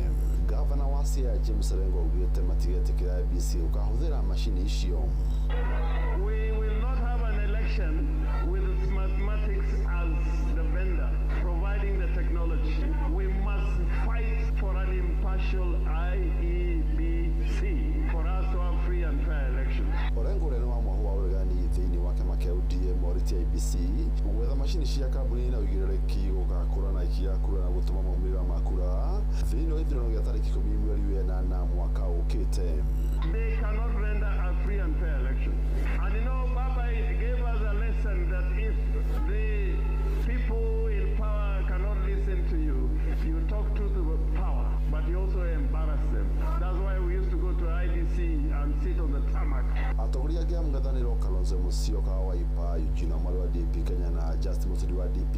Speaker 21: Gavana wa Siaya James Orengo augĩte matigetĩkĩra IEBC gũkahũthĩra macini icio.
Speaker 22: We will not have an election with Smartmatics as the vendor providing the technology. We must fight for an impartial IEBC for us to have free and fair elections.
Speaker 21: Orengo ũrĩa nĩ wa mwahu wa ũregani thĩinĩ wa kĩama kĩa ODM orĩtie IEBC gwetha macini cia kambuni na ũigĩrĩrĩki gũgakũrana aikia a kura na gũtũma maumĩrĩra ma kura thĩinĩ wa gĩthurano gĩa tarĩki 10 mweri wa ĩnana mwaka ũkĩte.
Speaker 22: They cannot render a free and fair election. And you know, Baba gave us a lesson that if the people in power cannot listen to you, you talk to the power, but you also embarrass them. That's why we used to go to IBC and sit on the tarmac.
Speaker 21: Atongoria angĩ a mũng'ethanĩro Kalonzo Musyoka wa Wiper, Eugene Wamalwa wa DP Kenya na Justin Muturi wa DP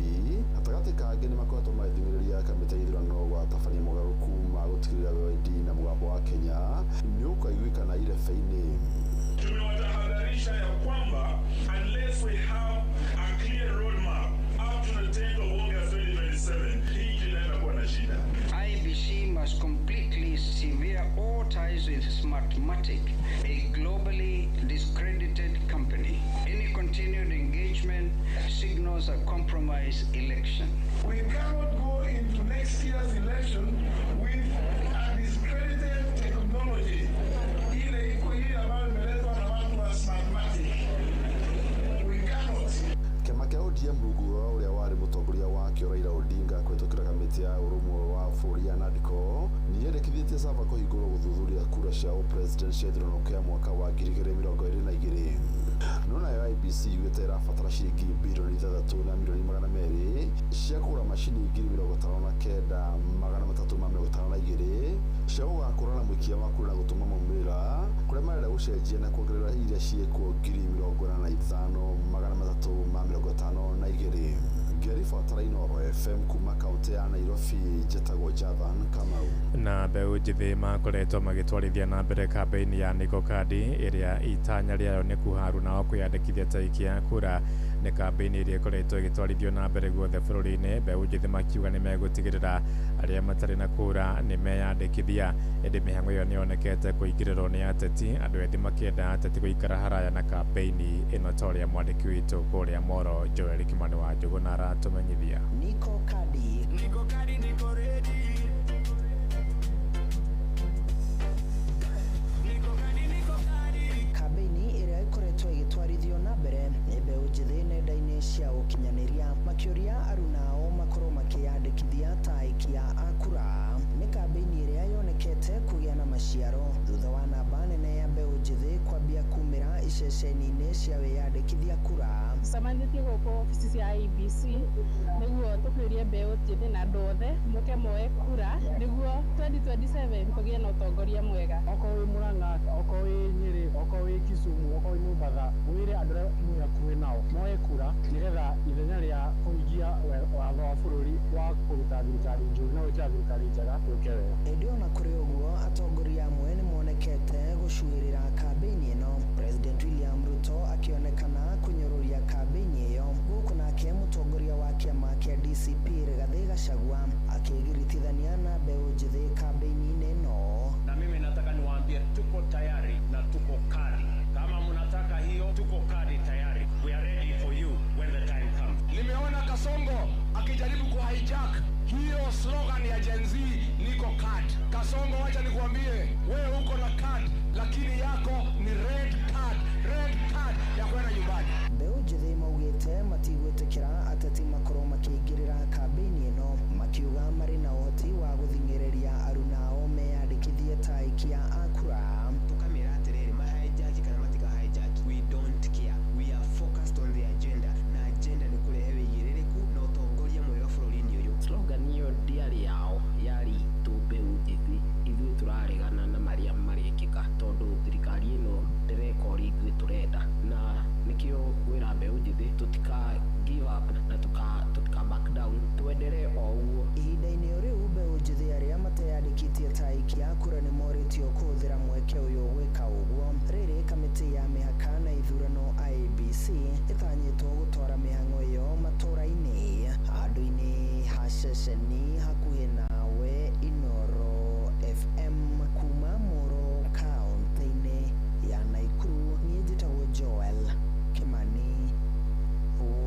Speaker 21: gatagatĩ kangĩ nĩ makoretwo magĩthing'ĩrĩria kamĩtĩ ya ithurano gwatabania mogarũrũku ma gũtigĩrĩra wendi na mũgambo wa Kenya nĩ ũkaiguĩkana irebe-inĩ.
Speaker 3: Tumewatahadharisha ya kwamba unless we have a clear roadmap up to the 10th of August 2027, hii nchi inaenda kuwa na shida.
Speaker 8: IEBC must completely sever all ties with Smartmatic, a globally discredited company. Any continued engagement signals a compromised election.
Speaker 3: We cannot go into next year's election with a discredited technology. Ile iko hii ambayo imeletwa na watu wa Smartmatic. We cannot.
Speaker 21: Kĩama kĩa ODM rungu rwa ũrĩa warĩ mũtongoria wakĩo Raila Odinga kũhĩtũkĩra kamĩtĩ ya ũrũmwe wa bũrũri ya NADCO nĩyendekithĩtie Sava kũhingũrwo gũthuthuria kura cia ũpresident cia gĩthurano kĩa mwaka wa 2022. No nayo IEBC yugĩte ĩrabatara ciringi birioni 6 na milioni 200 cia kũgũra macini 59,352 cia gũgakũrana mũikia wa kura na gũtũma maumĩrĩra kũrĩa marenda gũcenjia na kuongerera iria ciĩkuo 45,352. Ngĩribotera Inooro FM kuma kaunti ya Nairobi, njĩtagwo Jathan Kamau.
Speaker 4: Na mbeũ njĩthĩ makoretwo magĩtwarithia na mbere kambĩini ya Niko Kadi ĩrĩa itanya rĩayo nĩ kuharu nao kwĩyandĩkithia ta aikia a kura. Nĩ kambĩini ĩrĩa ĩkoretwo ĩgĩtwarithio na mbere guothe bũrũri-inĩ, mbeũ njĩthĩ makiuga nĩ megũtigĩrĩra arĩa matarĩ na kura nĩ meyandĩkithia. Ĩndĩ mĩhang'o ĩyo nĩyonekete kũingĩrĩrwo nĩ ateti, andũ ethĩ makĩenda ateti gũikara haraya na kambĩini ĩno ta ũrĩa mwandĩki witũ kũrĩa Moro Joel Kimani wa Njũgũna aratũmenyithia.
Speaker 5: Niko Kadi.
Speaker 1: Niko kadi, niko ready. Niko kadi, niko kadi.
Speaker 5: Kambĩini ĩrĩa ĩkoretwo ĩgĩtwarithio na mbere nĩ mbeũ njĩthĩ nenda-inĩ cia ũkinyanĩria makĩũria aruna ao makorwo makĩyandĩkithia ta aikia a kura. Nĩ kambĩini ĩrĩa yonekete kũgĩa na maciaro thutha wa namba nene ya mbeũ njĩthĩ kwambia kumĩra iceceni-inĩ cia wĩyandĩkithia kura.
Speaker 23: Tũcemanĩtie gũkũ obici cia IEBC nĩguo tũkĩũrie mbeũ njĩthĩ na andũ othe mũke moe kura nĩguo 2027 tũgĩe na ũtongoria mwega.
Speaker 24: Okorwo wĩ Murang'a, okorwo wĩ Nyĩrĩ, okorwo wĩ Kisumu, okorwo wĩ Mombatha, wĩre andũ arĩa mwĩ hakuhĩ nao moe kura nĩgetha ithenya rĩa kũhingia watho wa bũrũri wa kũruta thirikari njũru na gwĩkĩra thirikari njega yũke wega.
Speaker 5: Ĩndĩ ona kũrĩ ũguo atongoria amwe nĩ monekete gũcuhĩrĩra kambĩini ĩno, President William Ruto akĩonekana kũnyũrũria kambĩini ĩyo, gũkũ nake mũtongoria wa kĩama kĩa DCP Rigathĩ Gachagua akĩgiritithania na mbeũ njĩthĩ kambĩini-inĩ ĩno.
Speaker 25: Na mimi nataka niwaambie tuko tayari na tuko kadi. Kama mnataka hiyo, tuko kadi tayari. We are ready for you when the time comes.
Speaker 14: Nimeona Kasongo akijaribu kuhijack hiyo slogan ya Gen Z, niko card. Kasongo, wacha nikuambie, wewe uko na card lakini yako ni red card, red card ya kwenda nyumbani.
Speaker 5: Mbeũ njĩthĩ maugĩte matigwĩtĩkĩra ateti makorwo makĩingĩrĩra kambĩini ĩno, makiuga marĩ na ũhoti wa gũthing'ĩrĩria aruna ao meyandĩkithie ta aikia a kura.
Speaker 26: Tukamera atĩrĩrĩ, mahijack kana matika hijack, we don't care, we are focused on the agenda, na agenda nĩ kũrehe wĩigĩrĩrĩku na ũtongoria mwega bũrũri-inĩ ũyũ.
Speaker 27: Slogan ĩyo ndĩarĩ yao, yarĩ itũ mbeũ njĩthĩ, ithuĩ tũraregana na marĩa marekĩka tondũ thirikari ĩno ndĩreka ũrĩa ithuĩ tũrenda, na nĩkĩo ngwĩra mbeũ njĩthĩ tũtika give up na tũtika back down, twenderee o ũguo.
Speaker 5: Ihinda-inĩ o rĩu mbeũ njĩthĩ arĩa mateyandĩkĩtie ta aikia a kura nĩ morĩtio kũhũthĩra mweke ũyũ gwĩka ũguo. Rĩrĩ kamĩtĩ ya mĩhaka na ithurano IEBC ĩtanyĩtwo gũtwara mĩhang'o ĩyo matũũra-inĩ, handũ-inĩ ha ceceni hakuhĩ nawe. Inooro FM kuma Moro kaũntĩ-inĩ ya Naikuru, niĩ njĩtagwo Joel Kimani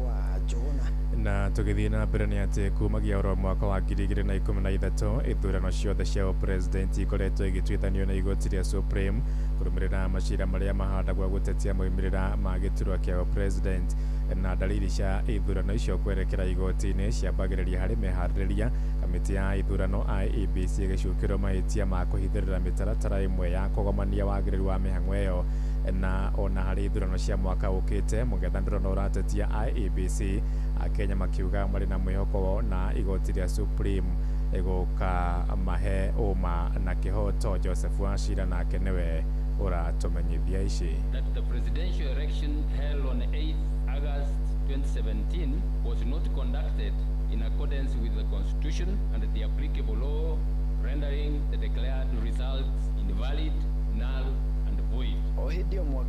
Speaker 5: wa Njũgũna.
Speaker 4: Na tũgĩthiĩ na mbere nĩ atĩ kumagia oro mwaka wa 2013 ithurano ciothe cia ũpresident ikoretwo igĩtuithanio na igoti rĩa Supreme kũrũmĩrĩra macira marĩa mahandagwo gũtetia moimĩrĩra ma gĩturwa kĩa ũpresident. Na dalili cia ithurano icio kwerekera igoti-inĩ ciambagĩrĩria harĩ meharĩrĩria, kamĩtĩ ya ithurano IEBC ĩgĩcukĩrwo mahĩtia ma kũhithĩrĩra mĩtaratara ĩmwe ya kũgomania wagĩrĩru wa mĩhang'o ĩyo. Na ona harĩ ithurano cia mwaka ũkĩte, mũng'ethanĩro no ũratetia IEBC, Akenya makiuga marĩ na mwĩhoko na igoti rĩa Supreme ĩgũka mahe ũma na kĩhoto. Joseph Wachira nake nĩwe ũratũmenyithia ici.
Speaker 28: That the presidential election held on 8th August 2017 was not conducted in accordance with the Constitution and the applicable law, rendering the declared results invalid,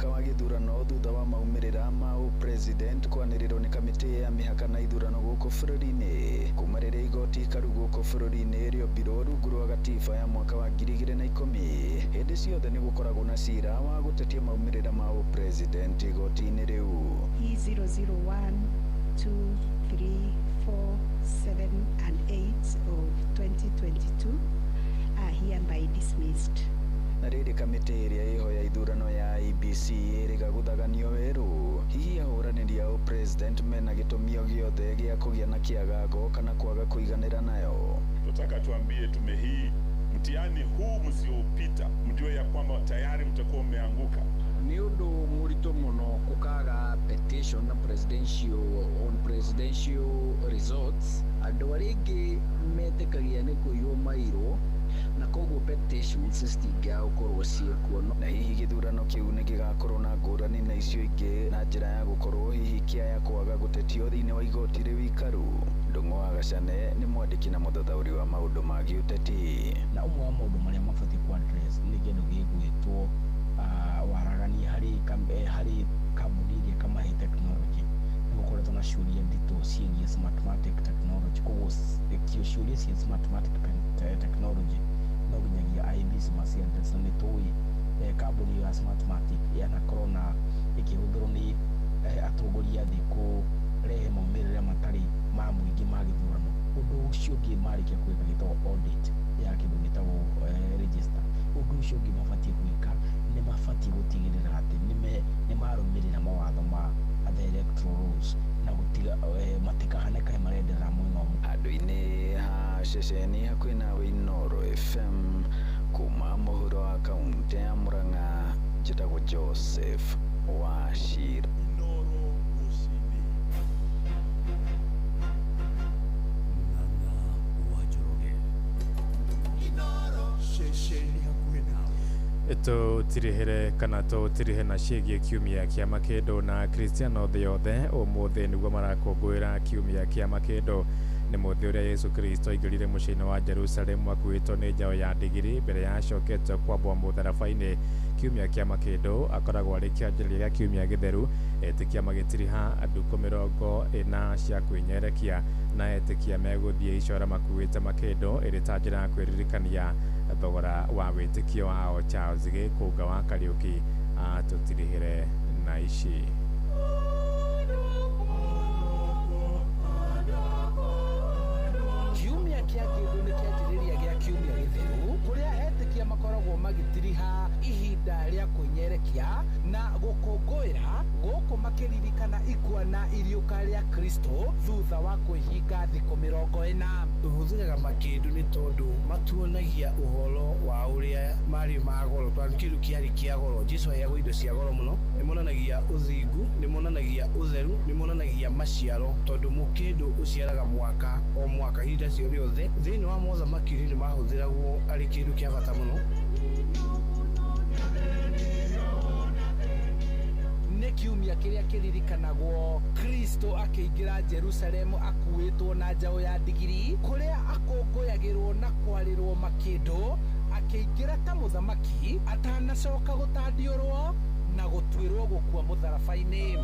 Speaker 2: Mwaka wa gĩthurano thutha wa maumĩrĩra ma president kwanĩrĩrwo nĩ kamĩtĩ ya mĩhaka na ithurano gũkũ bũrũri-inĩ. Kuma rĩrĩa igoti ikaru gũkũ bũrũri-inĩ rĩombirwo rungu rwa gatiba ya mwaka wa 2010, hĩndĩ ciothe nĩ gũkoragwo na cira wa gũtetia maumĩrĩra ma president igoti-inĩ rĩu.
Speaker 6: E001 2 3 4 7 and 8 of 2022 are hereby dismissed.
Speaker 2: Na rĩrĩ kamĩtĩ ĩrĩa ĩho ya ithurano ya IEBC ĩrĩga gũthaganio werũ, hihi ahũranĩri a president mena gĩtũmi o gĩothe gĩa kũgĩa na kĩagago kana kwaga kũiganĩra nayo?
Speaker 7: Tunataka tuambie tume hii, mtihani huu msiopita, mjue ya kwamba tayari mtakuwa mmeanguka.
Speaker 9: Nĩ ũndũ mũritũ mũno gũkaga petition na presidential on presidential results. Andũ arĩa aingĩ metĩkagia nĩ kũiywo mairwo, na koguo petitions citingĩaga gũkorwo ciĩkuo.
Speaker 2: Na hihi gĩthurano kĩu nĩ gĩgakorwo na ngũrani na icio ingĩ na njĩra ya gũkorwo hihi kĩaya kwaga gũtetio thĩinĩ wa igoti rĩu ikaru? Ndung'u wa Gacane nĩ mwandĩki na mũthathaũri wa maũndũ ma gĩũteti.
Speaker 27: Na ũmwe wa maũndũ marĩa mabatiĩ ku address nĩ kĩndũ gĩgwĩtwo waragania harĩ kambuni iria kamahe technology. Nĩ gũkoretwo na ciũria nditũ ciĩgiĩ Smartmatic technology, koguo ciũria cia Smartmatic technology no nginyagia IEBC maci address. Na nĩ tũĩ kambuni ĩyo ya Smartmatic yanakorwo na ĩkĩhũthĩrwo nĩ atongoria a thĩ kũrehe maumĩrĩra matarĩ ma mũingĩ ma gĩthurano. Ũndũ ũcio ũngĩ, marĩkia gwĩka gĩtagwo audit ya kĩndũ gĩtagwo register, ũndũ ũcio ũngĩ mabatiĩ gwĩka nĩ mabatiĩ gũtigĩrĩra atĩ nĩ marũmĩrĩra mawatho ma the electoral rules na gũtiga matikahane kaĩ marenderera mwena ũmwe.
Speaker 2: Handũ-inĩ ha ceceni hakuhĩ nawe, Inooro FM, kuma mũhuro wa kaũntĩ ya Murang'a, njĩtagwo Joseph Wachira.
Speaker 7: Inooro Rũcinĩ.
Speaker 10: Ng'ang'a wa Njoroge.
Speaker 1: Inooro ceceni hakuhĩ nawe.
Speaker 4: Tũtirihĩre kana tũtirihe na ciĩgiĩ kiumia kĩa makĩndũ. Na Kristiano thĩ yothe ũmũthĩ nĩguo marakũngũĩra kiumia kĩa makĩndũ. Nĩ mũthĩ ũrĩa Yesu Kristo aingĩrire mũciĩ-inĩ wa Jerusalemu akuĩtwo nĩ njaũ ya ndigiri mbere ya acokete kwambwo mũtharaba-inĩ. Kiumia kĩa makĩndũ akoragwo arĩ kĩanjĩrĩria gĩa kiumia gĩtheru, etĩkia magĩtiriha ndukũ 40 cia kwĩnyerekia, na etĩkia megũthiĩ icora makuĩte makĩndũ ĩrĩ ta njĩra ya kwĩririkania thogora wa wĩtĩkio wao. Charles Gĩkũnga wa Kariũki atũtirihĩre na ici.
Speaker 11: Kiumia kĩa kĩndũ nĩ kĩanjĩrĩria gĩa kiumia gĩtheru, kũrĩa etĩkia makoragwo magĩtiriha ihinda rĩa kwĩnyerekia na gũkũngũĩra gũkũ makĩririkana ikua na iriũka rĩa Kristo thutha wa kwĩhinga thikũ 40.
Speaker 17: Tũhũthĩraga makĩndũ nĩ tondũ matuonagia ũhoro wa ũrĩa marĩ ma goro, tondũ kĩndũ kĩarĩ kĩa goro. Jesu aheagwo indo cia goro mũno. Nĩ monanagia ũthingu, nĩ monanagia ũtheru, nĩ monanagia maciaro, tondũ mũkĩndũ ũciaraga mwaka o mwaka ihinda cio rĩothe. Thĩinĩ wa mothamaki-inĩ nĩ mahũthĩragwo arĩ kĩndũ kĩa bata mũno.
Speaker 11: Nĩ kiumia kĩrĩa kĩririkanagwo Kristo akĩingĩra Jerusalemu akuĩtwo na njaũ ya ndigiri, kũrĩa akũngũyagĩrwo na kwarĩrwo makĩndũ akĩingĩra ta mũthamaki atanacoka gũtandiũrwo na gũtuĩrwo gũkua mũtharaba-inĩ.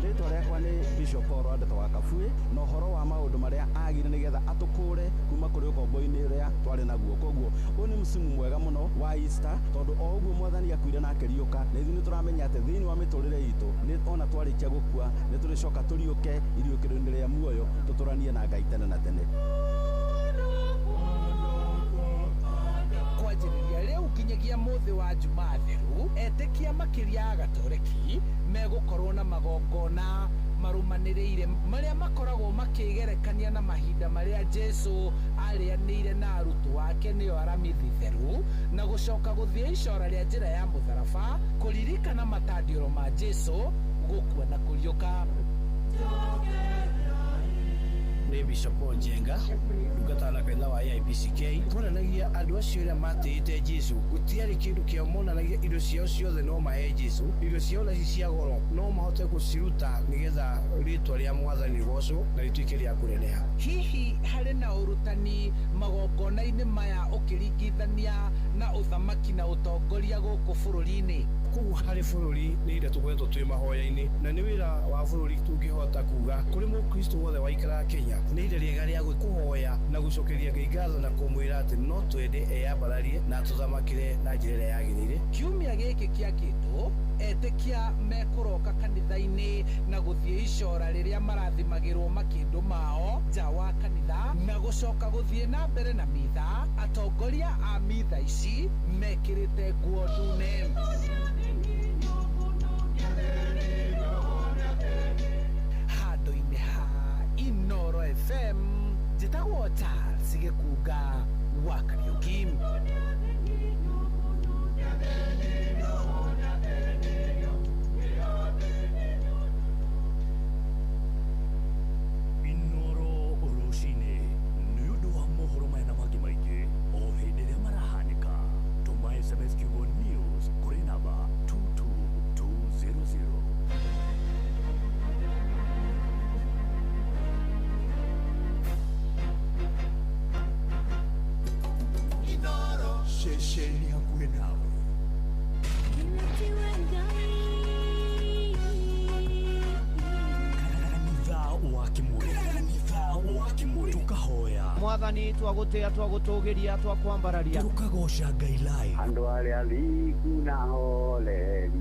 Speaker 13: Rĩtwa rĩakwa nĩ Bishop Paul Wandeta wa Kabui, na ũhoro wa maũndũ marĩa agire nĩgetha atũkũre kuma kũrĩ ũkombo-inĩ ũrĩa twarĩ naguo. Koguo ũyũ nĩ msimu mwega mũno wa Easter, tondũ o ũguo mwathani akuire na akĩriũka, na ithuĩ nĩ tũramenya atĩ thĩinĩ wa mĩtũrĩre itũ nĩ ona twarĩkia gũkua nĩ tũrĩcoka tũriũke iriũkĩro-inĩ rĩa muoyo, tũtũranie na Ngai tene na tene.
Speaker 11: Kwanjĩrĩria rĩu nginyagia mũthĩ wa Jumaa theru, etĩkia makĩria a gatoreki megũkorwo na magongona marũmanĩrĩire marĩa makoragwo makĩgerekania na mahinda marĩa Jesu arĩanĩire na arutwo ake, nĩo aramithi theru, na gũcoka gũthiĩ icora rĩa njĩra ya mũtharaba kũririkana matandiũro ma Jesu gũkua na kũriũka.
Speaker 17: Nĩ Bishop Paul Njenga, ndungata na kanitha wa AIPCK. Tuonanagia andũ acio arĩa matĩĩte Jesu, gũtiarĩ kĩndũ kĩao, monanagia indo ciao ciothe no mahe Jesu, indo ciao naci cia goro no mahote gũciruta nĩgetha rĩtwa rĩa Mwathani rĩgocwo na rĩtuĩke rĩa kũneneha.
Speaker 11: Hihi harĩ na ũrutani magongona-inĩ maya ũkĩringithania na ũthamaki na ũtongoria gũkũ bũrũri-inĩ?
Speaker 17: Koguo harĩ bũrũri nĩ iria tũkoretwo twĩ mahoya-inĩ, na nĩ wĩra wa bũrũri tũngĩhota kuga kũrĩ mũkristo wothe waikaraga Kenya nĩ ihinda rĩega rĩa kũhoya na gũcokeria Ngai ngatho na kũmwĩra atĩ no twende eyambararie na atũthamakĩre na njĩra ĩrĩa yagĩrĩire.
Speaker 11: Kiumia gĩkĩ kĩa kĩndũ, etĩkia mekũroka kanitha-inĩ na gũthiĩ icora rĩrĩa marathimagĩrwo makĩndũ mao nja wa kanitha na gũcoka gũthiĩ na mbere na mitha. Atongoria a mitha ici mekĩrĩte nguo ndune. Handũ-inĩ ha Inoro FM, njĩtagwo Charles Gĩkunga wa Kariũki.
Speaker 10: Inoro rũcinĩ nĩ ũndũ wa mohoro maya na mangĩ maingĩ o hĩndĩ ĩrĩa marahanĩka, tũma SMS kiugo news kũrĩ namba 22200. Ceceni hakuhĩ nawe. Kanitha wa Kĩmũrĩ, kanitha wa Kĩmũrĩ, tũkahoya
Speaker 8: Mwathani, twagũtĩa, twagũtũgĩria, twakwambararia,
Speaker 10: tũkagoca Ngai live.
Speaker 12: Andũ arĩa thingu na horeri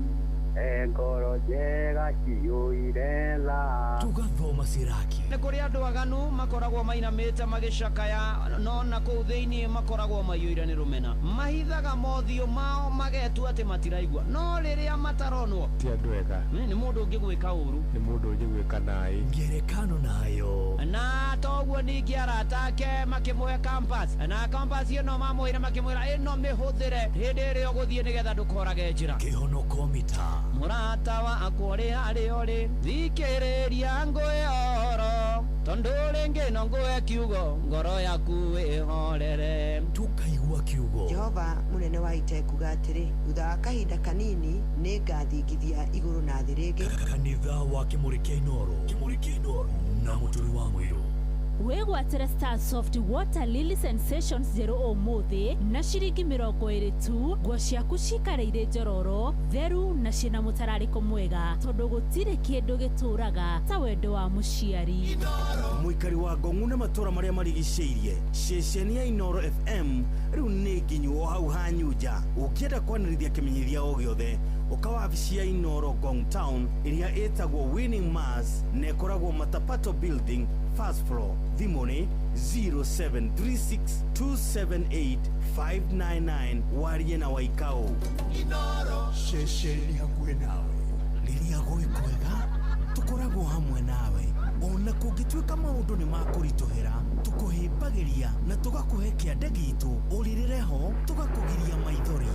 Speaker 12: e ngoro njega ciyũire tha.
Speaker 10: Tũgathoma Siraki.
Speaker 8: Nĩ kũrĩ andũ aganu makoragwo mainamĩte magĩcakaya, no na kũu thĩinĩ makoragwo maiyũire nĩ rũmena, mahithaga mothiũ mao magetua atĩ matiraigua, no rĩrĩa mataronwo
Speaker 4: ti andũ ega.
Speaker 8: Nĩ mũndũ ũngĩgwĩka ũru,
Speaker 4: nĩ mũndũ ũngĩgwĩka naĩ.
Speaker 10: Ngerekano nayo.
Speaker 8: Na toguo ningĩ arata ake makĩmũhe compass, na compass ĩno mamwĩra, makĩmwĩra ĩno mĩhũthĩre hĩndĩ ĩrĩa ũgũthiĩ nĩgetha ndũkorage njĩra.
Speaker 10: Kĩhonoko mita.
Speaker 8: Mũrata wakwa ũrĩ harĩa ũrĩ, thikĩrĩria ngũhe ũhoro, tondũ rĩngĩ no ngũhe kiugo ngoro yaku ĩhorere.
Speaker 10: Tũkaigua kiugo.
Speaker 15: Jehova mũnene wa ita ekuga atĩrĩ, thutha wa kahinda kanini nĩ ngathingithia igũrũ na thĩ rĩngĩ.
Speaker 10: Kanitha wa Kĩmũrĩ kĩa Inoro, Kĩmũrĩ kĩa Inoro na mũturi wa mũirũ.
Speaker 21: Wĩgwatĩre Star Soft Water Lily Sensations njerũ ũmũthĩ na ciringi 20 tu, nguo ciaku cikare irĩ njororo, theru na ciĩna mũtararĩko mwega, tondũ gũtirĩ kĩndũ gĩtũraga ta wendo wa mũciari.
Speaker 16: Mũikari wa Ngong'u na matũra marĩa marigicĩirie, ceceni ya Inoro FM rĩu nĩ nginyu o hau hanyunja. Ũngĩenda kwanĩrithia kĩmenyithia o gĩothe, ũka wabici ya Inoro Ngong Town ĩrĩa ĩtagwo Winning Mass na ĩkoragwo Matapato Building, first floor. Thimũ nĩ 0736278599. Warie na Waikao.
Speaker 10: Ceceni hakuhĩ nawe.
Speaker 16: Rĩrĩa gwĩ kwega tũkoragwo hamwe nawe, ona kũngĩtuĩka maũndũ nĩ makũritũhĩra, tũkũhĩmbagĩria na tũgakũhe kĩande gitũ ũrĩrĩre ho, tũgakũgiria maithori.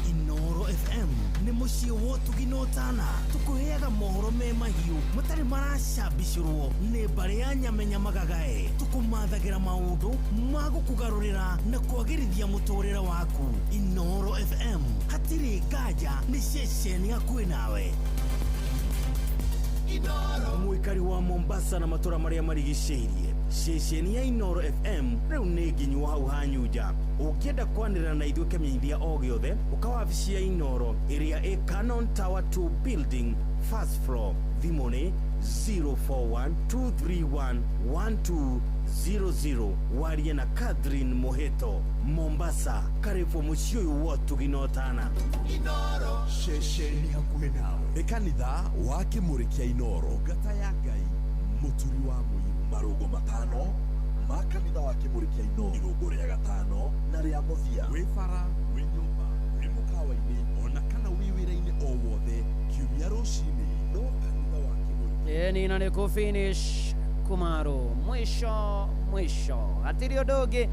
Speaker 16: Inoro FM nĩ mũciĩ wa ũtugi na ũtana, tũkũheaga mohoro me mahiũ matarĩ maracambicũrwo nĩ mbarĩ ya nyamenya magagae, tũkũmathagĩra maũndũ ma gũkũgarũrĩra na kwagĩrithia mũtũrĩre waku. Inoro FM hatirĩ nganja nĩ ceceni hakuhĩ nawe. Mũikari wa Mombasa na matũra marĩa marigicĩirie, ceceni ya Inoro FM rĩu nĩ nginyu hau hanyunja. Ũngĩenda kwanĩrĩra na ithuĩ kĩmenyithia o gĩothe, ũka wabici ya Inoro ĩrĩa ĩ Canon Tower 2 Building, first floor. Thimũ nĩ 0412311200. Warie na Catherine Mũhĩto. Mombasa, karibu mũciĩ ũyũ wa ũtugi na ũtana.
Speaker 10: Ceceni hakuhĩ nawe
Speaker 18: nĩ kanitha wa Kĩmũrĩ kĩa Inoro, ngata ya Ngai mũturi wa mũirũ. Marũngo matano ma kanitha wa Kĩmũrĩ kĩa Inoro, irũngo rĩa gatano na rĩa mũthia. Wĩ bara, wĩ nyũmba, wĩ mũkawa-inĩ, ona kana wĩ wĩra-inĩ o wothe, kiumia rũcinĩ no kanitha wa Kĩmũrĩ.
Speaker 8: Ĩni na nĩ kũ finish kumaro mwisho mwisho, hatirĩ ũndũ ũngĩ.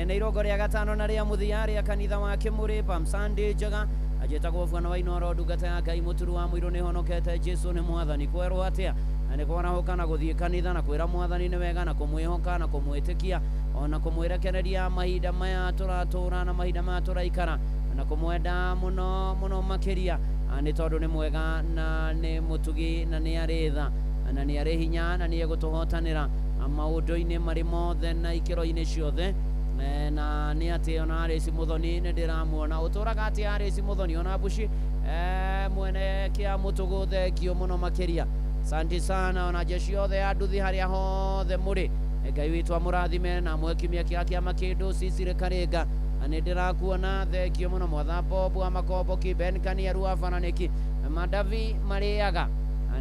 Speaker 8: Nĩ irongo rĩa gatano na rĩa mũthia rĩa kanitha wa Kĩmũrĩ. Palm Sunday njega. Anjĩtagwo Bwana wa Inoro, ndungata ya Ngai mũturu wa mũirũ, nĩ honokete, Jesu nĩ mwathani. Kwerwo atĩa? Nĩ kwarahuka na gũthiĩ kanitha na kwĩra mwathani nĩ wega na kũmwĩhoka na kũmwĩtĩkia ona kũmwĩrekereria mahinda maya tũratũra na mahinda maya tũraikara na kũmwenda mũno mũno makĩria nĩ tondũ nĩ mwega na nĩ mũtugi na nĩ arĩ tha na nĩ arĩ hinya na nĩ egũtũhotanĩra maũndũ-inĩ marĩ mothe na ikĩro-inĩ ciothe. Na nĩ atĩ ona Arĩci Mũthoni nĩ ndĩramuona ũtũraga atĩ Arĩci Mũthoni ona Mbuci mwene kĩa mũtũgũ thengio mũno makĩria. Asante sana ona jeshi othe ya nduthi harĩa hothe mũrĩ. Ngai witũ amũrathime na amũhe kiumia kĩa kĩama kĩndũ Cecily Karinga nĩ ndĩrakuona thengio mũno. Mwatha Bob wa Makombo Kiben Kania Ruabana nĩki Madavi marĩaga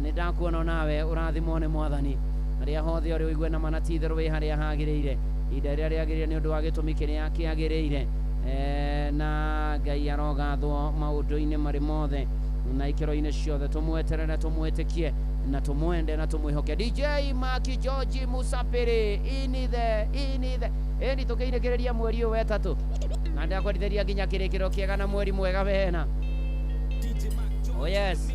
Speaker 8: nĩ ndakuona onawe ũrathimwo nĩ mwathani harĩa hothe ũrĩ ũigue na mana ti itherũ wĩ harĩa hagĩrĩire ihinda rĩrĩa rĩagĩrĩire nĩ ũndũ wa gĩtũmi kĩrĩa kĩagĩrĩire na Ngai arogathwo maũndũ-inĩ marĩ mothe na ikĩro-inĩ ciothe. Tũmweterere tũmwĩtĩkie na tũmwende na tũmwĩhoke. DJ Maki George Musapiri inithe inithe ĩni tũkĩinĩkĩrĩria mweri ũyũ wetatũ na ndakwendithĩria nginya kĩrĩkĩro kĩega na mweri mwega wena. Oh yes.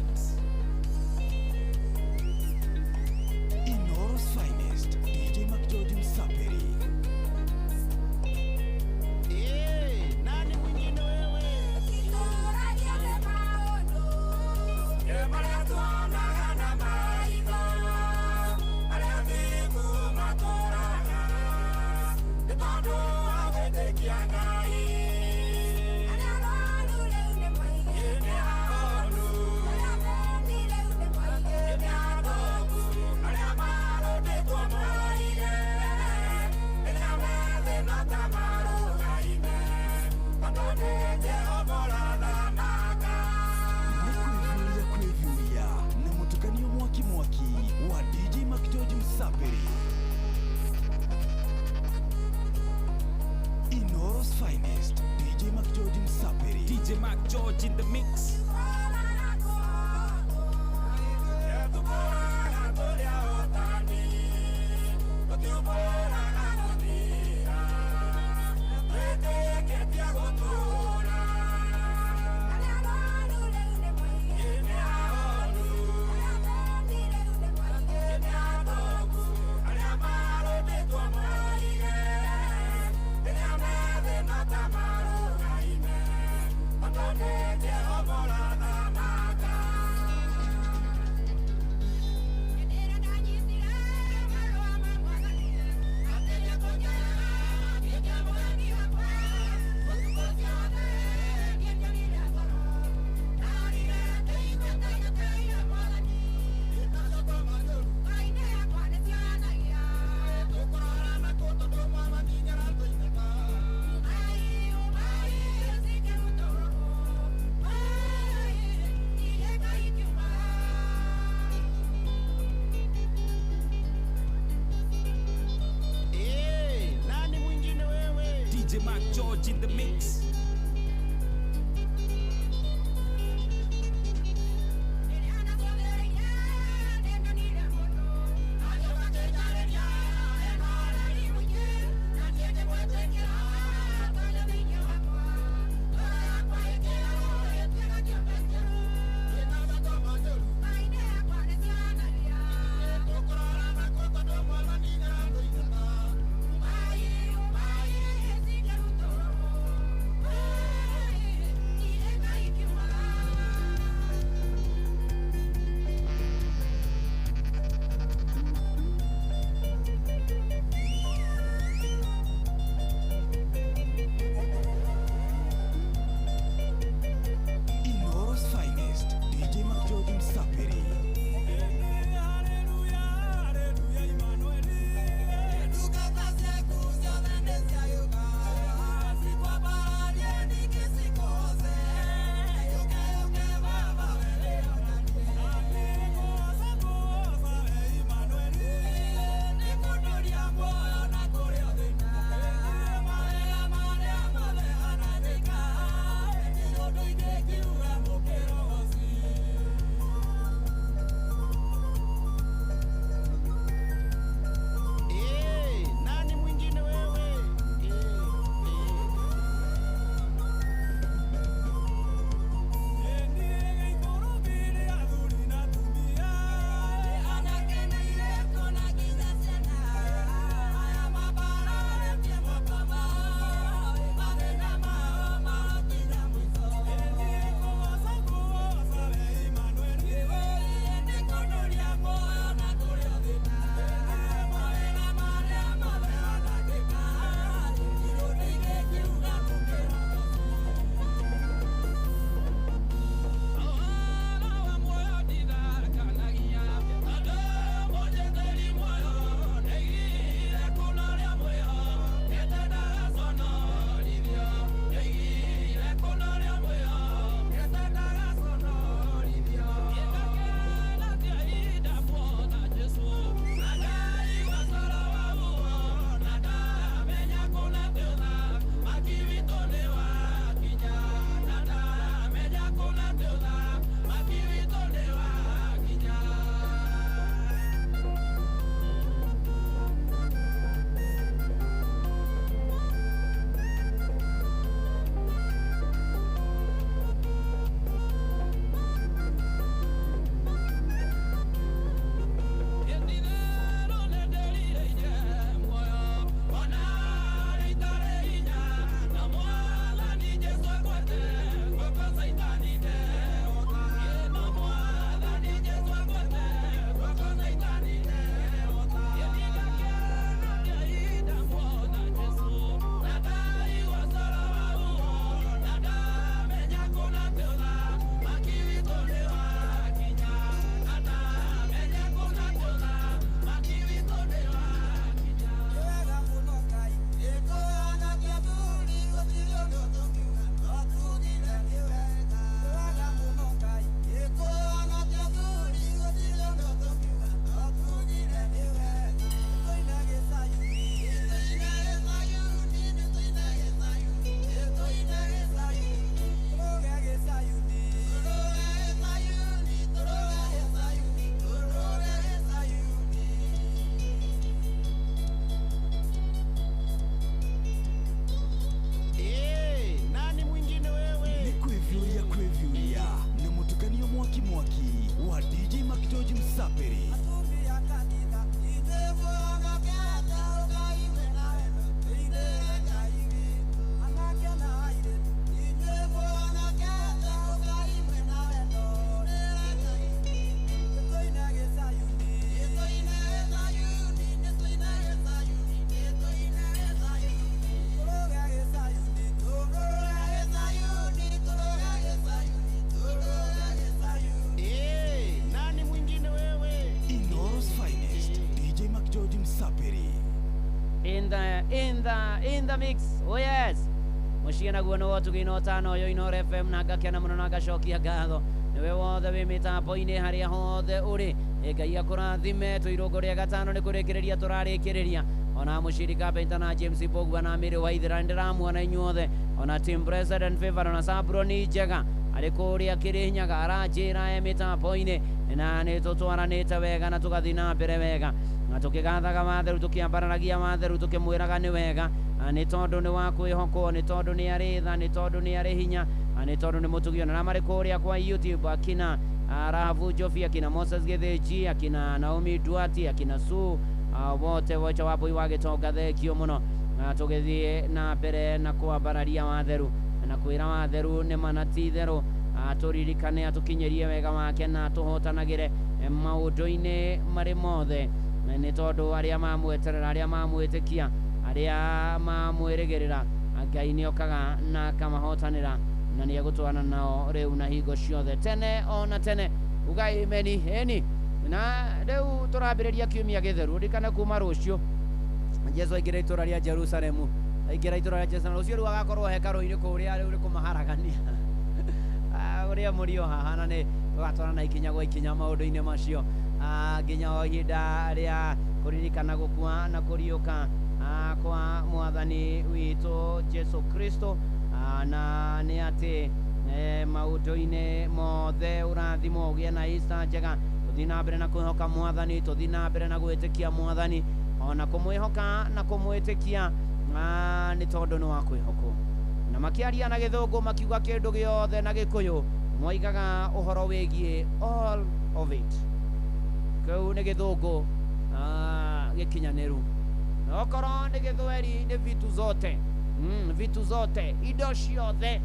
Speaker 18: Inoro's finest, DJ McGeorge Msapiri.
Speaker 1: Nani mwingine wewe?
Speaker 18: Nĩ kwĩvuria na mũtukanio mwaki mwaki wa DJ McGeorge Msapiri. Inoro's finest, DJ McGeorge Msapiri.
Speaker 11: DJ McGeorge in the mix.
Speaker 1: Nani mwingine wewe?
Speaker 11: DJ McGeorge in the mix.
Speaker 8: in the in the in the mix. Oh yes, muciĩ naguo nĩ wotugi-inĩ ũtano ũyũ Inooro FM, na ngakena mũno na ngacokia ngatho nĩwe wothe wĩ mĩtambo-inĩ harĩa hothe ũrĩ. Ngai akũrathime. Twĩ rĩa gatano nĩ kũrĩkĩrĩria tũrarĩkĩrĩria. Ona Mushiri Carpenter na James Pogba na Mary Waithera ndĩramuona inyuothe, ona team president Favor ona Sabroni Njega arĩ kũrĩa Kĩrĩnyaga aranjĩra e mĩtambo-inĩ, na nĩ tũtwaranĩte wega na tũgathiĩ na mbere wega na tũkĩgathaga watheru, tũkĩambararagia watheru, tũkĩmwĩraga nĩ wega, nĩ tondũ nĩ wa kwĩhokwo, nĩ tondũ nĩ arĩ tha, nĩ tondũ nĩ arĩ hinya, nĩ tondũ nĩ mũtugi. Ona marĩ kũrĩa kwa YouTube akina Rahabu Jofi, akina Moses Gĩthĩnji, akina Naomi Duati, akina Su, wote wote wambui wa gĩtonga, thengio mũno. Tũgĩthiĩ na mbere na kwambararia watheru na kwĩra watheru nĩ mana ti itherũ, tũririkane atũkinyĩrie wega wake na tũhotanagĩre maũndũ-inĩ marĩ mothe, nĩ tondũ arĩa mamweterera, arĩa mamwĩtĩkia, arĩa mamwĩrĩgĩrĩra, Ngai nĩ okaga na akamahotanĩra na nĩ egũtwarana nao rĩu na hingo ciothe tene ona tene. Ugai ameni. Eni na rĩu tũrambĩrĩria kiumia gĩtheru. Ririkana kuma rũciũ Jesu aingĩra itũra rĩa Jerusalemu, aingĩra itũra rĩa Jerusalemu rũciũ rĩu agakorwo hekarũ-inĩ kũrĩa rĩu nĩ kũmaharagania ũrĩa mũrio haha, na nĩ tũgatwarana ikinya gwa ikinya maũndũ-inĩ macio nginya o ihinda rĩa kũririkana gũkua na kũriũka kwa mwathani witũ Jesu Kristo, na nĩ atĩ maũndũ-inĩ mothe ũrathimwo ũgĩe na Easter njega. Tũthiĩ na mbere na kwĩhoka mwathani, tũthiĩ na mbere na gwĩtĩkia mwathani, ona kũmwĩhoka na kũmwĩtĩkia nĩ tondũ nĩ wa kwĩhokwo. Na makĩaria na gĩthũngũ makiuga kĩndũ gĩothe, na gĩkũyũ moigaga ũhoro wĩgiĩ all of it. Kĩu nĩ gĩthũngũ gĩkinyanĩru. Na okorwo nĩ gĩthweri nĩ vitu zote, vitu zote, indo ciothe.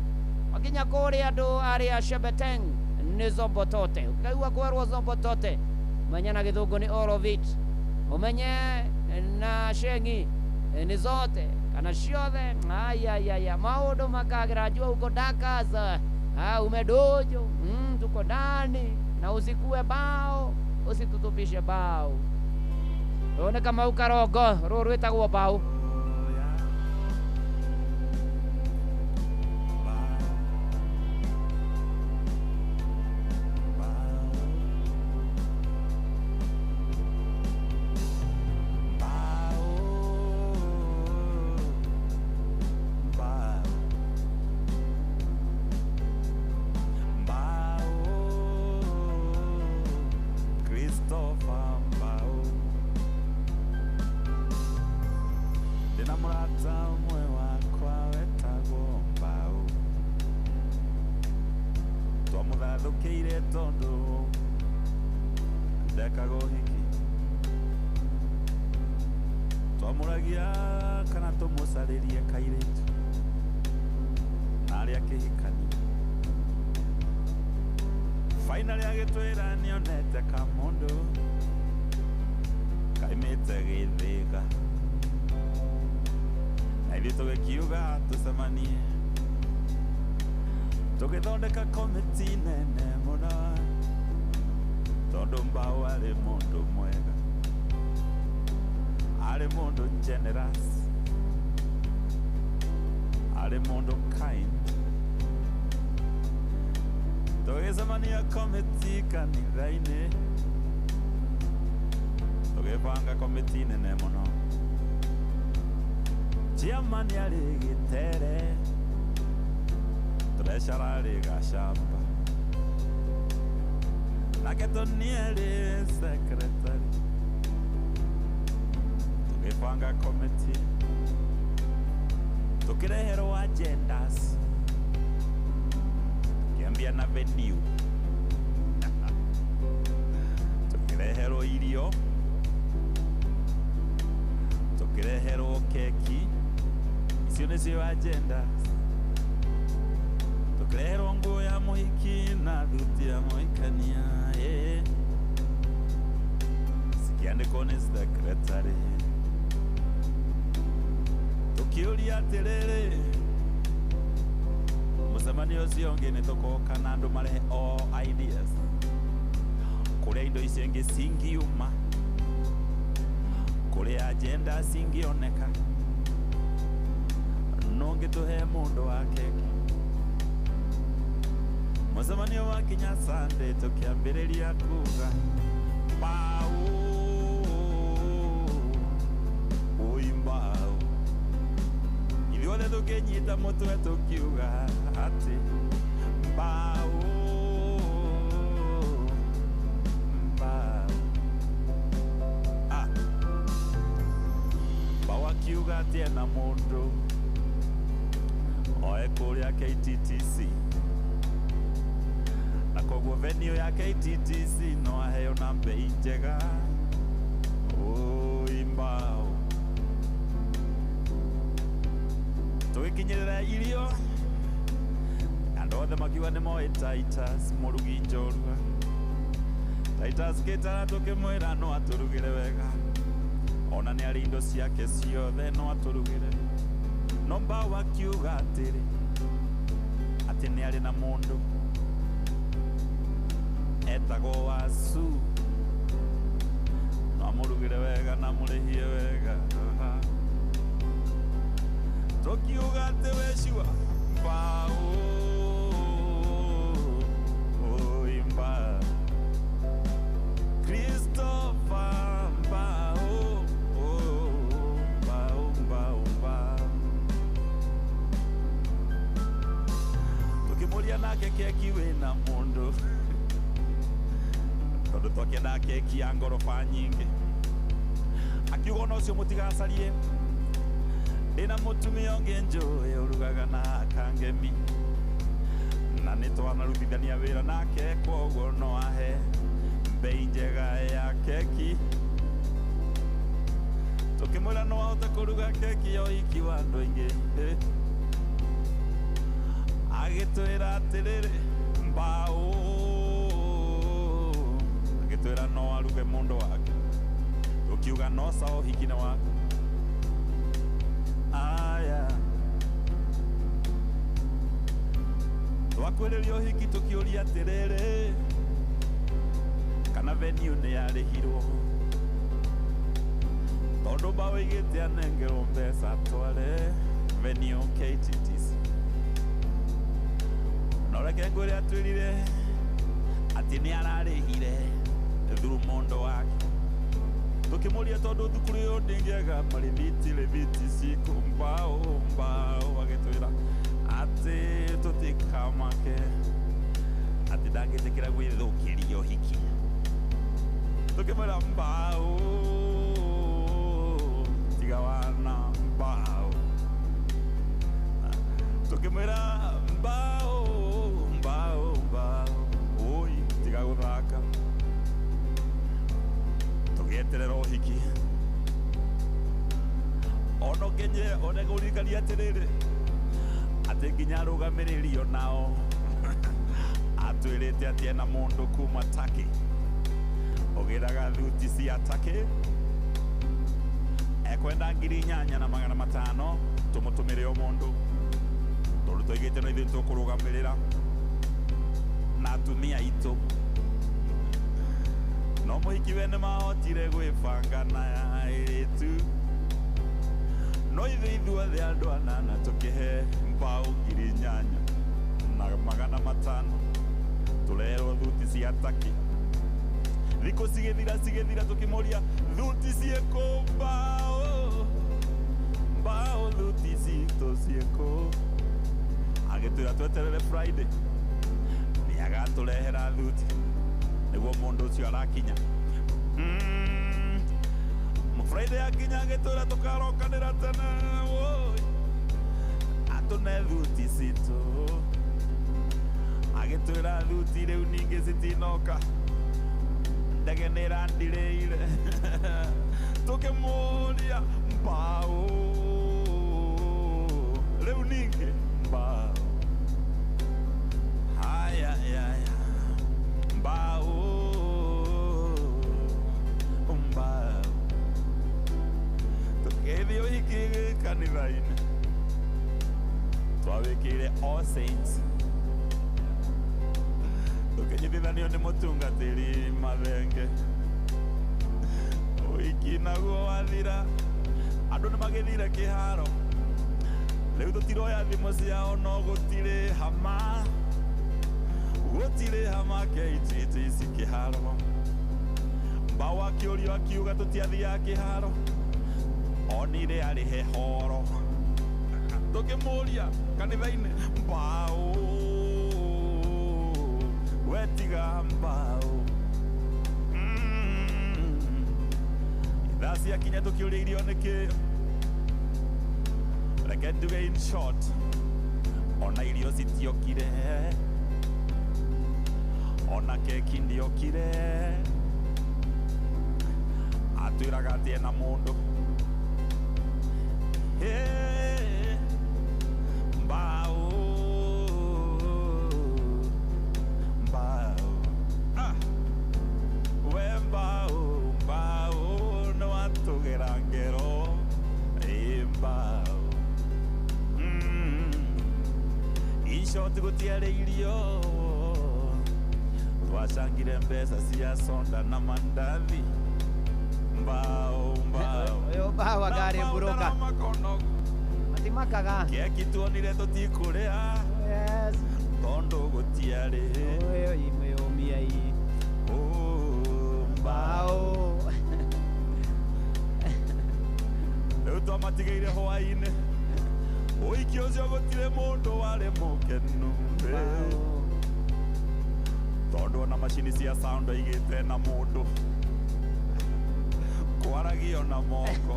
Speaker 8: Wakinya kũrĩa andũ arĩa Shebeteng nĩ zombotote, ũkaigua kwerwo zombotote, menya na gĩthũngũ nĩ all of it. Umenye na shengi ni zote kana ciothe. Ayayaya, maũndũ makagĩra, jua uko Dakas, umedojo, tuko ndani, na usikue bao, usitutupishe bao. Rũrũ nĩ Kamau Karongo, rũrũ rwĩtagwo bao.
Speaker 3: Christopher Mbao ndĩna mũrata ũmwe wakwa wetagwo Mbao, twamũthathũkĩire tondũ ndekaga ũhiki, twamũragia kana tũmũcarĩrie kairĩtu na arĩa kĩhikani. Finally agĩtwĩra nĩonete kamũndũ kaimĩte Gĩthĩga, na ithuĩ tũgĩkiuga tũcemanie, tũgĩthondeka komiti nene mũno tondũ Mbao arĩ mũndũ mwega, arĩ mũndũ generous, arĩ mũndũ kind. Tũgĩcemania komiti kanitha-inĩ, tũgĩbanga komiti nene mũno. Chairman arĩ Gĩtere, treasurer arĩ Gacamba, nake Tony arĩ secretary. Tũgĩbanga komiti, tũkĩreherwo agendas, tukiambia na venue, tukireherwo irio, tukireherwo keki, icio nĩcio agenda. Tukireherwo nguo ya mũhiki na thuti ya mũhikania, cikiandĩkwo nĩ secretary. Tukiũria atĩrĩrĩ, mũcemanio ũcio ũngĩ nĩ tũkoka na andũ marehe all ideas kũrĩa indo icio ingĩ cingiuma, kũrĩa Twamwĩrire agenda cingĩoneka no ngĩtũhe mũndũ wa keki. Mũcemanio wakinya Sunday tũkĩambĩrĩria kuga mbaũ oi mbaũ, ithuothe tũkĩnyita mũtwe tũkiuga atĩ mbaũ mbaũ. Mbaũ akiuga atĩ ena mũndũ oe kũrĩa KTTC, na koguo venue ya KTTC no aheo na mbei njega. Oi mbaũ, tũgĩkinyĩrĩra irio andũ othe makiuga nĩ moĩ Titus mũrugi njorua. Titus Gĩtara tũkĩmwĩra no atũrugĩre wega, ona nĩ arĩ indo ciake ciothe no atũrugĩre. No mbaũ akiuga atĩrĩ atĩ nĩ arĩ na mũndũ etagwo Wasu, no amũrugĩre wega na amũrĩhie wega. Tũkiuga atĩ wecua mbaũ oi mbaũ, Christopher mbaũ mbaũ mbaũ mbaũ. Tũkĩmũria nake keki wĩna mũndũ, tondũ twakĩendaga keki ya ngoroba nyingĩ. Akiuga ona ũcio mũtigacarie, ndĩna mũtumia ũngĩ njũĩ ũrugaga na akangemi, na nĩ twanarutithania wĩra nake koguo no ahe mbei njega ya keki. Tũkĩmwĩra no ahote kũruga keki ya ũhiki wa andũ aingĩ. Agĩtwĩra atĩrĩrĩ mbaũ, agĩtwĩra no aruge mũndũ wake. Tũkiuga no sawa, ũhiki nĩ waku. Aya, twakwĩrĩria ũhiki tũkĩũria atĩrĩrĩ kana venue nĩ yarĩhirwo, tondũ mbaũ igĩte anengerwo mbeca atware venue KTTC. No reke ngwĩre atwĩrire atĩ nĩ ararĩhire through mũndũ wake. Tũkĩmũria tondũ thukuru ĩyo ndĩngĩaga marĩthiti rĩthiti cikũ mbaũ mbaũ, agĩtwĩra atĩ tũtikamake, atĩ ndangĩtĩkĩra gwĩthũkĩria ũhiki. Tũkĩmwĩra mbaũ tiga wana mbaũ, tũkĩmwĩra mbaũ mbaũ mbaũ oi tiga gũthaka. Tũgĩeterera ũhiki ona ũkenye ona ngũririkania atĩrĩrĩ atĩ nginya arũgamĩrĩri onao atwĩrĩte atĩ ena mũndũ kuma Turkey ũgĩraga thuti cia Turkey, ekwenda 8,500 tũmũtũmĩre o mũndũ, tondũ twaigĩte no ithuĩ tũkũrũgamĩrĩra na atumia aitũ. No mũhiki we nĩ mahotire gwĩbanga na airĩtu, no ithuĩ ithuothe andũ anana tũkĩhe mbaũ 8,500 tũrerwo thuti cia Turkey. Thikũ cigĩthira cigĩthira tũkĩmũria thuti ciĩkũ mbaũ mbaũ, thuti citũ ciĩkũ. Agĩtwĩra tweterere Friday nĩ agatũrehera thuti nĩguo mũndũ ũcio arakinya. Friday akinya agĩtwĩra tũkarokanĩra tene woi atũne thuti citũ. Agĩtwĩra thuti rĩu ningĩ citinoka, ndege nĩ ĩrandirĩire. Tũkĩmũria mbaũ rĩu ningĩ mbaũ, haya haya mbaũ mbaũ. Tũkĩthiĩ ũhiki kanitha-inĩ twawĩkĩire All Saints, tũkĩnyitithanio nĩ mũtungatĩri Mathenge. Ũhiki naguo wathira Andũ nĩ magĩthire kĩharo rĩu tũtiroya thimũ ciao no gũtirĩ hama gũtirĩ hama KTTC kĩharo Mbao akĩũrio akiuga tũtiathiaga kĩharo onire arĩ hehoro tũkĩmũria kanitha-inĩ Mbao wetiga Mbao ithaa ciakinya tũkĩũria irio nĩkĩ reke nduge in short ona irio citiokire ona keki ndiokire atwĩraga atĩ ena mũndũ Hey, Mbao Mbao ah we Mbao Mbao no atũgera ngero ĩ Mbao in short gũtiarĩ irio twacangire mbeca cia soda na mandathi Mbao Mbao
Speaker 8: Ũyũ Mbao akarĩ mburuka matimakaga
Speaker 3: keki tuonire tũtikũrĩa
Speaker 8: yes
Speaker 3: tondũ gũtiarĩ
Speaker 8: ũyũ imĩũmia ii
Speaker 3: Mbao rĩu twamatigĩire hwaĩ-inĩ ũhiki ũcio gũtirĩ mũndũ warĩ mũkenu tondũ ona macini cia sound aigĩte na mũndũ kwaragio na moko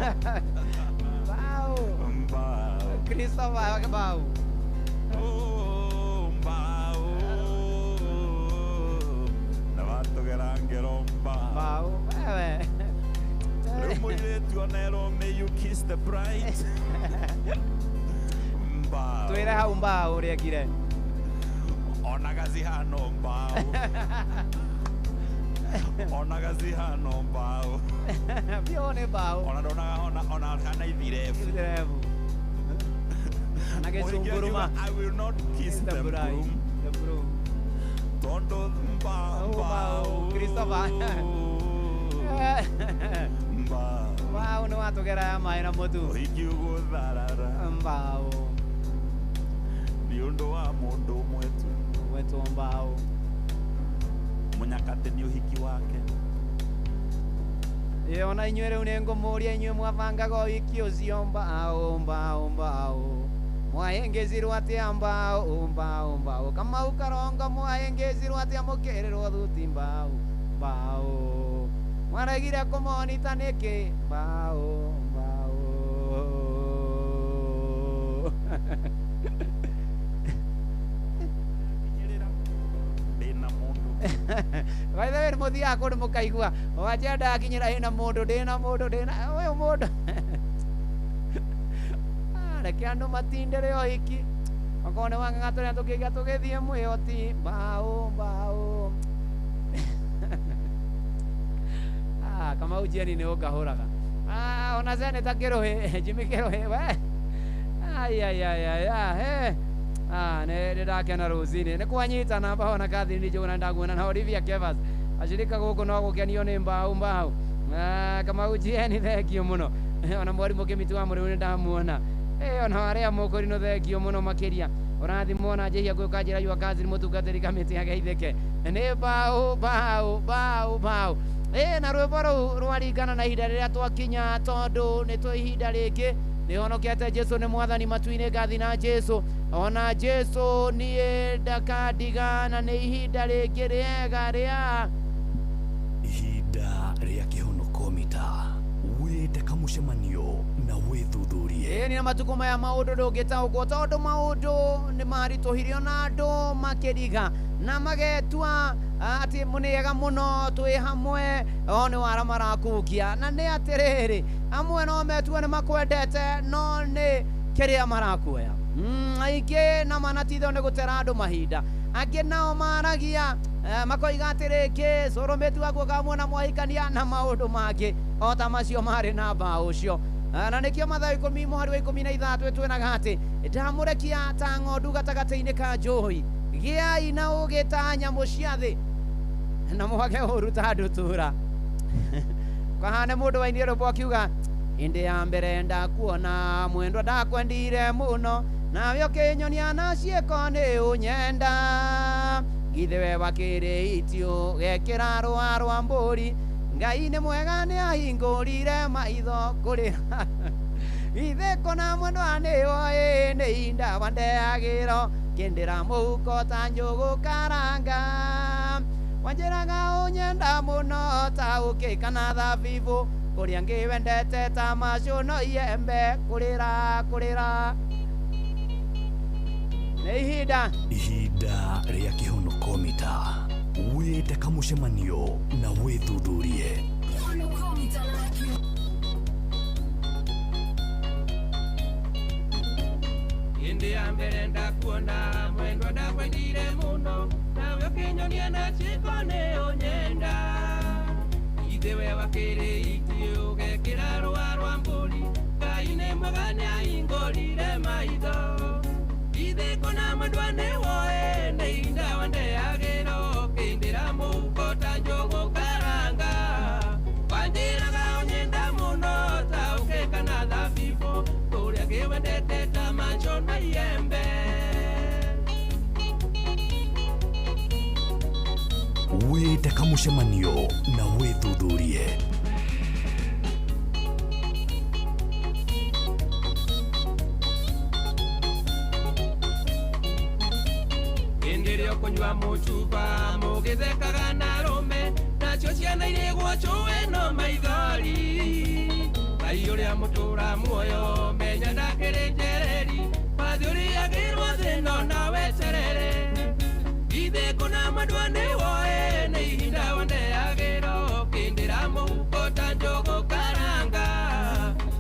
Speaker 8: Mbao
Speaker 3: Mbao
Speaker 8: Christopher Mbao
Speaker 3: Oh, Mbao na watũgera ngero Mbao
Speaker 8: Mbao wewe
Speaker 3: rĩu mũirĩtu onerwo may you kiss the bride Mbao
Speaker 8: twĩre hau Mbao ũrĩa ekire
Speaker 3: ona gacihano Mbao ona gacihano Mbao
Speaker 8: biũ nĩ Mbao
Speaker 3: ona ndonaga ona kana ithirebu
Speaker 8: ithirebu na gĩcunguruma
Speaker 3: I will not kiss the groom
Speaker 8: the groom
Speaker 3: tondũ Mbao
Speaker 8: Mbao Christopher
Speaker 3: Mbao
Speaker 8: Mbao nĩ watũgera ya maĩ na mũtu
Speaker 3: ũhiki ũgũtharara
Speaker 8: Mbao
Speaker 3: nĩ ũndũ wa mũndũ ũmwe tu
Speaker 8: wetwo Mbao
Speaker 3: mũnyakate nĩ ũhiki wake
Speaker 8: ĩ ona inyuĩ rĩu nĩ ngũmũria inyuĩ mwabangaga ũhiki ũcio Mbao Mbao Mbao mwahĩngĩcirwo atĩa Mbao Mbao Mbao Kamau Karongo mwahĩngĩcirwo atĩa mũkĩrĩrwo thuti Mbao Mbao mwaregire kũmonita nĩkĩ Mbao Mbao
Speaker 3: ndĩna mũndũ
Speaker 8: by the way nĩ mũthiaga kũndũ mũkaigua wanja ndakinyĩra ĩna mũndũ ndĩna mũndũ ndĩna ũyũ mũndũ reke andũ matindĩre ũhiki okorwo nĩ wang'ang'a tũrĩa tũkĩiga tũgĩthiĩ mwĩhoti Mbao Mbao Kamau Jiani nĩ ũngahũraga ona seneta Kĩrũhĩ Jimmy Kĩrũhĩ we ai ai ai ai he nĩ ndakena rũcinĩ nĩ kwanyitana Mbao na Catherine Njũgũna ndaguona na Olivia Kevas acirika gũkũ no gũkenio nĩ Mbao Mbao Kamau Jiani thengio mũno ona mwarimũ Kĩmiti wa Mũrĩu nĩ ndamuona ona arĩa mũkũrinũ thengio mũno makĩria ũrathimwo na njĩhia ngũka njĩra yua Catherine mũtungatĩri kamĩtĩ ageithĩke nĩ Mbao Mbao Mbao Mbao na rwĩmbo rũu rwaringana na ihinda rĩrĩa twakinya tondũ nĩ twĩ ihinda rĩngĩ nĩhonokete Jesu nĩ mwathani matu-inĩ ngathi na Jesu ona Jesu niĩ ndakandiga na nĩ ihinda rĩngĩ rĩega rĩa
Speaker 10: ihinda rĩa kĩhonoko mita wĩte kamũcemanio na wĩthuthurie
Speaker 8: ĩni na matukũ maya maũndũ ndũngĩtaũkwo tondũ maũndũ nĩ maritũhirio na andũ makĩriga na magetua atĩ nĩega mũno twĩ hamwe o nĩ wara marakungia na nĩ atĩrĩrĩ amwe no metue nĩ makwendete no nĩ kĩrĩa marakuoya aingĩ na manatithio nĩ gũtera andũ mahinda angĩ nao maragia makoiga atĩrĩ cũrũmĩtu wakuo kamuona mwahikania na maũndũ mangĩ o ta macio marĩ na Mbao ũcio na nĩkĩo Mathayo 10 mũhari wa 13 ĩtwĩraga atĩ ndamũrekia ta ng'ondu gatagatĩ-inĩ ka njũũi gĩai na ũũgĩ ta nyamũ cia thĩ na mwage ũũru ta ndutura kahane mũndũ wainire rwĩmbo akiuga Indi ya mbere ndakuona mwendwa ndakwendire muno nawe ũkĩnyonia na ciĩko nĩ ũnyenda githĩ we wakĩrĩ itio gekĩra rũa rwa mbũri Ngai nĩ mwega nĩ ahingũrire maitho kũrĩra githĩ kũna mwendwa nĩ oĩ nĩ indawa ndeagĩro kĩndĩra mũhuko ta njũgũ karanga wanjĩraga ũnyenda mũno ta ũkĩ kana thabibũ kũrĩa ngĩwendete ta macuno iembe kũrĩra kũrĩra nĩ ihinda
Speaker 10: Ihinda rĩa kĩhonoko mita wĩte kamũcemanio na wĩthuthurie.
Speaker 14: Hindi ya mbere ndakuona mwendwa ndakwendire muno nawe ũkĩnyonia na ciĩko nĩ ũnyenda ithe we wakĩrĩ itio ũgekĩra rũa rwa mbũri Ngai nĩ mwega nĩ ahingũrire maitho ithe kũna mwendwa nĩ woe nĩ indawa ndeagĩro kĩndĩra mũhuko ta njũgũ karanga wanjĩraga ũnyenda mũno ta ũkĩ kana thabibũ kũrĩa ngĩwendete ta macho na iembe.
Speaker 10: Wĩte kamũcemanio na wĩthuthurie.
Speaker 14: Hĩndĩ ĩrĩa ũkũnyua mũcuba mũgĩthekaga na arũme nacio ciana irĩgwo cũĩ no maithori Ngai ũrĩa mũtũra muoyo menya ndakĩrĩ njereri wathi ũrĩagĩrwo thĩna na weterere ithe kũna mwendwa nĩ woe nĩ ihinda wandeagĩro kĩndĩra mũhuko ta njũgũ karanga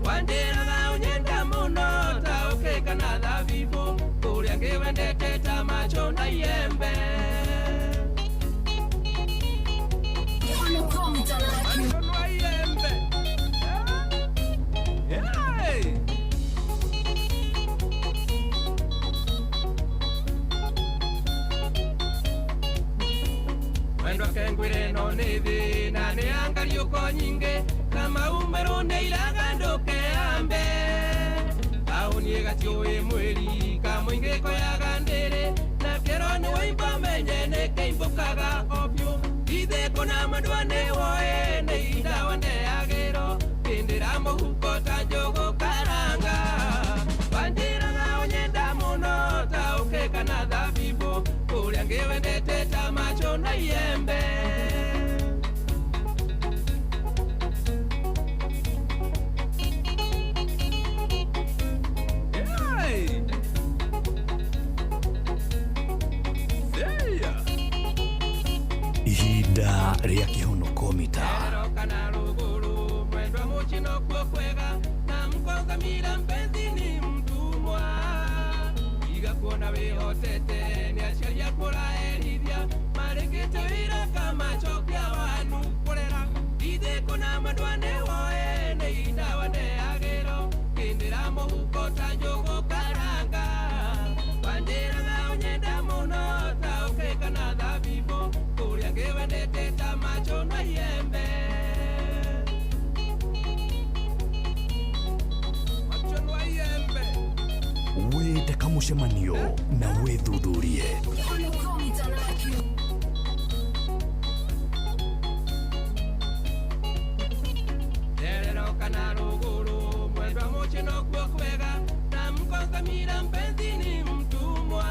Speaker 14: wanjĩraga ũnyenda mũno ta ũkĩ kana thabibũ kũrĩa ngĩwendete ta macho na iembe. Macho na iembe. Hey! Mwendwa kengwire no nĩ thĩna nĩ angariũko nyingĩ kama umerwo nĩ iraga ndũkeambe taũni ĩgatiũĩ mwĩri kamũingĩ koyaga ndĩrĩ na kĩro nĩ wĩimbo menye nĩ kĩimbũkaga o biũ ithe kũna mwendwa nĩ woe nĩ indawa ndeagĩro kĩndĩra mũhuko ta njũgũ karanga wanjĩraga ũnyenda mũno ta ũkĩ kana thabibũ kũrĩa ngĩwendete ta macho na iembe. Hey! Seya!
Speaker 10: Ihinda rĩa kĩhonoko mita
Speaker 14: Rero kana rũgũrũ mwendwa mũchino kuo kwega na mkongamira mpenzi ni mtumwa iga kuona wĩhotete nĩ aciari akũraherithia marĩkĩte wĩra kamacokia wanu kũrera ithe kũna mwendwa nĩ woe nĩ indawa ndeagĩro kĩndĩra mũhuko ta njũgũ karanga wanjĩraga ũnyenda mũno ta ũkĩ kana thabibũ kũrĩa ngĩwendete ta macho na iembe. Macho na iembe.
Speaker 10: Wĩte kamũcemanio na wĩthuthurie.
Speaker 14: Terero kana rũgũrũ mwendwa mũchino kuo kwega na mkongamira mpenzi ni mtumwa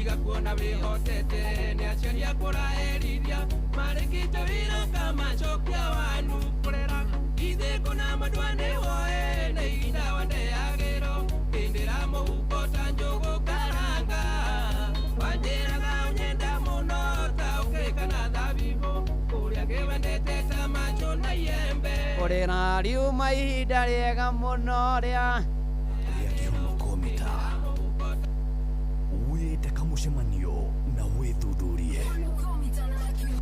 Speaker 14: iga kuona wĩhotete nĩ aciari akũraherithia marĩkĩte wĩra kamacokia wanu kũrera ithe kũna mwendwa nĩ woe nĩ indawa ndeagĩro kĩndĩra mũhuko ta njũgũ karanga wanjĩraga ũnyenda mũno ta ũkĩ kana thabibũ kũrĩa ngĩwendete ta macho na iembe.
Speaker 8: Kũrĩra riuma ihinda rĩega mũno rĩa
Speaker 10: kĩhonoko mita wĩte kamũcemanio na wĩthuthurie.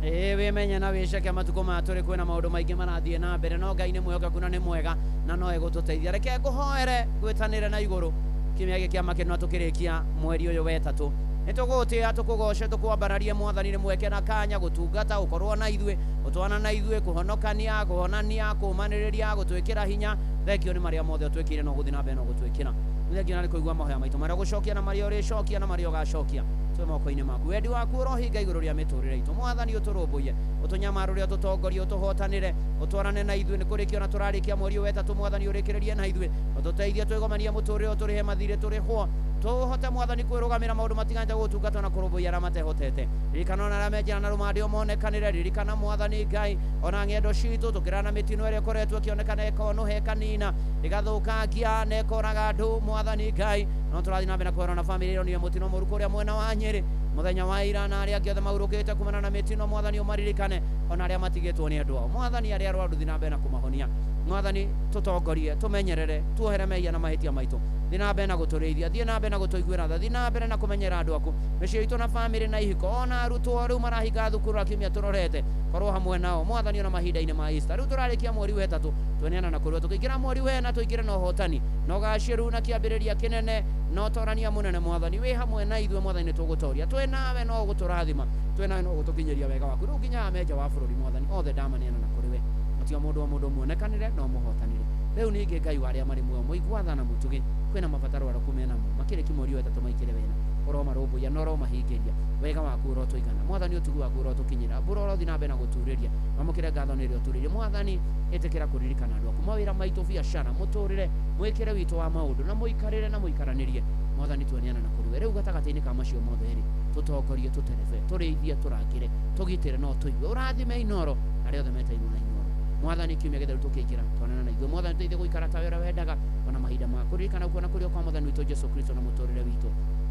Speaker 8: Ĩĩ wĩmenye na wĩceke matukũ maya tũrĩ kwĩna maũndũ maingĩ marathiĩ na mbere no Ngai nĩ mwĩhokeku na nĩ mwega na no egũtũteithia. Reke ngũhoere ngwĩtanĩre na igũrũ kiumia gĩkĩ kĩa makeno tũkĩrĩkia mweri ũyũ wetatũ. Nĩtũgũtĩĩa tũkũgoce tũkwambararie mwathani nĩ mweke na kanya gũtungata gũkorwo na ithuĩ gũtwana na ithuĩ kũhonokania kũhonania kũũmanĩrĩria gũtwĩkĩra hinya. Thengio nĩ marĩa mothe ũtwĩkĩire no gũthiĩ na mbere no gũtwĩkĩra. Thengio na nĩ kũigua mahoya maitũ marĩa ũgũcokia na marĩa ũrĩcokia na marĩa ũgacokia twĩ moko-inĩ maku. Wendi waku ũrohinga igũrũ rĩa mĩtũrĩre itũ mwathani, ũtũrũmbũiye, ũtũnyamarũre, ũtũtongorie, ũtũhotanĩre, ũtwarane na ithuĩ. Nĩ kũrĩkia ona tũrarĩkia mweri ũyũ wetatũ mwathani, ũrĩkĩrĩrie na ithuĩ, ũtũteithie twĩgomanie mũtũrĩre, ũtũrĩhe mathirĩ tũrĩhwo, tũhote mwathani kwĩrũgamĩra maũndũ matiganĩte gũtungata na kũrũmbũiya arĩa matehotete. Ririkana ona arĩa me njĩra na rũmande ũmonekanĩre. Ririkana mwathani Ngai ona ng'endo citũ tũkĩrana mĩtino ĩrĩa ĩkoretwo ĩkĩonekana ĩkonũha ĩkanina ĩgathũkangia na ĩkoraga andũ mwathani Ngai. No tũrathiĩ na mbere na kwĩrora na bamĩrĩ ĩronire mũtino mũru kũrĩa mwena wa Nyĩrĩ mũthenya wa ira na arĩa angĩ othe maurũkĩte kumana na mĩtino mwathani ũmaririkane, ona arĩa matigĩtwo nĩ andũ ao mwathani, arĩa arwaru thiĩ na mbere na kũmahonia mwathani. Tũtongorie, tũmenyerere, tuohere mehia na mahĩtia maitũ. Thiĩ na mbere na gũtũrĩithia, thiĩ na mbere na gũtũiguĩra tha, thiĩ na mbere na kũmenyera andũ aku, mĩciĩ itũ na bamĩrĩ na ihiko, ona arutwo rĩu marahinga thukuru kiumia tũrorete, korwo hamwe nao mwathani ona mahinda-inĩ ma Easter. Rĩu tũrarĩkia mweri wa ĩtatũ tweneana na kũrĩwe, tũkĩingĩra mweri wa ĩna tũingĩre na ũhotani na ũgacĩru na kĩambĩrĩria kĩnene na ũtorania mũnene mwathani. Wĩ hamwe na ithuĩ mwathani, nĩtũgũtoria, twĩ nawe no ũgũtũrathima, twĩ nawe no ũgũtũkinyĩria wega waku. Rĩu nginya amenja wa bũrũri mwathani othe ndamaneana na kũrĩ we, gũtirĩ mũndũ o mũndũ muonekanĩre no mũhotanĩre. Rĩu ningĩ Ngai wa arĩa marĩ muoyo mũigua tha na mũtugi, kwĩna mabataro arĩa menamo makĩrĩki mweri wa ĩtatũ maikĩre wena ũromarũmbũiya na ũromahingĩria wega waku ũrotũigana mwathani, ũtugi waku ũrotũkinyĩra, mbura ũrothiĩ na mbere na gũturĩria, mamũkĩre ngatho nĩ ĩrĩa ũturĩrie mwathani. Ĩtĩkĩra kũririkana andũ aku, mawĩra maitũ, biacara, mũtũrĩre, mwĩkĩre witũ wa maũndũ, na mũikarĩre na mũikaranĩrie mwathani, tuoneana na kũrĩ we. Rĩu gatagatĩ-inĩ ka macio mothe rĩ, tũtongorie, tũterebe, tũrĩithie, tũrangĩre, tũgitĩre no tũigue, ũrathime Inooro arĩa othe metainwo na Inooro mwathani. Kiumia gĩtheru tũkĩingĩra twanana na ithuĩ mwathani, tũteithie gũikara ta ũrĩa wendaga ona mahinda ma kũririkana kuona kũrĩa kwa mwathani witũ Jesu Kristo na mũtũrĩre witũ.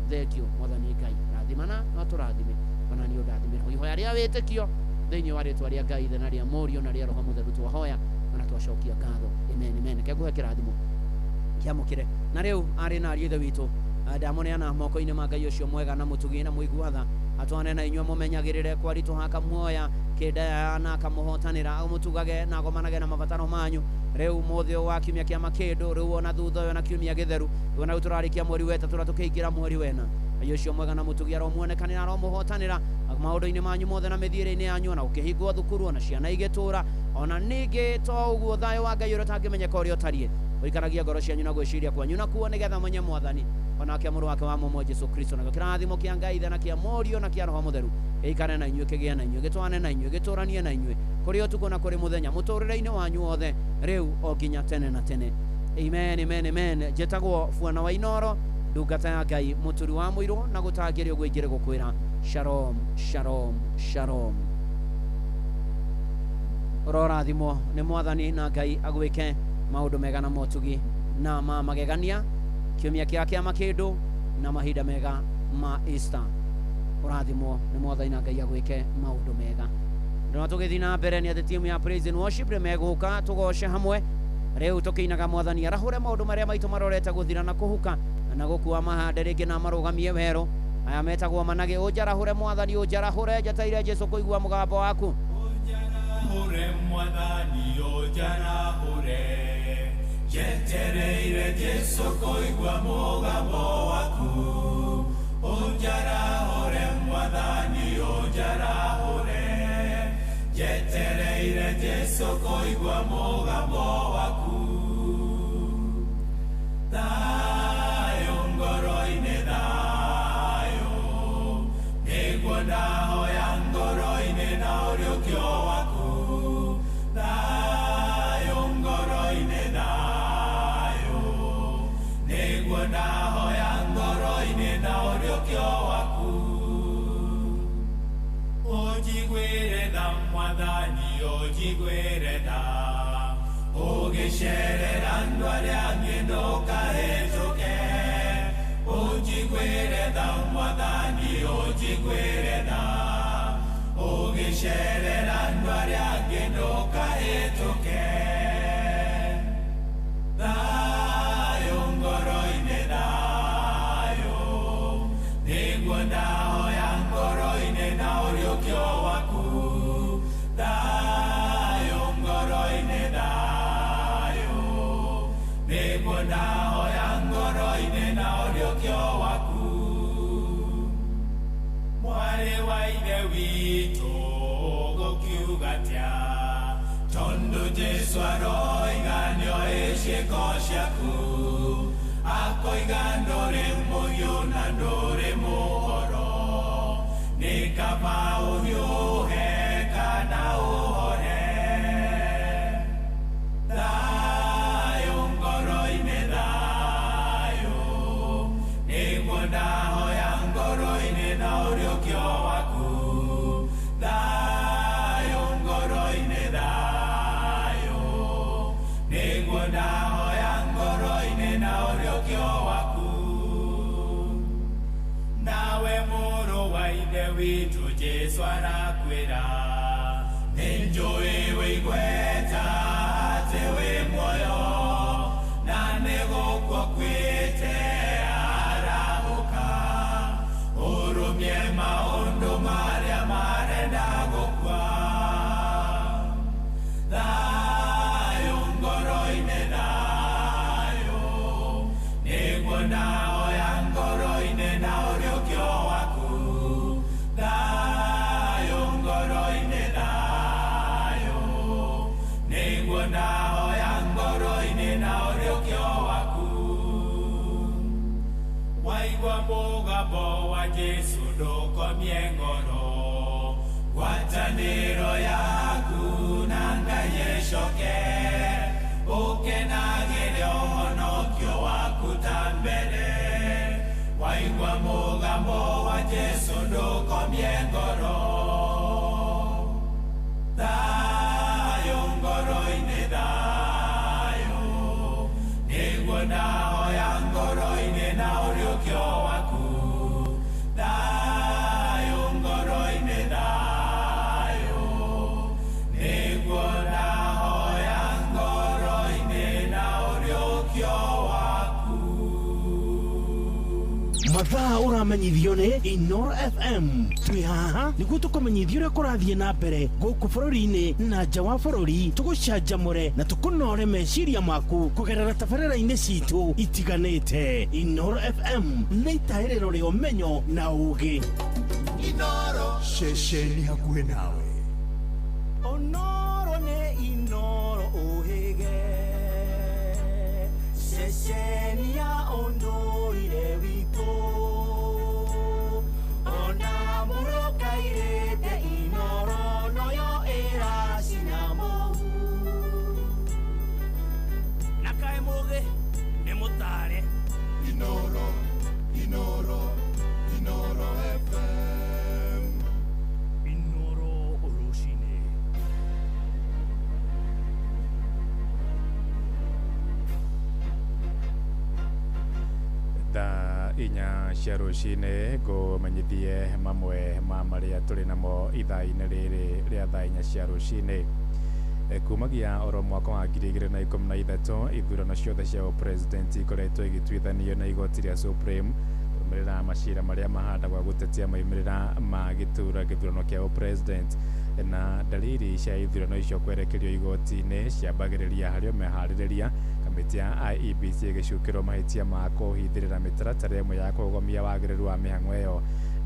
Speaker 8: Thengio mwathani Ngai, rathimana no tũrathime ona nĩ ũndathimĩre ihoya rĩa wĩtĩkio thĩinĩ wa rĩtwa rĩa Ngai Ithe na rĩa Mũriũ na rĩa Roho Mũtheru twahoya ona twacokia ngatho. Amen, amen. Ke nguhe kĩrathimo kĩamũkĩre. Na rĩu arĩ na ariũ ithe witũ, ndamũneana moko-inĩ ma Ngai ũcio mwega na mũtugi na mũigua tha, atwane na inyuĩ, mũmenyagĩrĩre kwaritũha akamuoya kĩndaya na akamũhotanĩra, amũtugage na agomanage na mabataro manyu rĩu mũthĩ wa kiumia kĩa makĩndũ, rĩu ona thutha ũyũ na kiumia gĩtheru, ona rĩu tũrarĩkia mweri wa ĩtatũ na tũkĩingĩra mweri wena. Ngai ũcio mwega na mũtugi aromuonekanĩra, aromũhotanĩra maũndũ-inĩ manyu mothe na mĩthiĩre-inĩ yanyu, ona ũkĩhingwo thukuru, ona ciana igĩtũra, ona ningĩ to ũguo thayũ wa Ngai ũrĩa ũtangĩmenyeka ũrĩa ũtariĩ ũikaragia ngoro cianyu na gwĩciria kwanyu nakuo, nĩgetha menye mwathani onake mũrũ wake wa mũmwe Jesu Kristo. Nakĩo kĩrathimo kĩa Ngai Ithe na kĩa Mũriũ na kĩa Roho Mũtheru gĩikare na inyuĩ, kĩgĩe na inyuĩ, gĩtwane na inyuĩ, gĩtũranie na inyuĩ kũrĩ ũtukũ na kũrĩ mũthenya mũtũrĩre-inĩ wanyu wothe rĩu o nginya tene na tene. Amen, amen, amen. Njĩtagwo Buana wa Inooro, ndungata ya Ngai, mũturi wa mũirũ, na gũtangĩrĩ ũguo ingĩrĩ gũkwĩra shalom, shalom, shalom. Ũrorathimwo nĩ mwathani na Ngai agwĩke maũndũ mega na motugi na ma magegania kiumia kĩa kĩama kĩndũ na mahinda mega ma Easter. Ũrathimwo nĩ mwathani na Ngai agwĩke maũndũ mega. Ndona tũgĩthiĩ na mbere nĩ atĩ timu ya praise and worship nĩ megũka tũgoce hamwe rĩu tũkĩinaga mwathani arahũre maũndũ marĩa maitũ marorete gũthira na kũhuka na gũkua mahande rĩngĩ na marũgamie werũ. Aya metagwo managĩ, ũnjarahũre mwathani, ũnjarahũre, njeteire Jesu kũigua mũgambo waku.
Speaker 1: Ũnjarahũre mwathani, ũnjarahũre, njetereire Jesu kũigua mũgambo waku. Ũnjarahũre mwathani, ũnjarahũre, njetereire Jesu kũigua mũgambo waku. Thayũ ngoro-inĩ, thayũ nĩguo ndahoya ngoro-inĩ na ũriũkio waku. Thayũ ngoro-inĩ, thayũ nĩguo ndahoya ngoro-inĩ na ũriũkio waku. Ũnjiguĩre tha mwathani, ũnjiguĩre tha, ũgĩcerera andũ arĩa angĩ ndũkahĩtũke. Ũnjiguĩre tha mwathani, ũnjiguĩre tha, ũgĩcerera andũ arĩa angĩ ndũkahĩtũke. Thayũ ngoro-inĩ, thayũ nĩguo ndahoya ngoro-inĩ na ũriũkio waku. Thayũ ngoro-inĩ, thayũ nĩguo ndahoya ngoro-inĩ na ũriũkio waku. Jesu aroiga nĩoĩ ciĩko ciaku, akoiga ndũrĩ mũhiũ na ndũrĩ mũhoro, nĩ kaba ũhiũhe kana ũhore. Thayũ ngoro-inĩ thayũ, nĩguo ndahoya ngoro-inĩ na ũriũkio waku. Thayũ ngoro-inĩ thayũ, nĩguo ndahoya ngoro-inĩ na ũriũkio waku. Nawe mũrũ wa Ithe witũ Jesu arakwĩra, nĩnjũĩ wĩigweta atĩ wĩ muoyo, na nĩgũkua ũkuĩte arahũka, ũrũmie maũndũ marĩa marenda gũkua. Thayũ ngoro-inĩ thayũ, nĩguo ndahoya ngoro-inĩ na ũriũkio waku. Thayũ ngoro-inĩ thayũ, nĩguo ndahoya ngoro-inĩ na ũriũkio waku. Waigua mũgambo wa Jesu ndũkomie ngoro, ngwatanĩro yaku na Ngai ĩcoke, ũkenagĩre ũhonokio waku ta mbere. Waigua mũgambo wa Jesu ndũkomie ngoro. Thayũ ngoro-inĩ thayũ, nĩguo ndahoya ngoro-inĩ na ũriũkio waku. Thayũ ngoro-inĩ thayũ, nĩguo ndahoya ngoro-inĩ na ũriũkio waku.
Speaker 16: Mathaa ũramenyithio nĩ Inoro FM. Twĩ haha nĩguo tũkũmenyithia ũrĩa kũrathiĩ na mbere gũkũ bũrũri-inĩ na nja wa bũrũri, tũgũcanjamũre na tũkũnore meciria maku kũgerera tabarĩra-inĩ citũ itiganĩte. Inoro FM nĩ itahĩrĩro rĩa ũmenyo na ũgĩ.
Speaker 1: Inoro
Speaker 10: ceceni hakuhĩ nawe.
Speaker 1: Onoro nĩ Inoro ũhĩge, ceceni ya ũndũire witũ, ona mũrũkairĩte Inoro noyo ĩracina mũhu.
Speaker 16: Na kaĩ mũgĩ nĩ mũtare.
Speaker 18: Inoro, Inoro, Inoro FM.
Speaker 10: Inoro rũcinĩ.
Speaker 4: Thaa 4 cia rũcinĩ ngũmenyithie mamwe ma marĩa tũrĩ namo ithaa-inĩ rĩrĩ rĩa thaa 4 cia rũcinĩ. Kumagia oro mwaka wa 2013 ithurano ciothe cia ũpresident ikoretwo igĩtuithanio na igoti rĩa Supreme kũrũmĩrĩra macira marĩa mahandagwo gũtetia maumĩrĩra ma gĩthurano kĩa ũpresident, na dalili cia ithurano icio kwerekerio igoti-inĩ ciambagĩrĩria harĩ o meharĩrĩria kamĩtĩ ya IEBC ĩgĩcukĩrwo mahĩtia ma kũhithĩrĩra mĩtaratara ĩmwe ya kũgomia wagĩrĩru wa mĩhang'o ĩyo.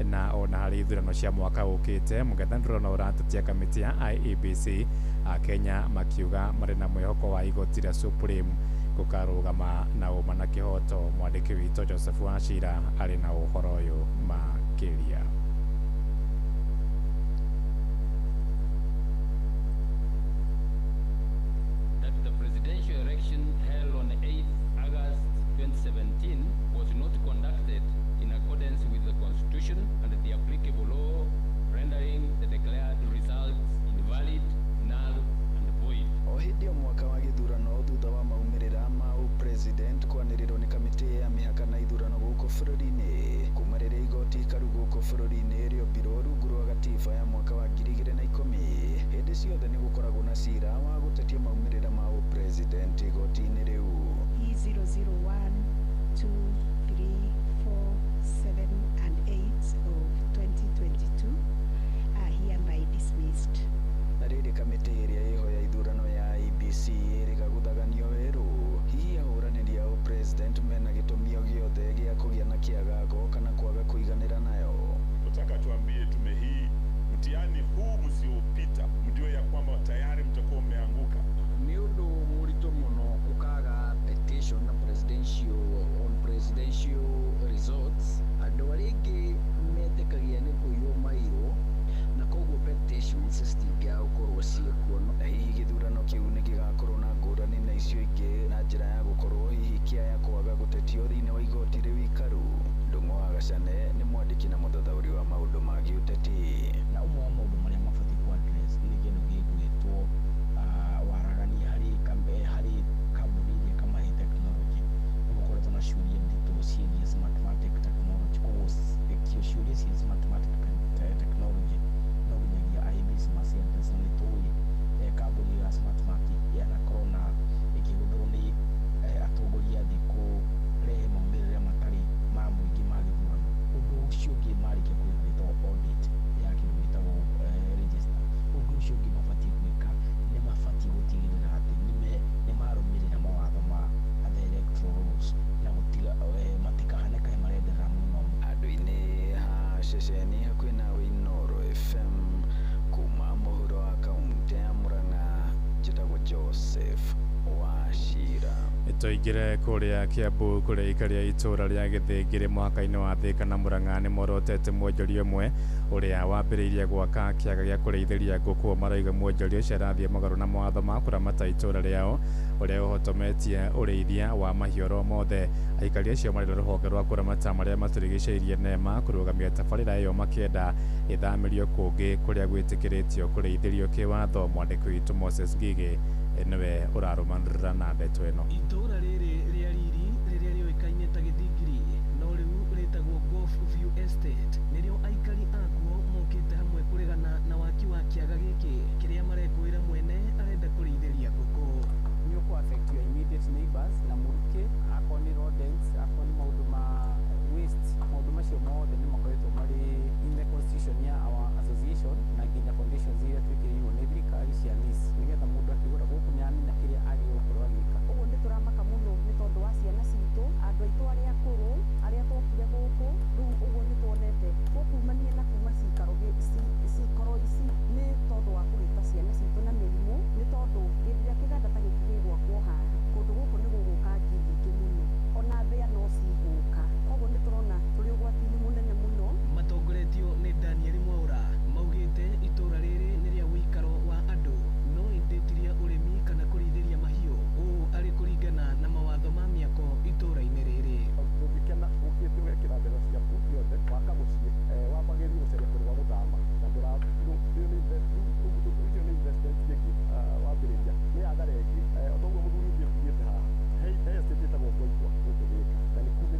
Speaker 4: Na ona harĩ ithurano cia mwaka ũkĩte, mũng'ethanĩro no ũratetia kamĩtĩ ya IEBC, Akenya makiuga marĩ na mwĩhoko wa igoti rĩa Supreme gũkarũgama na ũma na kĩhoto. Mwandĩki witũ Joseph Wachira arĩ na ũhoro ũyũ makĩria.
Speaker 28: That the presidential election held on 8th August 2017 was not conducted in accordance with the Constitution and the applicable law, rendering the declared results invalid, null, and void.
Speaker 2: O hĩndĩ o mwaka wa gĩthurano thutha wa maumĩrĩra ma ũpresident kwanĩrĩrwo nĩ kamĩtĩ ya mĩhaka na ithurano gũkũ bũrũri-inĩ, kuma rĩrĩa igoti ikaru gũkũ bũrũri-inĩ rĩombirwo rungu rwa gatiba ya mwaka wa 2010, hĩndĩ ciothe nĩ gũkoragwo na cira wa gũtetia maumĩrĩra ma ũpresident igoti-inĩ rĩu.
Speaker 6: E001, 2, 3, 4, 7, and 8 of 2022 are hereby dismissed.
Speaker 2: Na rĩrĩ kamĩtĩ ĩrĩa ĩho ya ithurano ya IEBC ĩrĩga gũthaganio werũ, hihi ahũranĩri a ũpresident mena gĩtũmi o gĩothe gĩa kũgĩa na kĩagago kana kwaga kũiganĩra nayo?
Speaker 7: Nataka tuambie tume hii, mtihani huu msiopita, mjue ya kwamba tayari mtakuwa mmeanguka.
Speaker 2: Gacane nĩ mwandĩki na mũthathaũri wa maũndũ ma gĩũteti.
Speaker 5: Na ũmwe wa maũndũ marĩa mabatiĩ ku address nĩ kĩndũ gĩgwĩtwo waragania harĩ harĩ kambuni iria kamahe technology. Nĩ gũkoretwo na ciũria nditũ ciĩgiĩ Smartmatic technology, koguo ciũria cia Smartmatic technology no nginyagia IEBC maci address. Na nĩ tũĩ kambuni ĩyo ya Smartmatic yanakorwo na ĩkĩhũthĩrwo nĩ atongoria a thĩ kũrehe maumĩrĩra matarĩ ma mũingĩ ma gĩthurano. Ũndũ ũcio ũngĩ, marĩkia gwĩka gĩtagwo audit ya kĩndũ gĩtagwo register, ũndũ ũcio ũngĩ mabatiĩ gwĩka nĩ mabatiĩ gũtigĩrĩra atĩ nĩ marũmĩrĩra mawatho ma the electoral rules na gũtiga matikahane kaĩ marenderera mũno.
Speaker 2: Andũ-inĩ ha ceceni hakuhĩ nawe Inooro FM kuma mũhuro wa kaũntĩ ya Murang'a, njĩtagwo Joseph Wachira.
Speaker 4: Tũingĩre kũrĩa Kiambu, kũrĩa aikari a itũũra rĩa Gĩthĩngĩrĩ mũhaka-inĩ wa Thĩka na Murang'a nĩ morotete mwonjoria ũmwe ũrĩa wambĩrĩirie gwaka kĩaga gĩa kũrĩithĩria ngũkũ. Marauga mwonjoria ũcio arathiĩ mũgarũ na mawatho ma kũramata itũũra rĩao, ũrĩa ũhotometie ũrĩithia wa mahiũ oro mothe. Aikari acio marĩ rũhonge rwa kũramata marĩa matũrigicĩirie NEMA kũrũgamia tabarĩra ĩyo, makĩenda ĩthamĩrio kũngĩ kũrĩa gwĩtĩkĩrĩtio kũrĩithĩrio kĩwatho. Mwandĩki witũ Moses Ngigĩ nĩwe ũrarũmanĩrĩra na ndeto ĩno.
Speaker 17: Itũũra